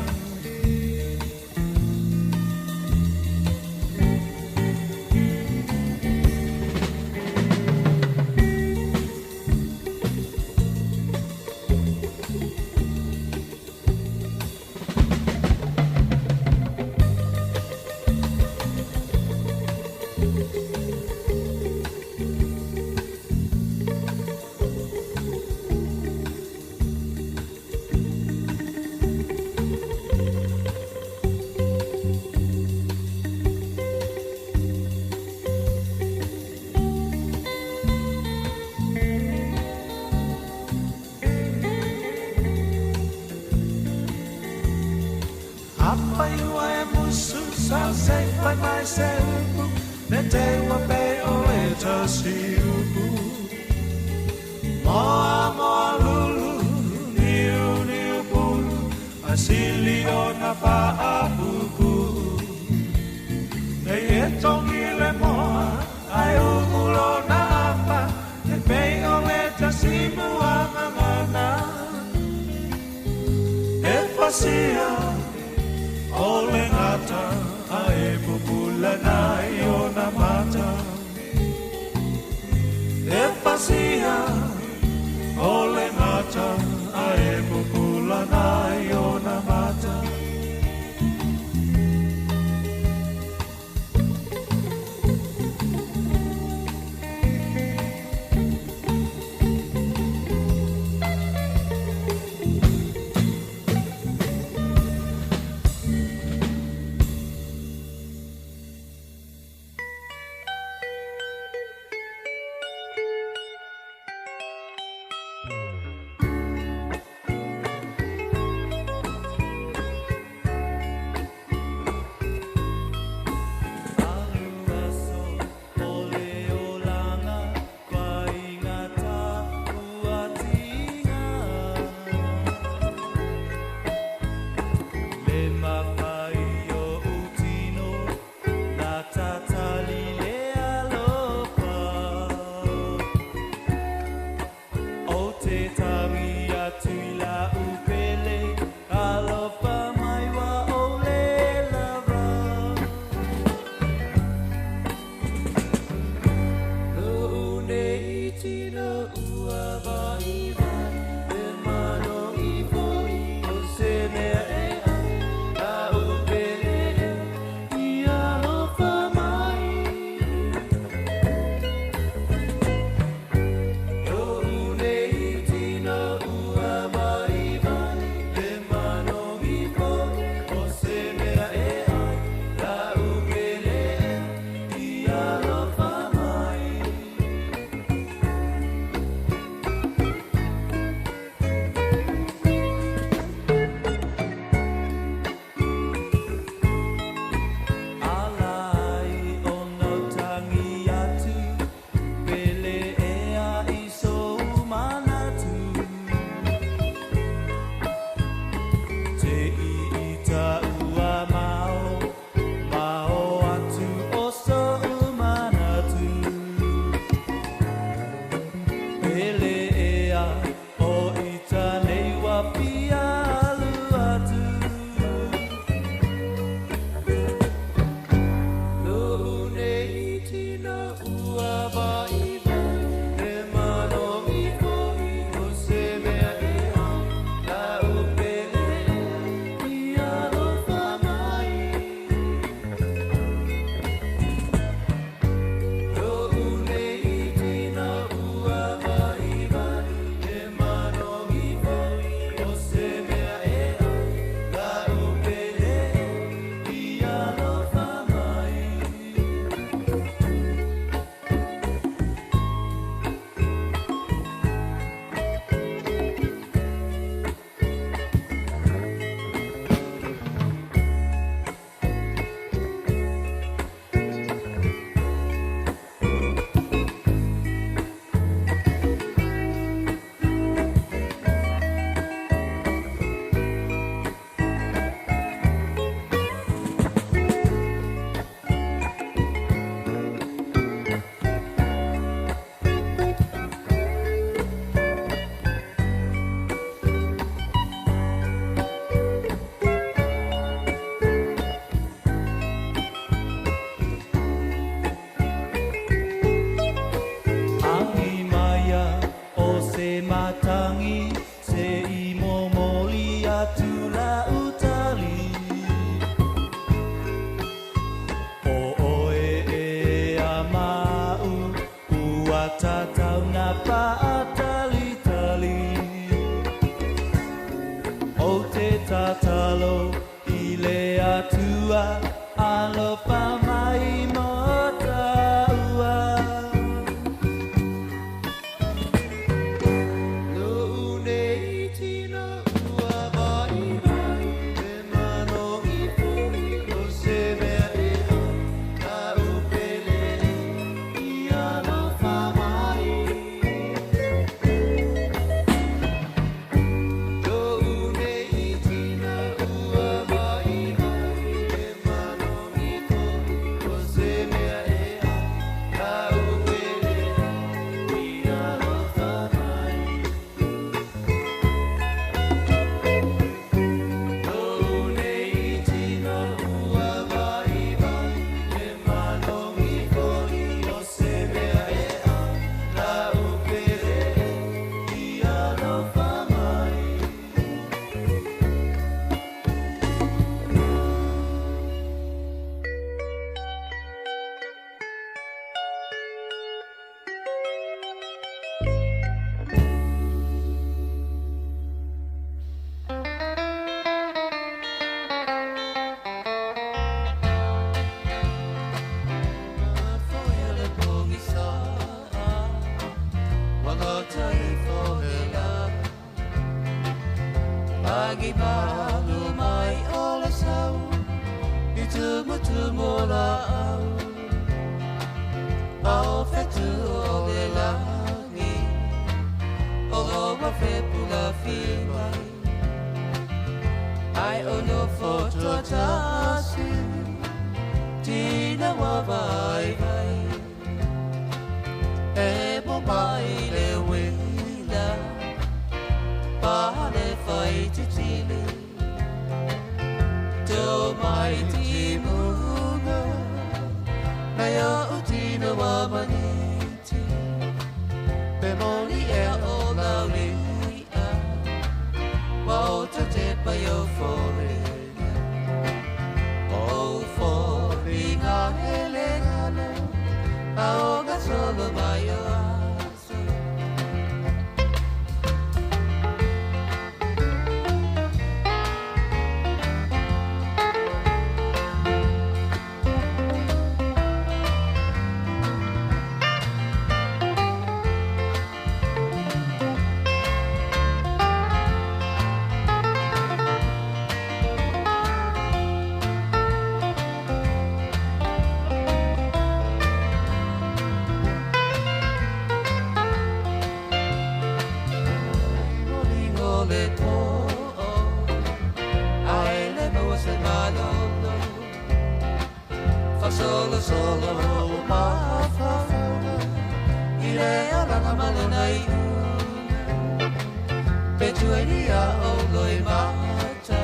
Nei e tongi le moa, ai pasia o le gata ae pupula nai ona mata. E pasia o le gata ae pupula nai ona mata. ifo he la. Agi malu mai o le sau, i tumutumu o la au. A o fetu o le lagi, o loa fepula fi mai. Ai o no foto tasi, tina wa vai vai. E mo mai le wila, pa le fai titili. Tō mai ti munga, nei o tina wa maniti. Pe moni e o lau lia, wa o te te pai o fōringa. O fōringa hele ngalo, a o ngā solo mai o aso. Solo, solo, mafafaga, i le alanga malena i una. Petuelia o loi mata,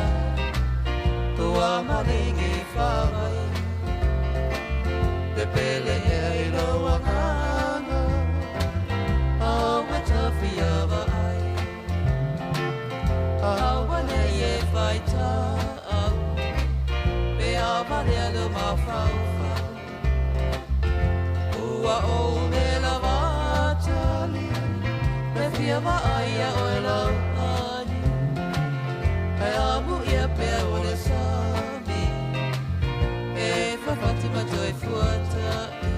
tua maringi whamai. Te pele ea i lo anganga, a weta whia vaai. A wane e whai tāau, pe a marea lo mawhau. Ua o me la vatali, me fia vaai a oe lau ani. Hei amu ia pea o le sami, e whawhati matoi fuatai.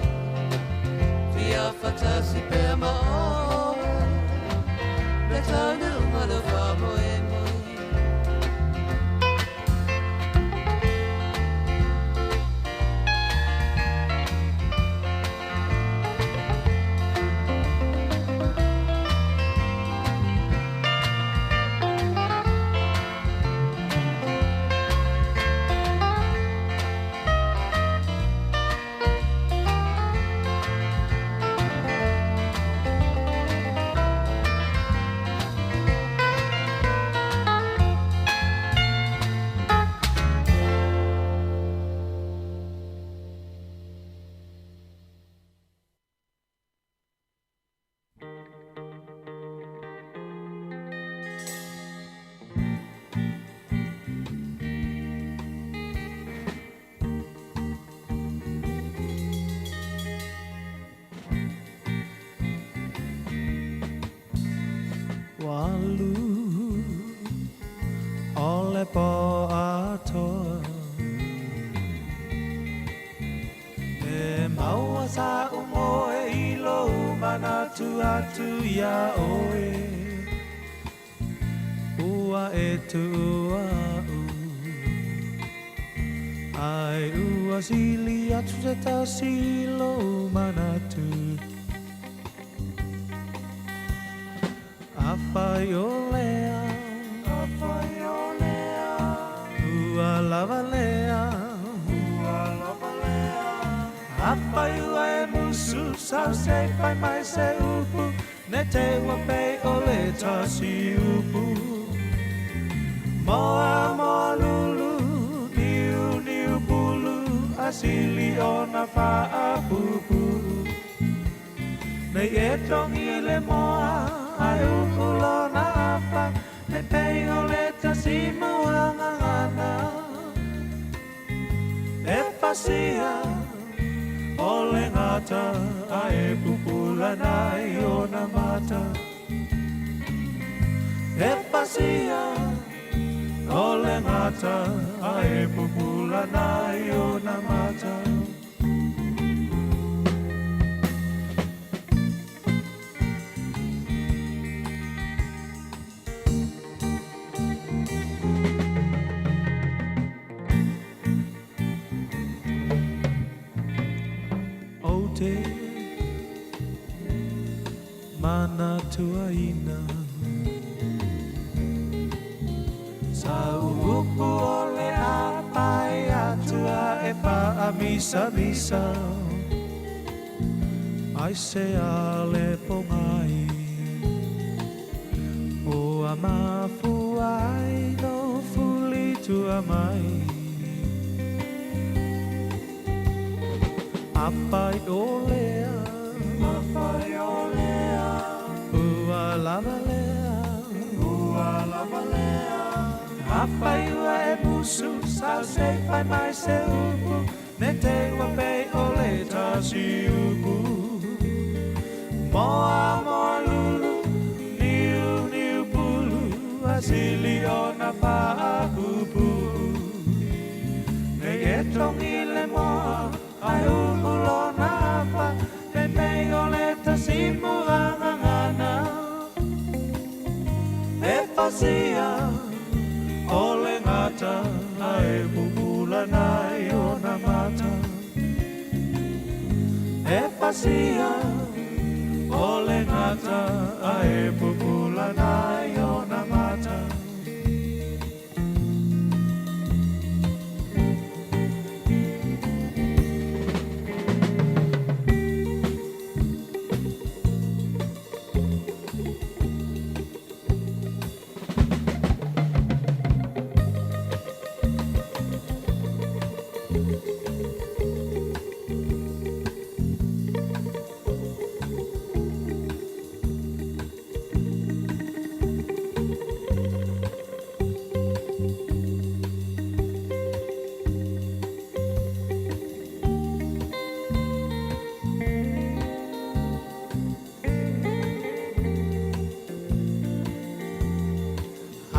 Fia whatasi pea ma oe, me taunu umalo whamoe moe. Walu o le po atoa, e maua sa umoe i lou manatu atu ia oe. Ua e tuau, ai ua sili atu se tasi i lou manatu. Afai o lea, afai o lea, ua lava lea, ua lava lea. Afai ua e musu sau se fai mai se upu, ne te ua pe o le tasi upu. Moa moa lulu, niu niu pulu, asili o na whaapupu. Nei e tongi le moa, ai ukulo na afa, ne pei o le tasi mauangangana. E pasia o le ngata, a e pupula nai o na mata. E pasia o le ngata, a e pupula nai o na mata. te manatuaina. Sa upu o le apai atua e paamisamisa. Ai se ale pongai o a mafuai no fuli tua mai. Apai olea, apai olea, ua lava lea, ua lava lea. Apai ua e musu, sa se fai mai se upu, ne te ua pe o le tasi upu. Moa moa lulu, niu niu pulu, asili o na paapupu. Nei e tongi le moa, ai ulo na pa, me mei o le tasimu angangana. E fasia o le ngata, ai pupula nai o na mata. E fasia o le ngata, ai pupula nai o na mata.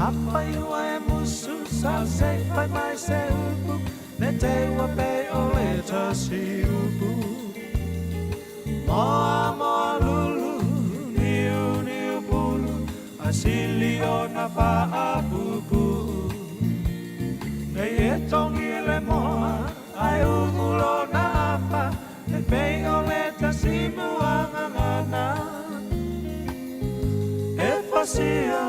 Apai ua e musu, sa se fai mai se upu, ne te ua pe o le tasi upu. Moa moa lulu, niu niu pulu, asili o na paapupu. Nei e tongi le moa, ai ulo na apa, ne pe o le tasimu angangana. E fasia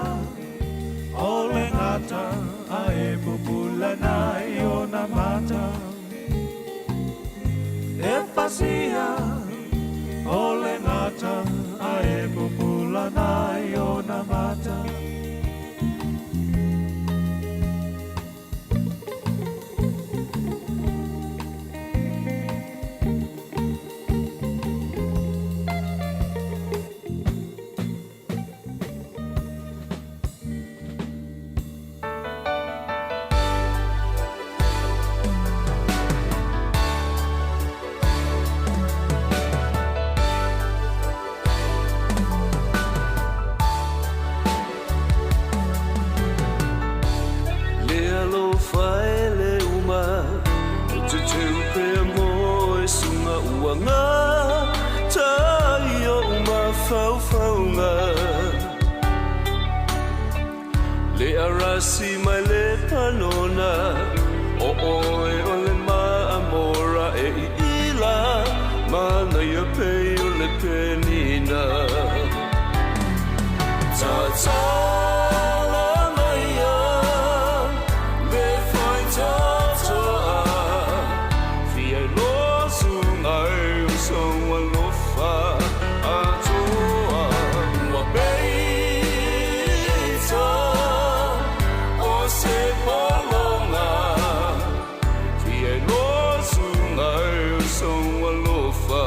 o le ngata, ae pupula nai o na mata. E fasia o le ngata, ae pupula nai o na mata. Le arasi mai le panona, o oe o le maamora e i ila, mana ia pe o le penina. Tatala maia, le fai tatoa, fia losu ngai o soa lofa atoa. Ua peita o se polonga, fia losu ngai o soa lofa.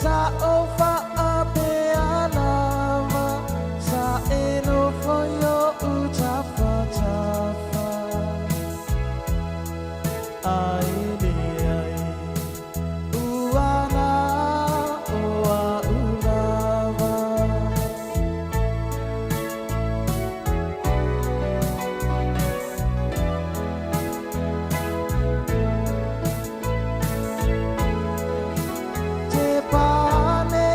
Sa ou faapea lava sa e nofo i oʻu tafatafa Ae leai ua na o a'u lava. Te pane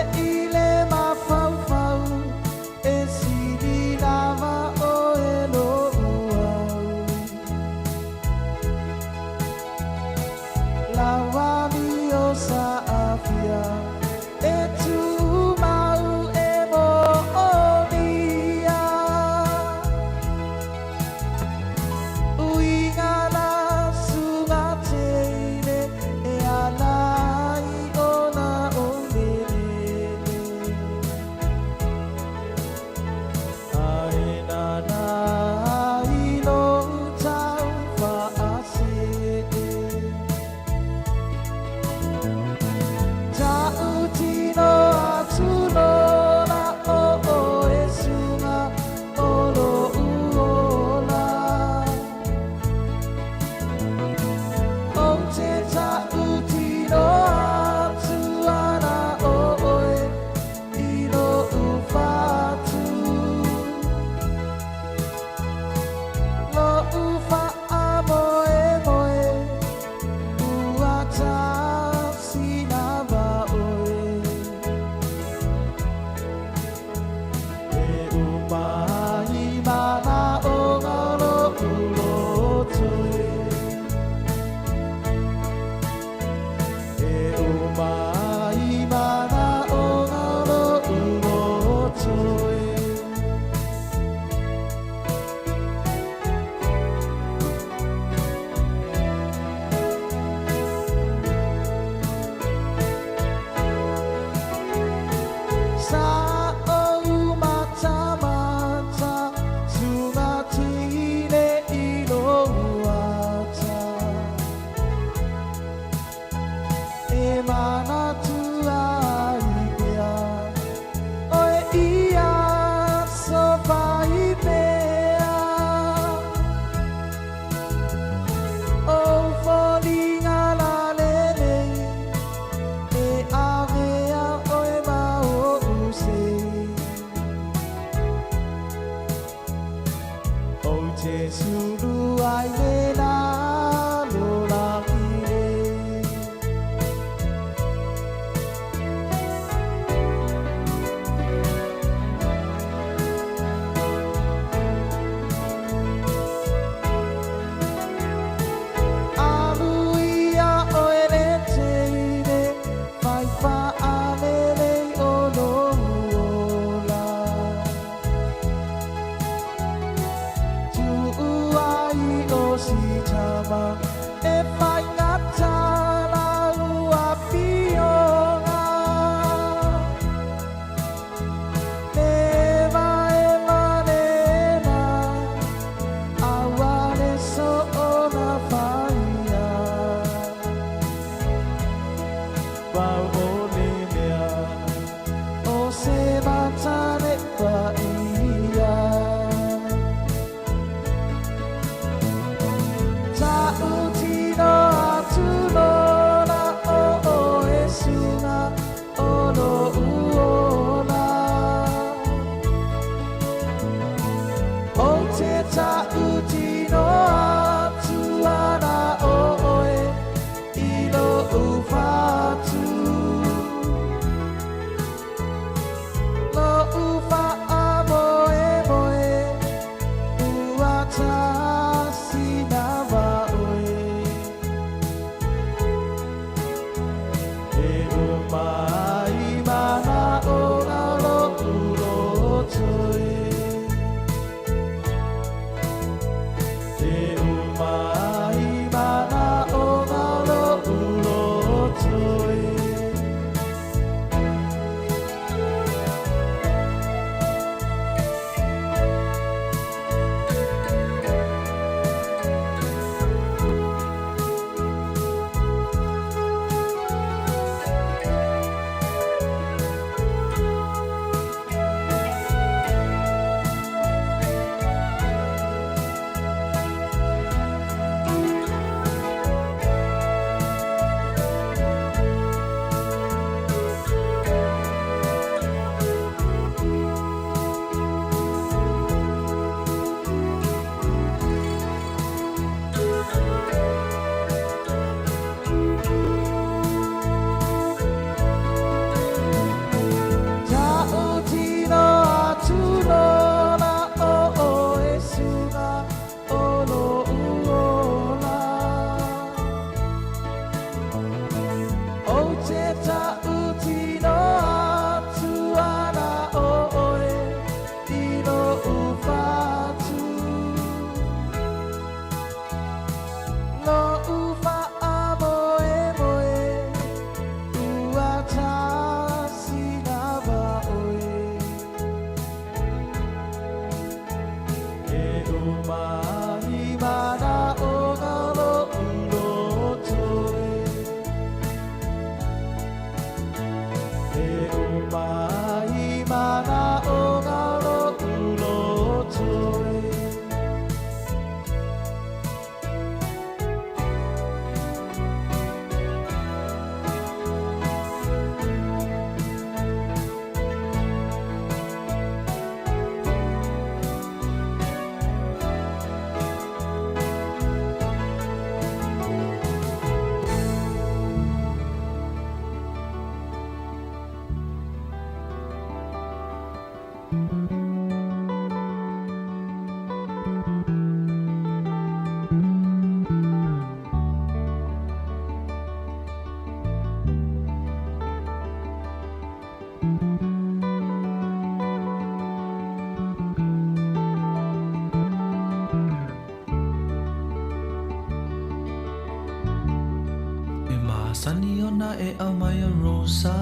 E masani ona e aumai a Rosa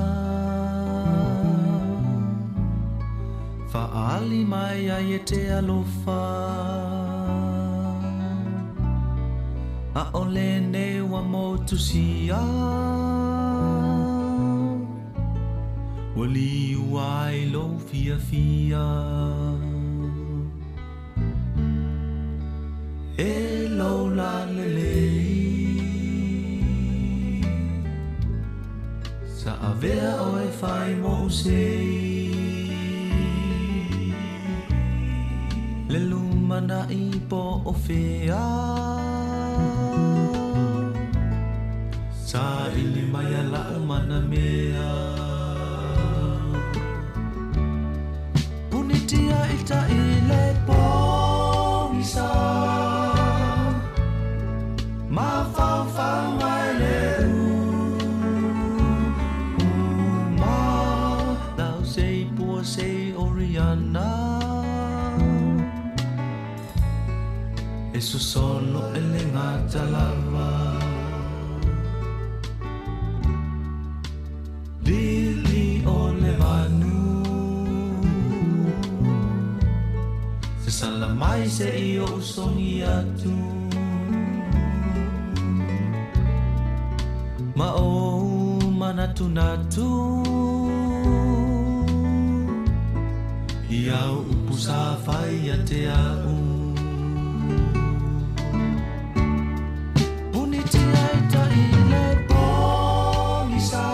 Fa'aali mai ai e te alofa ʻAʻole nei ua motusia Ua liu ai lou fiafia E lou lalelei Sa avea ʻoe fai moʻu sei Le lumanaʻi po o fea Saʻili mai a laʻu manamea Punitia i taʻi le pogisa Mafaufau mai le uma Lau sei pua sei Oriana E sosolo e le gata lava Lili o le vanu Sasala mai se i oʻu songi atu Ma ou manatunatu I au upu sa fai ia te a'u Punitia i taʻi le pogisa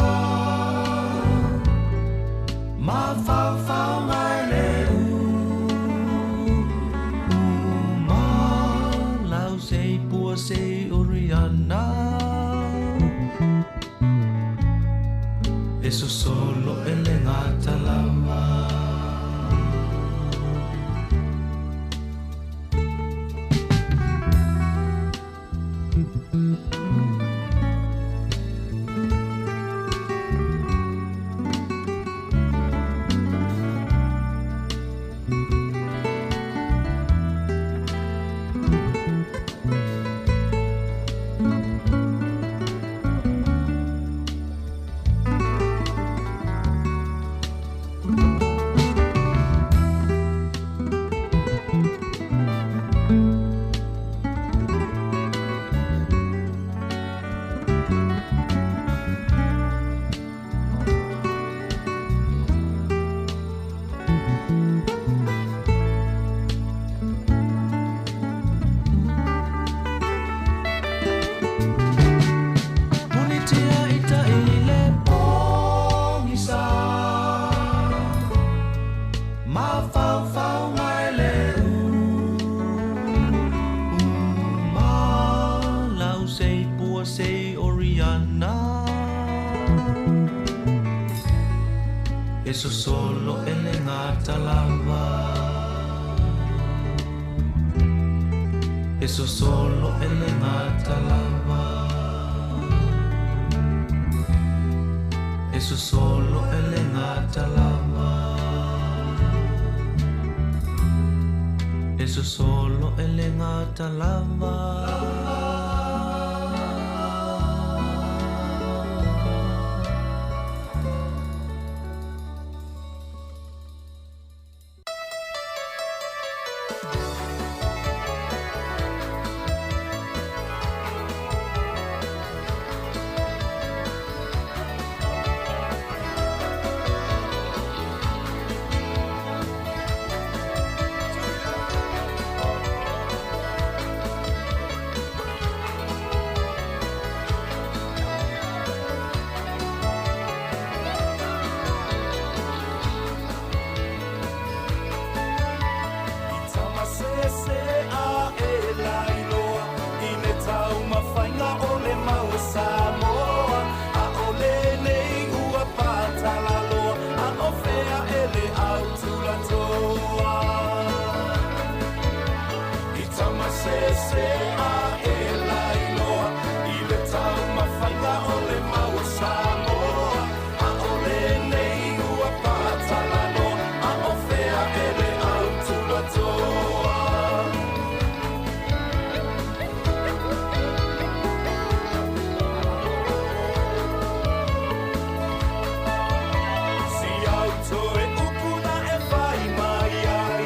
Mafaufau mai le uma Lau sei pua sei Oriana E sosolo e le gata lava Punitia i taʻi le pogisa Mafaufau mai le uma Lau sei pua sei Oriana E sosolo e le gata lava E sosolo e le gata lava E sosolo e le gata lava E sosolo e le gata lava se a e lailoa i le taumafaiga o le mau a Samoa. A o lenei ua patalanoa, a o fea e le au tulatoa. Si au toe upu na e fai mai ai,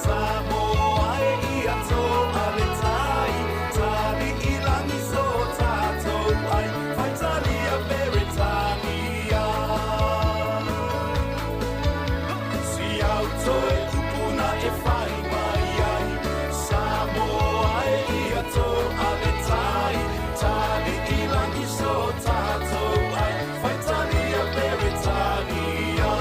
Samoa e ia toa le tai, tali i langi so tātou ai, faitalia Peretania. Si au toe upu na e fai mai ai, Samoa e ia toa le tai, tali i langi so tātou ai, faitalia Peretania.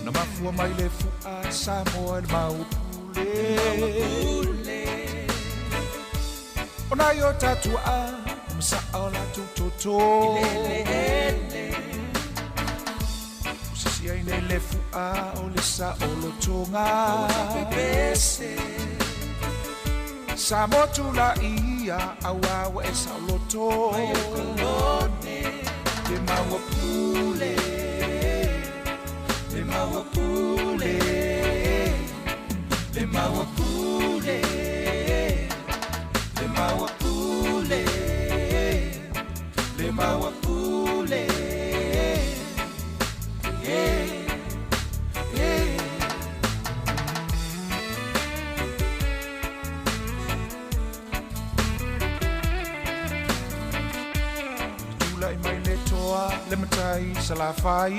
Na mafua mai le fu'a Samoa le maupule. O nai o tatua'a masa'a o latou toto. O sisi ai nei le fu'a o le sa'olotoga. Samoa tulaia auā ua e sa'oloto. Le maua pule, le maua pule, le maua pule, le maua pule, le maua pule. Yeah, yeah. Tulai mai le toa le matai salafai.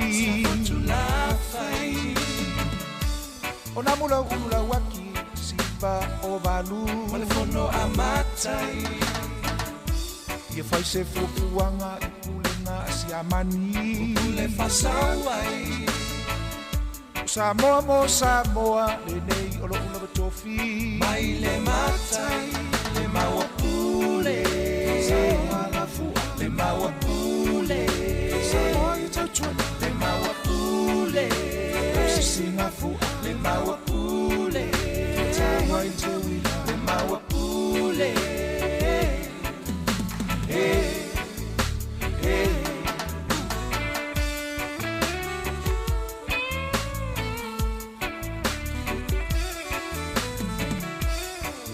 O nā mula ulu lau aki siva o valu. Ma le fono a matai. Ia fai se fuafuaga i pulega a siamani. Pule fasauai. O Samoa mo Samoa lenei o lo'u lava tofi. Mai le matai le maua pule. Samoa la fua le maua pule. Taua i te uila Le maua pule Eh, eh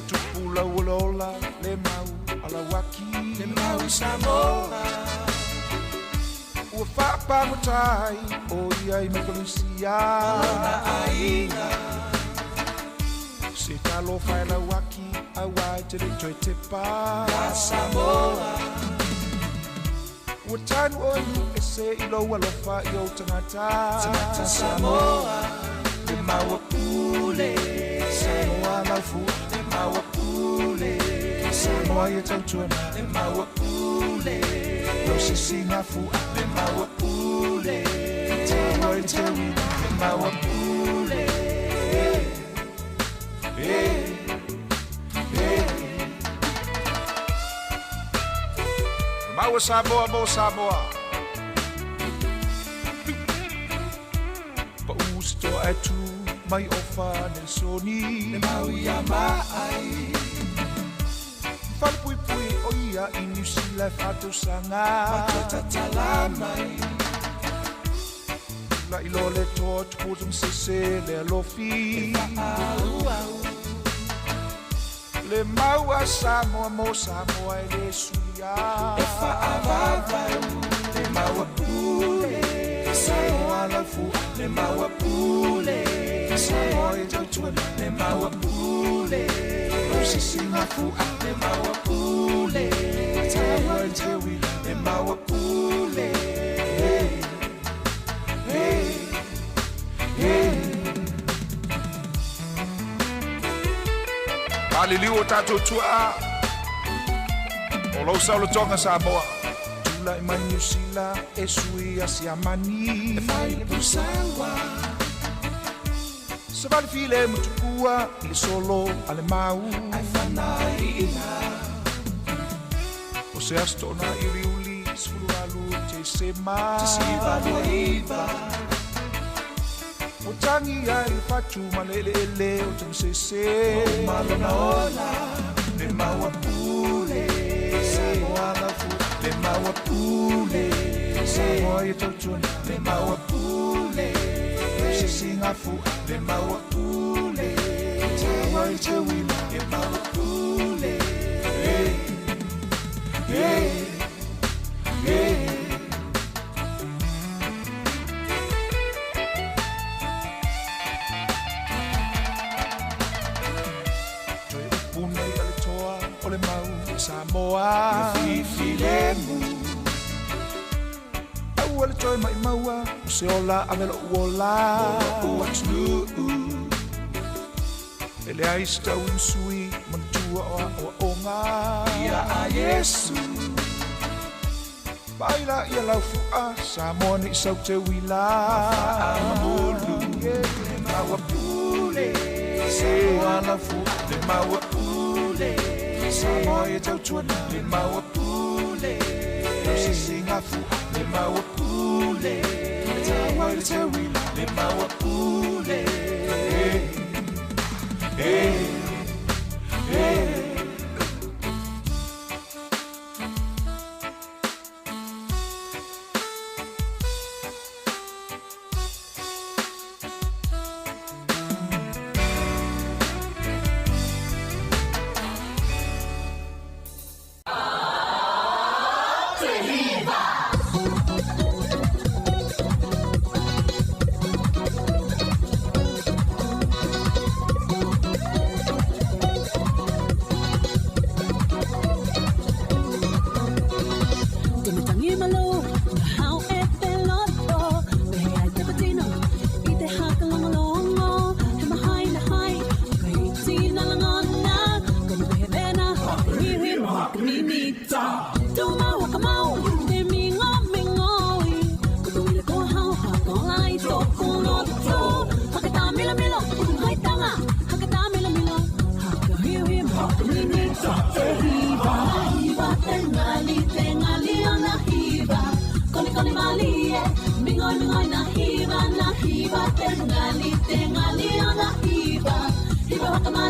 Tupu lau o le ola Le mau alauaki Le mau i Samoa Ua faapagota ai o ia i Mekalusia Lona aiga Se talofa e lauaki auā e te le toe tepa Ia Samoa Ua tanu oe nu ese i lou alofa i ou tagata Tagata Samoa Le maua pule Samoa lau fua Le maua pule Samoa ia tautuana Le maua pule Lau sisiga fua Le maua pule Taua i te uila Le maua pule Eh, eh Le maua Samoa mo Samoa Paʻu se toa ae tu mai Ofa Nelisoni Le mau ia maai Falepuipui o ia i Niu Sila e faatausaga Ma toe tatala mai Tulai loa le toa tupu tamasese le alofi E faaauau Le mau a Samoa mo Samoa e le suia E faavavau Le mau a Pule Samoa lau fua Le mau a Pule Samoa e tautua Le mau a Pule Lau sisiga fua Le mau a Pule Taua i te uila Le mau a Pule Hey, hey Maliliu o tatou tuaa O lou saolotoga Samoa Tulai mai Niu Sila e sui a Siamani E fai le pusaua Savali file mutupua i le solo a le mau Ae fanaiina O se aso toonaiuliuli 18 Tesema 19 Ua tagi ai le fatu ma le eleele o Tamasese Ua uma lona ola Le mau a Pule Samoa lau fua Le mau a Pule Samoa ia tautuana Le mau a Pule Lau sisiga fua Le mau a Pule Taua i te uila Le mau a Pule Hey, hey, hey Toe upu nei a le toa o le mau a Samoa Ia filemu Aua le toe maimaua o se ola ave lou ola Mo lou atunuu E leai se taui ma sui manatua o aoaoga Ia a Iesu Vaai laia lau fua Samoa nei sau te uila Ma faamamulu Le mau a Pule Samoa lau fua Le mau a Pule Samoa ia tautuana Le mau a Pule Lau sisiga fua Le mau a Pule Taua i le teuila Le mau a Pule Hey, hey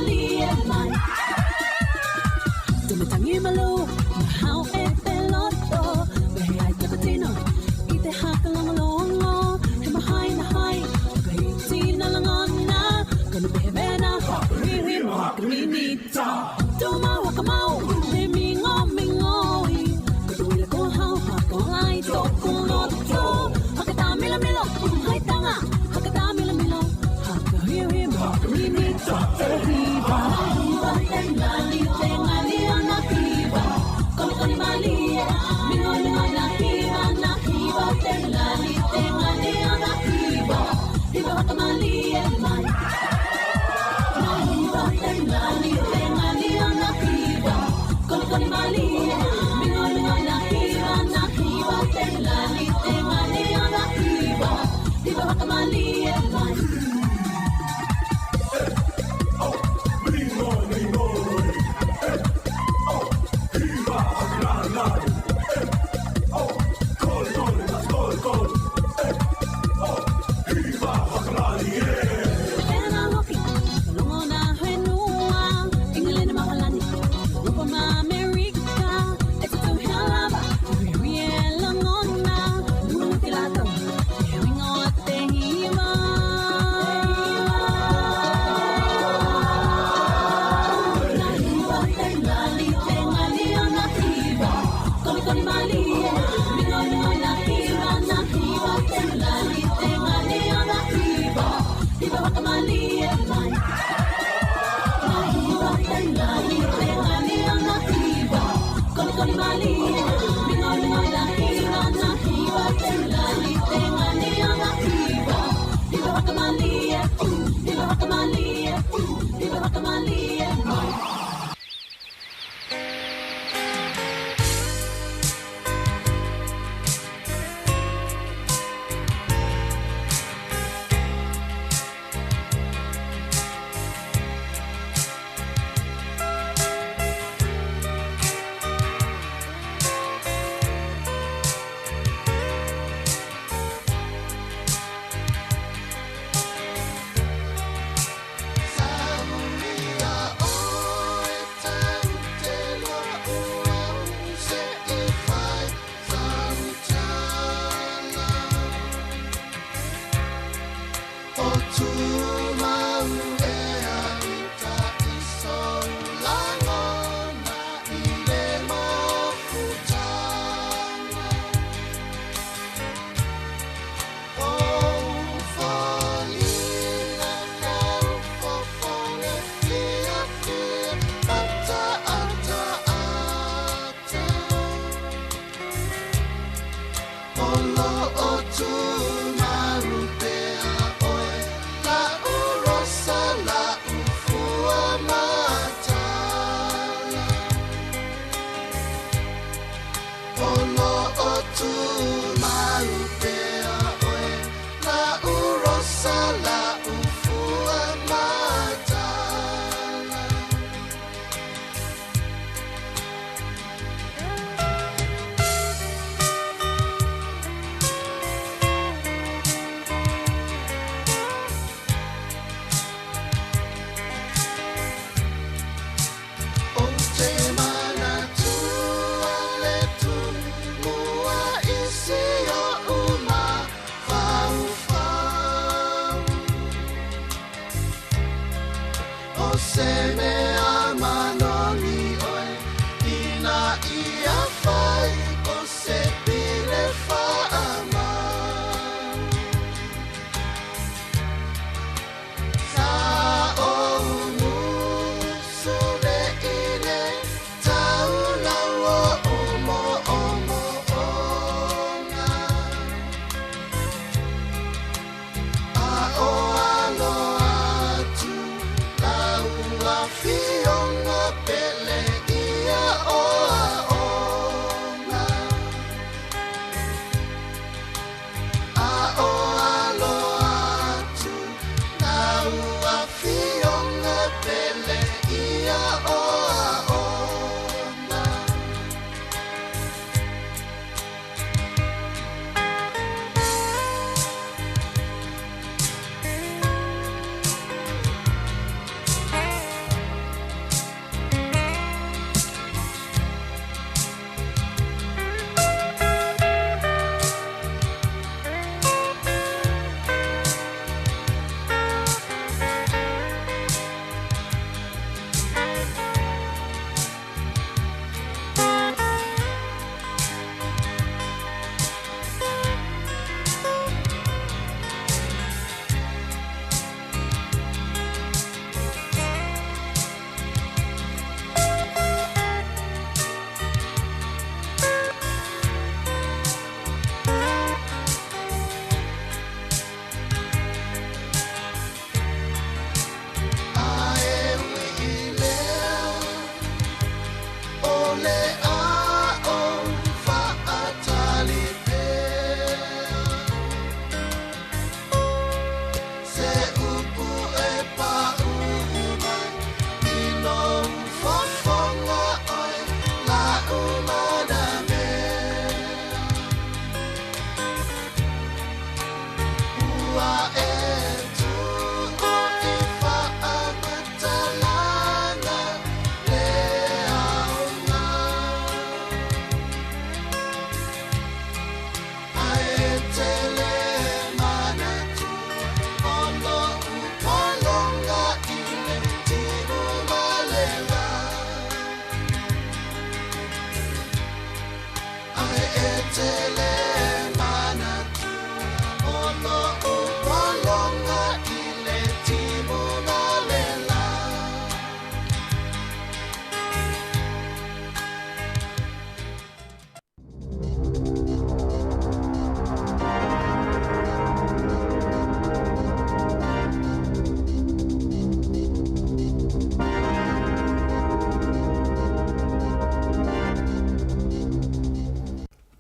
malie mai. Te matangi malu, ma hau e te loto. Wehe ai te patino, i te haka longo He mahai na hai, ka iti na langona. Kono pehe vena, hui hui mo haka Tō mau haka mau, te mingo mingo i. Ko te wila ko hau, haka lai tōku loto. Haka tā milo milo, hai tanga, haka tā milo milo. Haka hui hui mo haka mimita te hiwa. Hiwa te ngali te ngali o na hiwa. Koni koni malie, mingo mingo na hiwa na hiwa te ngali te ngali o na hiwa. Hiwa haka malie mai. Na hiwa te ngali te ngali o na hiwa. Koni koni malie, mingo mingo na hiwa na hiwa te ngali te ngali o na hiwa. Hiwa haka malie mai. Pena hoki, longo na whenua, England Mahalani, Rupa ma Amerika, e tutu helava, hui e langona, nunga te lātou, te wingo te hiwa. Na hiwa te ngali, te ngali o na hiwa, koni koni malie, mingo mingo na hiwa, na hiwa te ngali, te ngali o na hiwa. Hiwa waka malie mai. Na hiwa te ngali, te ngali o na hiwa. Koni koni malie, mingo mingo na hiwa, na hiwa te ngali, te ngali o na hiwa. Hiwa waka malie, hiwa waka malie, hiwa waka malie mai. Fionga pele ia o a o.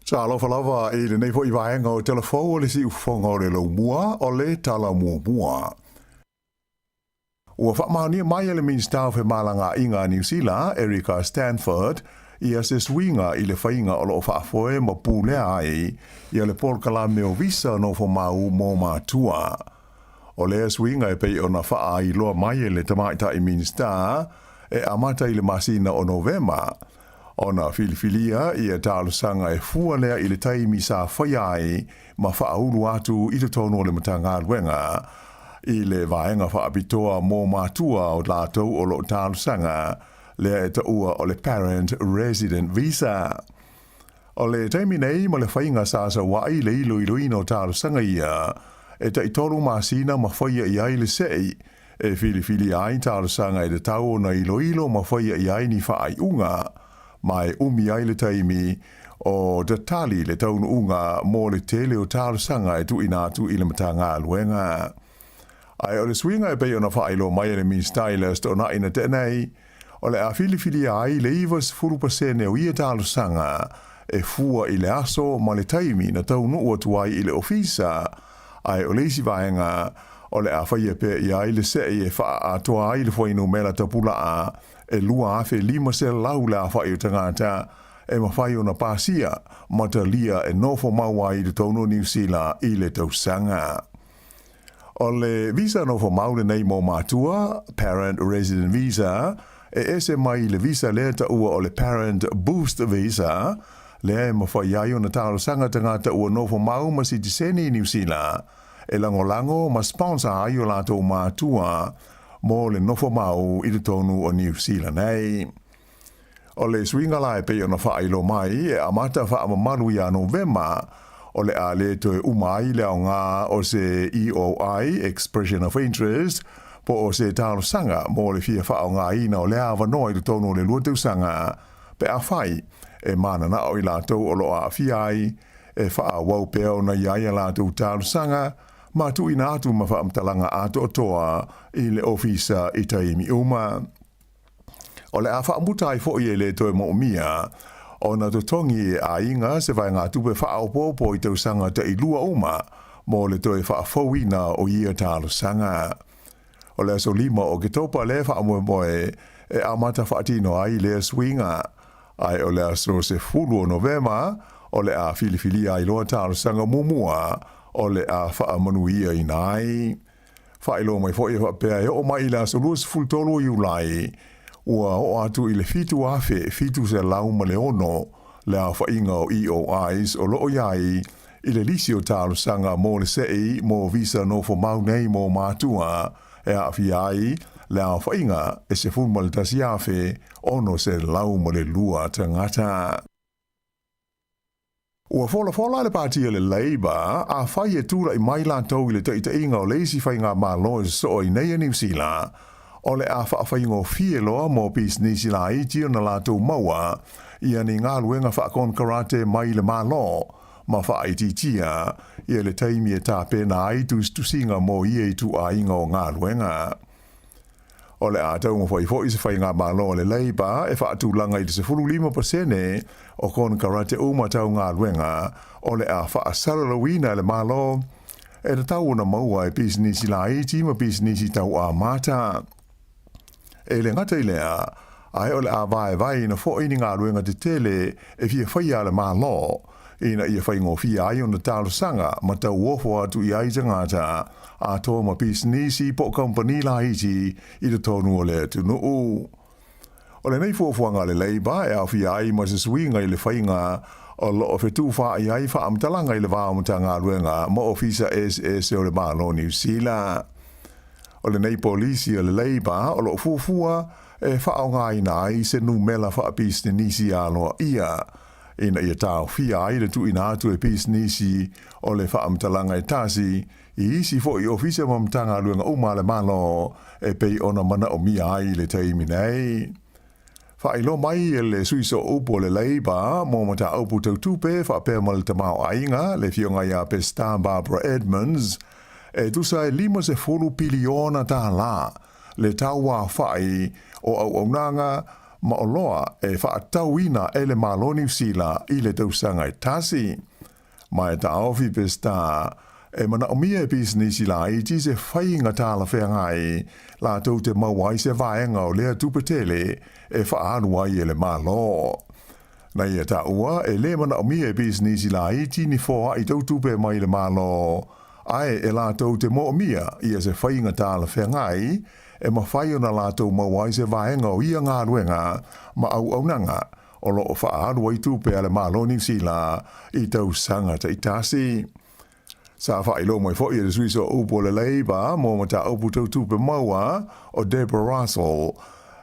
Sa alofa lava i lenei foi vaega o Tala Fou o le Siufofoga o le Laumua o le Tala Muamua. Ua faamaonia mai e le Minisita o Femalagaaiga a Niu Sila, Erica Stanford, ia se suiga i le faiga o lo o faafoe ma pulea ai ia le polokalame o visa nofomau mo matua. O lea suiga e pei ona faaailoa mai e le Tamaitai Minisita e amata i le masina o Novema, ona filifilia ia talosaga e fua lea i le taimi sa faia ai ma faaulu atu i totonu o le Matagaluega i le vaega faapitoa mo matua o latou o lo o talosaga lea e taua o le Parent Resident Visa. O le taimi nei ma le faiga sa sauaʻi le iloiloina o talosaga ia e taitolu masina ma faia i ai le seʻi e filifilia ai talosaga e tatau ona iloilo ma faia i ai ni faaiuga, ma e umi ai le taimi o tatali le taunuuga mo le tele o talosaga e tuuina atu i le Matagaluega. Ae o le suiga e pei ona faailoa mai e le Minisita i le Aso Toonai na tea nei, o le a filifilia ai le 90% o ia talosaga e fua i le aso ma le taimi na taunuu atu ai i le ofisa, ae o le isi vaega o le a faia pea i ai le seʻi e faaatoa ai le fuainumera tapulaa e 2,500 le aofai o tagata e mafai ona pasia ma talia e nofo mau ai i totonu o Niu Sila i le tausaga. O le visa nofo mau lenei mo matua, Parent Resident Visa, e ese mai i le visa lea taua o le Parent Boost Visa, lea e mafai ai ona talosaga tagata ua nofo mau ma sitiseni i Niu Sila e lagolago ma sponsor ai o latou matua mo le nofo mau i totonu o Niu Sila nei. O le suiga la e pei ona faailoa mai e amata faamamalu ia Novema, o le a le toe uma ai le aoga o se EOI, Expression of Interest, po o se talosaga mo le fia faaaogaina o lea avanoa i totonu o le lua tausaga, pe afai e mananao i latou o lo o aafia ai e faaauau pea ona i ai a latou talosaga ma tuuina atu ma faamatalaga atoatoa i le ofisa i taimi uma. O le a faamuta ai foi e le toe moomia ona totogi e aiga se vaegatupe faaopoopo i tausaga tailua uma mo le toe faafouina o ia talosaga. O le aso 5 o Oketopa lea faamoemoe e amata faatino ai lea suiga, ae o le aso 10 o Novema o le a filifilia ai loa talosaga muamua o le a faamanuiaina ai. Faailoa mai foi e faapea e oo mai i le aso 23 o Iulai, ua oo atu i le 7,706 le aofaiga o EOIs o lo o i ai i le lisi o talosaga mo le seʻi mo visa nofo mau nei mo matua e aafia ai le aofaiga e 11,602 tagata. Ua folafola le Pāti a le Labour afai e tulai mai latou i le taitaiga o le isi faigamalo e sosoo ai nei a Niu Sila, o le a faafaigofie loa mo pisinisi laiti ona latou maua ia ni galuega faakonekarate mai le Malo ma faaitiitia ia le taimi e tapena ai tusitusiga mo ia ituaiga o galuega. O le a taumafai foi se faigamalo a le Labour e faatulaga i le 15% o konekarate uma tau galuega o le a faasalalauina e le Malo e tatau ona maua e pisinisi laiti ma pisinisi tauamata. E le gata i lea, ae o le a vaevaeina foi ni galuega tetele e fia faia a le Malo ina ia faigofie ai ona talosaga ma tauofo atu i ai tagata atoa ma pisinisi po o kamupani laiti i totonu o le atunuu. O lenei fuafuaga a le Labour e aofia ai ma se suiga i le faiga o lo o fetufaai ai faamatalaga i le va o Matagaluega ma Ofisa eseese o le Malo o Niu Sila. O lenei polisi a le Labour o lo o fuafua e faaaogaina ai se numela faapisinisi aloaia ina ia taofia ai le tuuina atu e pisinisi o le faamatalaga e tasi i isi foi ofisa ma Matagaluega uma a le Malo e pei ona manaomia ai i le taimi nei. Faailoa mai e le sui sooupu o le Labour mo mataupu tau tupe faapea ma le tamaoaiga, le Afioga ia Pesita Barbara Edmonds, e tusa e $50 piliona le tauaofai o auaunaga ma oloa e fa'atauina e le Malo o Niu Sila i le tausaga e tasi. Ma e taofi Pesitā, e manaomia e pisinisi laiti se faiga talafeagai latou te maua ai se vaega o lea tupe tele e faaalu ai e le Malo. Na ia taua, e lē manaomia e pisinisi laiti ni foaʻi tau tupe mai le Malo, ae e latou te moomia ia se faiga talafeagai e mafai ona latou maua ai se vaega o ia galuega ma auaunaga o lo o faaalu ai tupe a le Malo o Niu Sila i tausaga taitasi. Sa faailoa mai foi e le sui sooupu o le Labour mo mataupu tau tupe maua o Deborah Russell,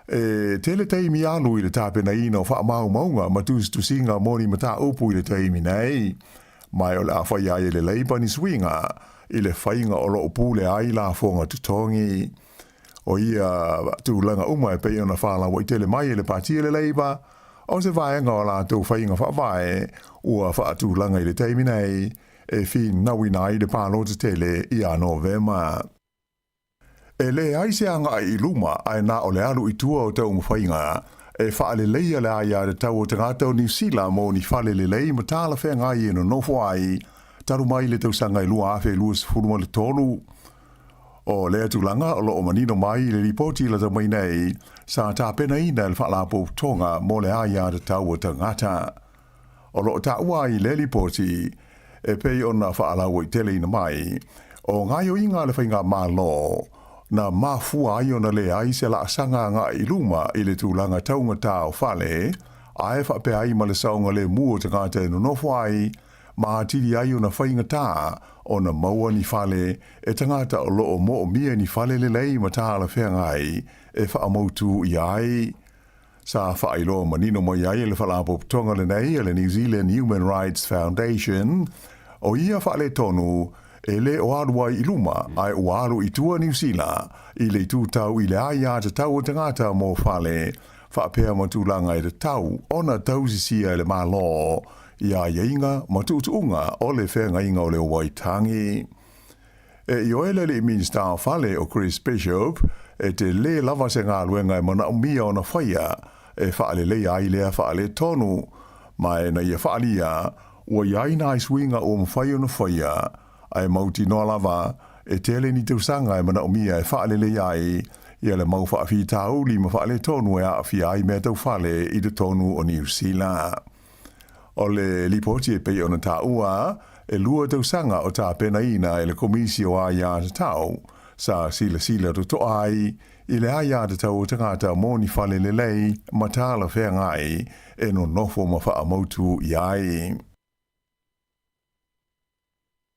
e tele taimi alu i le tapenaina o faamaumauga ma tusitusiga mo ni mataupu i le taimi nei. Ma o le a faia ai e le Labour ni suiga i le faiga o lo o pule ai lafoga totogi. O ia tulaga uma e pei ona faalauaitele mai e le Pati a le Labour, o se vaega o a latou faiga faavae ua faatulaga i le taimi nei e finauina ai le palota tele ia Novema. E leai se agai i luma ae na o le alu i tua o taumafaiga e faaleleia le aiatatau o tagata o Niu Sila mo ni fale lelei ma talafeagai e nonofo ai talu mai le tausaga e 2023. O lea tulaga o lo o manino mai i le lipoti lata mai nei sa tapenaina e le Faalapotopotoga mo le Aiatatau o Tagata. O lo o taua ai i lea lipoti e pei ona faalauaiteleina mai, o gaoioiga a le Faigamalo na mafua ai ona leai se laasaga agai i luma i le tulaga taugatā o fale, ae faapea ai ma le saogalemu o tagata e nonofo ai ma atili ai ona faigata ona maua ni fale e tagata o lo o moomia ni fale lelei ma talafeagai e faamautū ʻia ai. Sa faailoa manino mai ai e le Faalapotopotoga lenei a le New Zealand Human Rights Foundation, o ia faaletonu e lē o alu ai i luma ae ua alu i tua Niu Sila i le itu tau i le aiatatau o tagata mo fale faapea ma tulaga e tatau ona tausisia e le Malo i aiaiga ma tuutuuga o le feagaiga o le Waitangi. E ioe le alii Minisita o Fale o Chris Bishop e te lē lava se galuega e manaomia ona faia e faaleleia ai lea faaletonu, ma e na ia faaalia ua i ai nai suiga ua mafai ona faia, ae mautinoa lava e tele ni tausaga e manaomia e faaleleia ai ia le mau faafitauli ma faaletonu e aafia ai mea tau fale i totonu o Niu Sila. O le lipoti e pei ona taua, e lua tausaga o tapenaina e le Komisi o Aiatatau, sa silasila totoa ai i le aiatatau o tagata mo ni fale lelei ma talafeagai e nonofo ma faamautu i ai.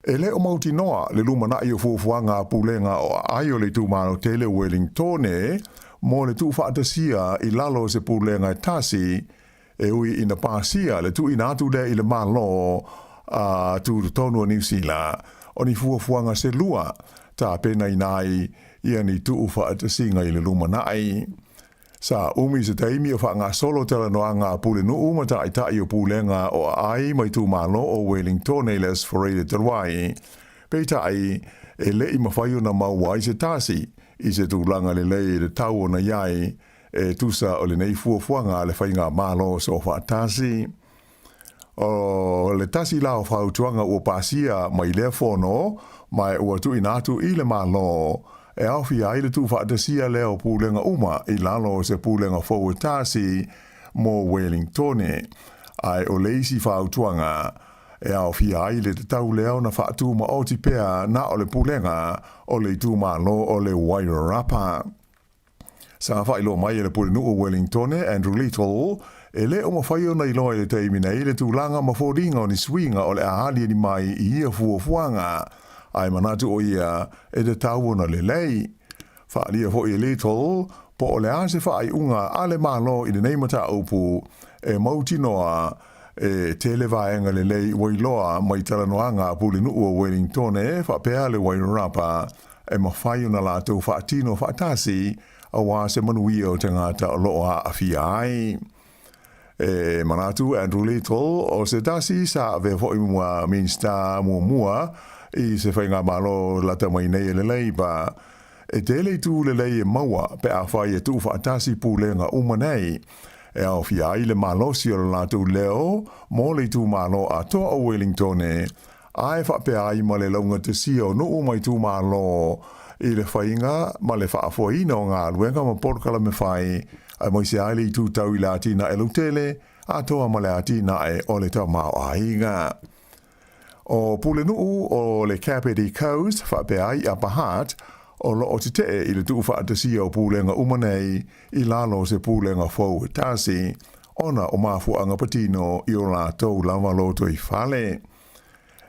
E le o mautinoa le lumanai o fuafuaga a Pulega o Aai o le itumalo tele o Welingtone mo le tuufaatasia i lalo o se pulega e tasi, e ui ina pasia le tuuina atu lea i le Malo a Tutotonu o Niu Sila, o ni fuafuaga se lua tapenaina ai ia ni tuufaatasiga i le lumanai. Sa umi se taimi o faagasolo talanoaga a Pulenuu ma Taitai o Pulega o Aai ma Itumalo o Wellingtone i le Aso Faraile talu ai. Peitai, e le i mafai ona maua ai se tasi i se tulaga lelei i le tau ona i ai e tusa o lenei fuafuaga a le Faigamalo Soofaatasi. O le tasi la o fautuaga ua pasia mai lea fono, ma e ua tuuina atu i le Malo, e aofia ai le tuufaatasia lea o pulega uma i lalo o se pulega fou e tasi mo Wellingtone. Ae o le isi fautuaga, e aofia ai le tatau lea ona faatumaoti pea na o le pulega o le itumalo o le Wairarapa. Sa faailoa mai e le Pulenuu o Wellingtone, Andrew Little, e le o mafai ona iloa i le taimi nei le tulaga ma foliga o ni suiga o le a aliali mai i ia fuafuaga, ae manatu o ia e tatau ona lelei. Faaalia foi e Little po o le a se faaiuga a le Malo i lenei mataupu e mautinoa e tele vaega lelei ua iloa mai talanoaga a Pulenuu o Wellingtone faapea le Wairarapa e mafai ona latou faatino faatasi aua se manuia o tagata o lo o aafia ai. E manatu Andrew Little o se tasi sa avea foi ma Minista muamua i se faigamalo lata mai nei e le Labour. E tele itu lelei e maua pe afai e tuufaatasi pulega uma nei. e aofia ai le malosi o le latou leo mo le itumalo atoa o Wellingtone, a e faapea ai ma le laugatasia o nuu ma itumalo i le faiga ma le faafoeina o galuega ma polokalame fai, aemaise ai le itu tau i le atinae lautele atoa ma le atinae o le tamaoaiga. O Pulenuu o le Kapiti Coast faapea ai Upper Hutt o lo o tetee i le tuufaatasia o pulega uma nei i lalo o se pulega fou e tasi, ona o mafuaaga patino i o latou lava lotoifale.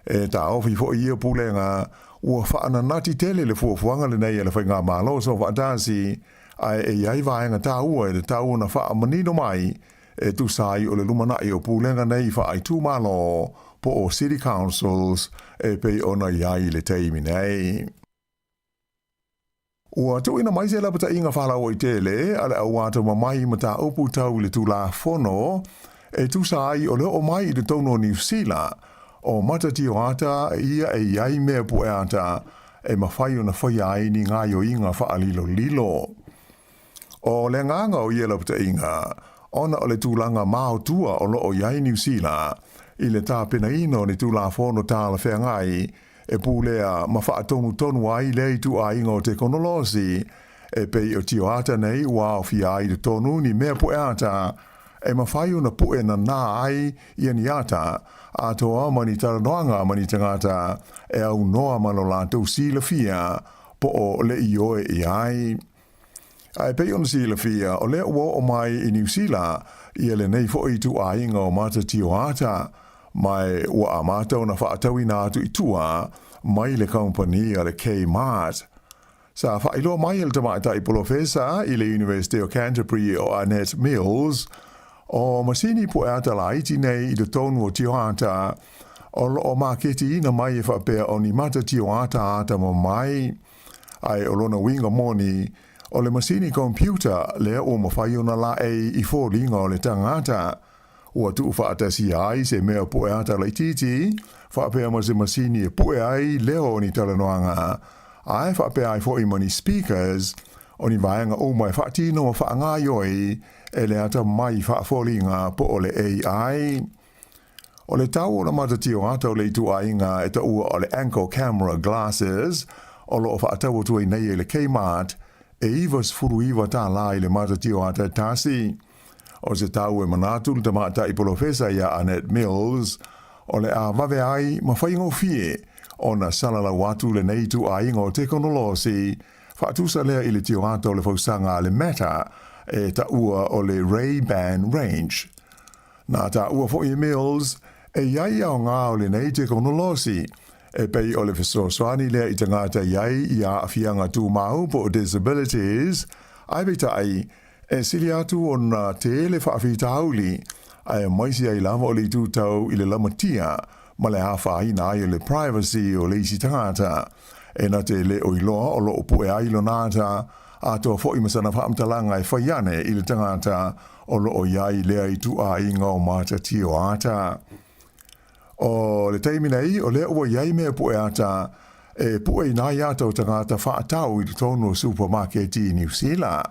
E taofi foi ia pulega ua faananati tele le fuafuaga lenei a le Faigamalo Soofaatasi, ae e i ai vaega taua e tatau ona faamanino mai e tusa ai o le lumanai o pulega nei faaitumalo po o City Councils e pei ona i ai i le taimi nei. Ua tuuina mai se lapataiga faalauaitele a le auatamamai i mataupu tau i le Tulafono e tusa ai o le oo mai i totonu o Niu Sila o matatioata ia e i ai mea pueata e mafai ona faia ai ni gaoioiga faalilolilo. O le agaga o ia lapataiga, ona o le tulaga maotua o lo o i ai Niu Sila i le tapenaina o ni Tulafono talafeagai e pulea ma faatonutonu ai lea ituaiga o tekonolosi e pei o tioata nei ua aofia ai i totonu ni mea pueata e mafai ona pue nanā ai ia ni ata atoa ma ni talanoaga ma ni tagata e aunoa ma lo latou silafia po o le ioe i ai. Ae pei ona silafia, o lea ua oo mai i Niu Sila ia lenei foi ituaiga o mata tioata, ma ua amata ona faatauina atu i tua mai le kamupani a le Kmart. Sa faailoa mai e le tamaitai polofesa i le University o Canterbury o Annette Mills, o masini pueata laiti nei i totonu o tioata, o lo o maketiina mai e faapea o ni mata tioata atamamai. Ae o lona uiga moni, o le masini computer lea ua mafai ona laei i foliga o le tagata. Ua tuufaatasia ai se mea pue ata laitiiti, faapea ma se masini e pue ai leo o ni talanoaga, ae faapea ai foi ma ni speakers, o ni vaega uma e faatino ma faagaoioi e le atamai faafoliga po o le AI. O le tau o le matatio ata o le ituaiga e taua o le Anko Camera Glasses o lo o faatau atu ai nei e le Kmart, e $99 tālā i le matatio ata e tasi. O se tau e manatu le tamaitai polofesa ia Annette Mills, o le a vave ai ma faigofie ona salalau atu lenei ituaiga o tekonolosi, faatusa lea i le tio ata o le fausaga a le Meta e taua o le Ray-Ban Range. Na taua foi e Mills, e i ai aoga o lenei tekonolosi, e pei o le fesoasoani lea i tagata i ai i aafiaga tumau po o disabilities, ae peitai, e sili atu ona tele faafitauli, aemaise ai lava o le itu tau i le lamatia ma le afaina ai o le privacy o le isi tagata, e na te le o iloa o lo o pue ai lona ata, atoa foi ma sana faamatalaga e fai ane i le tagata o lo o i ai lea ituaiga o matatio ata. O le taimi nei, o lea ua i ai mea pue ata e pueina ai ata o tagata faatau i totonu o supamaketi i Niu Sila.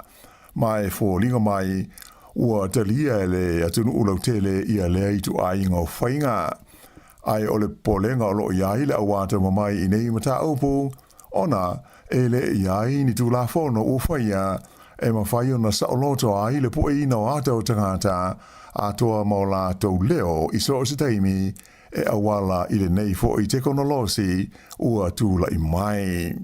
Ma e foliga mai, ua talia e le atunuu lautele ia lea ituaiga o faiga. Ae o le popolega o lo o i ai le auatamamai i nei mataupu, ona e le i ai ni Tulafono ua faia e mafai ona saoloto ai le pueina o ata o tagata atoa ma o latou leo i so o se taimi e auala i lenei foi tekonolosi ua tulai mai.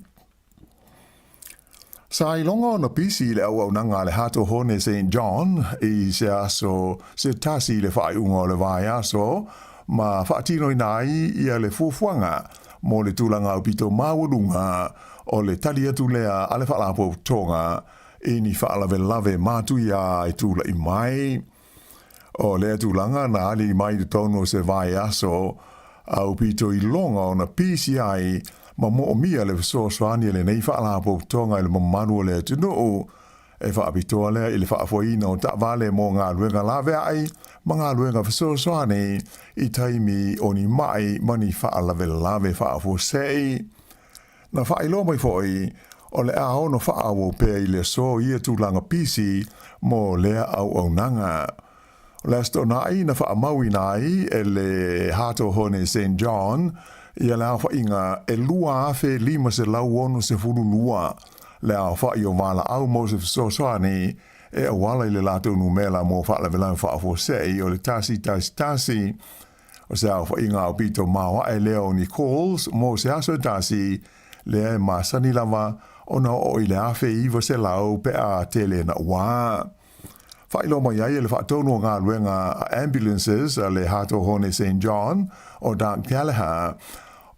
Sa iloga ona pisi i le auaunaga a le Hato Hone St John i se aso se tasi i le faaiuga o le vaiaso ma faatinoina ai ia le fuafuaga mo le tulaga aupito maualuga o le tali atu lea a le Faalapotopotoga i ni faalavelave matuia e tulai mai. O lea tulaga na alii mai i totonu o se vaiaso aupito iloga ona pisi ai ma moomia le fesoasoani a lenei Faalapotopotoga i le mamalu o le atunuu e faapitoa lea i le faafoeina o taavale mo galuega laveai ma galuega fesoasoani i taimi o ni mai ma ni faalavelave faafuasei. Na faailoa mai foi, o le a ono faaauau pea i le aso ia tulaga pisi mo lea auaunaga. O le Aso Toonai na faamauina ai e le Hato Hone Saint John ia le aofaiga e 2,562 le aofai o valaau mo se fesoasoani e auala i le latou numela mo faalavelave faafuasei o le 111. O se aofaiga aupito maoae lea o ni calls mo se aso e tasi, lea e masani lava ona oo i le 1,900 pe a tele naua. Faailoa mai ai e le faatonu o galuega a ambulances a le Hato Hone Saint John o Doug Gallagher,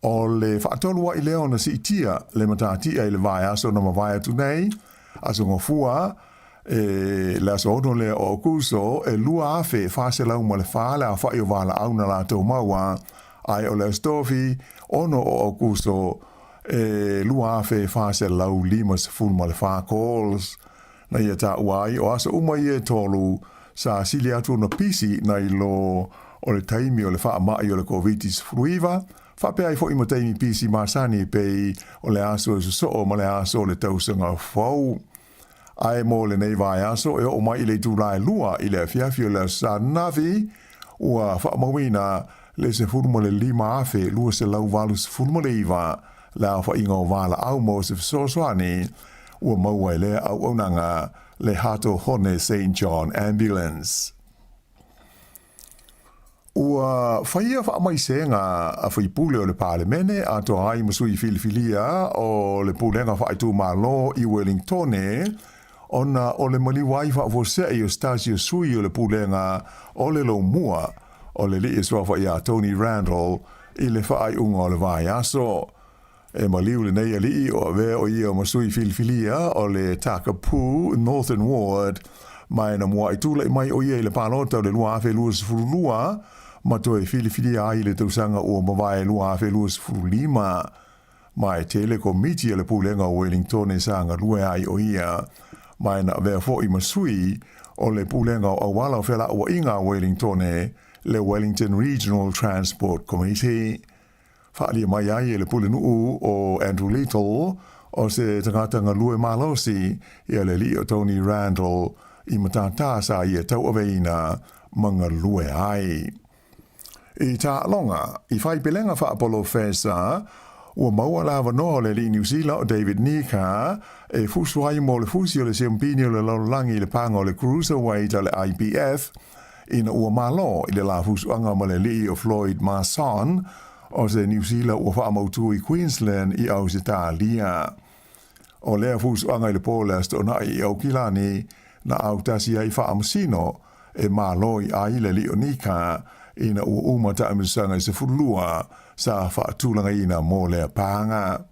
o le faatolu ai lea ona siitia le matatia i le vaiaso na mavae atu nei, Aso Gafua, e le aso 6 lea o Aokuso, e 2,404 le aofai o valaau na latou maua, ae o le Aso Tofi, 6 o Aokuso, e 2,454 calls. Na ia taua ai o aso uma ia e tolu, sa sili atu ona pisi nai lo o le taimi o le faamai o le Koviti-19, faapea ai foi ma taimi pisi masani e pei o le aso e sosoo ma le aso o le tausaga fou. Ae mo lenei vaiaso e oo mai i le itula e 2 i le afiafi o le Aso Sa ananafi, ua faamauina le 15,289 le aofaiga o valaau mo se fesoasoani ua maua e lea auaunaga le Hato Hone Saint John Ambulance. Ua faia faamaisega a faipule o le Palemene atoa ai ma sui filifilia o le Pulega Faaitumalo i Welingtone ona o le maliu ai faafuasei o se tasi o sui o le Pulega o le Lomua o le alii e suafa ia Tony Randall i le faaiuga o le vaiaso. E maliu lenei alii o avea o ia ma sui filifilia o le Takapu Northern Ward ma e na muaʻi tulaʻi mai o ia i le palota o le 2022 ma toe filifilia ai i le tausaga ua mavae 2025. Ma e tele komiti a le Pulega o Wellingtone sa galue ai o ia, ma e na avea foi ma sui o le Pulega o Auala o Felauaiga a Wellingtone, le Wellington Regional Transport Committee. Faaalia mai ai e le pulenuu o Andrew Little, o se tagata galue malosi, ia le alii o Tony Randall i matātā sa ia tauaveina ma galue ai. I taaloga, i whai pelega faapolofesa, ua maua le avanoa o le alii Niu Sila o David Nika e fusu ai mo le fusi o le siampini o le lalolagi i le paga o le Cruiserweight a le IBF ina ua malo i le la fusuaga ma le alii o Floyd Marson o se Niu Sila ua faamautu i Queensland i Ausetalia. O lea fusuaga i le po le Aso Toonai i Aukilani na autasi ai faamasino e malo i ai le alii o Nika ina ua uma taamilosaga i 12 sa faatulagaina mo lea paga.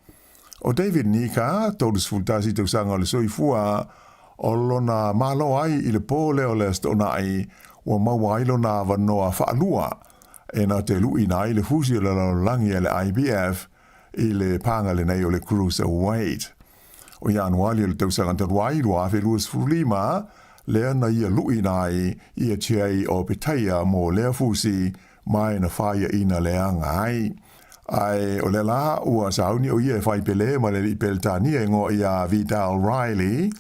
O David Nika, 31 tausaga o le soifua, o lona malo ai i le po lea o le Aso Toonai ua maua ai lona avanoa faalua e na te luʻina ai le fusi o le lalolagi a le IBF i le paga lenei o le Cruiserweight. O Ianuali o le tausaga talu ai 2025, lea na ia luʻina ai ia Jay Opetaia mo lea fusi ma e na faiaʻina leaga ai. Ae o lea la ua sauni o ia e fai pele ma le alii Peretania e ngoa ia Vidal Riley,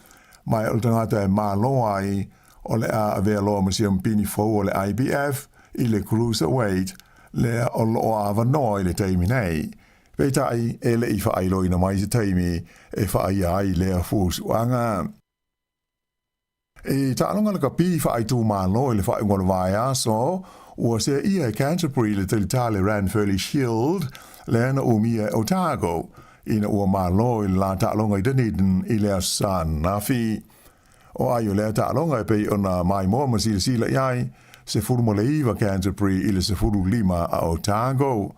ma e o le tagata e malo ai o le a avea loa ma siampini fou o le IBF i le Cruiserweight lea o loo avanoa i le taimi nei. Peitai, e le i faailoina mai se taimi e whaaia ai lea fusuaga. I taaloga lakapi faaitumalo i le faaiuga o le vaiaso, ua seaia e Canterbury le talitā le Ranfurly Shield lea na umia e Otago ina ua malo i le la taaloga i Dunedin i le Aso Sa ananafi. O ai o lea taaloga e pei ona maimoa ma silasila i ai, 19 Canterbury i le 15 a Otago.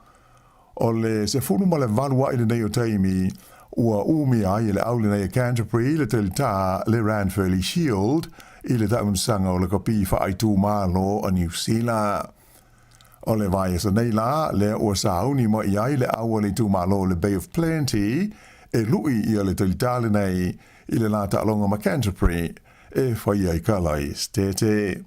O le 18 aʻi lenei o taimi ua umia ai e le au lenei a Canterbury le talitā le Ranfurly Shield i le taamilosaga o lakapi faaitumalo a Niu Sila. O le vaiaso nei la, lea ua sauni mai ai le au a le itumalo o le Bay of Plenty e luʻi ia le talitā lenei i le la taaloga ma Canterbury e fai ai kala i Setete.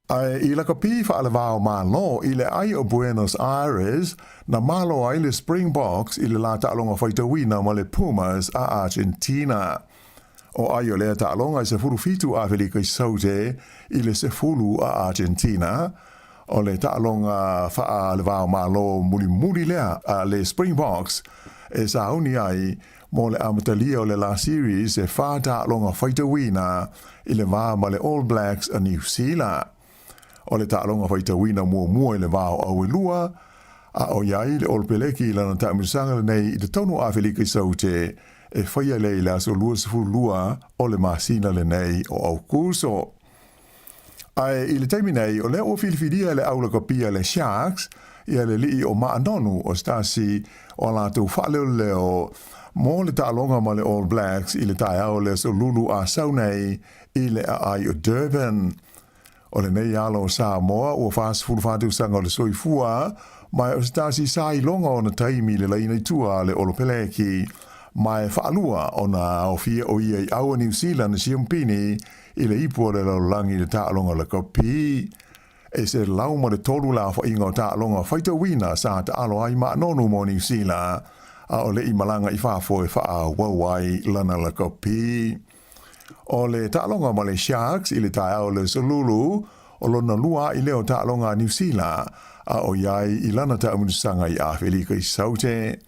Ae i lakapi faalevao Malo i le ai o Buenos Aires, na malo ai le Springboks i le la taaloga faitauina ma le Pumas a Argentina. O ai o lea taaloga e 17 Afelika i Saute i le 10 a Argentina. O le taaloga faalevao Malo mulimuli lea a le Springboks e sauni ai mo le amatalia o le la series e fa taaloga faitauina i le va ma le All Blacks a Niu Sila. O le taaloga faitauina muamua i le va o Auelua, a o i ai le Olopeleki i lana taamilosaga lenei i totonu o Afelika i Saute e faia lea i le aso 22 o le masina lenei o Aukuso. Ae i le taimi nei, o lea ua filifilia e le au lakapia le Sharks ia le lii o Maanonu o se tasi o a latou faaleoleo mo le taaloga ma le All Blacks i le taeao o le aso Lulu a sau nei i le aai o Durban. O lenei alo o Samoa ua 44 tausaga o le soifua, ma o se tasi sa iloga ona taimi i le laina i tua a le Olopeleki, ma e faalua ona aofia o ia i au a Niu Sila na siampini i le ipu o le lalolagi i le taaloga lakapi. E 103 le aofaiga o taaloga faitauina sa taalo ai Maanonu mo Niu Sila, a o le i malaga i fafo e faaauau ai lana lakapi. O le taaloga ma le Sharks i le taeao o le Aso Lulu, o lona lua a'i lea o taaloga a Niu Sila, a o i ai i lana taamilosaga i Afelika i Saute.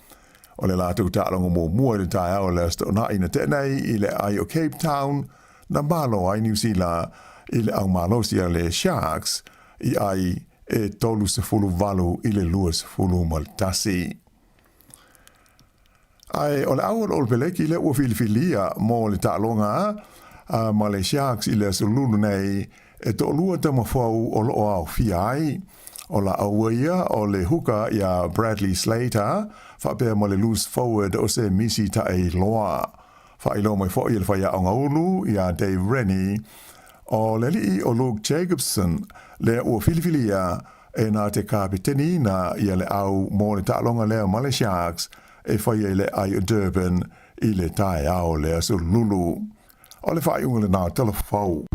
O le latou taaloga muamua i le taeao o le Aso Toonai na tea nei i le aai o Cape Town, na malo ai Niu Sila i le aumalosi a le Sharks i ai e 38 i le 21. Ae o le au o le Olopeleki lea ua filifilia mo le taaloga a ma le Sharks i le aso Lulu nei, e toalua tama fou o loo aofia ai. O la aua ia o le huka iā Bradley Slater faapea ma le loose forward o se Misi Taeiloa. Faailoa mai foi e le faiaoga ulu iā Dave Rennie, o le alii o Luke Jacobson lea ua filifilia e na te kapeteniina ia le au mo le taaloga lea ma le Sharks e faia i le ai o Durban i le taeao o le aso Lulu. O le faaiuga lenā o Tala Fou.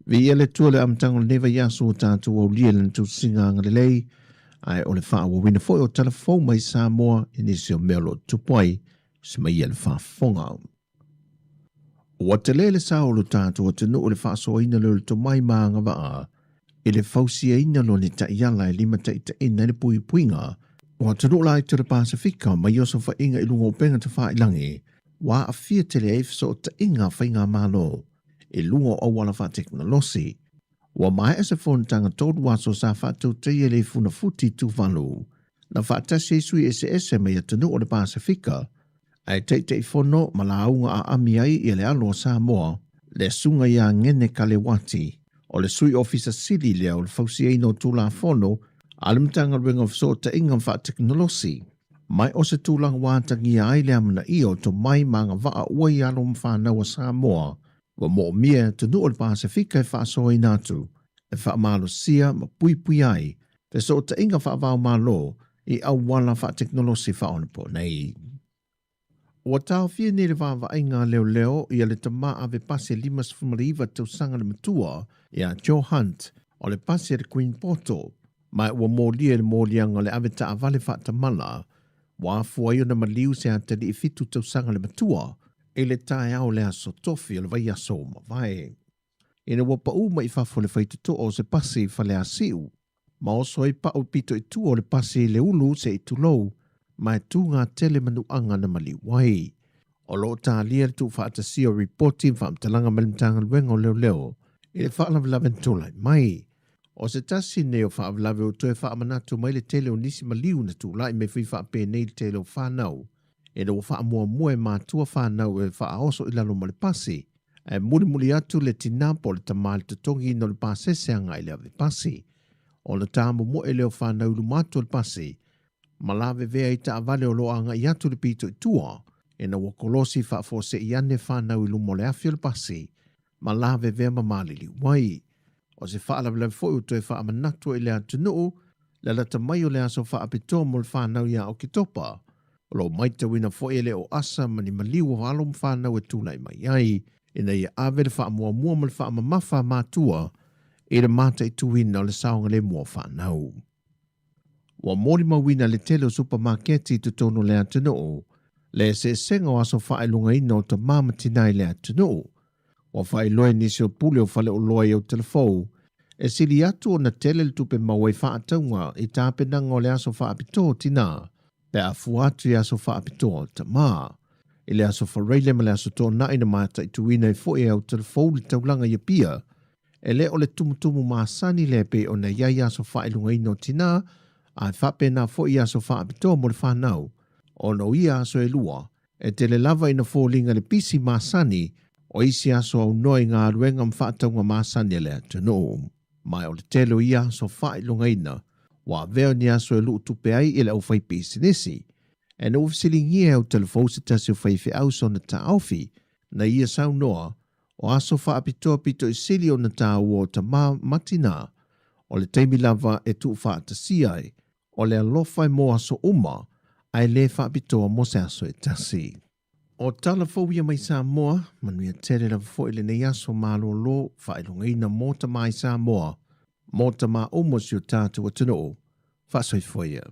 Viia le Atua le amataga o lenei vaiaso ua tatou aulia i lana tausiga agalelei, ae o le faaauauina foi o tala fou mai Samoa i nisi o mea o lo o tupu ai se mai ia le faafofoga. Ua tele le sao o lo tatou atunuu i le faasoaina lea o le tomai ma agavaa i le fausiaina loa ni taiala e limataitaiina ai le puipuiga o atunuu laiti o le Pasefika mai osofaiga i luga o upega tafailangi ua aafia tele ai fesootaiga a faigamalo i luga o auala faatekonolosi. Ua maea se fonotaga tolu aso sa faatautaia i le Funafuti i Tuvalu, na faatasi ai sui eseese mai atunuu o le Pasefika, ae Taitaifono ma lauga aami ai ia le alo o Samoa, le Susuga ia Ngene Kalewati, o le Sui Ofisa Sili lea o le Fausiaina o Tulafono a le Matagaluega o Fesootaiga ma Faatekonolosi. Mai o se tulaga ua atagia ai le amanaia o tomai ma agavaa ua i alo ma fanau a Samoa, ua moomia e atunuu o le Pasefika e faasoaina atu, e faamalosia ma puipuia ai fesootaiga faava-o-Malo i auala faatekonolosi faaonaponei. Ua taofia nei le vaavaaiga a leoleo ia le tama ave pasi e 59 tausaga le matua ia Joe Hunt o le pasi a le Queen Poto, ma ua molia i le moliaga o le ave taavale faatamala ua afua ai ona maliu se atalii 7 tausaga le matua i le taeao o le aso Tofi o le vaiaso ua mavae. Ina ua pau mai i fafo le faitotoa o se pasi i Faleasiu, ma oso ai pau pito i tua o le pasi i le ulu se i tulou, ma e tū ngā tele manuaga na maliu ai. O lo o talia le tuufaatasia o ripoti ma faamatalaga mai le Matagaluega o Leoleo i le faalavelave na tulai mai. O se tasi nei o faalavelave ua toe faamanatu mai le tele o nisi maliu na tulai mai foi faapenei le tele o fanau ina ua faamuamua e matua fanau e faaoso i lalo ma le pasi, ae mulimuli atu le tinā po o le tamā i le totogiina o le pasese agai i le ave pasi. Ona tāmomoe lea o fanau i luma atu o le pasi, ma lavevea i taavale o lo o agai atu le pito i tua. ina ua kolosi faafuase'i ane fanau i luma o le afi o le pasi ma lavevea ma maliliu ai. O se faalavelave foi ua toe faamanatu ai i le atunuu le lata mai o le aso faapitoa mo le fanau ia Oketopa. O lo o matauina foi e le o asa ma ni maliu o alo ma fanau e tulai mai ai, ina ia ave le faamuamua ma le faamamafa a matua i le mataituina o le saogalemu o fanau. Ua molimauina le tele o supamaketi i totonu o le atunuu le eseesega o aso faailogaina o tamā ma tinā i le atunuu. Ua faailoa e nisi o pule o faleoloa i Aotelefou, e sili atu ona tele le tupe maua i faatauga i tapenaga o le aso faapitoa o tinā pe a fua atu i aso faapitoa o tamā. I le aso Faraile ma le aso Toonai na mataituina ai foi e Aotelefou le taulaga i Apia, e le o le tumutumu masani lea e pei ona i ai aso faailogaina o tinā, ae faapena foi i aso faapitoa mo le fanau, ona o ia aso e lua, e tele lava ina foliga le pisi masani o isi aso aunoa i galuega ma faatauga masani a le atunuu. Ma o le tele o ia aso faailogaina ua avea o ni aso e luutupe ai i le aufaipisinisi. Ina ua fesiligia e Autelefou se tasi o faifeau sona taofi, na ia saunoa, o aso faapitoa pito i sili ona tāua o tamā ma tinā, o le taimi lava e tuufaatasia ai, o le alofa e mo aso uma, ae lē faapitoa mo se aso e tasi. O tala fou ia mai Samoa, manuia tele lava foi lenei aso malōlō faailogaina mō tamā i Samoa, mō tamā uma o si o tātou atunuu. Faasoifua ia.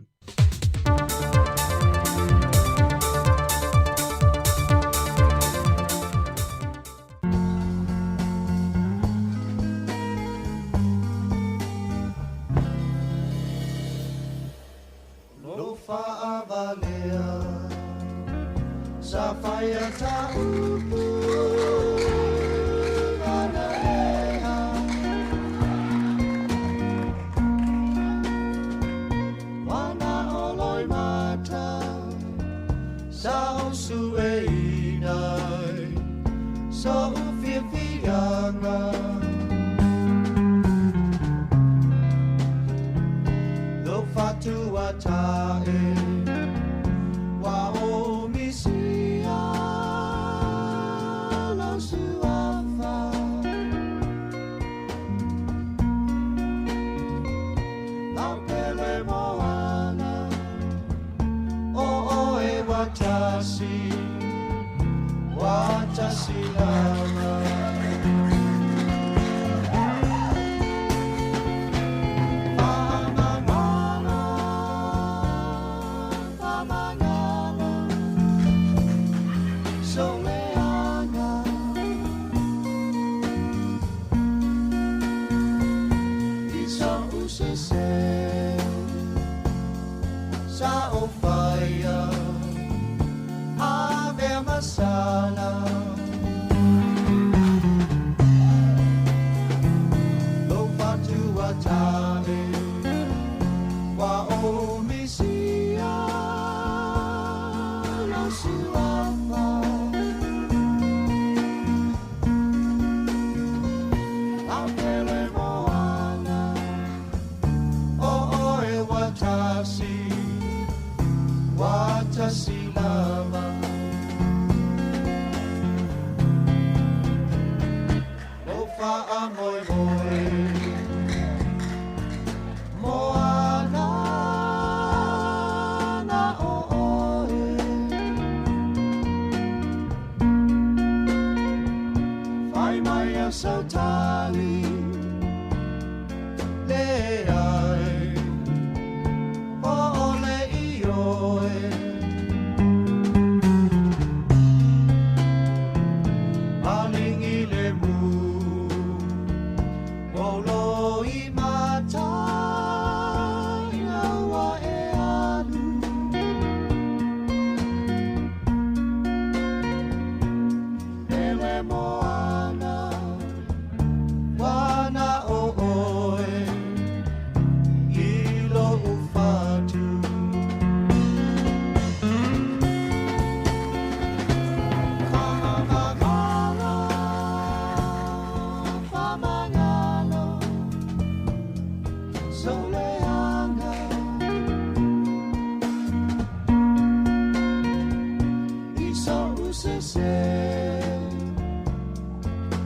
usese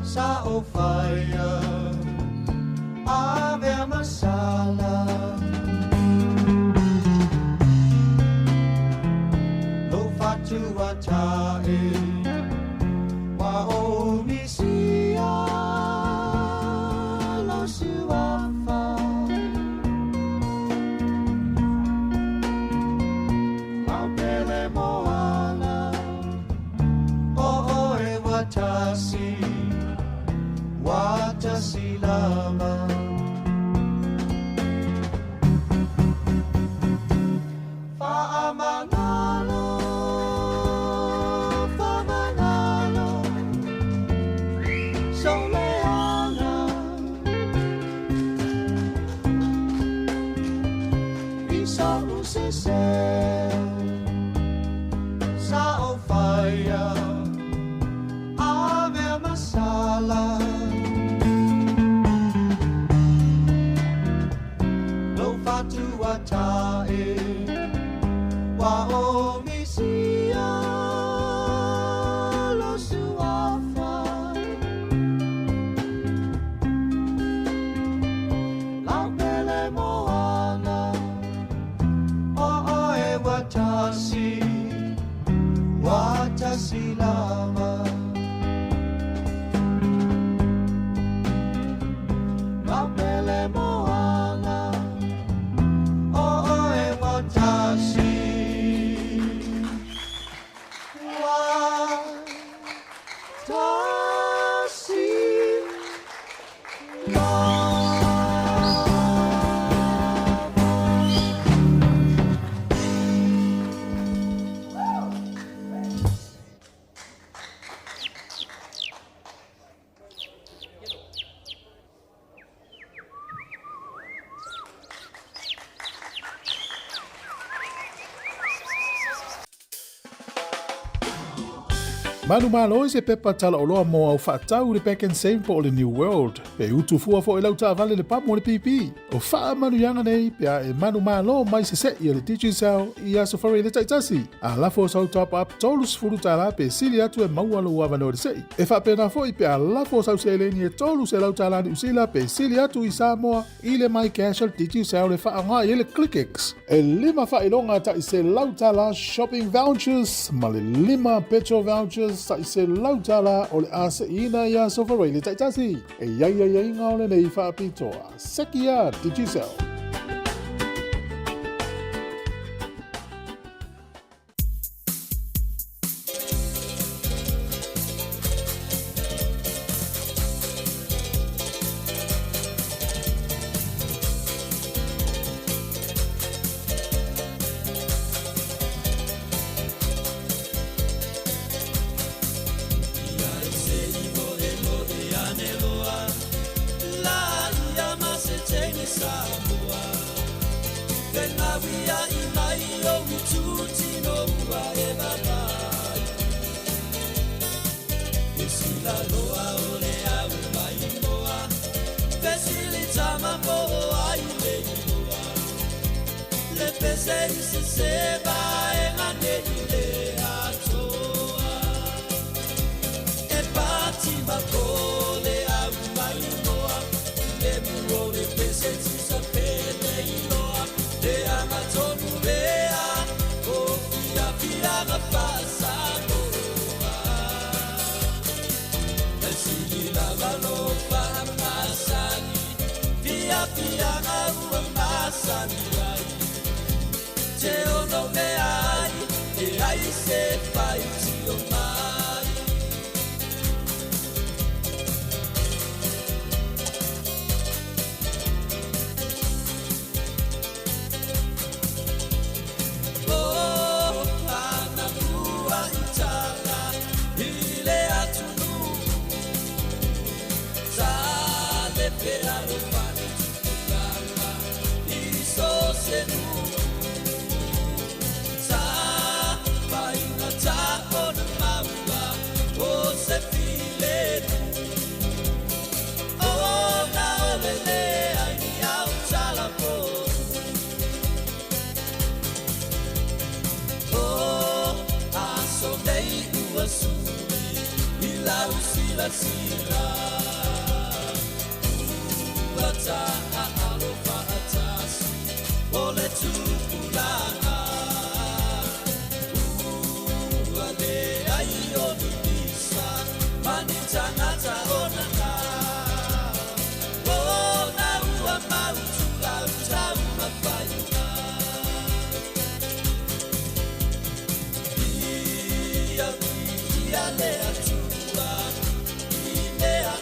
Sa o faia Ave masala Lo fatua tae Wa o misia Lo suafa Lau pele moana O oe watasi Watasi lava Fa'amangalo, fa'amangalo, soleaga. I so'u sese, sa o faia, ave masala. Lo fatua tae, wa o misia lo suafa. Lau pele moana, o oe watasi, watasi lava. Lau pele moana, o oe watasi, watasi Manumalo i se pepa talaoloa mo au faatau i le Pak'nSave po o le New World. Pe utu fua foi lau taavale le pamu o le pipi. O faamanuiaga nei pe a e manumalo mai sese'i a le Digicel i aso Faraile taitasi. A lafo sau top up $30 pe sili atu e maua lou avanoa i le se'i. E faapena foi pe a lafo sau seleni e $300 Niu Sila pe sili atu i Samoa i le MyCash a le Digicel e faaaoga i ai le ClickX. E lima faailoga ta'i $100 shopping vouchers ma le lima petrol vouchers ta'i $100 o le a se'iina i aso Faraile taitasi. E i ai aiaiga o lenei faapitoa. Seki ia Digicel. Sa silasila Ua taʻaalo faʻatasi o le tupulaga Ua leai o ni pisa ma ni tagata o nana Ona ua mautulau taumafaiga Ia viia le Atua i mea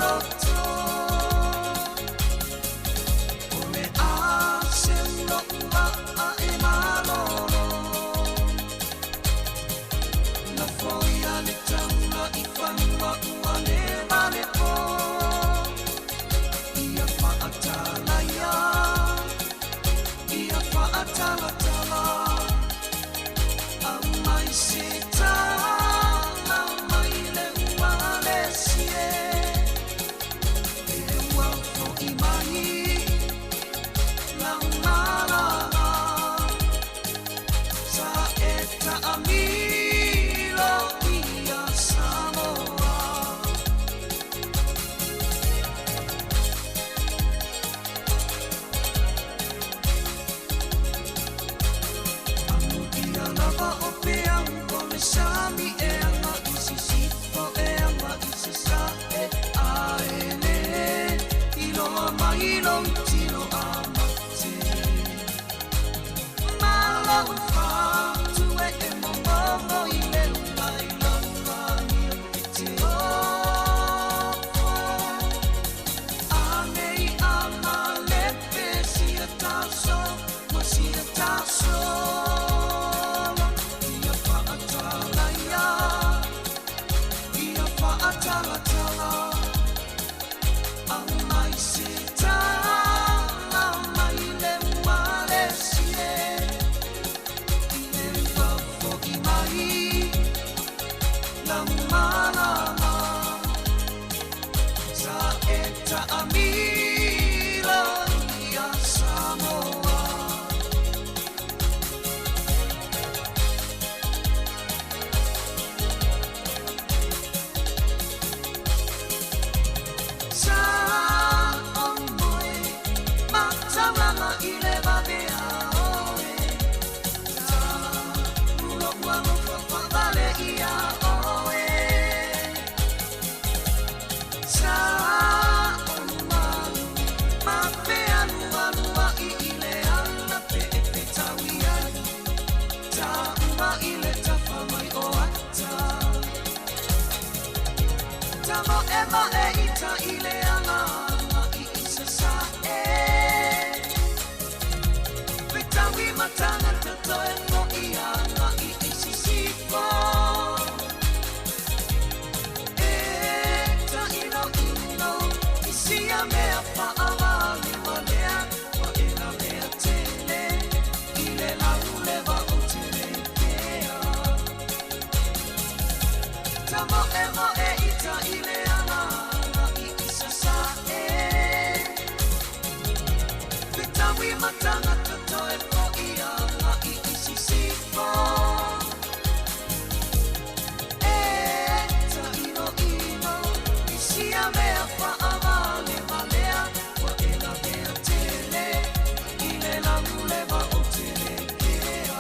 loto O le a se ulo ua a e malolo Na foia le taula i fanua ua le vale po Ia whaatala ia Ia whaatalatala Au mai se tala mai le ua le sie E ua fo'i mai lau malala Sa e ta'amilo ia Samoa Amuia lava o peau o le sami e aga i sisifo e aga i sasa'e Ae lē iloa mai lou tino a mate Ma lou fatu e e momomo i le ula i lauania e te ofo Anei a malepe sia taso ma sia tasolo Ia whaatala ia, ia whaatalatala Au mai se tala mai le ua le sie I le ua fo'i mai lau malama Sa e ta'amilo ia Samoa Sa o moe mataulanga i le vavea oe Ta ulo ua lofa whaavale ia oe Sa o malu ma pe alu alu ai i le ala pe e pe taui ai Ta uma i le tafa mai o ata Ta mo e ma e ita i le ala i i sa e Pe taui matanga toe mo i anga i i sisifo E ta ino ino i sia mea whaavale walea Wa e la mea tele i le lau lewa o te le pea Ta mo e mo e ita i le ala i i sa e Pe taui matanga toe po i anga i i sisifo E ta ino ino i sia mea whaavale walea Wa e la mea tele i le lau lewa o te le pea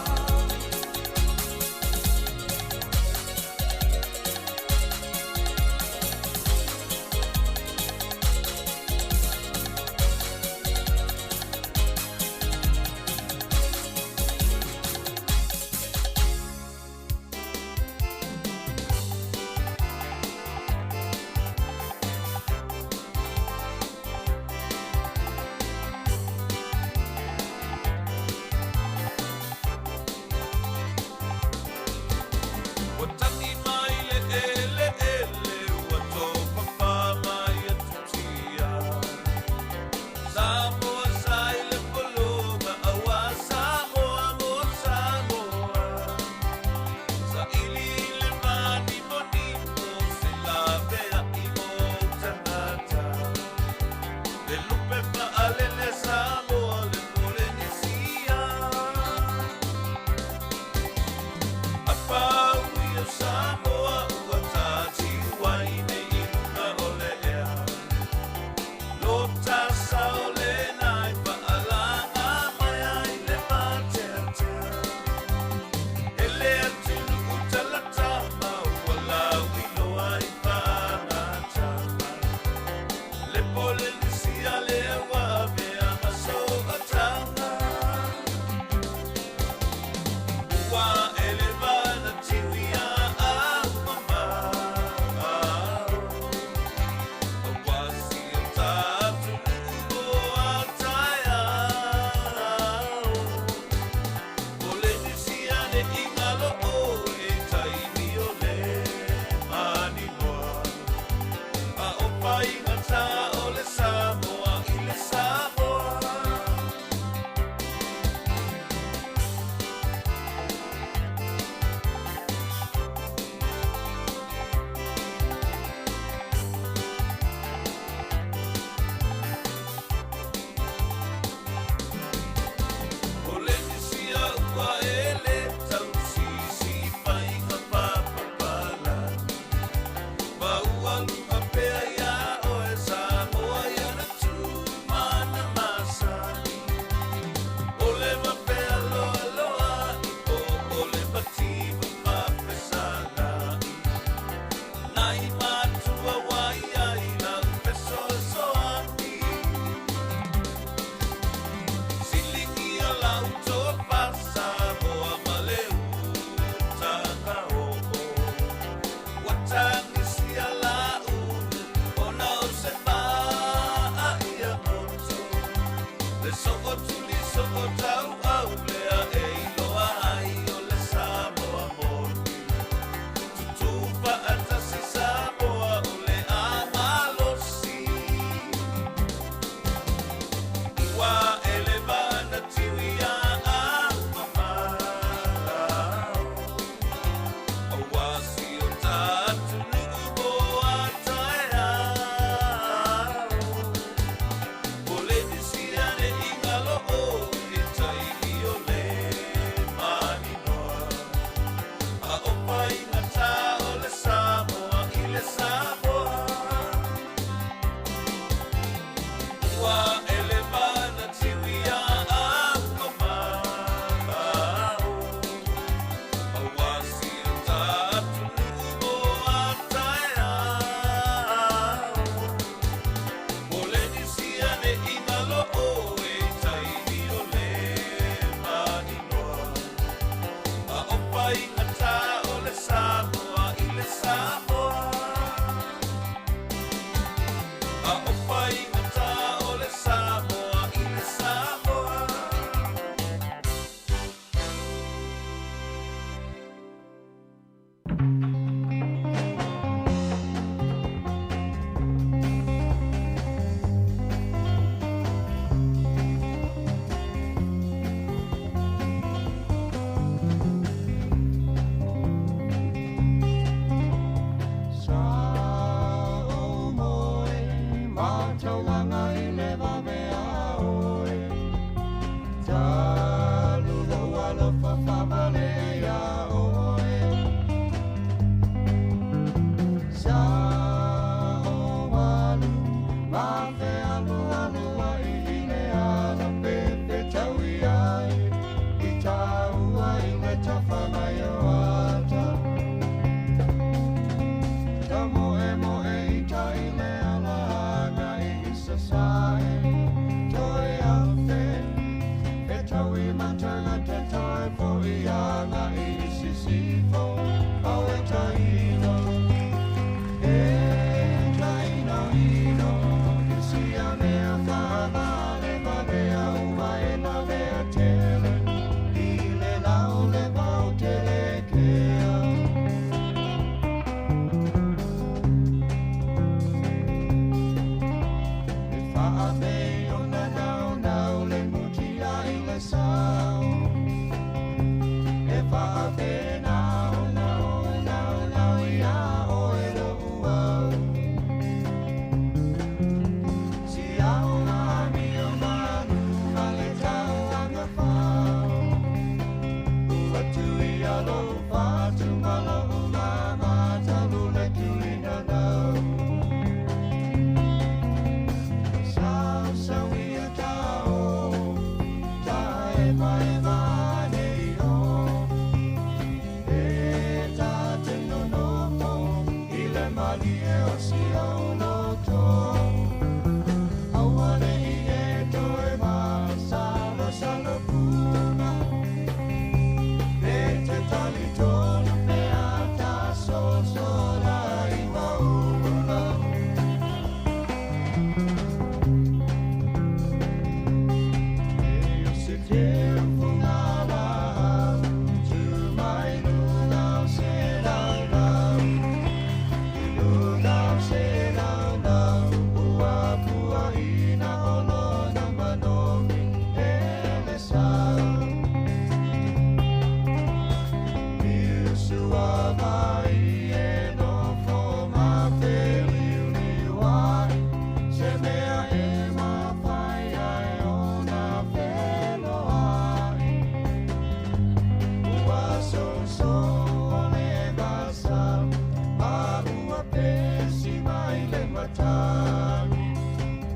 matagi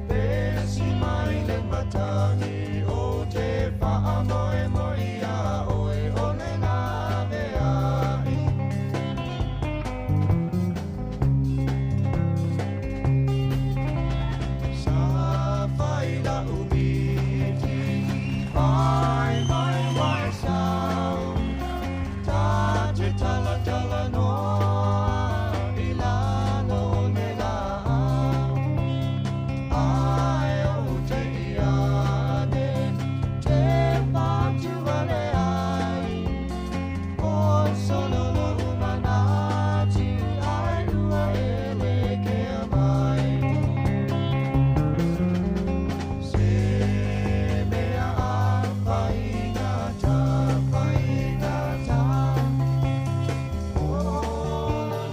Pesi mai le matagi O te whaamoe moe ia oe o le lawe ai Sa whai la umiti Vai vai vai sau Ta te tala tala noa I lalo o le la Ai o te iane Te patu ale ai O solo lo umanati Ai ua ele ke mai Se mea a whaingata, whaingata O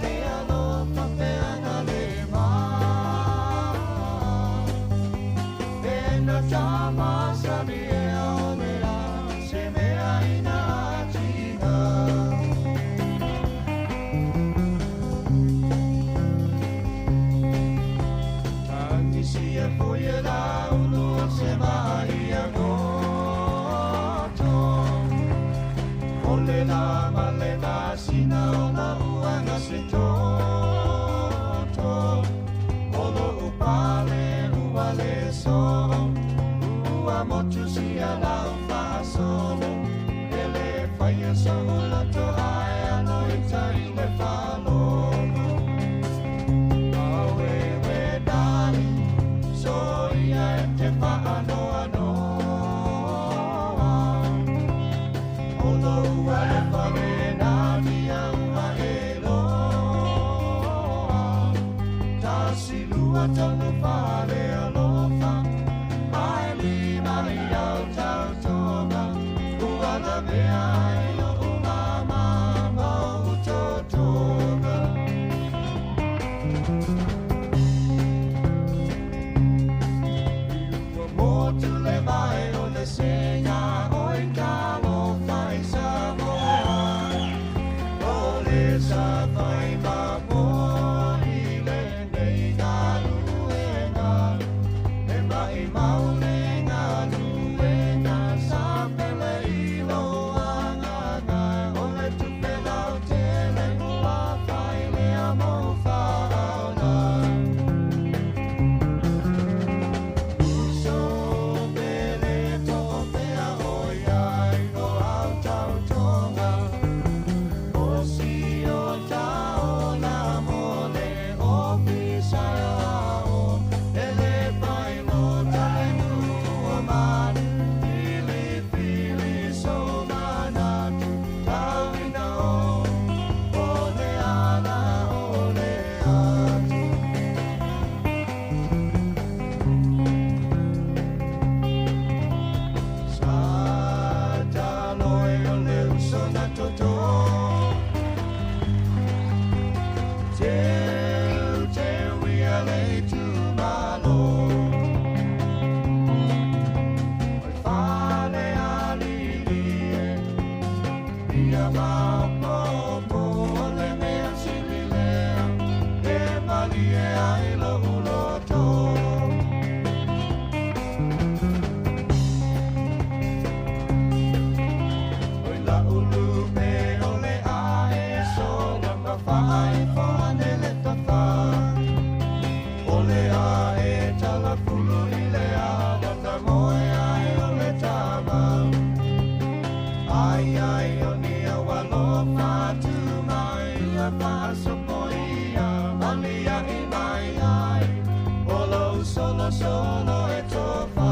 le alofa peana le mā Pena tamasani e o le a Se mea ina atina Tagisia foi e laulo se mai a goto O le la ma le masina o la uanga se toto O lo upale ua le so Ua motu si a lau whaasolo E le whaia sa ula to ai ano i tai le whalogo Awe we dali so ia e te whaanoa noa O lo ua le whare nā nia ua e loa Tasi lua tonu whare alofa Ai lima i au tau toga Ua la mea ai o umama mau totoga Ua motu le vai o le senga o i talofa i Samoa O le sa fai ma mo i le nei galuega E mai mau le galuega sa pele i lo agaga O le tupe lau tele ua fai lea mo whaona Uso pele to pea o iai o au tau tonga O si o tau la mole o pisa o Ele pai lo tale nu o manu Pili pili so manatu Tau ina o o le ala o le atu Sa taloe o le uso na toto Teu teu ia le tu malo Oi fale alili e Ia maopopo o le mea sili lea E malie ai lo uloto Oi la ulu pe o le ae sola ma whaai whaane le tawha O le ae tala fulu i le ala ta moe ai o le tama Ai ai o ni au alofa tu mai ia whaasopo ia mali ai mai ai O lo solo solo e tofa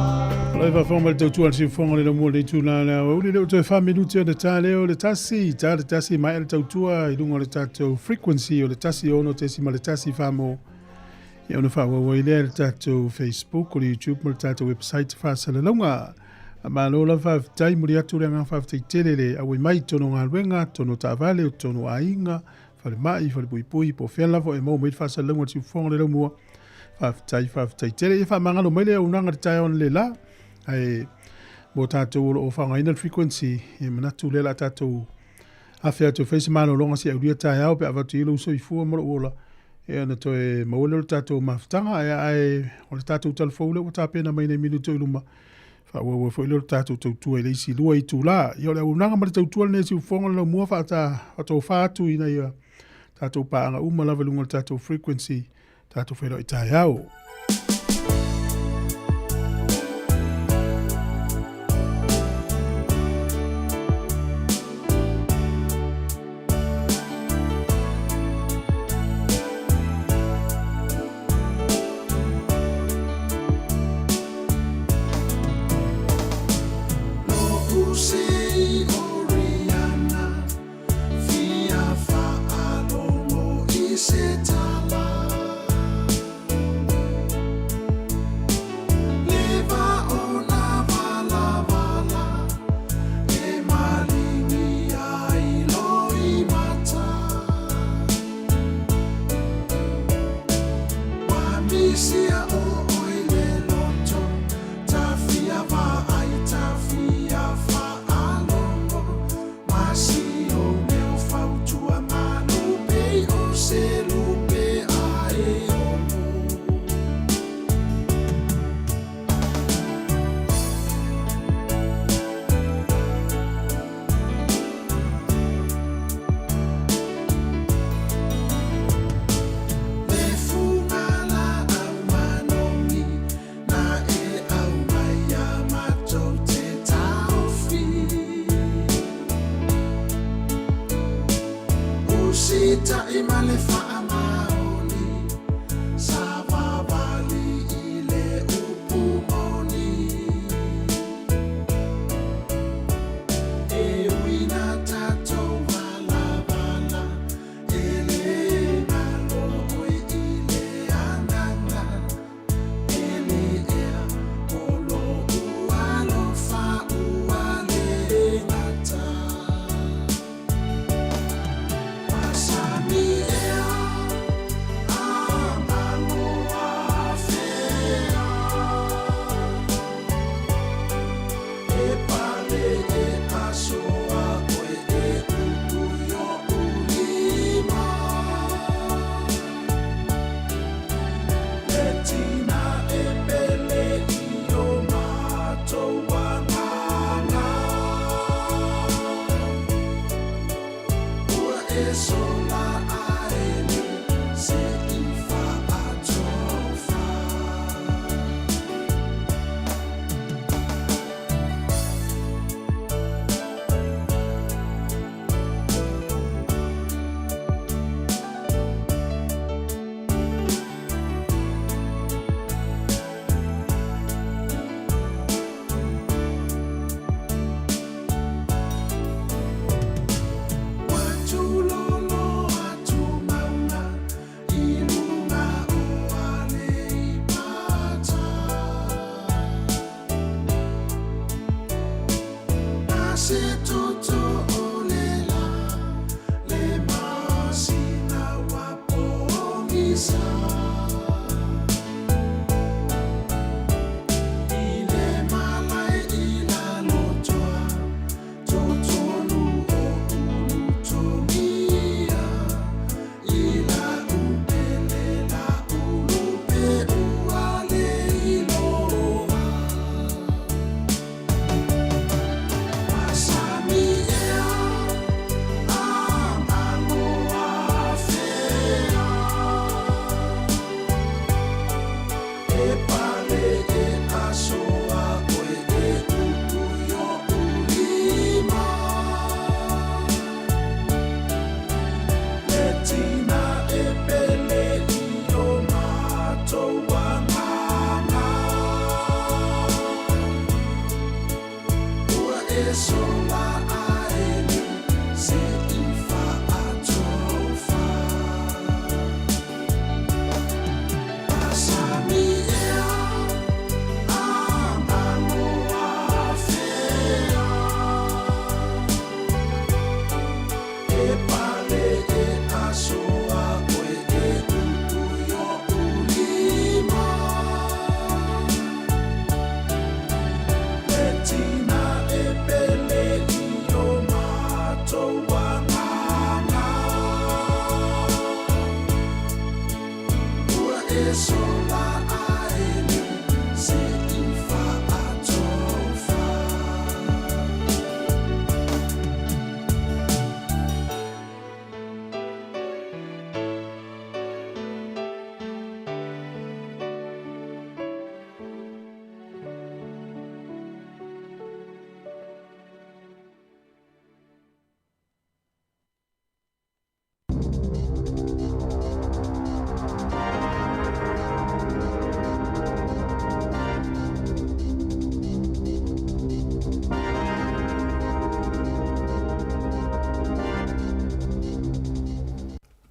Lo fa fo mal tautua le siufoga le laumua le itu la le aoauli le o toe 4 minute o le ta lea o le 1 ta le 1 maea le tautua i luga o le tatou frequency o le 106.1 famo ia ona faaauau ai lea le tatou Facebook o le YouTube ma le tatou website faasalalauga. Malo lava faafetai muli atu le agaga faafetai tele le auai mai tonu galuega tonu taavale o tonu aiga falemai falepuipui po o fea lava e maua mai le faasalalauga o le siufofoga le laumua. Faafetai faafetai tele. Ia faamagalo mai le auaunaga i le taeao analeila ae mo tatou o lo o faaaogaina le frequency e manatu lea o le a tatou afe atu e fai se malologa seia aulia taeao pe a avatu i ai lou soifua ma lou ola. Ia ona toe maua lea o le tatou mafutaga, ae ae o le tatou talafou lea ua tapena mai nei minute i luma, faaauau ai foi lea o le tatou tautua i le isi 2 itula. Ia o le auaunaga ma le tautua lenei a Siufofoga o le Laumua faatofa atu ina ia tatou paaga uma lava i luga o le tatou frequency, tatou feiloai taeao.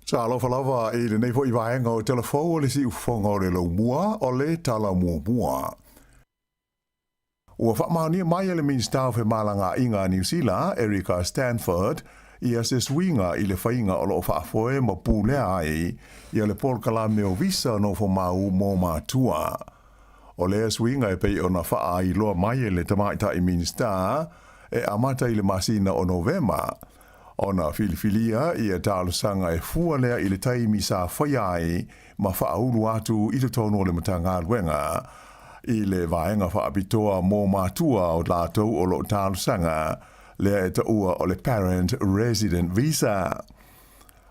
Sa alofa lava i lenei foi vaega o Tala Fou o le Siufofoga o le Laumua o le Tala Muamua. Ua faamaonia mai e le Minisita o Femalagaaiga a Niu Sila, Erica Stanford, ia se suiga i le faiga o lo o faafoe ma pulea ai ia le polokalame o visa nofomau mo matua. O lea suiga e pei ona faaailoa mai e le Tamaitai Minisita e amata i le masina o Novema, ona filifilia ia talosaga e fua lea i le taimi sa faia ai ma faaulu atu i totonu o le Matagaluega i le vaega faapitoa mo matua o latou o lo o talosaga lea e taua o le Parent Resident Visa.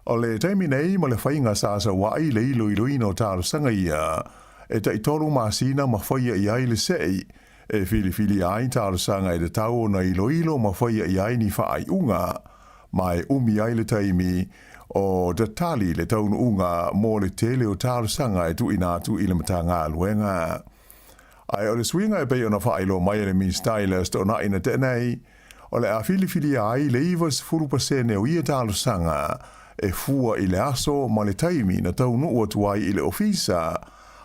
O le taimi nei ma le faiga sa saua'i le iloiloina o talosaga ia e taitolu masina ma faia i ai le se'i e filifilia ai talosaga e tatau ona iloilo ma faia i ai ni faaiuga, ma e umi ai le taimi o tatali le taunuuga mo le tele o talosaga e tuuina atu i le Matagaluega. Ae o le suiga e pei ona faailoa mai e le Minisita i le Aso Toonai na tea nei, o le a filifilia ai le 90% o ia talosaga e fua i le aso ma le taimi na taunuu atu ai i le ofisa,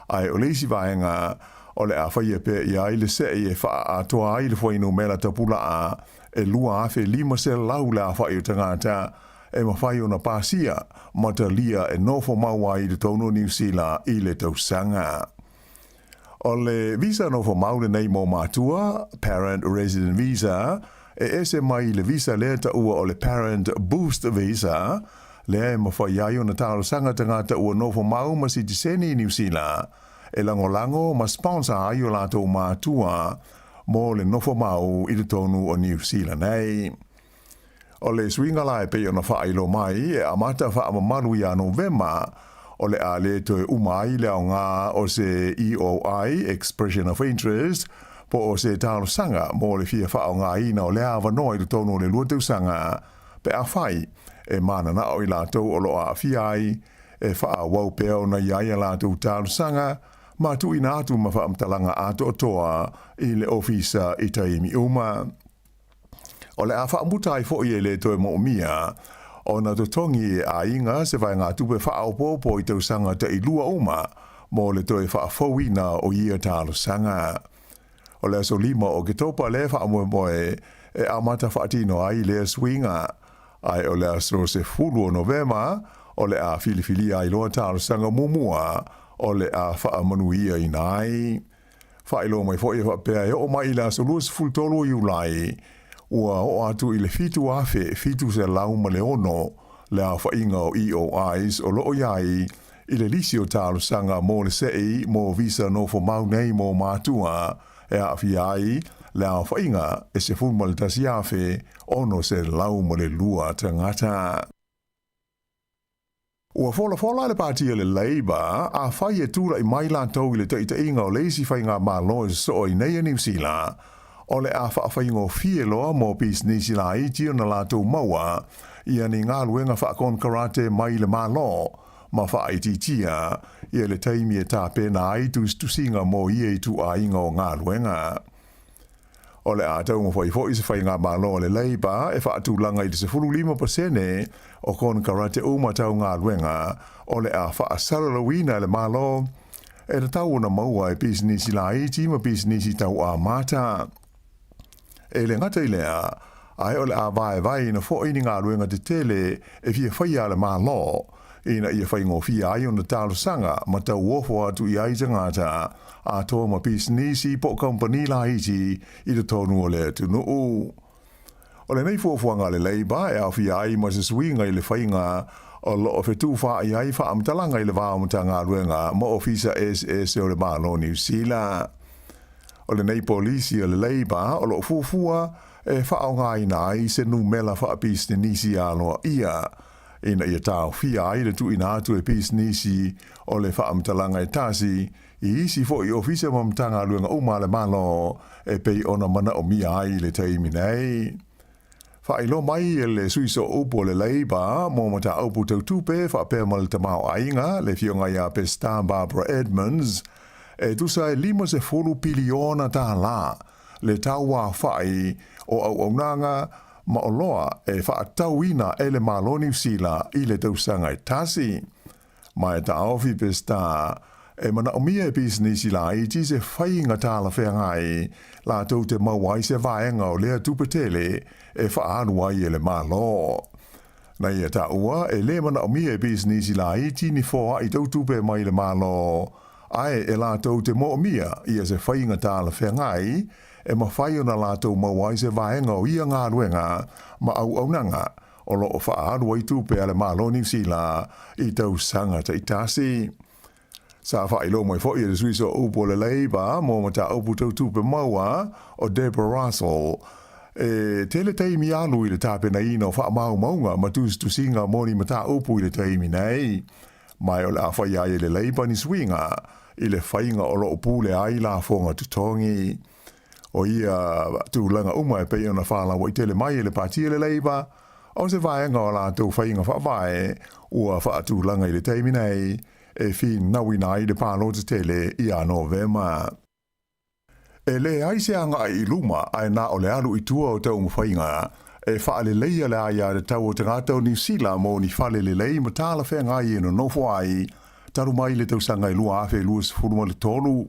ae o le isi vaega, o le a faia pea i ai le se'i e faaatoa ai le fuainumera tapulaa e 2,500 le afa'i o tagata e mafai ona pasia ma talia e nofo mau ai i totonu o Niu Sila i le tausaga. O le visa nofo mau lenei mo matua, Parent Resident Visa, e ese mai i le visa lea taua o le Parent Boost Visa, lea e mafai ai ona talosaga tagata ua nofo mau ma sitiseni i Niu Sila, e lagolago ma sponsor ai o latou matua mo le nofo mau i totonu o Niu Sila nei. O le suiga la e pei ona faailoa mai e amata faamamalu ia Novema, o le a le toe uma ai le aoga o se EOI, Expression of Interest, po o se talosaga mo le fia faaaogaina o lea avanoa i totonu o le lua tausaga, pe afai e mananao i latou o lo o aafia ai e faaauau pea ona i ai a latou talosaga ma tuuina atu ma faamatalaga atoatoa i le ofisa i taimi uma. O le a faamuta ai foi e le toe moomia ona totogi e aiga se vaegatupe faaopoopo i tausaga tailua uma mo le toe faafouina o ia talosaga. O le aso 5 o Oketopa lea faamoemoe e amata faatino ai lea suiga, ae o le aso 10 o Novema o le a filifilia ai loa talosaga muamua o le a faamanuiaina ai. Faailoa mai foi e faapea e oo mai i le aso 23 o Iulai, ua oo atu i le 7,706 le aofaiga o EOIs o lo o i ai i le lisi o talosaga mo le se'i mo visa nofo mau nei mo matua e aafia ai le aofaiga e 11,602 tagata. Ua folafola le Pati a le Labour afai e tulai mai latou i le taitaiga o le isi faigamalo e sosoo ai nei a Niu Sila, o le a faafaigofie loa mo pisinisi laiti ona latou maua ia ni galuega faakonekarate mai le Malo ma faaitiitia ia le taimi e tapena ai tusitusiga mo ia ituaiga o galuega. O le a taumafai foi se faigamalo a le Labour e faatulaga i le 15% o konekarate uma tau galuega o le a faasalalauina e le Malo e tatau ona maua e pisinisi laiti ma pisinisi tauamata. E le gata i lea, ae o le a vaevaeina foi ni galuega tetele e fia faia a le Malo ina ia faigofie ai ona talosaga ma tauofo atu i ai tagata atoa ma pisinisi po o kamupani laiti i totonu o le atunuu. O lenei fuafuaga a le Labour e aofia ai ma se suiga i le faiga o lo o fetufaai ai faamatalaga i le va o Matagaluega ma Ofisa eseese o le Malo o Niu Sila. O lenei polisi a le Labour o lo o fuafua e faaaogaina ai se numela faapisinisi aloaia ina ia taofia ai le tuuina atu e pisinisi o le faamatalaga e tasi i isi foi ofisa ma Matagaluega uma a le Malo e pei ona manaomia ai i le taimi nei. Faailoa mai e le sui sooupu o le Labour mo mataupu tau tupe faapea ma le tamaoaiga, le Afioga ia Pesita Barbara Edmonds, e tusa e $50 piliona le tauafa'i o auaunaga ma oloa e fa'atauina e le Malo o Niu Sila i le tausaga e tasi. Ma e taofi Pesita e manaomia e pisinisi laiti se faiga talafeagai latou te maua ai se vaega o lea tupe tele e faaalu ai e le Malo. Na ia taua e lē manaomia e pisinisi laiti ni foaʻi tau tupe mai le Malo, ae e latou te moomia ia se faiga talafeagai e mafai ona latou maua ai se vaega o ia galuega ma auaunaga o lo o faaalu ai tupe a le Malo o Niu Sila i tausaga taitasi. Sa faailoa mai foi e le sui sooupu o le Labour mo mataupu tau tupe maua o Deborah Russell, e tele taimi alu i le tapenaina o faamaumauga ma tusitusiga mo ni mataupu i le taimi nei. Ma o le a faia ai e le Labour ni suiga i le faiga o lo o pule ai lafoga totogi. O ia tulaga uma e pei ona faalauaitele mai e le Pati a le Labour, o se vaega o a latou faiga faavae ua faatulaga i le taimi nei e finauina ai le palota tele ia Novema. E leai se agai i luma ae na o le alu i tua o taumafaiga e faaleleia le aiatatau o tagata o Niu Sila mo ni fale lelei ma talafeagai e nonofo ai talu mai le tausaga e 2023.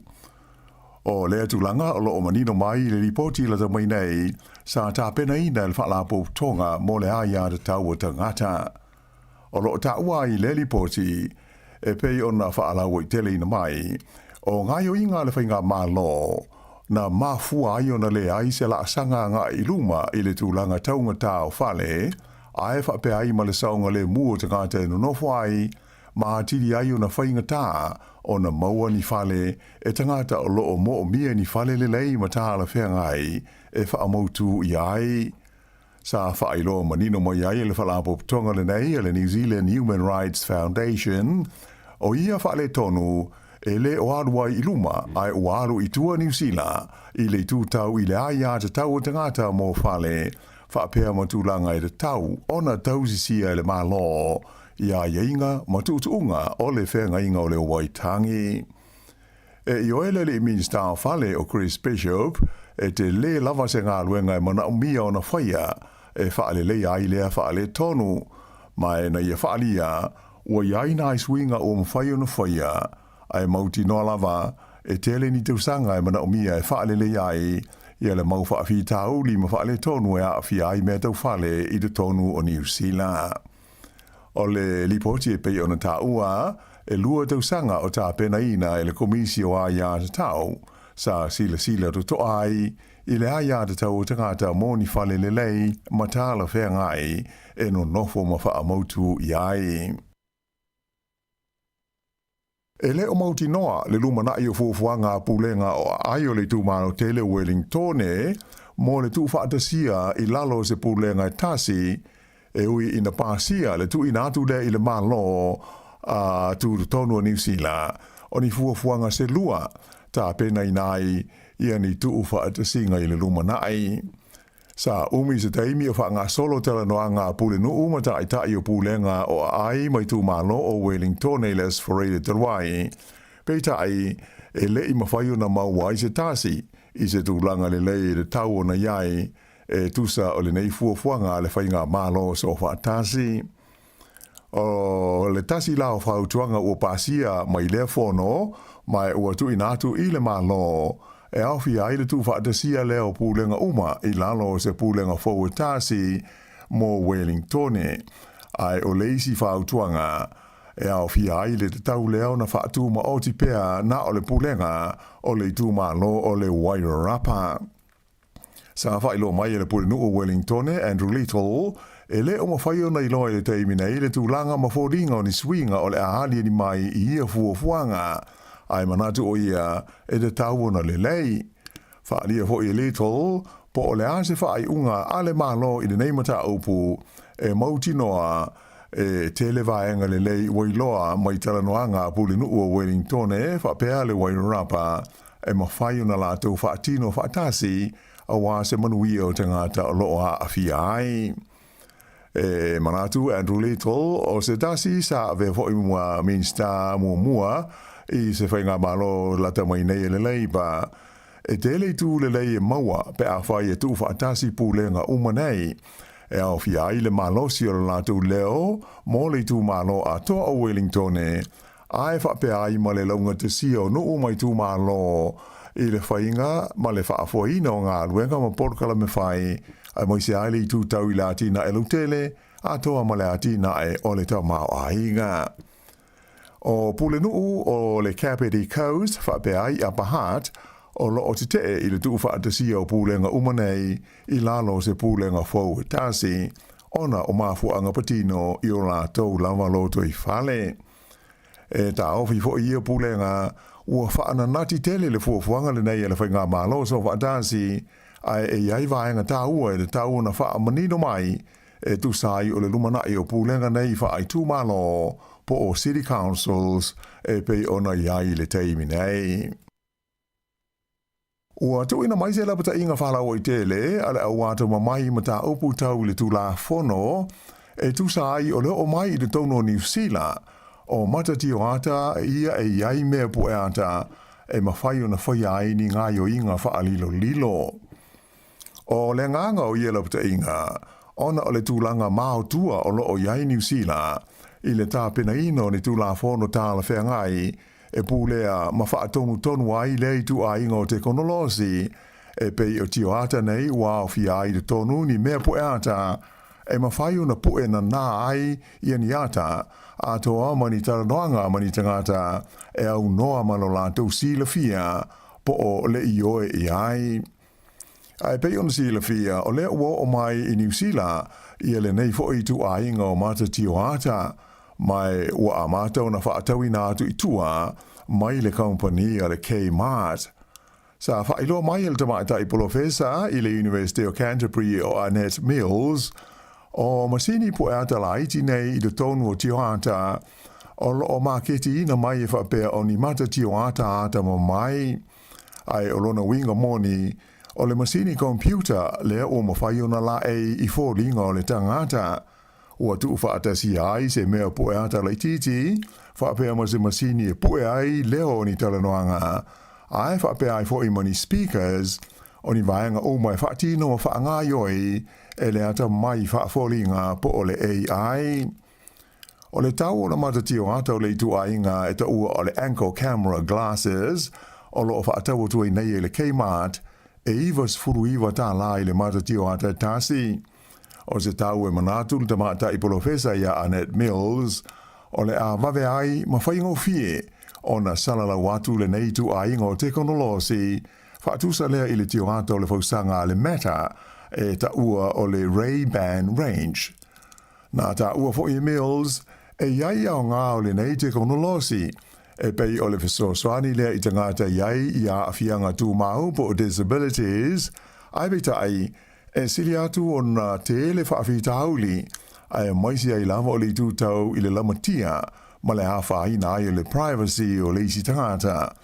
O lea tulaga o lo o manino mai i le lipoti lata mai nei sa tapenaina e le Faalapotopotoga mo le Aiatatau o Tagata. O lo o taua ai i lea lipoti e pei ona faalauaiteleina mai, o gaoioiga a le Faigamalo na mafua ai ona leai se laasaga agai i luma i le tulaga taugata o fale, ae faapea ai ma le saogalemu o tagata e nonofo ai ma atili ai ona faigata ona maua ni fale e tagata o lo o moomia ni fale lelei ma talafeagai e faamautū ʻia ai. Sa faailoa manino mai ai e le Faalapotopotoga lenei a le New Zealand Human Rights Foundation, o ia faaletonu e lē o alu ai i luma ae ua alu i tua Niu Sila i le itu tau i le aiatatau o tagata mo fale faapea ma tulaga e tatau ona tausisia e le Malo i aiaiga ma tuutuuga o le feagaiga o le Waitangi. E ioe le alii Minisita o Fale o Chris Bishop e telē lava se galuega e manaomia ona faia e faaleleia ai lea faaletonu, ma e na ia faaalia ua i ai nai suiga ua mafai ona faia, ae mautinoa lava e tele ni tausaga e manaomia e faaleleia ai ia le mau faafitauli ma faaletonu e aafia ai mea tau fale i totonu o Niu Sila. O le lipoti e pei ona taua, e lua tausaga o tapenaina e le Komisi o Aiatatau, sa silasila totoa ai i le aiatatau o tagata mo ni fale lelei ma talafeagai e nonofo ma faamautu i ai. E le o mautinoa le lumanaʻi o fuafuaga a Pulega o Aai o le itumalo tele o Welingtone mo le tuufaatasia i lalo o se pulega e tasi, e ui ina pasia le tuuina atu lea i le Malo a Tutotonu o Niu Sila o ni fuafuaga se lua tapenaina ai ia ni tuufaatasiga i le lumanaʻi. Sa umi se taimi o faagasolo talanoaga a Pulenuu ma Taitai o Pulega o Aai ma Itumalo o Wellingtone i le Aso Faraile talu ai. Peitai, e le i mafai ona maua ai se tasi i se tulaga lelei e tatau ona i ai e tusa o lenei fuafuaga a le Faigamalo Soofaatasi. O le tasi la o fautuaga ua pasia mai lea fono, ma e ua tuuina atu i le Malo, e aofia ai le tuufaatasia lea o pulega uma i lalo o se pulega fou e tasi mo Welingtone. Ae o le isi fautuaga, e aofia ai le tatau lea ona faatumaoti pea na o le pulega o le itumalo o le Wairarapa. Sa faailoa mai e le Pulenuu o Wellingtone, Andrew Little, e le o mafai ona iloa i le taimi nei le tulaga ma foliga o ni suiga o le a aliali mai i ia fuafuaga, ae manatu o ia e tatau ona lelei. Faaalia foi e Little po o le a se faaiuga a le Malo i lenei mataupu e mautinoa e tele vaega lelei ua iloa mai talanoaga a Pulenuu o Wellingtone faapea le Wairarapa e mafai ona latou faatino faatasi aua se manuia o tagata o lo o aafia ai. E manatu Andrew Little o se tasi sa avea foi ma Minista muamua i se faigamalo lata mai nei e le Labour. E tele itu lelei e maua pe afai e tuufaatasi pulega uma nei, e aofia ai le malosi o le latou leo mo le itumalo atoa o Wellingtone, ae faapea ai ma le laugatasia o nuu ma itumalo i le faiga ma le faafoeina o galuega ma polokalame fai, aemaise ai le itu tau i le atinae lautele atoa ma le atinae o le tamaoaiga. O Pulenuu o le Kapiti Coast faapea ai Upper Hutt o lo o tetee i le tuufaatasia o pulega uma nei i lalo o se pulega fou e tasi, ona o mafuaaga patino i o latou lava lotoifale. E taofi foi ia pulega ua faananati tele le fuafuaga lenei a le Faigamalo Soofaatasi, ae e i ai vaega taua e tatau ona faamanino mai e tusa ai o le lumanai o pulega nei faaitumalo po o City Councils e pei ona i ai i le taimi nei. Ua tuuina mai se lapataiga faalauaitele a le auatamamai mataupu tau i le Tulafono e tusa ai o le oo mai i totonu o Niu Sila o matatioata ia e i ai mea pueata e mafai ona faia ai ni gaoioiga faalilolilo. O le agaga o ia lapataiga, ona o le tulaga maotua o lo o i ai Niu Sila i le tapenaina o ni Tulafono talafeagai e pulea ma faatonutonu ai lea ituaiga o tekonolosi e pei o tioata nei ua aofia ai i totonu ni mea pueata e mafai ona pue nanā ai ia ni ata atoa ma ni talanoaga ma ni tagata e aunoa ma lo latou silafia po o le ioe i ai. Ae pei ona silafia, o lea ua oo mai i Niu Sila ia lenei foi ituaiga o mata tioata, ma ua amata ona faatauina atu i tua mai le kamupani a le Kmart. Sa faailoa mai e le tamaitai polofesa i le University o Canterbury o Annette Mills, o masini pueata laiti nei i totonu o tioata o lo o maketiina mai e faapea o ni mata tioata atamamai. Ae o lona uiga moni, o le masini computer lea ua mafai ona laei i foliga o le tagata. Ua tuufaatasia ai se mea pueata laitiiti, faapea ma se masini e pue ai leo o ni talanoaga, ae faapea ai foi ma ni speakers, o ni vaega uma e faatino ma faagaoioi e le atamai faafoliga po o le AI. O le tau o le matatioata o le ituaiga e taua o le Ankle Camera Glasses o lo o faatau atu ai nei e le Kmart, e $99 tālā i le matatioata e tasi. O se tau e manatu le tamaitai polofesa ia Annette Mills, o le a vave ai ma faigofie ona salalau atu lenei ituaiga o tekonolosi, faatusa lea i le tioata o le fausaga a le Meta e taua o le Ray-Ban Range. Na taua foi e Mills, e i ai aoga o lenei tekonolosi, e pei o le fesoasoani lea i tagata i ai i aafiaga tumau po o disabilities, ae peitai, e sili atu ona tele faafitauli, aemaise ai lava o le itu tau i le lamatia ma le afaina ai o le privacy o le isi tagata.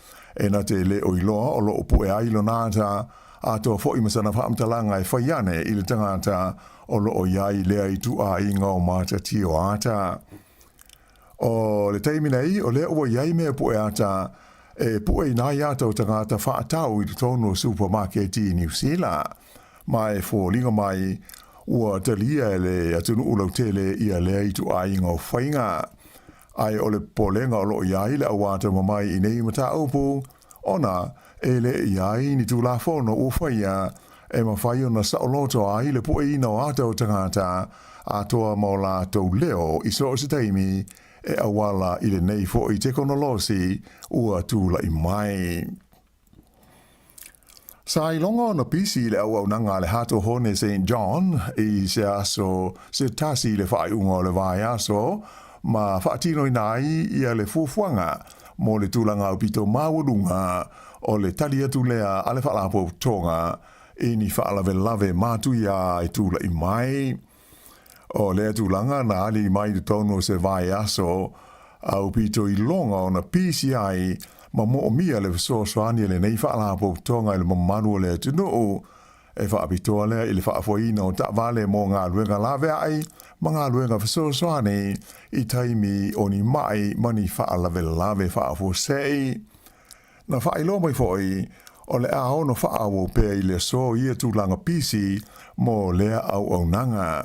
E na te le o iloa o lo o pue ai lona ata, atoa foi ma sana faamatalaga e fai ane i le tagata o lo o i ai lea ituaiga o matatio ata. O le taimi nei, o lea ua i ai mea pue ata e pueina ai ata o tagata faatau i totonu o supamaketi i Niu Sila. Ma e foliga mai, ua talia e le atunuu lautele ia lea ituaiga o faiga. Ae o le popolega o lo o i ai le auatamamai i nei mataupu, ona e le i ai ni Tulafono ua faia e mafai ona saoloto ai le pueina o ata o tagata atoa ma o latou leo i so o se taimi e auala i lenei foi tekonolosi ua tulai mai. Sa iloga ona pisi i le auaunaga a le Hato Hone St John i se aso se tasi i le faaiuga o le vaiaso ma faatinoina ai ia le fuafuaga mo le tulaga aupito maualuga o le tali atu lea a le Faalapotopotoga i ni faalavelave matuia e tulai mai. O lea tulaga na ali mai i totonu o se vaiaso aupito iloga ona pisi ai ma moomia le fesoasoani a lenei Faalapotopotoga i le mamalu o le atunuu e faapitoa lea i le faafoeina o taavale mo galuega laveai ma galuega fesoasoani i taimi o ni mai ma ni faalavelave faafuasei. Na faailoa mai foi, O le a ono faaauau pea i le aso ia tulaga pisi mo lea auaunaga.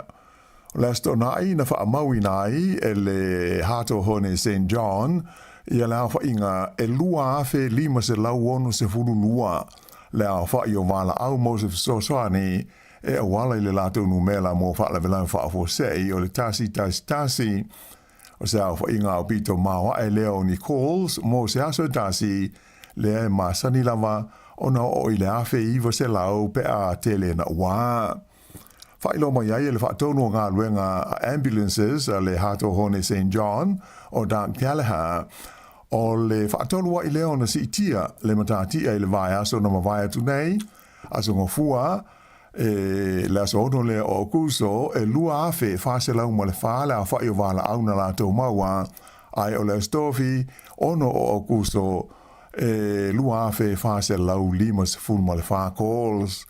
O le Aso Toonai na faamauina ai e le Hato Hone Saint John ia le aofaiga e 2,562 le aofai o valaau mo se fesoasoani e auala i le latou numela mo faalavelave faafuasei o le 111. O se aofaiga aupito maoae lea o ni calls mo se aso e tasi, lea e masani lava ona oo i le 1,900 pe a tele naua. Faailoa mai ai e le faatonu o galuega a ambulances a le Hato Hone Saint John o Doug Gallagher, o le faatolu ai lea ona siitia le matatia i le vaiaso na mavae atu nei, Aso Gafua, e le aso 6 lea o Aokuso, e 2,404 le aofai o valaau na latou maua, ae o le Aso Tofi, 6 o Aokuso, e 2,454 calls.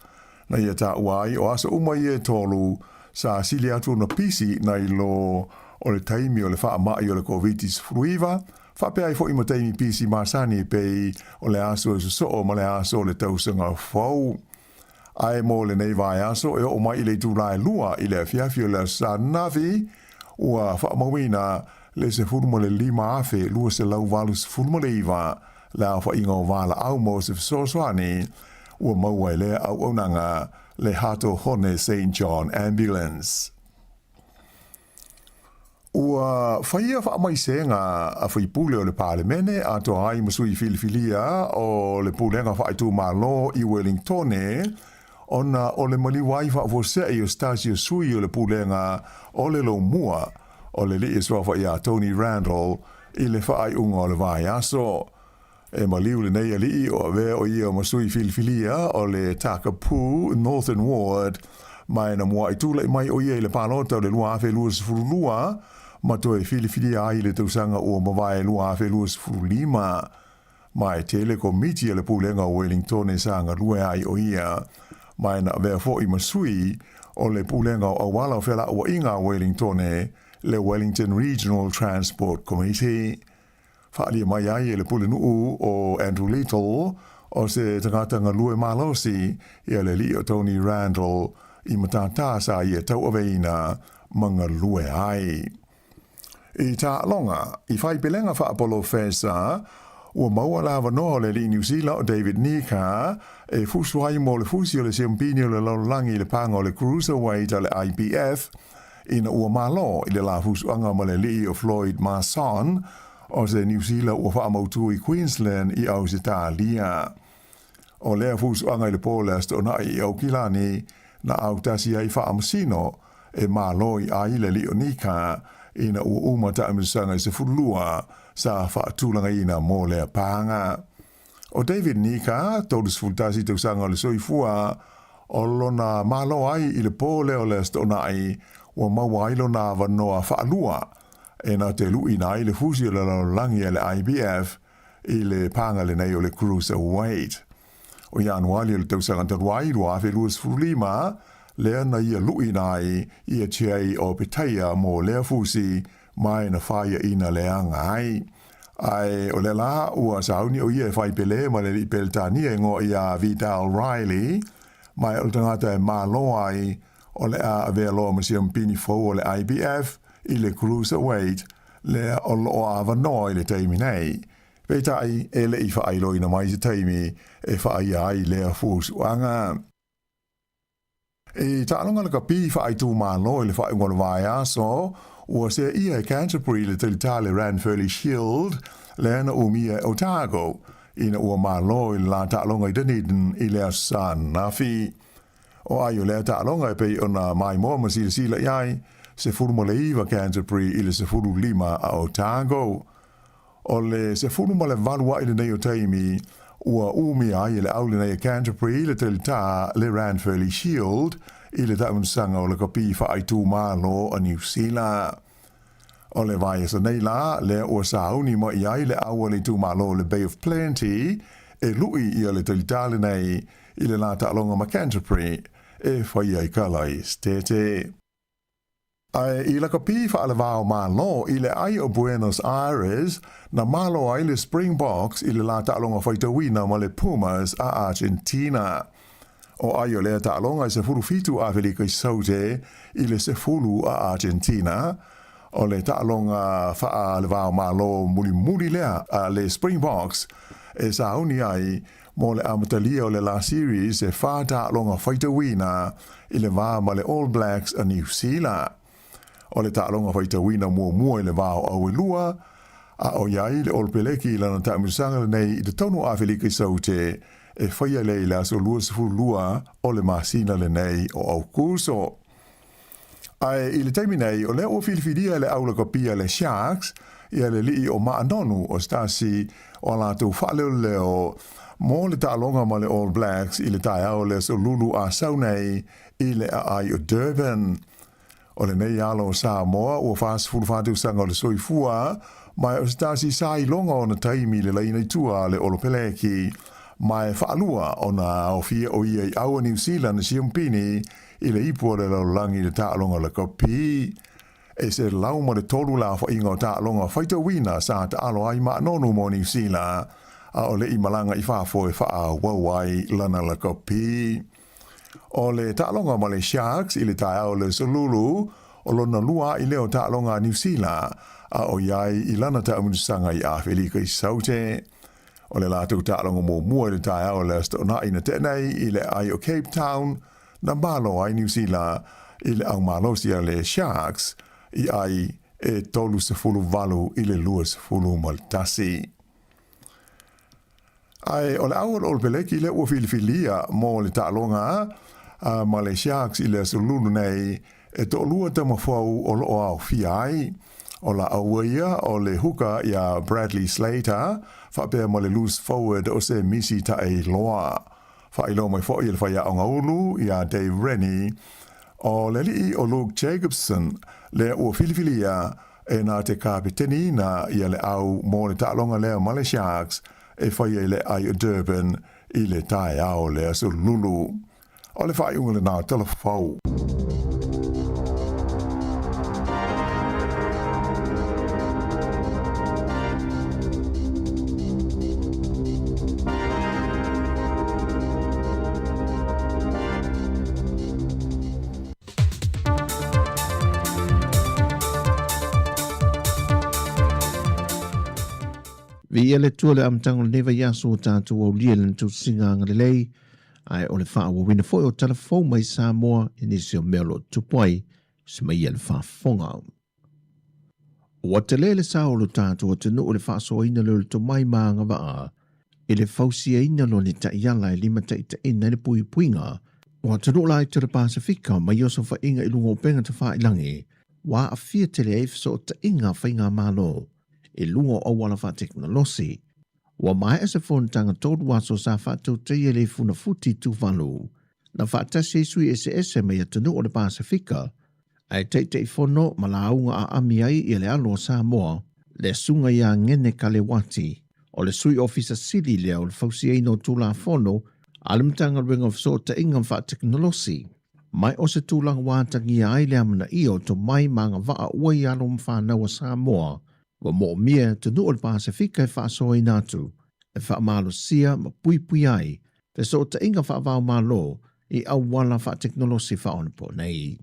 Na ia taua ai o aso uma ia e tolu, sa sili atu ona pisi nai lo o le taimi o le faamai o le Koviti-19, faapea ai foi ma taimi pisi masani e pei o le aso e sosoo ma le aso o le tausaga fou. Ae mo lenei vaiaso e oo mai i le itula e 2 i le afiafi o le Aso Sa ananafi, ua faamauina le 15,289 le aofaiga o valaau mo se fesoasoani ua maua e lea auaunaga le Hato Hone Saint John Ambulance. Ua faia faamaisega a faipule o le Palemene atoa ai ma sui filifilia o le Pulega Faaitumalo i Welingtone ona o le maliu ai faafuasei o se tasi o sui o le Pulega o le Lomua o le alii e suafa ia Tony Randall i le faaiuga o le vaiaso. E maliu lenei alii o avea o ia ma sui filifilia o le Takapu Northern Ward, ma e na muaʻi tulaʻi mai o ia i le palota o le 2022 ma toe filifilia ai i le tausaga ua mavae 2025. Ma e tele komiti a le Pulega o Wellingtone sa galue ai o ia, ma e na avea foi ma sui o le Pulega o Auala o Felauaiga a Wellingtone, le Wellington Regional Transport Committee. Faaalia mai ai e le pulenuu o Andrew Little, o se tagata galue malosi, ia le alii o Tony Randall i matātā sa ia tauaveina ma galue ai. I taaloga, i whai pelega faapolofesa, ua maua le avanoa o le alii Niu Sila o David Nika e fusu ai mo le fusi o le siampini o le lalolagi i le paga o le Cruiserweight a le IBF ina ua malo i le la fusuaga ma le alii o Floyd Marson o se Niu Sila ua faamautu i Queensland i Ausetalia. O lea fusuaga i le po le Aso Toonai i Aukilani na autasi ai faamasino e malo i ai le alii o Nika ina ua uma taamilosaga i 12 sa faatulagaina mo lea paga. O David Nika, 31 tausaga o le soifua, o lona malo ai i le po lea o le Aso Toonai ua maua ai lona avanoa faalua e na te luʻina ai le fusi o le lalolagi a le IBF i le paga lenei o le Cruiserweight. O Ianuali o le tausaga talu ai 2025, lea na ia luʻina ai ia Jay Opetaia mo lea fusi ma e na faiaʻina leaga ai. Ae o lea la ua sauni o ia e fai pele ma le alii Peretania e ngoa ia Vidal Riley, ma e o le tagata e malo ai o le a avea loa ma siampini fou o le IBF i le Cruiserweight lea o loo avanoa i le taimi nei. Peitai, e le i faailoina mai se taimi e whaaia ai lea fusuaga. I taaloga lakapi faaitumalo i le faaiuga o le vaiaso, ua seaia e Canterbury le talitā le Ranfurly Shield lea na umia e Otago ina ua malo i le la taaloga i Dunedin i le Aso Sa ananafi. O ai o lea taaloga e pei ona maimoa ma silasila i ai, 19 Canterbury i le 15 a Otago. O le 18 aʻi lenei o taimi ua umia ai e le au lenei e Canterbury le talitā le Ranfurly Shield i le taamilosaga o lakapi faaitumalo a Niu Sila. O le vaiaso nei la, lea ua sauni mai ai le au a le itumalo o le Bay of Plenty e luʻi ia le talitā lenei i le la taaloga ma Canterbury e fai ai kala i Setete. Ae i lakapi faalevao Malo i le ai o Buenos Aires, na malo ai le Springboks i le la taaloga faitauina ma le Pumas a Argentina. O ai o lea taaloga e 17 Afelika i Saute i le 10 a Argentina, o le taaloga faalevao Malo mulimuli lea a le Springboks e sauni ai mo le amatalia o le la series e fa taaloga faitauina i le va ma le All Blacks a Niu Sila. O le taaloga faitauina muamua i le va o Auelua, a o i ai le All Peleki i lana taamilosaga lenei i totonu o Afelika i Saute e faia lea i le aso 22 o le masina lenei o Aukuso. Ae i le taimi nei, o lea ua filifilia e le au lakapia le Sharks ia le lii o Maanonu o se tasi o a latou faaleoleo mo le taaloga ma le All Blacks i le taeao o le aso Lulu a sau nei i le aai o Durban. O lenei alo o Samoa ua 44 tausaga o le soifua, ma o se tasi sa iloga ona taimi i le laina i tua a le Olopeleki, ma e faalua ona aofia o ia i au a Niu Sila na siampini i le ipu o le lalolagi i le taaloga lakapi. E 103 le aofaiga o taaloga faitauina sa taalo ai Maanonu mo Niu Sila, a o le i malaga i fafo e faaauau ai lana lakapi. O le taaloga ma le Sharks i le taeao o le Aso Lulu, o lona lua a'i lea o taaloga a Niu Sila, a o i ai i lana taamilosaga i Afelika i Saute. O le latou taaloga muamua i le taeao o le Aso Toonai na tea nei i le aai o Cape Town, na malo ai Niu Sila i le aumalosi a le Sharks i ai e 38 i le 21. Ae o le au o le Olopeleki lea ua filifilia mo le taaloga a ma le Sharks i le aso Lulu nei, e toalua tama fou o loo aofia ai. O la aua ia o le huka iā Bradley Slater faapea ma le loose forward o se Misi Taeiloa. Faailoa mai foi e le faiaoga ulu iā Dave Rennie, o le alii o Luke Jacobson lea ua filifilia e na te kapeteniina ia le au mo le taaloga lea ma le Sharks e faia i le ai o Durban i le taeao o le aso Lulu. O le faaiuga lena o tala fou. Viia le Atua i le amataga o lenei vaiaso ua tatou aulia i lana tausiga agalelei, ae o le faaauauina foi o tala fou mai Samoa i nisi o mea o lo o tupu ai se mai ia le faafofoga. Ua tele le sao o lo tatou atunuu i le faasoaina lea o le tomai ma agavaa i le fausiaina loa ni taiala e limataitaiina ai le puipuiga o atunuu laiti o le Pasefika mai osofaiga i luga o upega tafailangi ua aafia tele ai fesootaiga a faigamalo i luga o auala faatekonolosi. Ua maea se fonotaga tolu aso sa faatautaia i le Funafuti i Tuvalu, na faatasi ai sui eseese mai atunuu o le Pasefika, ae Taitaifono ma lauga aami ai ia le alo o Samoa, le Susuga ia Ngene Kalewati, o le Sui Ofisa Sili lea o le Fausiaina o Tulafono a le Matagaluega o Fesootaiga ma Faatekonolosi. Mai o se tulaga ua atagia ai le amanaia o tomai ma agavaa ua i alo ma fanau a Samoa, ua moomia e atunuu o le Pasefika e faasoaina atu, e faamalosia ma puipuia ai fesootaiga faava-o-Malo i auala faatekonolosi faaonaponei.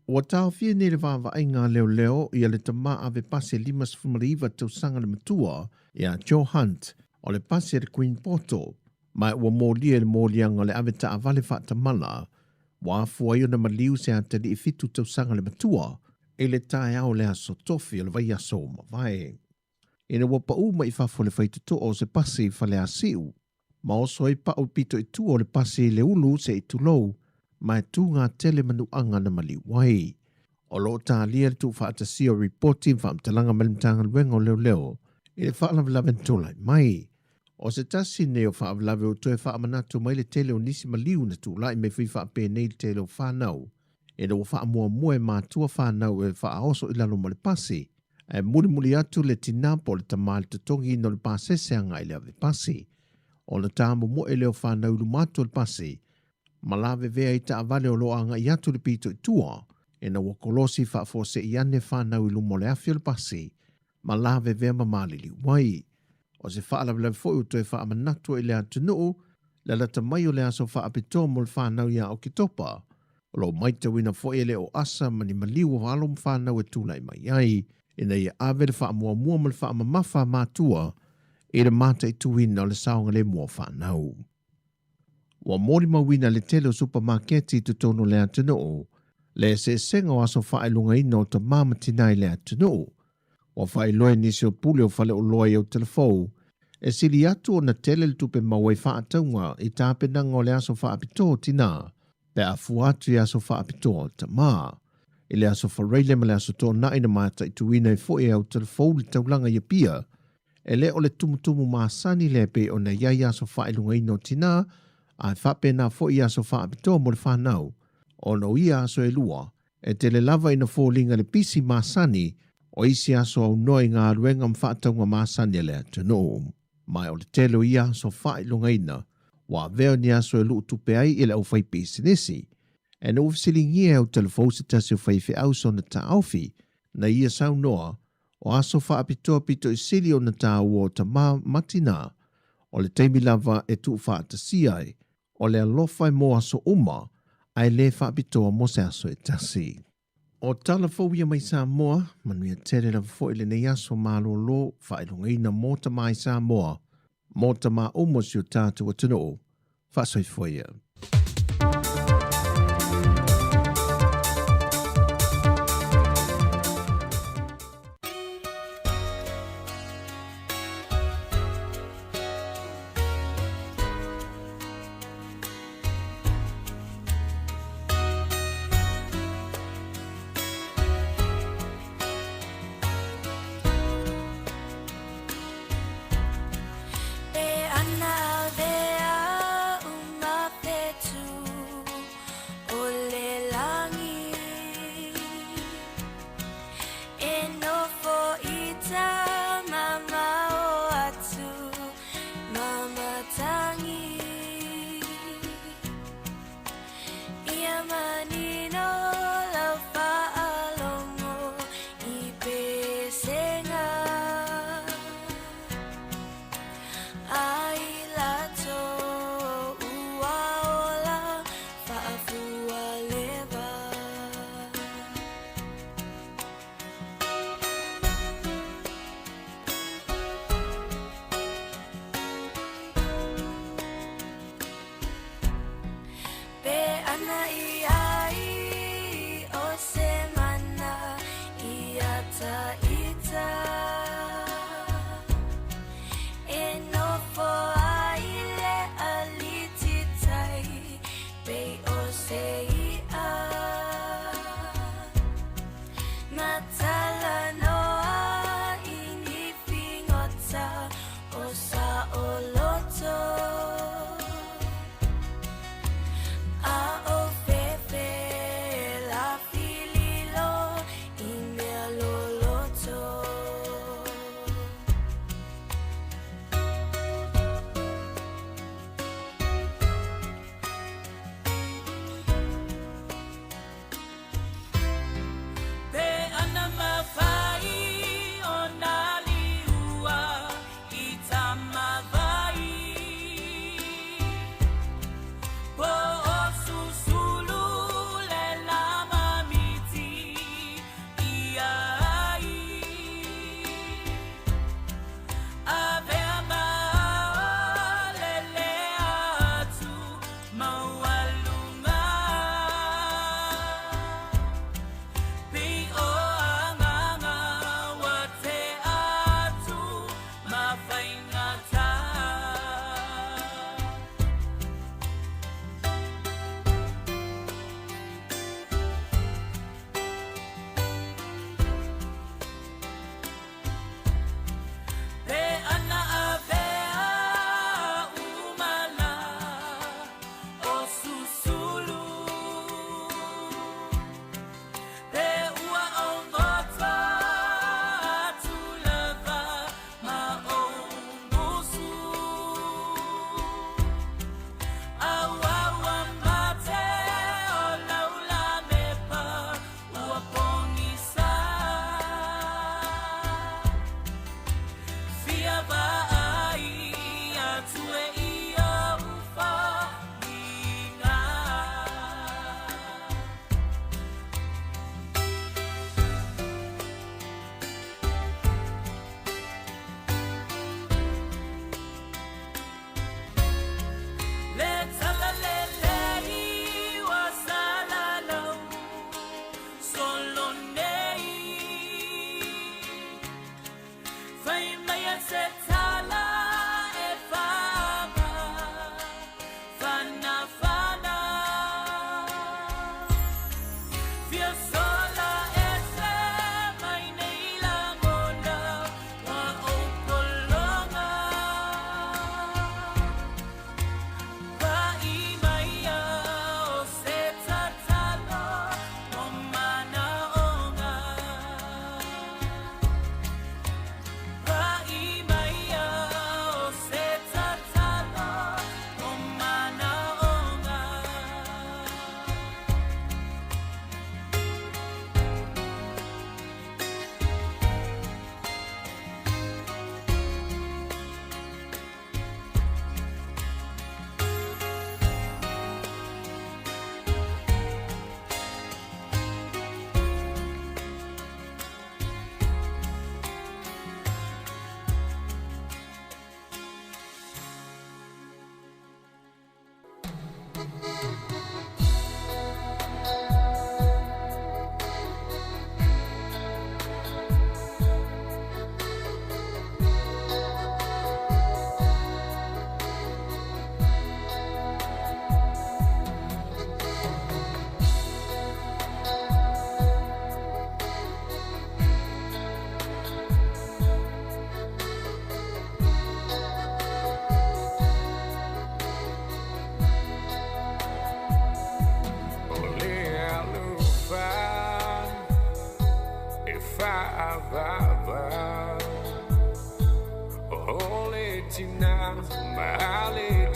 Ua taofia nei le vaavaaiga a leoleo ia le tama ave pasi e 59 tausaga le matua ia Joe Hunt o le pasi a le Queen Poto, ma ua molia i le moliaga o le ave taavale faatamala ua afua ai ona maliu se atalii 7 tausaga le matua i le taeao o le aso Tofi o le vaiaso ua mavae. Ina ua pau mai i fafo le faitotoa o se pasi i Faleasiu, ma oso ai pau pito i tua o le pasi i le ulu se i tulou, ma e tū ngā tele manuaga na maliu ai. O lo o talia le tuufaatasia o ripoti ma faamatalaga mai le Matagaluega o Leoleo i le faalavelave na tulai mai. O se tasi nei o faalavelave ua toe faamanatu mai le tele o nisi maliu na tulai mai foi faapenei le tele o fanau ina ua faamuamua e matua fanau e faaoso i lalo ma le pasi, ae mulimuli atu le tinā po o le tamā i le totogiina o le pasese agai i le ave pasi. Ona tāmomoe lea o fanau i luma atu o le pasi, ma lavevea i taavale o lo o agai atu le pito i tua. Ina ua kolosi faafuasei ane fanau i luma o le afi o le pasi ma lavevea ma maliliu ai. O se faalavelave foi ua toe faamanatu i le atunuu le lata mai o le aso faapitoa mo le fanau ia Oketopa. O lo o matauina foi e le o asa ma ni maliu o alo ma fanau e tulai mai ai ina ia ave le faamuamua ma le faamamafa a matua i le mataituina o le saogalemu o fanau. Ua molimauina le tele o supamaketi i totonu o le atunuu le eseesega o aso faailogaina o tamā ma tinā i le atunuu. Ua faailoa e nisi o pule o faleoloa i Aotelefou, e sili atu ona tele le tupe maua i faatauga i tapenaga o le aso faapitoa o tinā pe a fua atu i aso faapitoa o tamā. I le aso Faraile ma le aso Toonai na mataituina ai foi e Aotelefou le taulaga i Apia, E le o le tumutumu masani lea e pei ona i ai aso faailogaina o tinā, a e faapena foi i aso faapitoa mo le fanau. Ona o ia aso e lua, e tele lava ina foliga le pisi masani o isi aso aunoa i galuega ma faatauga masani a le atunuu. Ma o le tele o ia aso faailogaina ua avea o ni aso e luutupe ai i le aufaipisinisi. Ina ua fesiligia e Autelefou se tasi o faifeau sona taofi, na ia saunoa, O aso faapitoa pito i sili ona tāua o tamā ma tinā, o le taimi lava e tuufaatasia ai, o le alofa e mō aso uma, a e lē faapitoa mo se aso e tasi. O tala fou ia mai Samoa, manuia tele lava foi lenei aso malōlō faailogaina mō tamā i Samoa, mō tamā uma o si o tātou atunuu. Faasoifua ia.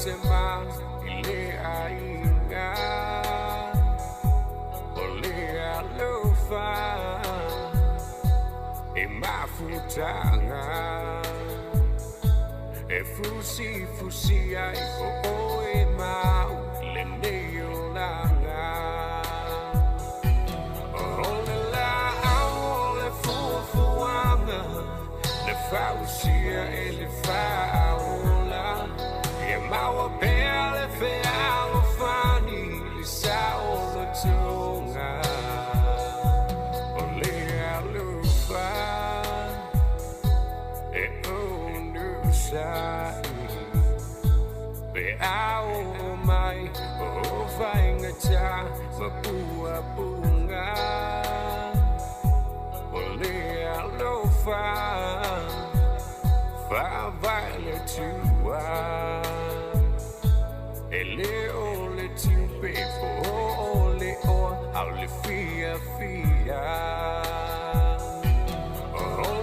sema i le aiga O le alofa e mafutaga E fusi fusi ai o oe mau lenei olaga O le laau o le fuafuaga Na fausia e le faaola Ia maua pea le fealofani Le saolotoga O le alofa E onosai Pe a oo mai o faigata ma puapuga O le alofa faavae le Atua E le o le tupe po o le oa a o le fiafia O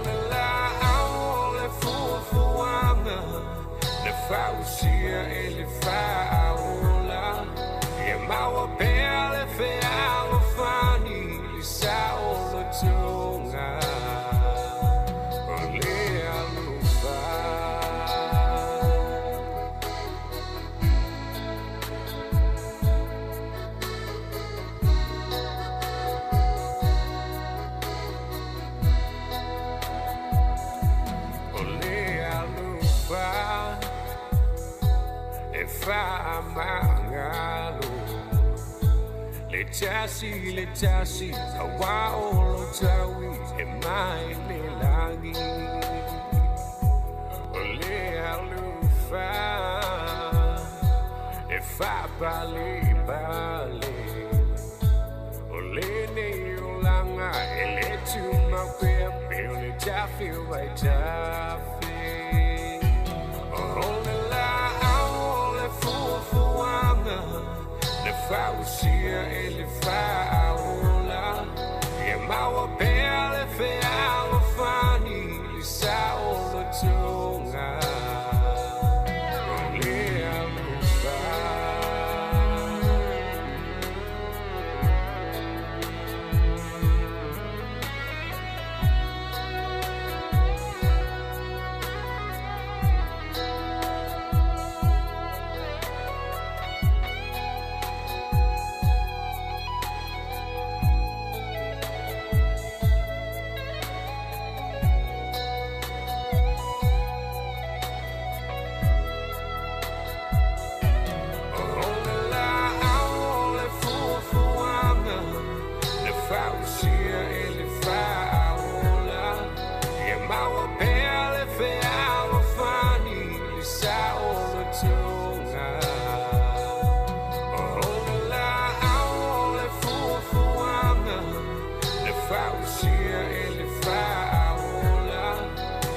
le laau o le fuafuaga Na fausia e le faaola Ia maua pea le fealofani Le saolotoga O le alofa. O le alofa e faamagalo Le tasi le tasi auā o lo taui e mai le lagi O le alofa e faapalepale O lenei olaga e lē tumau pea pe o le tafe o vaitafe O le laau o le fuafuaga Na fausia e le faaola Ia maua pea le fealofani Le saolotoga O le alofa. O le laau o le fuafuaga Na fausia e le faaola Ia maua pea le fealofani Le saolotoga O le laau o le fuafuaga Na fausia e le faaola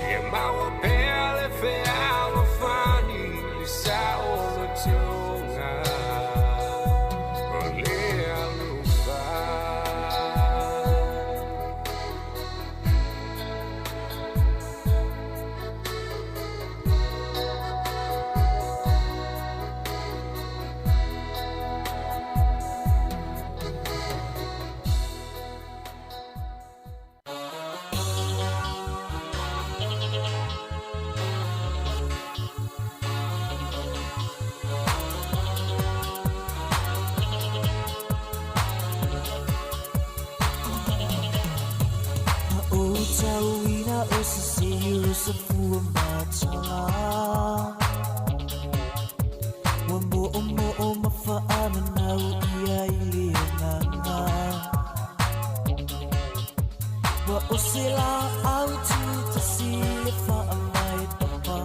Ia maua pea le fealofani Le saolotoga O le alofa. Na ou tauina o se siu sa fua matala Ua mo'o mo'o ma faamanau ia i le agaga Ua o se laau tutasi e faamae papa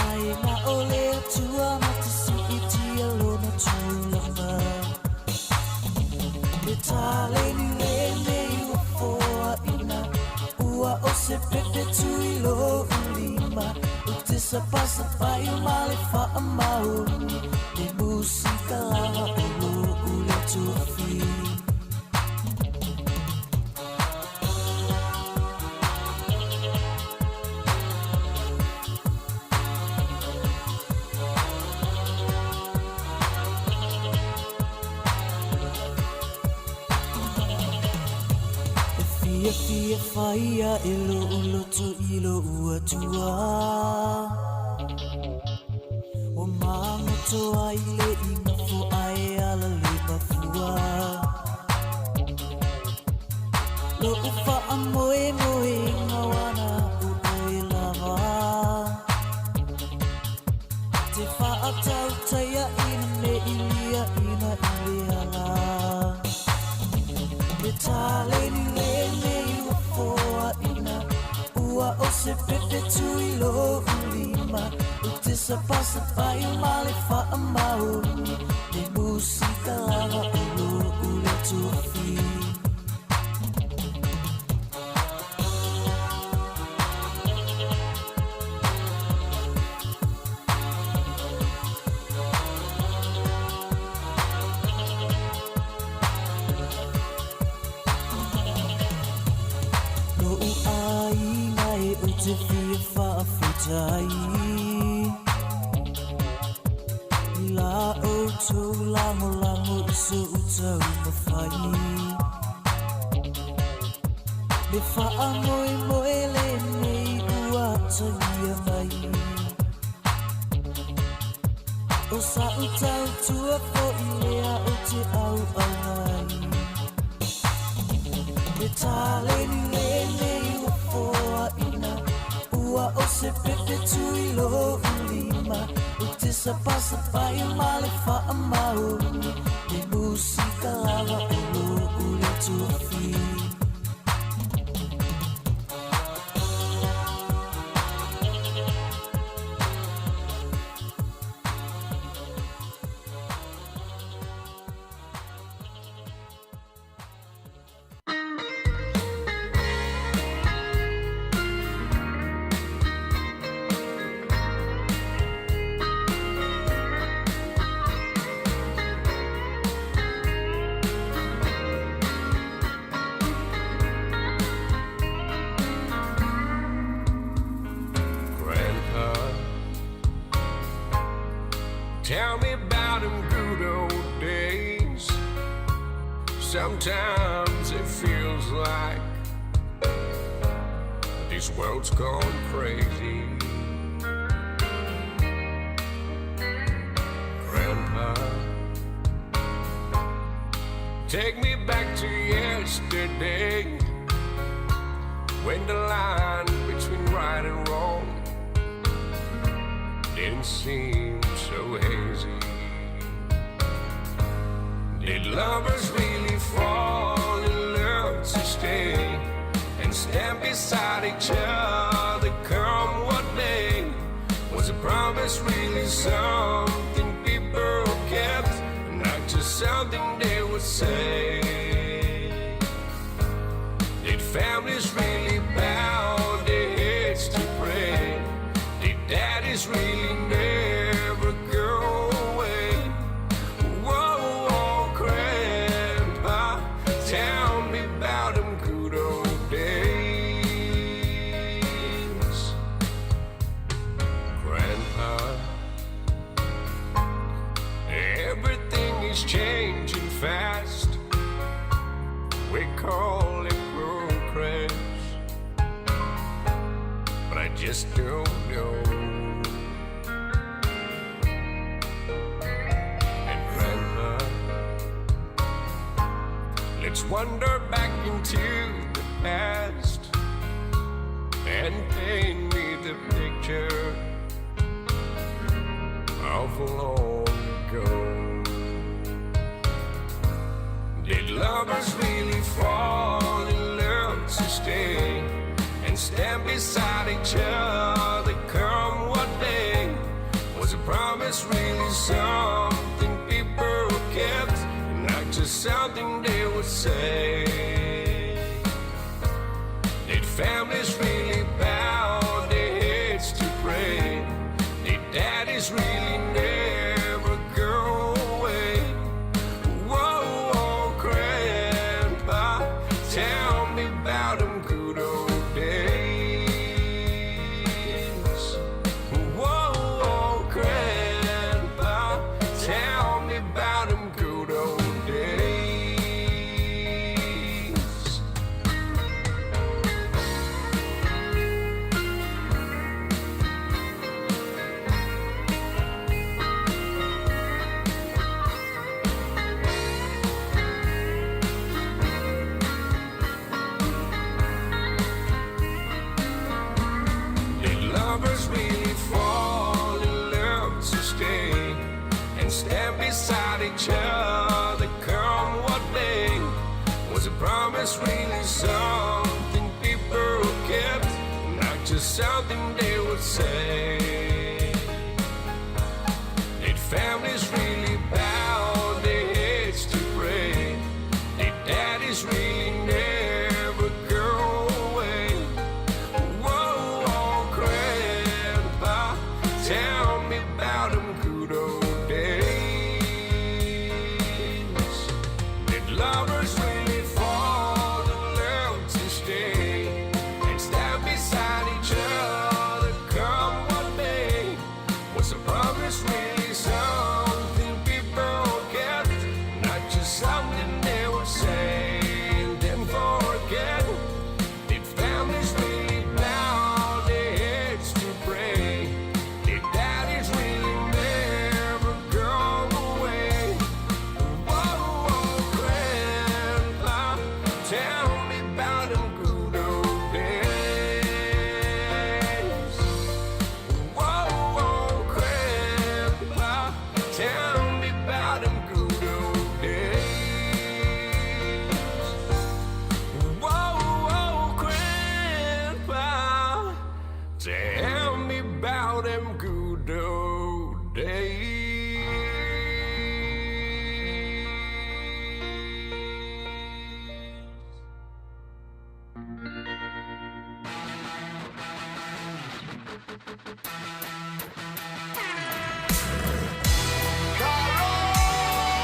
Ai na o le Atua na te siitia lona tulaga Le taleni lenei ua foaina Ua o se pepe tui lo'u lima O te sapasapai ma le faamaoni Le musika lava o lo'u lea tofi. ia fia faia e lo'u loto i lo'u Atua. Ua magoto ai le igafo ae ala le mafua. Lo'u faamoemoega ua na o oe lava. Te faatautaiaina me i liaina i le ala. Le taleni lenei ua foaina, ua o se pepe tui lo'u lima. Ou te sapasapai ma le faamaoni, le musika lava o lo'u lea tofi. Lo'u aiga e ou te fia faafetai i la outou lagolago i so'u taumafai. Le faamoemoe lenei ua tagia mai. O sa'u tautua fo'i lea ou te auauna ai. Le taleni lenei ua foaina, ua o se pepe tui lo'u lima. Ou te sapasapai ma le faamaoni, le musika lava o lo'u lea tofi. Grandpa, tell me about them good old days. Sometimes it feels like this world's gone crazy. Grandpa, take me back to yesterday when the line between right and wrong didn't seem so hazy. Did lovers really fall in love to stay and stand beside each other come what may? Was a promise really something people kept, not just something they would say? Did families really bow their heads to pray? Did daddies really never go away? Whoa, whoa, Grandpa, tell me about them good old days. Grandpa, everything is changing fast. We call it progress, but I just don't know. And Grandpa, let's wander back into the past and paint me the picture of long ago. Did lovers really fall in love to stay and stand beside each other come what may? Was a promise really something people kept, not just something they would say? Did families really bow their heads to pray? Did daddies really never go away? Whoa, whoa, Grandpa, tell me about them good old days. Whoa, whoa, Grandpa, tell me about them good old days. stay and stand beside each other, come what may? Was a promise really something people kept, not just something they would say? Did families really bow their heads to pray? Did daddies really never go away? Whoa, oh, Grandpa, tell me about them good old days. Did lovers really fall in love to stay and stand beside each other, come what may? Was a promise really something people kept, not just something they would say and then forget? Did families really bow their heads to pray? Did daddies really never go away? Whoa, oh, Grandpa, tell me about them good old days. Whoa, oh, Grandpa, tell me about them good old days. Whoa, oh, Grandpa, tell me about them good old days.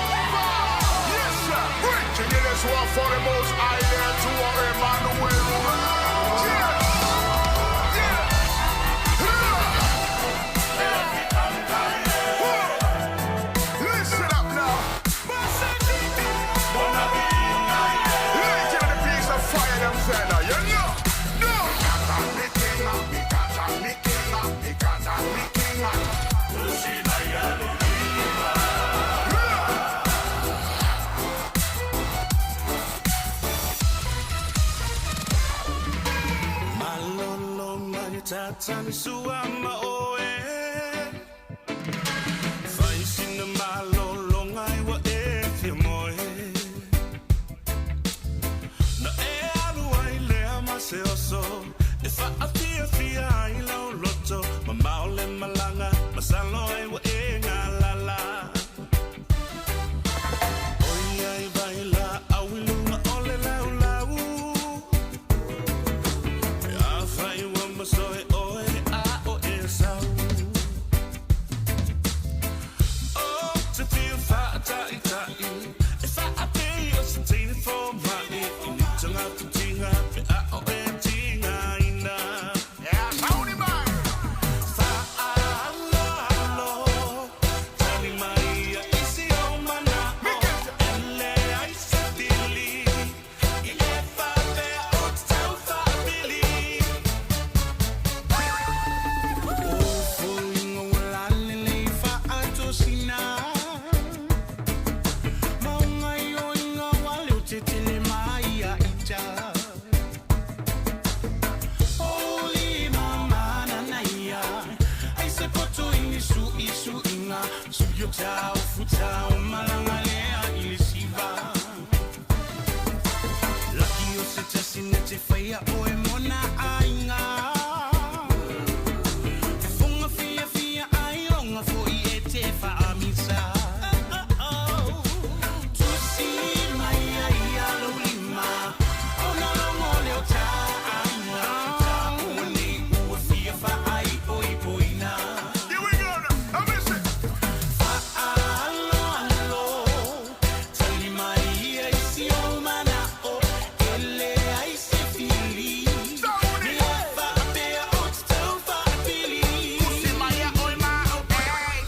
Yes, sir. Preaching it is one for the most high there to our Emmanuel. Yeah. Yeah. Listen up now. Light in the piece of fire, them say now, you know. No. Malolo manitata sua maoe Fai sina malolo ngai wa e fia moe Na e alu ai lea ma se oso E wha fia ai lau loto Ma maole malanga masalo ai wa e ngā lala Oi ai vai la au i lunga o le lau lau A whai wa masoe oe a o e sau O te whiu whaatai tai E whaapei o se teine fō mai I ni tanga tinga pe a o e tinga ina Yeah, sauni mai. Whaalo alo Tani mai ia isi o mana o Ele ai se tili I le whapea o te tau whaapili Lucky o se tasi na te whaia o e mona ainga Funga fia fia ai onga fo i e te whaamisa Tusi mai ai a lo lima Ona longo leo ta ainga Ta uni ua fia wha ai o i poina Here we go now. I miss it. Alo alo Tali mai ia isi o mana o Ele ai se fili Sauni. Ni a whaapea o te tau whaapili Usi mai a oi ma o. Hey,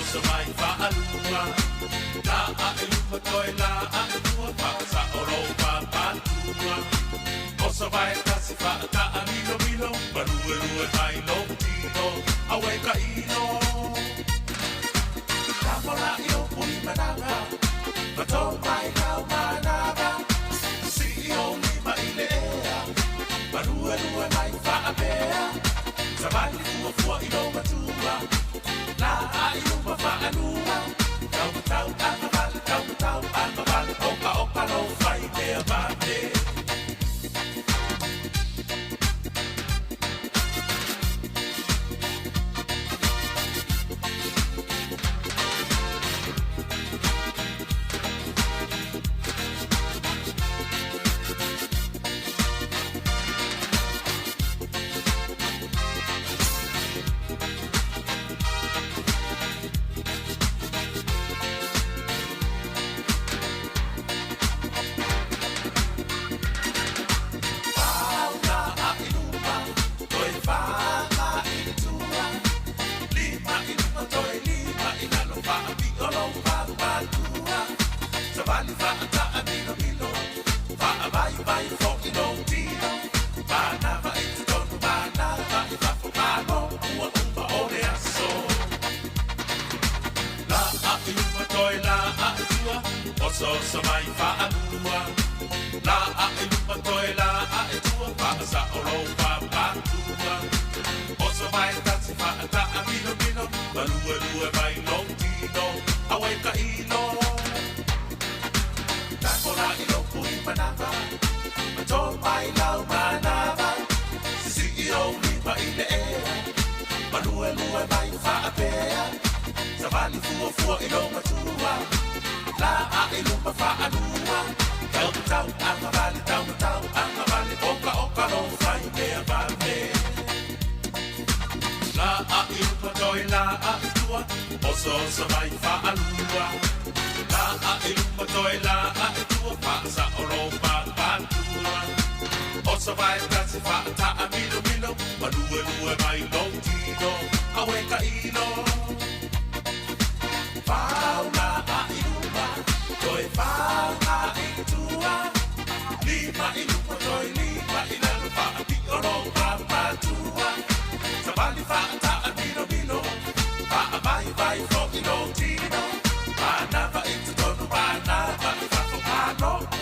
oso mai whaalua. La a e luma toi la a e tua whaasa o rau pāpātua. Oso vai tasi whaata a milo milo, marue rue mai lo tino, awe ka ino. Ka i o pui manawa, ma mai kau manawa. Si o lima i le ea, marue rue mai whaapea. Savali fua fua i lo matua, la a i luma whaalua. Tau tau a mavale, tau tau a mavale, oka oka lo whai mea vane.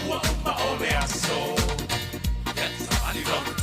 Ua uma o le aso. Yes, savali lo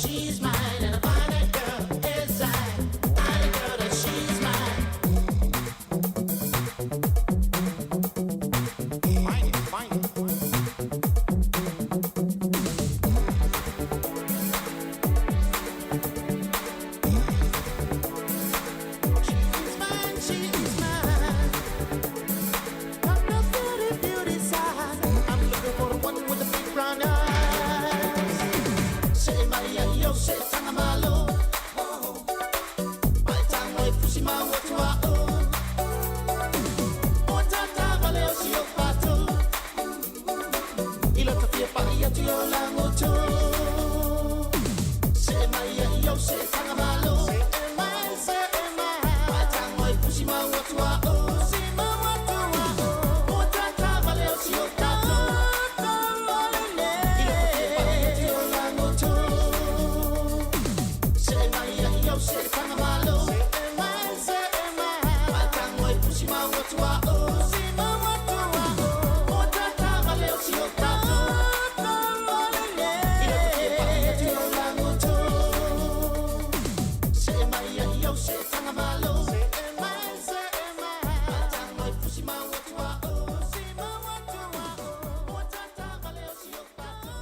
she's mine. And I find that girl inside. Find a girl that she's mine. Find it, find it. She's mine, she's mine. Got no beauty, beauty side. I'm looking for the one with the big brown eyes. Say my yo, say tangamalo. My tango, pussy, my what to oh. Tata, vale, si yo pato. Ilo tafia pa ia tu yo lango tu. Say my yo, say tangamalo. Say my, say my. My tango, pussy, my what to oh. Si ma what to oh. Tata, vale, si yo pato. Ilo tafia pa ia tu yo lango tu. Say my yo, say tangamalo. Say my, say my. My tango, pussy, my what to oh. Si ma what to oh. Tata, vale, si yo pato. Ilo tafia pa ia tu yo lango tu. Say my yo, say tangamalo. Say my, say my. My tango, pussy, my what to oh. Si ma what to oh. Tata, vale, si yo pato.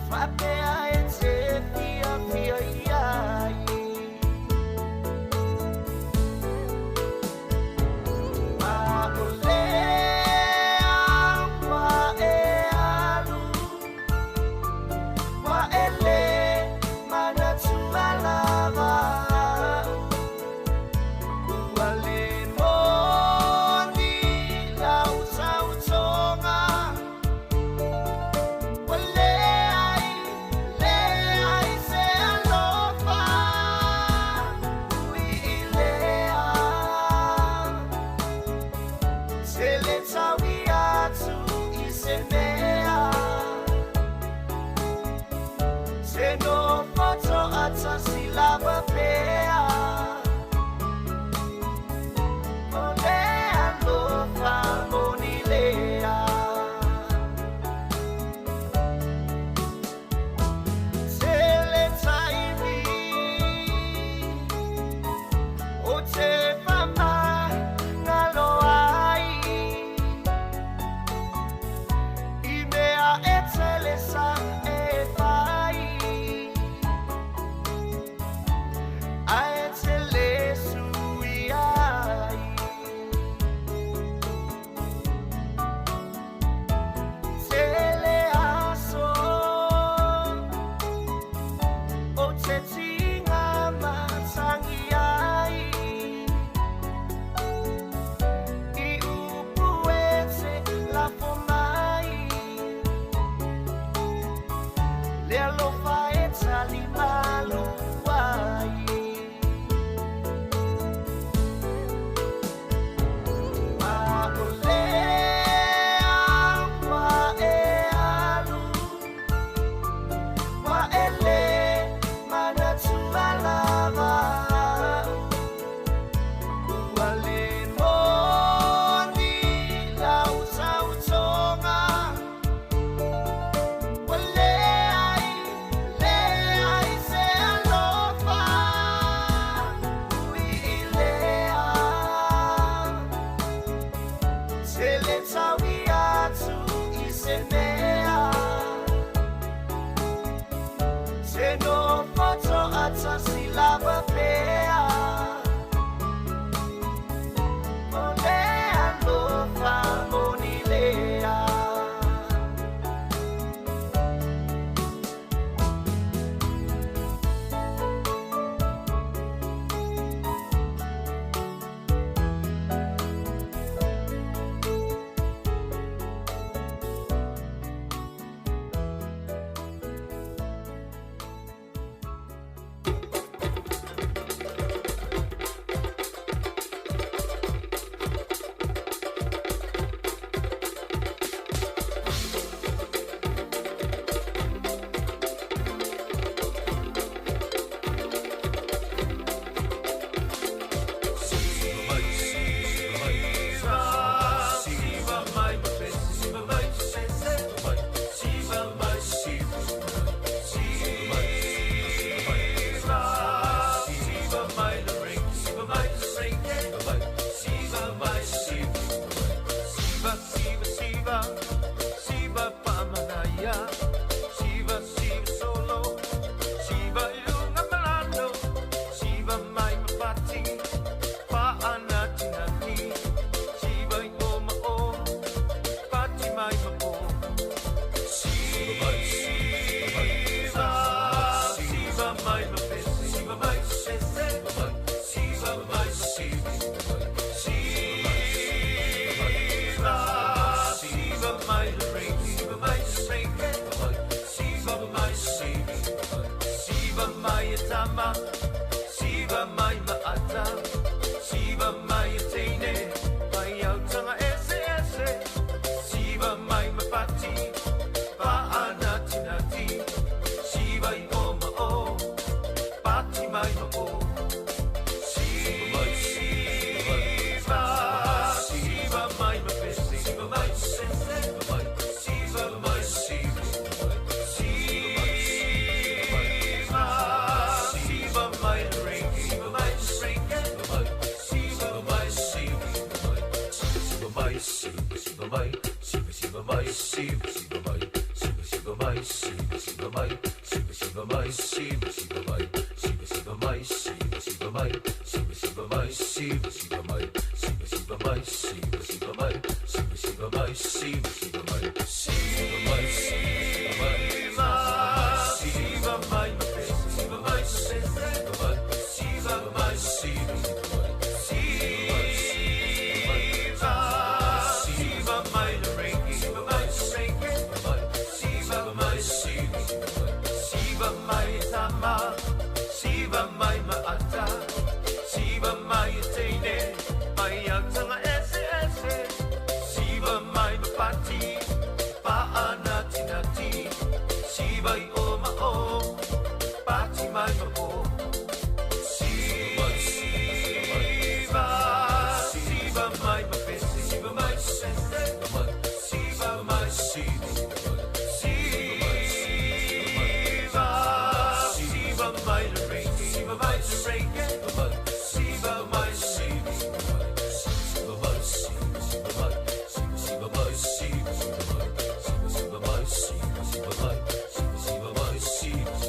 Fapea e te fia fia iai. mai e tama, siva mai maata, siva mai e teine, mai autanga ese ese, siva mai mapati, paana tinati, siva i o ma o, pati mai ma o. Siva, siva mai ma pese, siva mai pese, siva mai siva, siva, siva mai ringi, siva mai ringi, siva mai siva, siva mai siva, siva mai siva, siva mai siva, siva mai siva, siva mai siva, siva mai siva, siva mai siva, siva mai siva, siva mai siva, siva mai siva, siva mai siva, siva mai siva, siva mai siva, siva mai siva, siva mai siva, siva mai siva mai siva mai siva mai siva mai siva mai siva mai siva siva mai ringi, siva mai ringi, siva mai siva, siva mai tama, siva mai maata, siva mai teine, mai autanga ese ese, siva mai mapati, paana tinati, siva i o ma o, pati mai ma o. Siva, siva mai mapese, siva mai mapese, siva mai siva, siva, siva mai ringi, siva mai ringi, siva mai siva, siva mai siva, siva mai siva, siva mai siva, siva mai siva, siva mai siva, siva mai siva,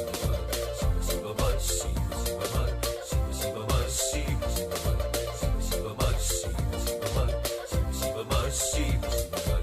siva mai siva, siva mai siva, siva mai siva, siva mai siva, siva mai siva, siva mai siva, siva mai.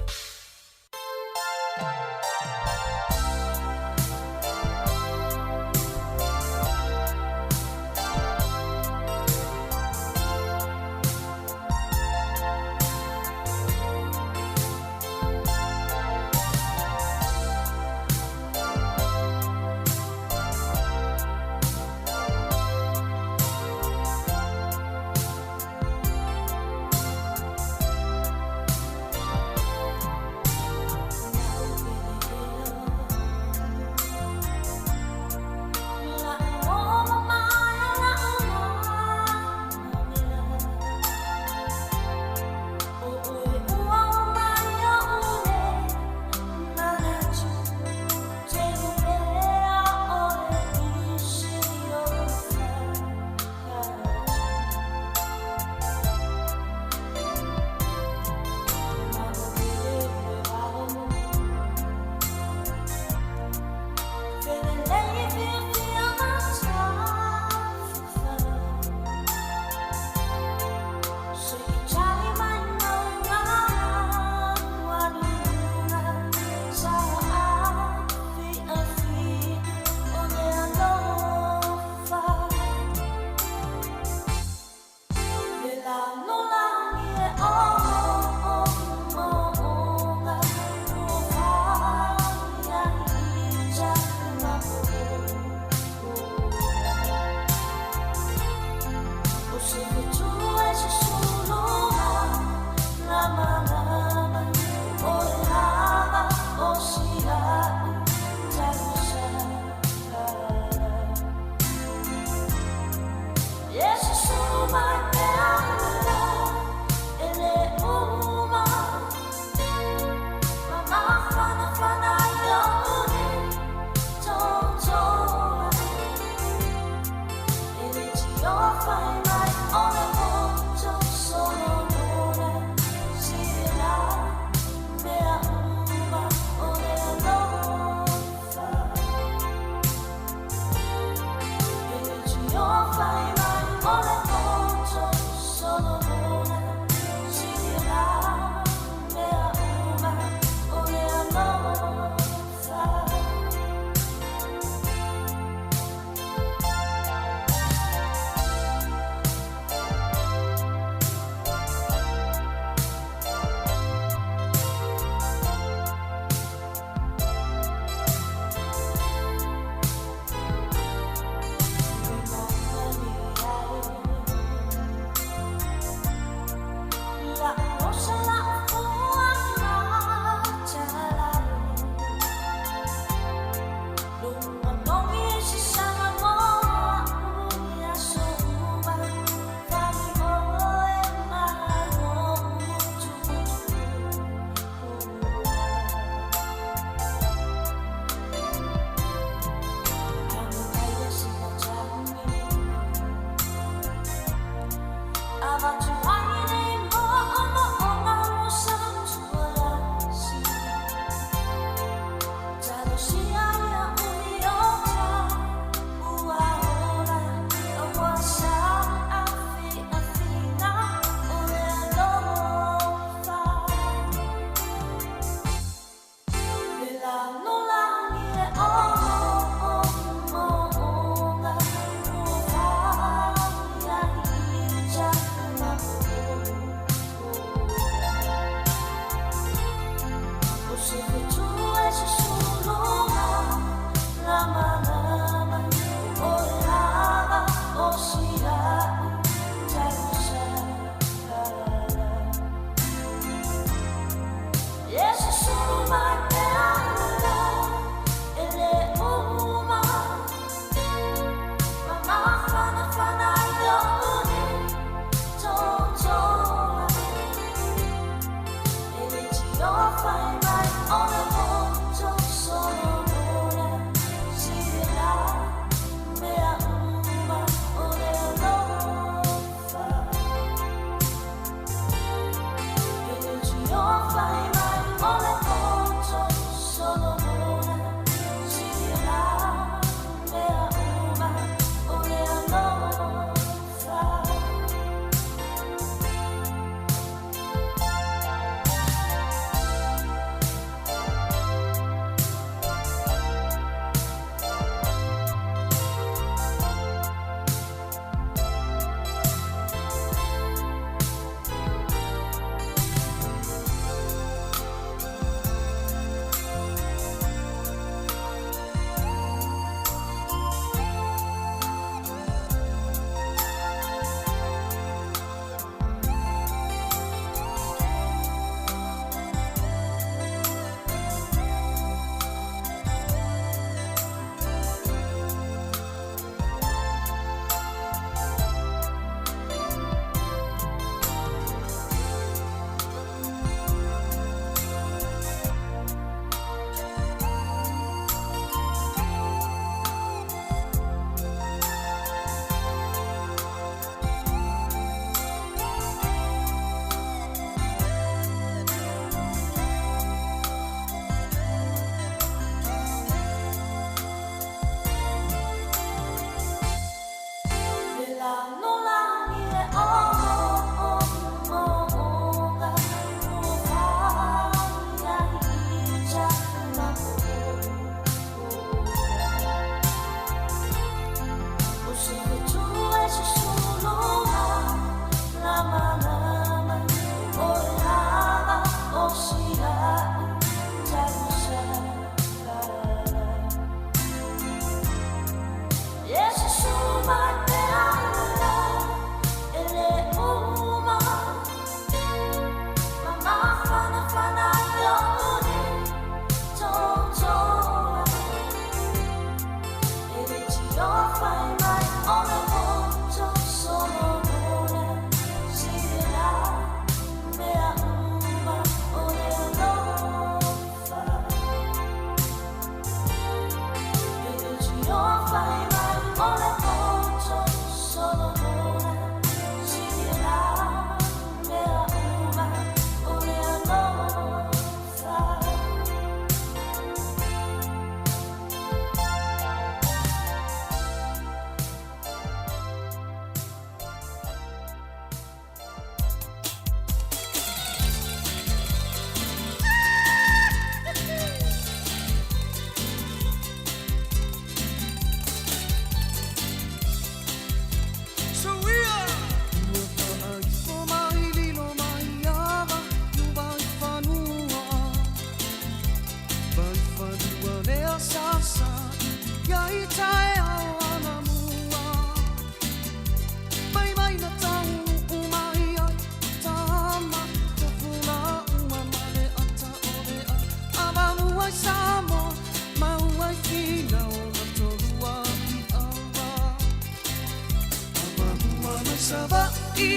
mai Savaʻi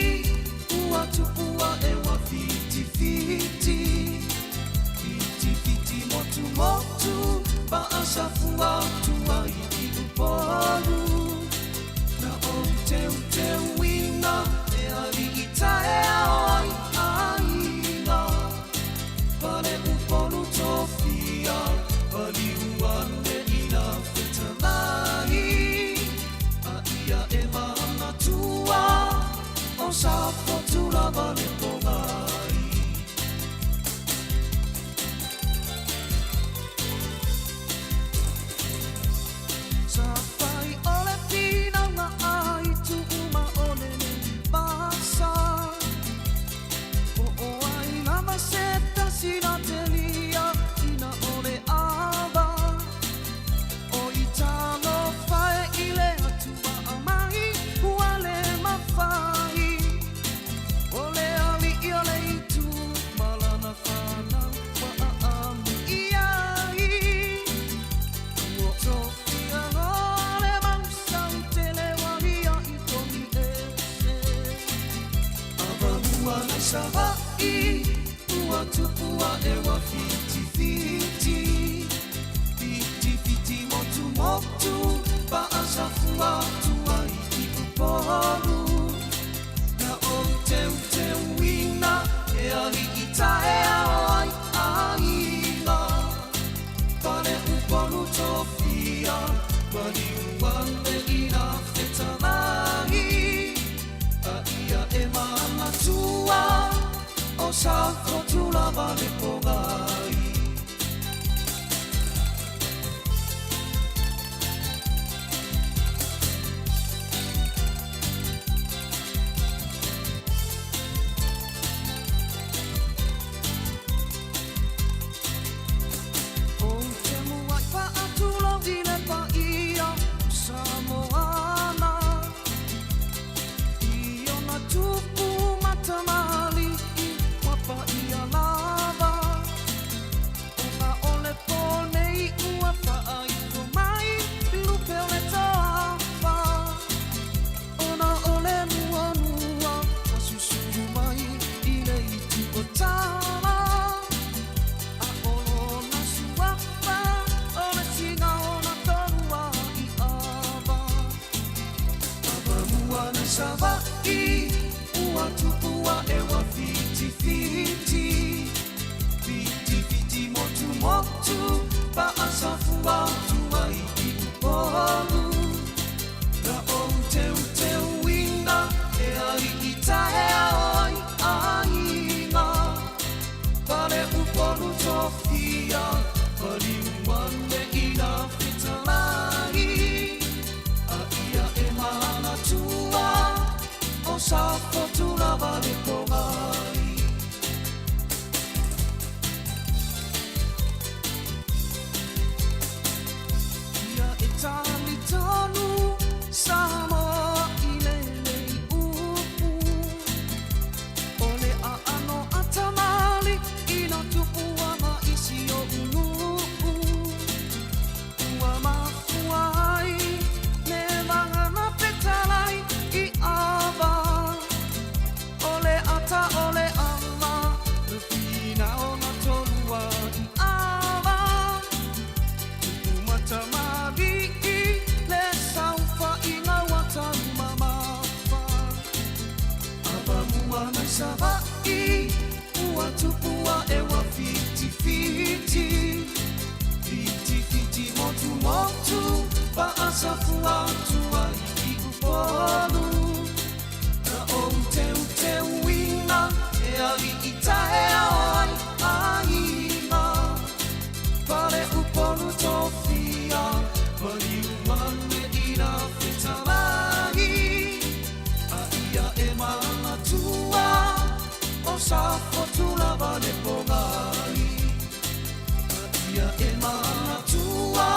ua tupu aʻe ua fitifiti Fitifiti motumotu paʻasafua atu ai i Upolu Na ou teuteuina e aliʻi taeao ai aiga Pale Upolu tofia paliu ane i na fetalai A ia e manatua o Safotu lava le pogai Sa fai o le finauga ai tuuma o le pasa Po o ai lava se tasi na telia ina o le ava O i talofa e i le Atua mai ua le mafai O le aliʻi o le itu ma lana fanau ua aami i ai Ua tofia loa le mausau tele ua liaʻi togi ese Avamua nai Savaʻi ua tupu aʻe ua fitifiti Fitifiti motumotu paʻasafua atu ai i Upolu Na ou teuteuina e aliʻi taeao ai aiga Pale Upolu tofia paliu ane i na fetalai A ia e manatua o Safotu lava le pogai Ou te muai faatulou i le paia o Samoana I ona tupu ma tamalii ua paia lava Ona o le po nei ua faaifo mai lupe o le toafa Ona o le muanua ua susulu mai i le itu o Tama A o lona suafa o le tiga o na tolu ai ava Avamua nai Savaʻi ua tupu aʻe ua fitifiti Fitifiti motumotu paʻasafua atu ai i Upolu Na ou teuteuina e aliʻi taeao ai aiga Pale Upolu tofia paliu ane i na fetalai A ia e manatua o Safotu lava le pogai Ia e talitonu Samoa i lenei upu O le aano a tamalii na tupua ma isi o unuu Ua mafua ai le vagana fetalai i ava O le ata o le ama le finau na tolu ai ava Tupu ma tamalii le saofaiga ua taumamafa Avamua nai Savaʻi ua tupu aʻe ua fitifiti Fitifiti motumotu paʻasafua atu ai i Upolu Na ou teuteuina e aliʻi taeao ai aiga Pale Upolu tofia paliu ane i na fetalai A ia e manatua o Safotu lava le pogai A ia e manatua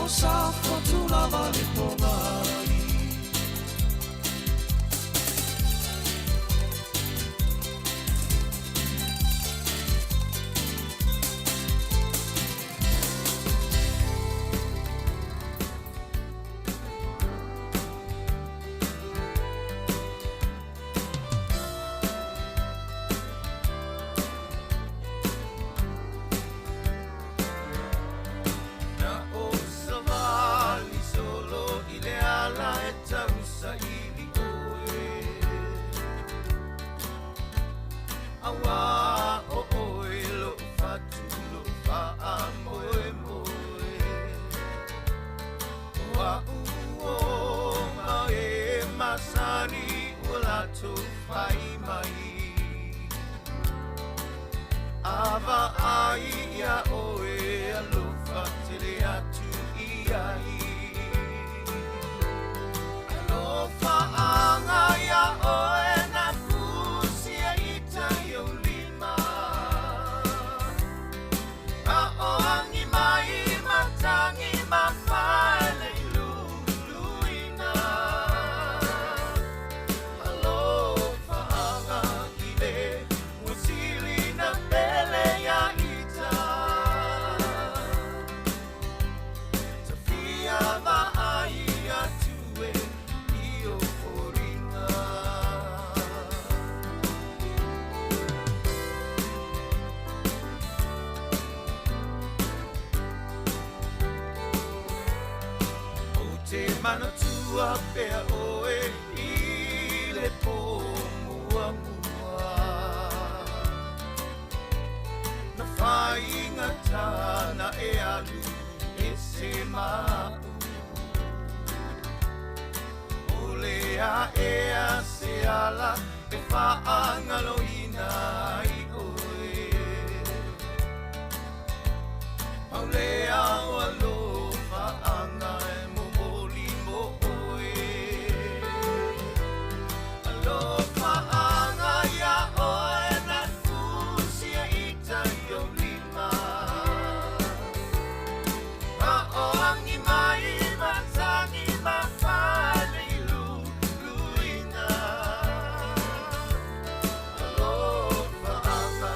o Safotu lava le pogai masani ua latou fai mai. Ava ai ia oe alofa tele atu i ai. Alofa anga ia oe na fusia ita i ou lima. A o angi mai matangi mafale i luluina. Alofa anga i le musili na pele ia ita. Tafia vaai atu e i o foliga. O te manatua pea oe i le pō muamua. Na whainga tāna e alu e se ma'u. O le a ea se ala e whaangaloina i oe. Au le au alofa anga e momoli mo oe. Alofa anga ia oe na fusia ita i ou lima. A o angi mai matangi mafale i luluina. Alofa anga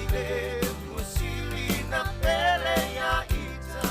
i le musili na pele ia ita.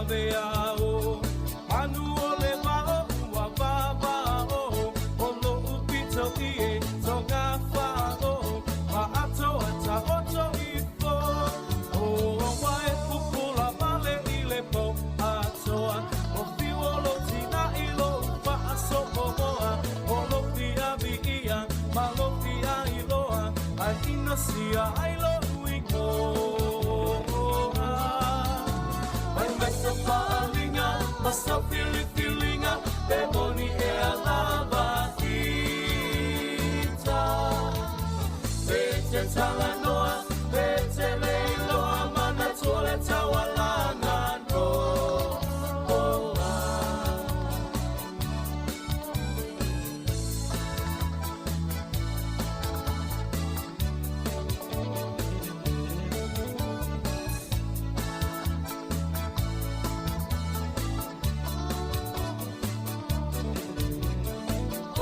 vave ao. Manu o le vao ua vavao, o lo'u pito i e tonga fa'o, ma atoa ta'oto ifo. O wae pupula male i le po atoa, o fiu o lo tina'i lo'u fa'aso'omoa, o lo fiavi'ia ma lo fiailoa, ae inosia ai lo'u igoa. Mai mai sa fa'aliga ma sau filifiliga, pe moni ea lava ita. Pe te talanoa, pe te leiloa, manatua le taualaga noa.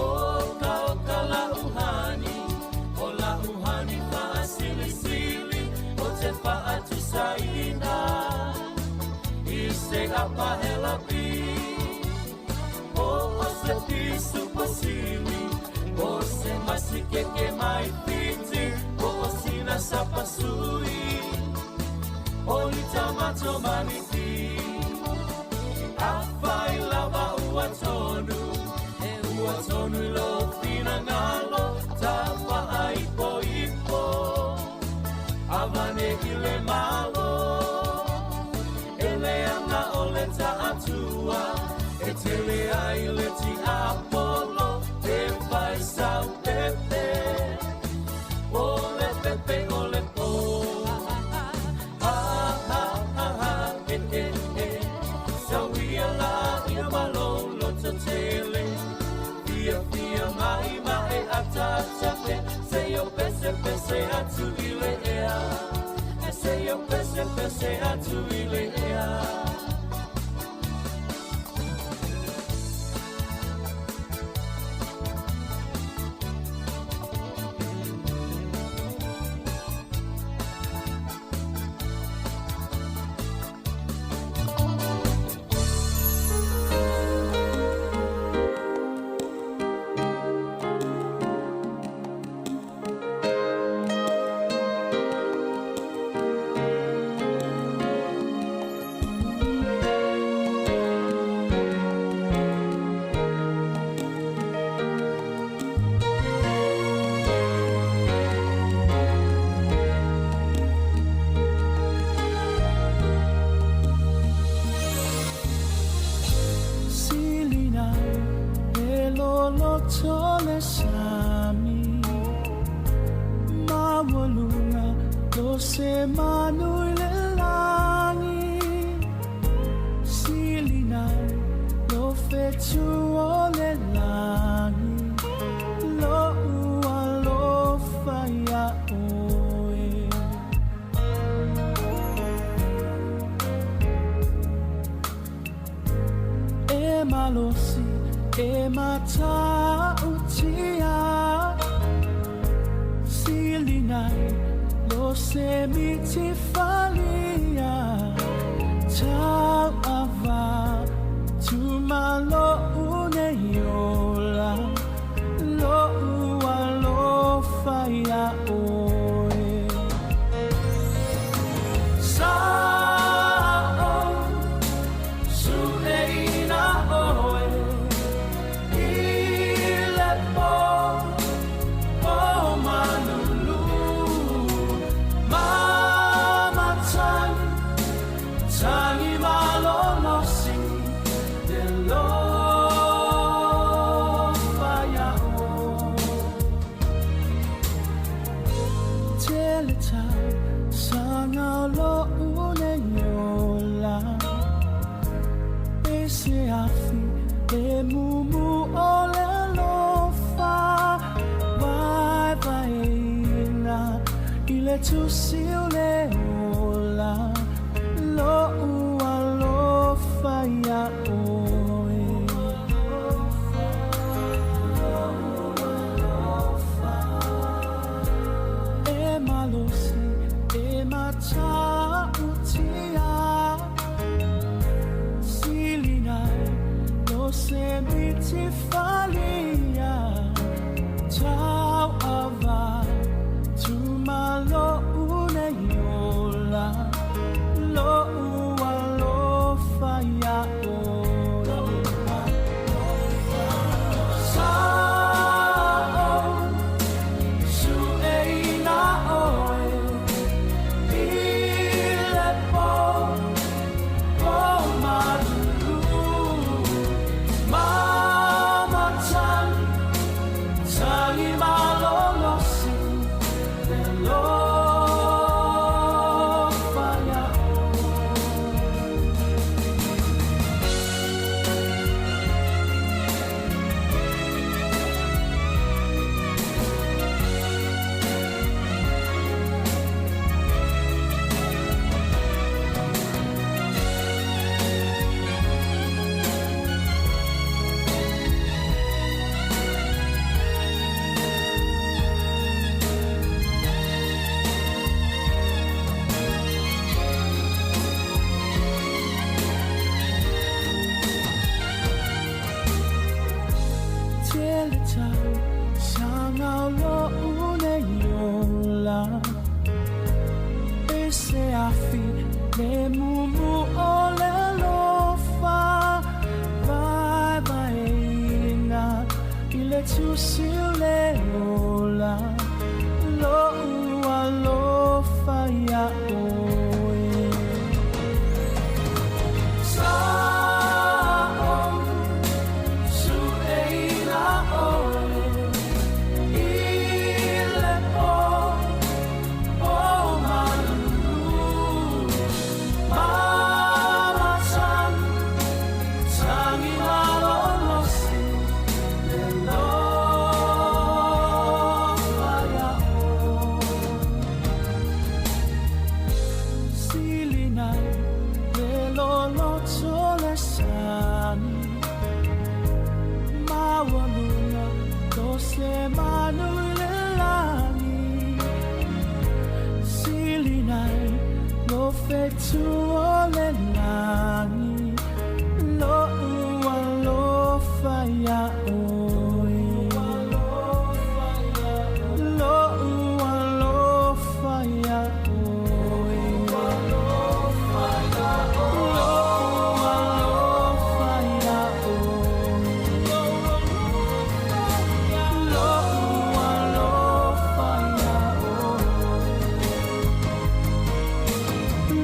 Oka oka la uhani, o la uhani fa'asilisili, o te fa'atusaina i se apahelapi. O o se pisu pasili, o se masikeke mai fiti, o o sina sapasui, o litamato maniti. Afai lava ua tonu, e ua tonu i lou finagalo, tafa'aipoipo, avane i le malo. E leaga o le ta'atua, e tele ai le tiapolo, e faisau pepe, o le pepe o le po. Ha, ha, ha, ha, e, e, e. Sauia la ia malolo totele, fia fia mai mai atatape, se yo pese pese atu i le ea, e se yo pese pese atu i le ea. tusi le ola Lo'u alofa iā ʻoe. Sa ou suʻeina ʻoe i le pō, pō malū. Mamasani, tagi malolosi le alofa iā ʻoe. Silinai le loloto le sani, maualuga so o se manu i le lagi. Silinai lo fetu o le lagi, lo'u alofa iā ʻoe. Lo'u alofa iā ʻoe. Lo'u alofa iā ʻoe. Lo'u alofa iā ʻoe.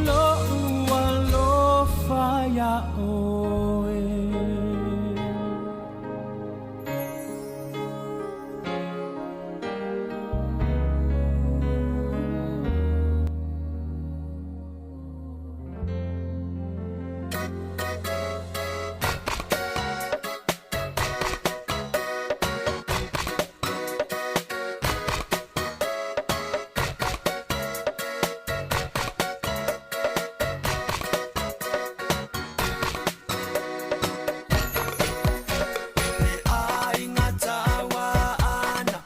Lo'u alofa iā ʻoe. Le aiga tauaana,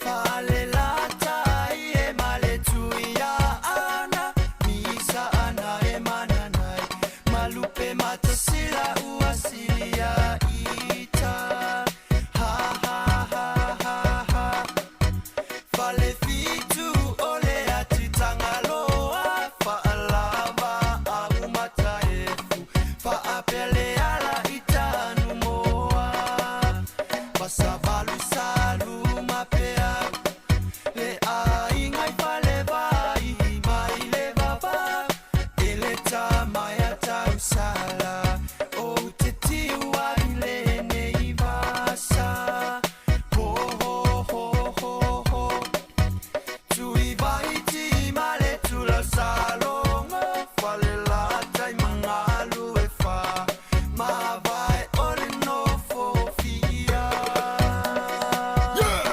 falelatai e maletuiaana, misaana e mananai, malupe matasila ua silia ita. Ha ha ha ha ha. Falefitu o le atitagaloa, faalava au mataefu, faapeleala i tanumoa. Fasavalu salu mapea, le aiga i falevai mai le vava, e le tamaea tausala, o te tiu ai lenei vasa. Ho ho ho ho ho. Tui vaiti ma le tula salogo, falelatai magalu e fa, mavae o le nofofia. Yeah!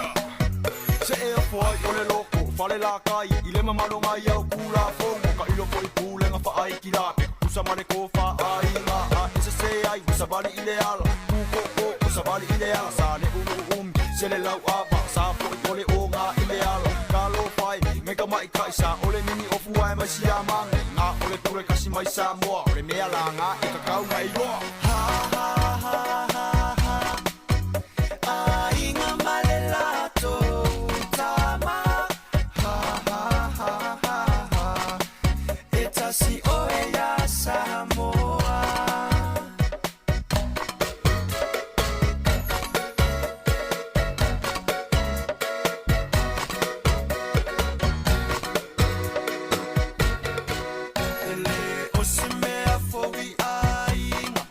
Se e afoai o le loko, fale la kai, i le mamalo ngai au kula fongo, ka ilo foi pulenga fa ai ki la, pe kusa ma le kofa ai ngā a e se se ai, usa vali i le ala, ku ko ko, usa vali i le ala, sa le ulu umi, se le lau ava, sa foi o le o ngā i le ala, ka lo whai, ngai ka mai kai sa, o le mini o fuai mai si a mange, ngā o le pure kasi mai sa moa, o le mea la ngā e ka kau ngai roa. Ha ha ha ha ha. Aiga ma le latou tama. Ha ha ha ha ha. E tasi oe iā Samoa. E le o se mea fou i aiga,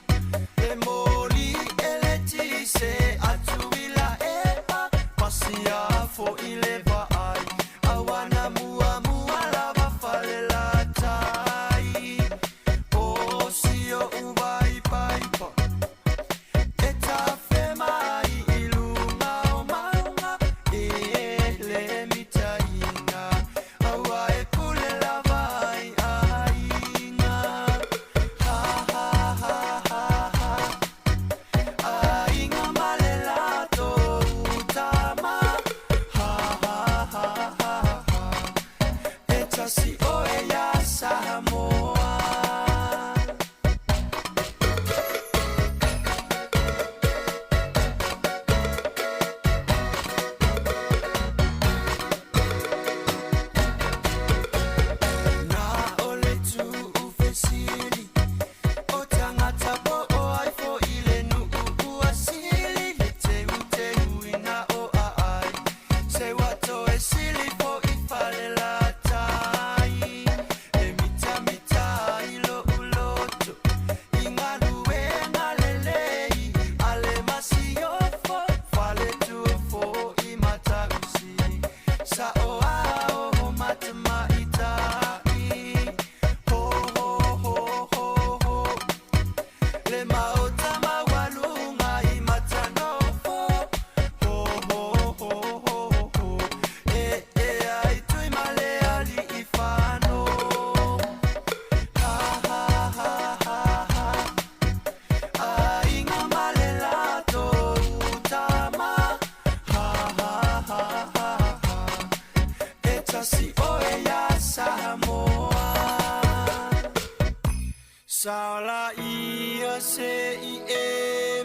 le i e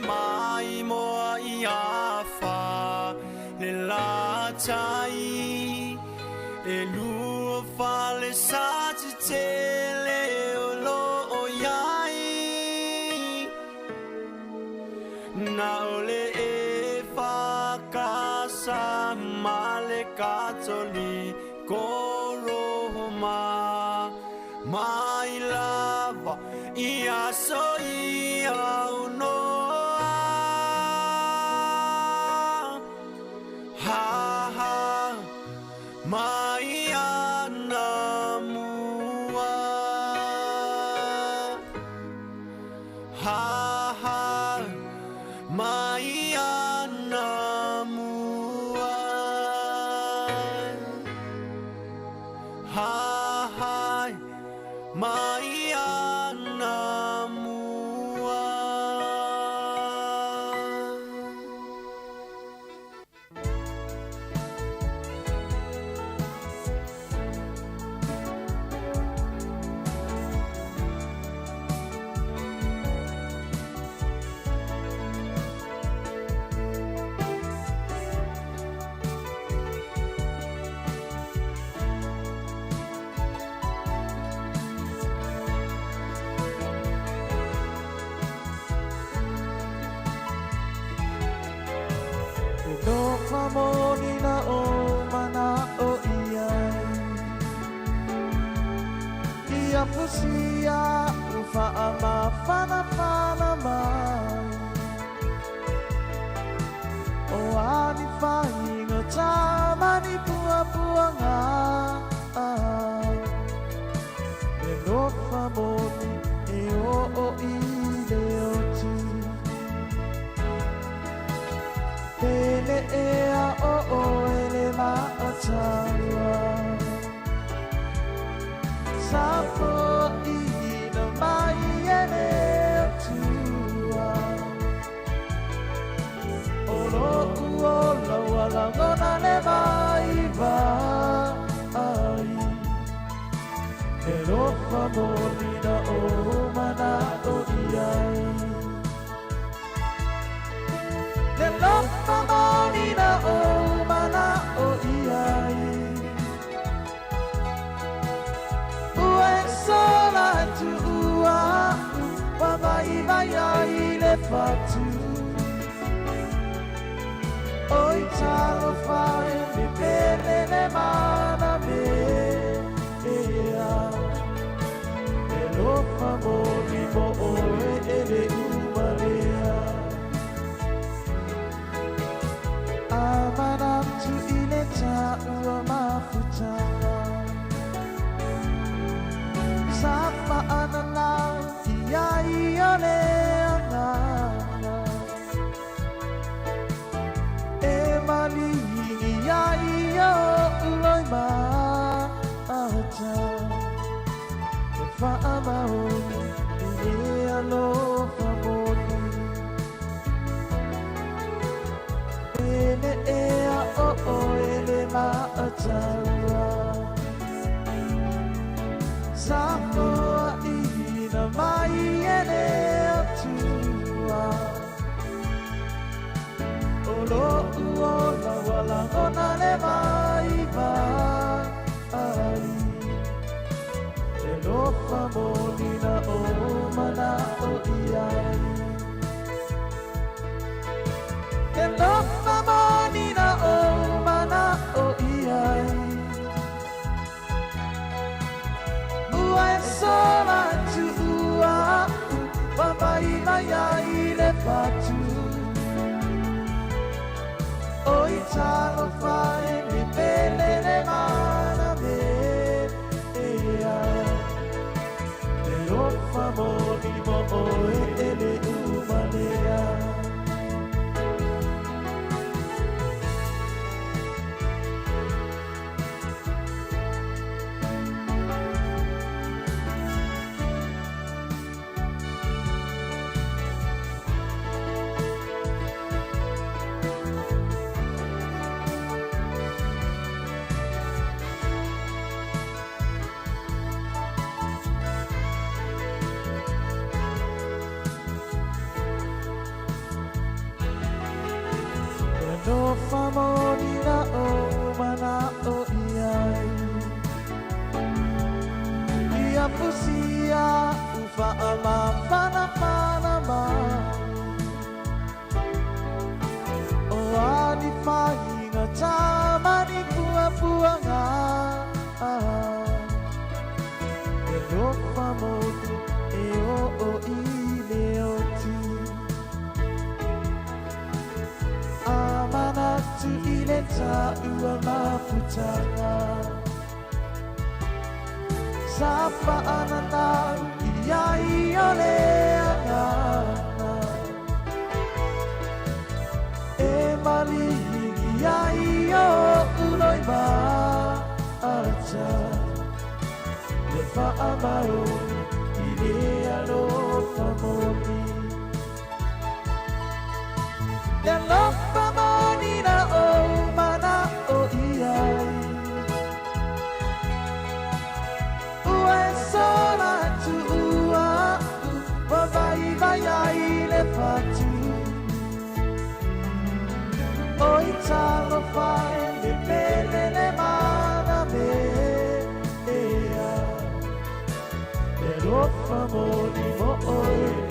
mai moa i afa le latai e lua fale sa te tele o lo o iai na o le e whakasa ma le katoli ko Roma mai lava i aso i au noa ha ha mai ana mua ha ha mai ana mua ha ha mai ana mua. E lofa moni na o mana o iai Ia fusia u wha ma whana whana mai O ani whainga tāmani pua pua ngā E lofa moni e o o i le oti Pele ea o o ele maataua Sapo ina mai ele atua O lo uola wala ngona le mai vai E lofa moni na o mana o iai Le lofa moni na o mana o iai Ua e sola tu ua Wa vai vai ai le fatu Oi talo whae me pele le mana me ea E lofa moni mo oe ele umalea Amana tu ile tāua mafutanga Sa whaanana i ai o le anganga E malingi ai o uloi maata E whaamaoni i le alofa moni Ele ea o o ele maataua Samoa ina mai ele atua O lo uola wala ngona le mai vai E lofa moni na o mana o iai E lofa moni na o mana o iai Ua e sola tu ua Wa mai mai ai le fatu Oi talo whae me pele le mana me ea E lofa moni mo oe ele umalea alofa moni na o mana o iai. Ia pusia ufa ama fana fana mai. O ani whainga tāmani pua puanga. E lofa moni e o o i le oti. A manatu i le tāua mafutanga. Sa whaananau i ai o le angana. E malihingi ai o uloi maata. Le whaamaoni i le alofa moni. Le alofa moni na o mana o iai. Ua e sola atu ua ua vai vai ai le fatu. O i talofa e le pele le mana me ea. Le alofa moni mo oe.